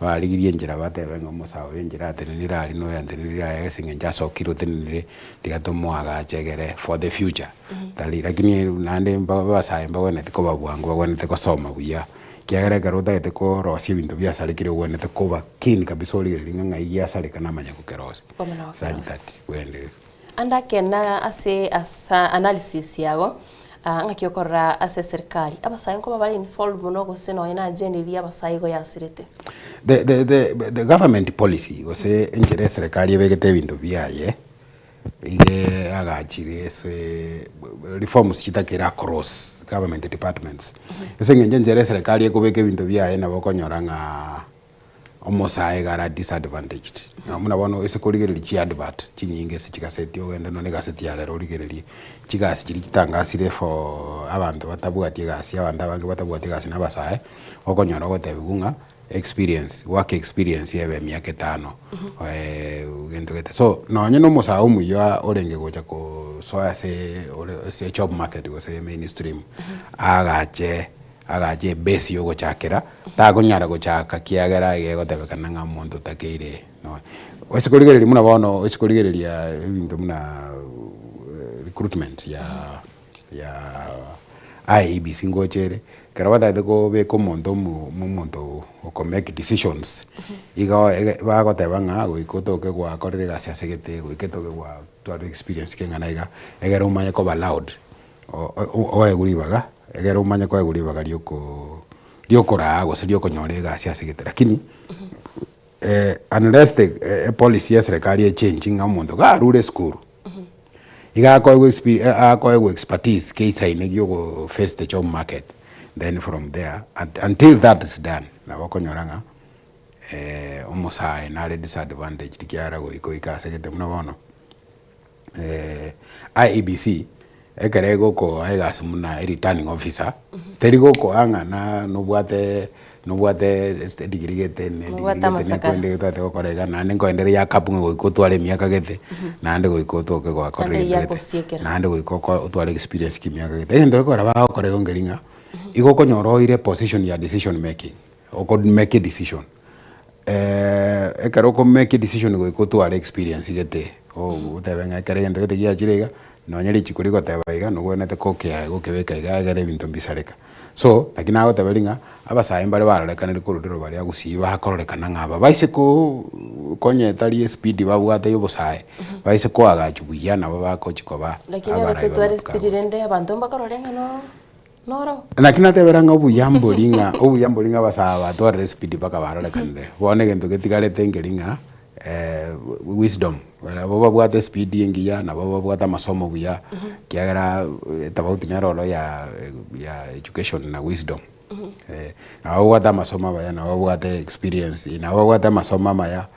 barigirie enchera batebe ng'a omosae oyo enchera atenenire aria na oyo atenenire aya ase eng'encho asokire otenenire, tiga tomoagache egere for the future. Tari lakini naende mba abasae mbagwenereti koba bwango bagwenerete gosoma buya, ekiagera ekero otagete korosia ebinto biasarekire ogwenerete koba keen kabisa origereria ng'a ng'ai giasareka namanya gokerosia. Such that bwende. Ande akena ase asa analysis yago ah, ng'aki okorora ase eserikali abasae nkoba bare involved mono gose nonya na agenda eria abasae igo yasirete. The, the, the, the government policy gose enchera eserikali ebegete ebinto biaye, iga agachire ase reforms chitakere across government departments. Ase eng'encho enchera eserikali ekobeka ebinto biaye nabo okonyora ng'a omosae iga are disadvantaged. Na buna bono ase korigereria chiadvert chinyinge ase chigaseti ogende nonye egaseti ya rero origererie, chigasi chiria chitangasire for abanto batabwati egasi abanto abange batabwati egasi na abasae, okonyora ogotebiwa ng'a experience, work experience ebe emiaka etano gento gete. So nonye na omosae omuya orenge gocha kosoa ase ore ase job market gose mainstream, agache agache ebase yogochakera, takonyara gochaka kiagera iga egotebekana ng'a omonto otakeire nonya. Ase korigereria buna bono ase korigereria ebinto buna recruitment ya ya IEBC ngocha ere, ekero batagete kobeka omonto omo omonto oko make decisions, igo bagoteba ng'a goika otoke gwakorire egasi ase gete, goika otoke gwatwarire experience keng'ana iga, egere omanye koba allowed. Oegwe ribaga, ekero omanye koegwa ribaga riokoo riokoraa gose riokonyora egasi ase egete lakini unless the epolicy ya eserekari echange ng'a omonto iga arure esukuru, iga akoegwa expe akoegwa expertise keisaine giogo face the job market then from there until that is done nabo okonyora ng'a omosae nare disadvantaged ekiagera goika oike ase egete buna bono. IEBC, ekero egokoa egasi buna ereturning officer, teri gokoa ng'a na nobwate nobwate edegree gete na edegree Nobwate gete amasakara. naende otagete gokora iga naende nkoendereria ya cup ng'a goika otware emiaka gete, naende goika otoke gwakorire Naende egento gete, yakosiekera. naende goika oko otware experience kia emiaka gete. Egento gekogera bagokora igo nkeri ng'a, igo okonyora oire position ya decision making, oko make decision. Ekero oko make decision goika otware experience gete, otebe ng'a ekero egento gete giachire iga, nonye richiko rigoteba iga nobwenerete kokea gokebeka iga egere ebinto mbisareka. So, naki nagoteberia ng'a, abasae mbare barorekanire korwa riroba ria gusii bakororekana ng'a aba baise koo konye tari espeed babwate ya obosae, baise koagachwa buya nabo bagochi koba Lakini ebe abarai totware b'amatuko speed agocha. rende abanto mbakorore ng'a noo. Noro. Naki natebera ng'a obuya mbori ng'a obuya mbori ng'a abasae batwarire espeed mpaka barorekanire. Bono egento getigarete nkeri ng'a wisdom, nabo babwate espeed engiya, nabo babwate amasomo buya, ekiagera etofauti nero oro ya ya education na wisdom. Nabo babwate amasomo amaya, nabo babwate experience, nabo babwate amasomo amaya,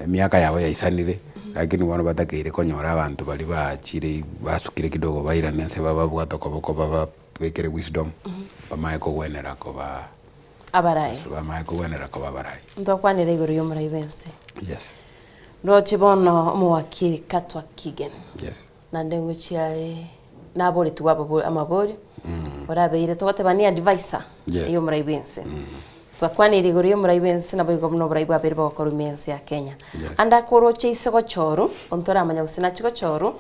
emiaka yabo yaisanire, lakini bono batakeire konyora abanto baria baachire basukire kidogo bairane nse bababwate okoboko bababekere wisdom, bamanye kogwenera koba. Abarai. Bamae kogwenera koba abarai. Ntwakwanera igoro y'omorai bw'ense. Yes. Ndoche bono omowakiri Katwa Kigen. Yes. Naende ngochia are naboretigwe ababo amaborio, orabeire togoteba ni advisor Yes. y'omorai bw'ense. Twakwanire igoro y'omorai bw'ense naboigo buna oborai bwabeire bogokorwa ime ense ya Kenya. Yes. Ande akoroche ise gochorwa, ontoramanya gose nachi gochorwa,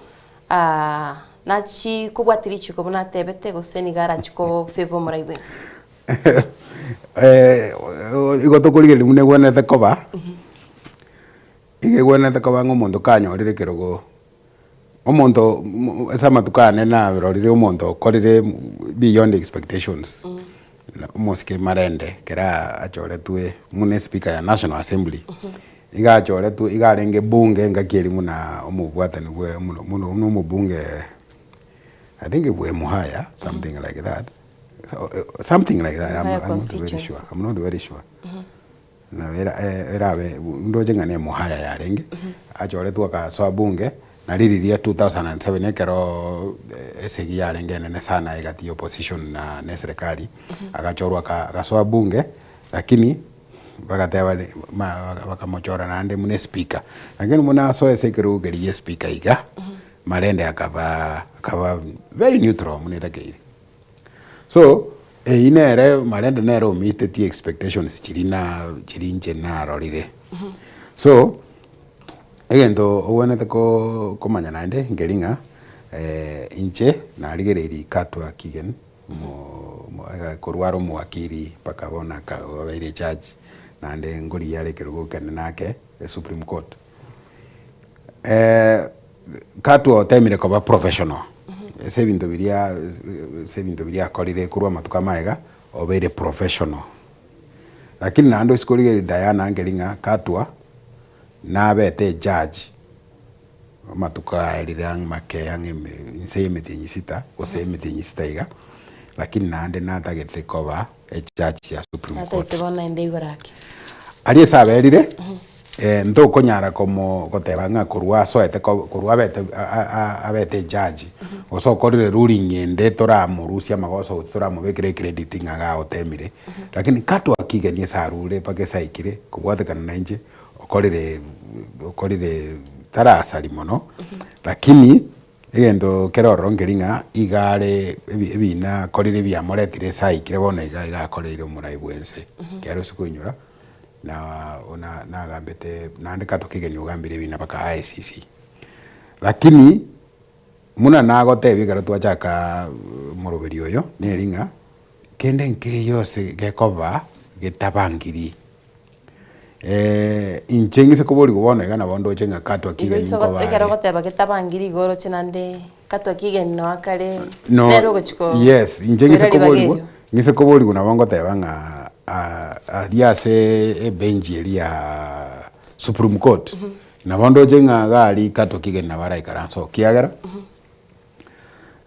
nachi kobwatia richiko buna atebete gose nigo arachi ko favor omorai bw'ense. Igo tokorigereria buna egwenerete koba, iga egwenerete koba ng'a omonto kanyorire ekerogo, omonto ase amatuko ane narorire omonto okorire beyond expectations, omosike marende ekero achoretwe buna espeaker ya national assembly, iga achoretwe iga arenge bunge engaki eria buna omobwatani bwe buna omobunge I think bwe Muhaya something like that. Something like that, I'm, Muhaya I'm not very sure. constituency. I'm not very sure. Nabo era eh, erabe ndoche ng'a ne Muhaya yarenge achoretwe akasoa bunge na ririria 2007 ekero eh, esegi yarenge enene sana egati ya opposition na na eserekari agachorwa aka- agasoa bunge lakini bagateba ri- ma bakamochora naende buna espika lakini buna asoa ase ekerogo keria gia espika iga marende akaba akaba very neutral buna etakeire. So, eyio nere marende nere omeetetie expectations chiria na chiria inche narorire. So, egento obwenerete ko komanya naende nkeri ng'a inche narigereirie Katwa Kigen omo omo korwa are omowakiri mpaka bono aka obeire ejudge, naende nkorigia are ekerogo ekenene ake esupreme court. Katwa otemire koba professional, ase ebinto biria ase ebinto biria akorire korwa amatuko amaega, obeire professional. Lakini naende osike origereria Diana nkeri ng'a Katwa nabete ejudge amatuko aerire ang'e make ang'e ime inse ya emetienyi sita gose emetienyi sita iga, lakini naende natagete koba ejudge ya supreme court. Natagete bono naende igoro ake. Aria ase aberire. Ntokonyara komo goteba ng'a korwa asoete ko korwa abete abete ejudge, gose okorire ruling ende toramorusie amagoso gose toramobekera ecredit ng'a iga agotemire, lakini katwakigenia ase arure mpaka ase aikire, kobwatekana na inche, okorire okorire tarasari mono, lakini egento kere ororo nkeri ng'a iga are ebi ebina akorire ebiamoretire ase aikire bono iga iga akoreire omorai bwa ense, ekero ase koinyora. Na na nagambete naende katokegeni ogambire ebina mpaka ICC. Lakini muna nagotebia ekero twachaka omoroberi oyo neri ng'a kende nkeiyo ase gekoba getabangiri. Inche ng'ise koborigwa bono iga nabo ndoche ng'a Igo katwakigeni iso nkoba ekero are. ogoteba getabangiri igo oroche naende katwakigeni noa kare No, nere ogochi ko yes, inche ng'ise koira ribaga koborigwa, erio. ng'ise koborigwa nabo ngoteba ng'a aria ase ebenchi eria ya Supreme Court, nabo ndoche ng'a iga aria Katwa Kigeni nabo araikaranse oo, ekiagera,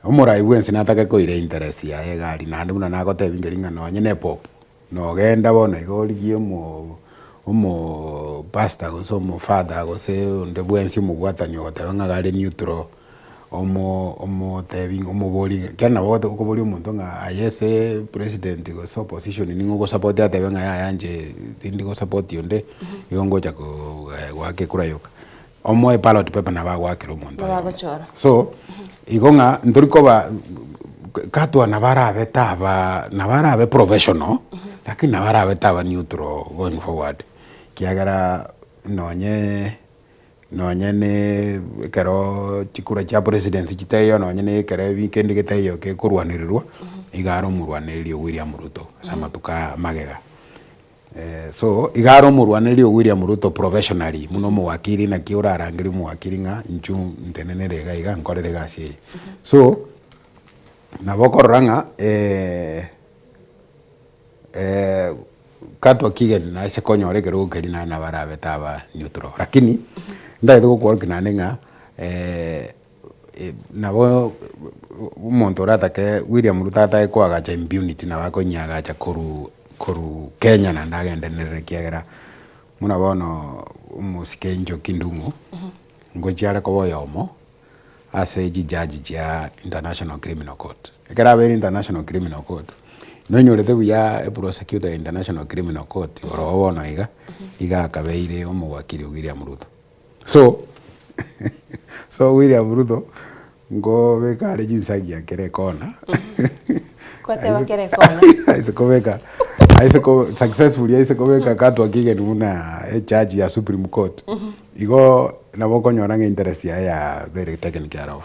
omorai bwensi natake koira interest yaye iga aria, naende buna nagotebia nkeri ng'a nonye na epopu, nogenda bono iga origie omo omo pastor gose omo father gose onde bwensi omobwatani ogoteba ng'a iga are neutral. Omo omotebi omobori ekiagera nabo okoboria omonto ng'a aye ase president gose opposition ning'o ogosupport atebe ng'a yaya inche tindi gosupport onde, igo ngocha ko goaka ekura yoka. Omoe ballot paper nabo agoakera omonto Nabo oyomo. agochora. So, igo ng'a ntori koba katwa nabo arabe taba nabo arabe professional, lakini nabo arabe taba neutral going forward, ekiagera nonye. Nonye ne ekero chikura chia presidency chitaiyo nonye ne ekero ebi kende getaiyo gekorwanererwa, iga are omorwanereri o William Ruto ase amatuko aya magega. So, iga are omorwanereri o William Ruto professionally buna omowakiri naki orarangerie omowakiri ng'a inchuo ntenenere iga iga nkorere egasi eye. So, nabo okorora ng'a. Katwa kigeni nase konyora ekerogo keria naende nabo arabe taba neutral lakini ntagete gokworokia naende ng'a nabo omonto oratake William Ruto atake koagacha impunity nabo akonyiagacha korwa korwa Kenya naende agenderere ekiagera buna bono omosike Njoki Ndung'u ngochia are koba oyomo. ase chijaji chia International Criminal Court. Ekero abeire International Criminal Court, Nonyorete buya eprosecutor ya International Criminal Court orobo bono iga, iga akabeire omowakiri o William Ruto. So, so William Ruto nkobeka are chinsagia kera ekona, Kwateba kera ekona. aise kobeka aise ko successfully aise kobeka Katwa Kigen buna ejudge ya Supreme Court, igo nabo okonyora ng'a interest yaye yabeire taken care of.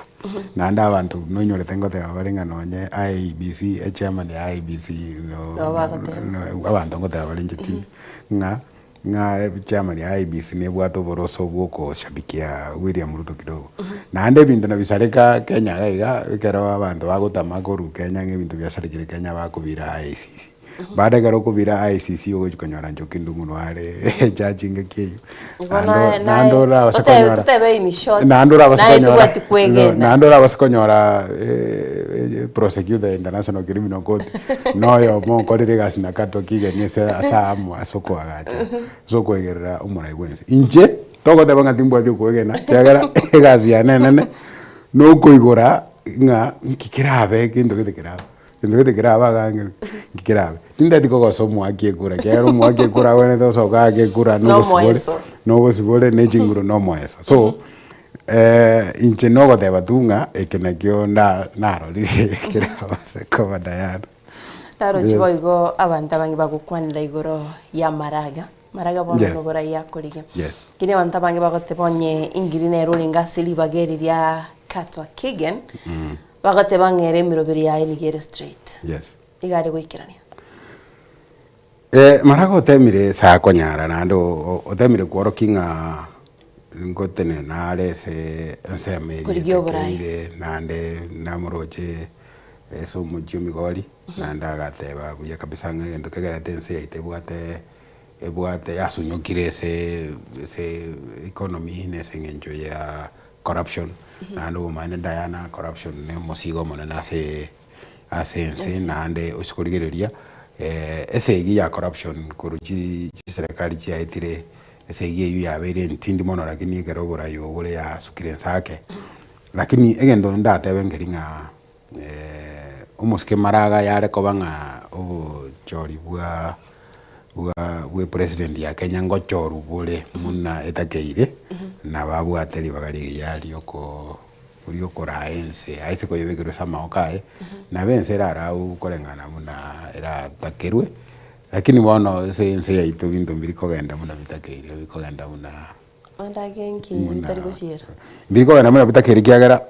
Naende abanto nonyorete ngoteba bare ng'a nonye IEBC, echairman ya IEBC no Nabo bagoteba. no abanto ngoteba bare inche tindi, ng'a ng'a echairman ya IEBC nebwate oboroso bwa okoshabikia William Ruto kidogo. Naende ebinto nabisareka Kenya iga iga, ekero abanto bagotama korwa Kenya ng'a ebinto biasarekire Kenya bakobira IECC. Baada ekero okobira ICC ogochi konyora Njoki Ndung'u are ejaji engaki eyio. Bono Naende naende orabase otebe konyora totebe in short naende orabase naye konyora tobwati kwegena. naende orabase konyora prosecutor ya International Criminal Court noyomo okorire egasi na Katwa Kigen ase ase amo ase okoagacha ase okoegerera omorai bwensi. Inche togoteba ng'a timbwati okoegena ekiagera egasi yane enene nokoigora ng'a nki kerabe gento gete kerabe. Gento gete kerabe agange nki kerabe. Tintageti kogosa omoaki ekura ekiagera omoaki ekura abwenerete gosoka aake ekura na obosibore Nomoeso. na obosibore na echinguru na omoeso. So, inche nogoteba tu ng'a eke nakio nda narorire kerabase koba Diana. Naroche Yes. boigo abanto abange bagokwanera igoro ya maraga, maraga bono Yes. noborai akorigia. Yes. Lakini abanto abange bagoteba onye ingiri nere orenge ase ribaga eri ria Katwa Kigen, Bagoteba ng'a ere emeroberi yaye nigo ere straight. Yes. Iga are goikerania. Eh, mara gotemire ase akonyara naende otemire kworokia ng'a ngotenena are ase ensemo eria Korigia oborai. etakeire naende namoroche ase omochie o Migori, naende agateba buya kabisa ng'a egento kegerete ense yaito ebwate ebwate yasunyokire ase ase economy na ase eng'encho ya corruption, naende obomaene Diana corruption ne omosigo omonene ase ase ense naende ase korigereria esegi ya corruption korwa chi chiserekari chiaetire esegi eywo yabeire entindi mono lakini ekero oborai obo bore yasukire ense ake. Lakini egento ndatebe nkeri ng'a omosike maraga yare koba ng'a obochori bwa bwa bwa epresident ya Kenya ngochorwa bore buna etakeire, nabo abwate ribaga rigiya rioko riokoraa ense aise koyebekerwa ase amagoko aye, nabo ense erarau koreng'ana buna eratakerwe, lakini bono ase ense yaito binto mbiri kogenda buna bitakeire bikogenda buna Onde ake nki buna bitari gochiera. mbiri kogenda buna bitakeire ekiagera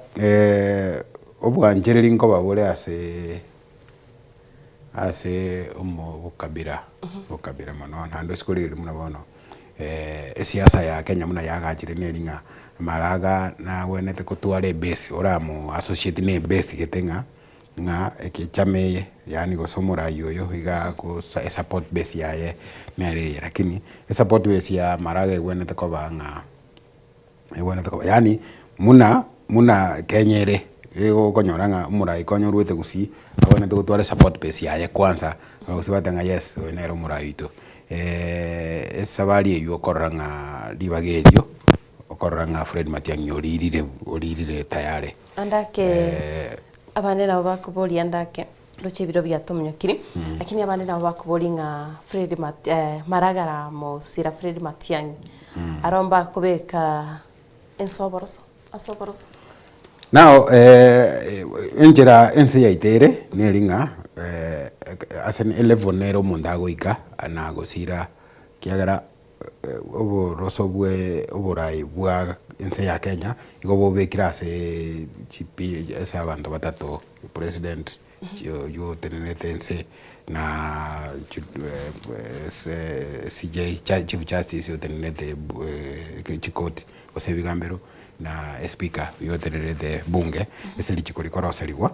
obwanchereri nkoba bore ase ase omo obokabira, obokabira mono naende ase korigereria buna bono esiasa ya Kenya buna yagachire neri ng'a maraga nagwenerete kotwara ebase oramo associate na ebase gete ng'a ng'a ekechama eye yaani gose omorai oyo iga agosa esupport base yaye nere eye lakini esupport base ya maraga egwenerete koba ng'a Ebwenerete koba yaani muna muna Kenya ere, igo okonyora ng'a omorai konya orwete gusii, abwenerete gotwara esupport base yaye kwanza, abagusii batebe ng'a yes oyo nere omorai oito. Esabari eywo okorora ng'a ribaga erio, okorora ng'a Fred Matiang'i oririre oririre tayari. Ande ake abande nabo bakoboria ande ake roche ebiro biatominyokiri, lakini abande nabo bakoboria ng'a Fred Mat Maragara Mosira Fred Matiang'i aro mbakobeka ense oboroso ase oboroso. Now enchera ense yaito ere neri ng'a ase elevel nere omonto agoika na gosira ekiagera oboroso bwe oborai bwa ense ya Kenya, nigo bobekire ase chipi ase abanto batato, president oywo otenenerete ense na CJ chief justice otenenerete chikoti gose ebigambero, na espeaker oywo otenenerete bunge ase richiko rikoroserigwa.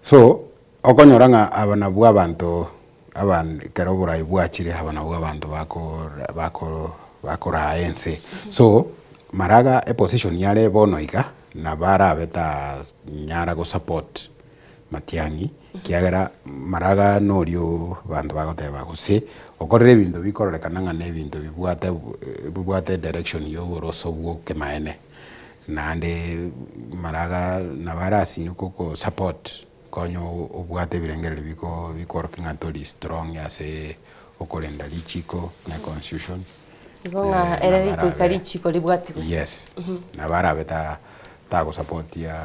So, okonyora ng'a aba nabwo abanto aban ekero oborai bwachire aba nabwo abanto bakora bako bakoraa ense. So, maraga eposition yare bono iga, nabo arabe ta nyara gosupport Matiang'i, ekiagera maraga noria abanto bagoteba gose okorire ebinto bikororekana ng'a na ebinto bibwate bibwate edirection ya oboroso bwa okemaene. Naende maraga nabo arasinywe gokosupport. Konya obwate ebirengererio biko bikorokia ng'a tori strong ase okorenda richiko na econstitution. Igo ng'a ere rigoika richiko ribwatigwe. Yes, nabo arabe ta tagosapotia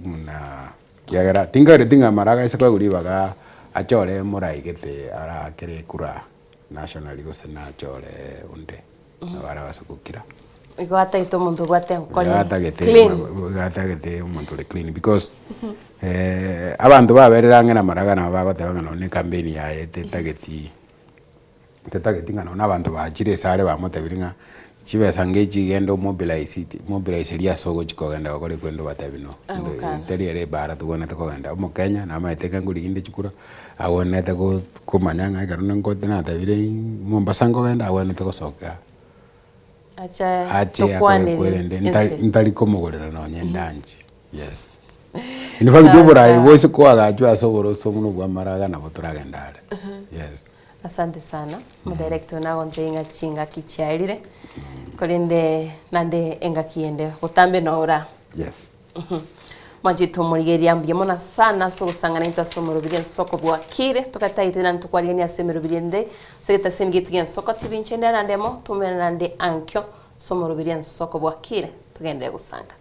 buna kiagera tinkagereti ng'a mara agaise koegwa ribaga achore morai gete arakere ekura nationally gose nachore onde, nabo arabase gokira. Igo atagete omonto obwate enkori Iga atagete clean. iga atagete omonto ore clean because abanto baberire ang'e na maraga nabo bagoteba ng'a nonye na ecampaign yaye tetageti tetageti ng'a nonye abanto bachire ase are bamotebirie ng'a chibesa ngechi genda omobilize mobilize ase ogochi kogenda gokora ekwende obatebi no. Agokana. Teri ere ebara tobwenerete kogenda. Omokenya namaete ekero nkorigia chikura agwenerete go komanya ng'a ekero nkote natebire Mombasa nkogenda agwenerete gosoka Ache ache akore tokwanere kwerende ense. ntari ntari komogorera nonye endanchi yes. In fact oborayi bwose koagachwa ase oboroso buna obwa amaraga nabo toragende are yes. Asante sana omodirector nagontebia ng'a chingaki chiarire korende naende engaki ende botambe nora. Yes. Mwanchete omorigereria mbuya mono sana ase ogosang'ana intwe ase omorobiri ensoko bwakire togataete naende tokwarigania ase emerobiri ende ase egetaseni gietu gi'ensoko TV inche nde naende emo tomerane naende ankio ase omorobiri ensoko bwakire togenderere gosanga.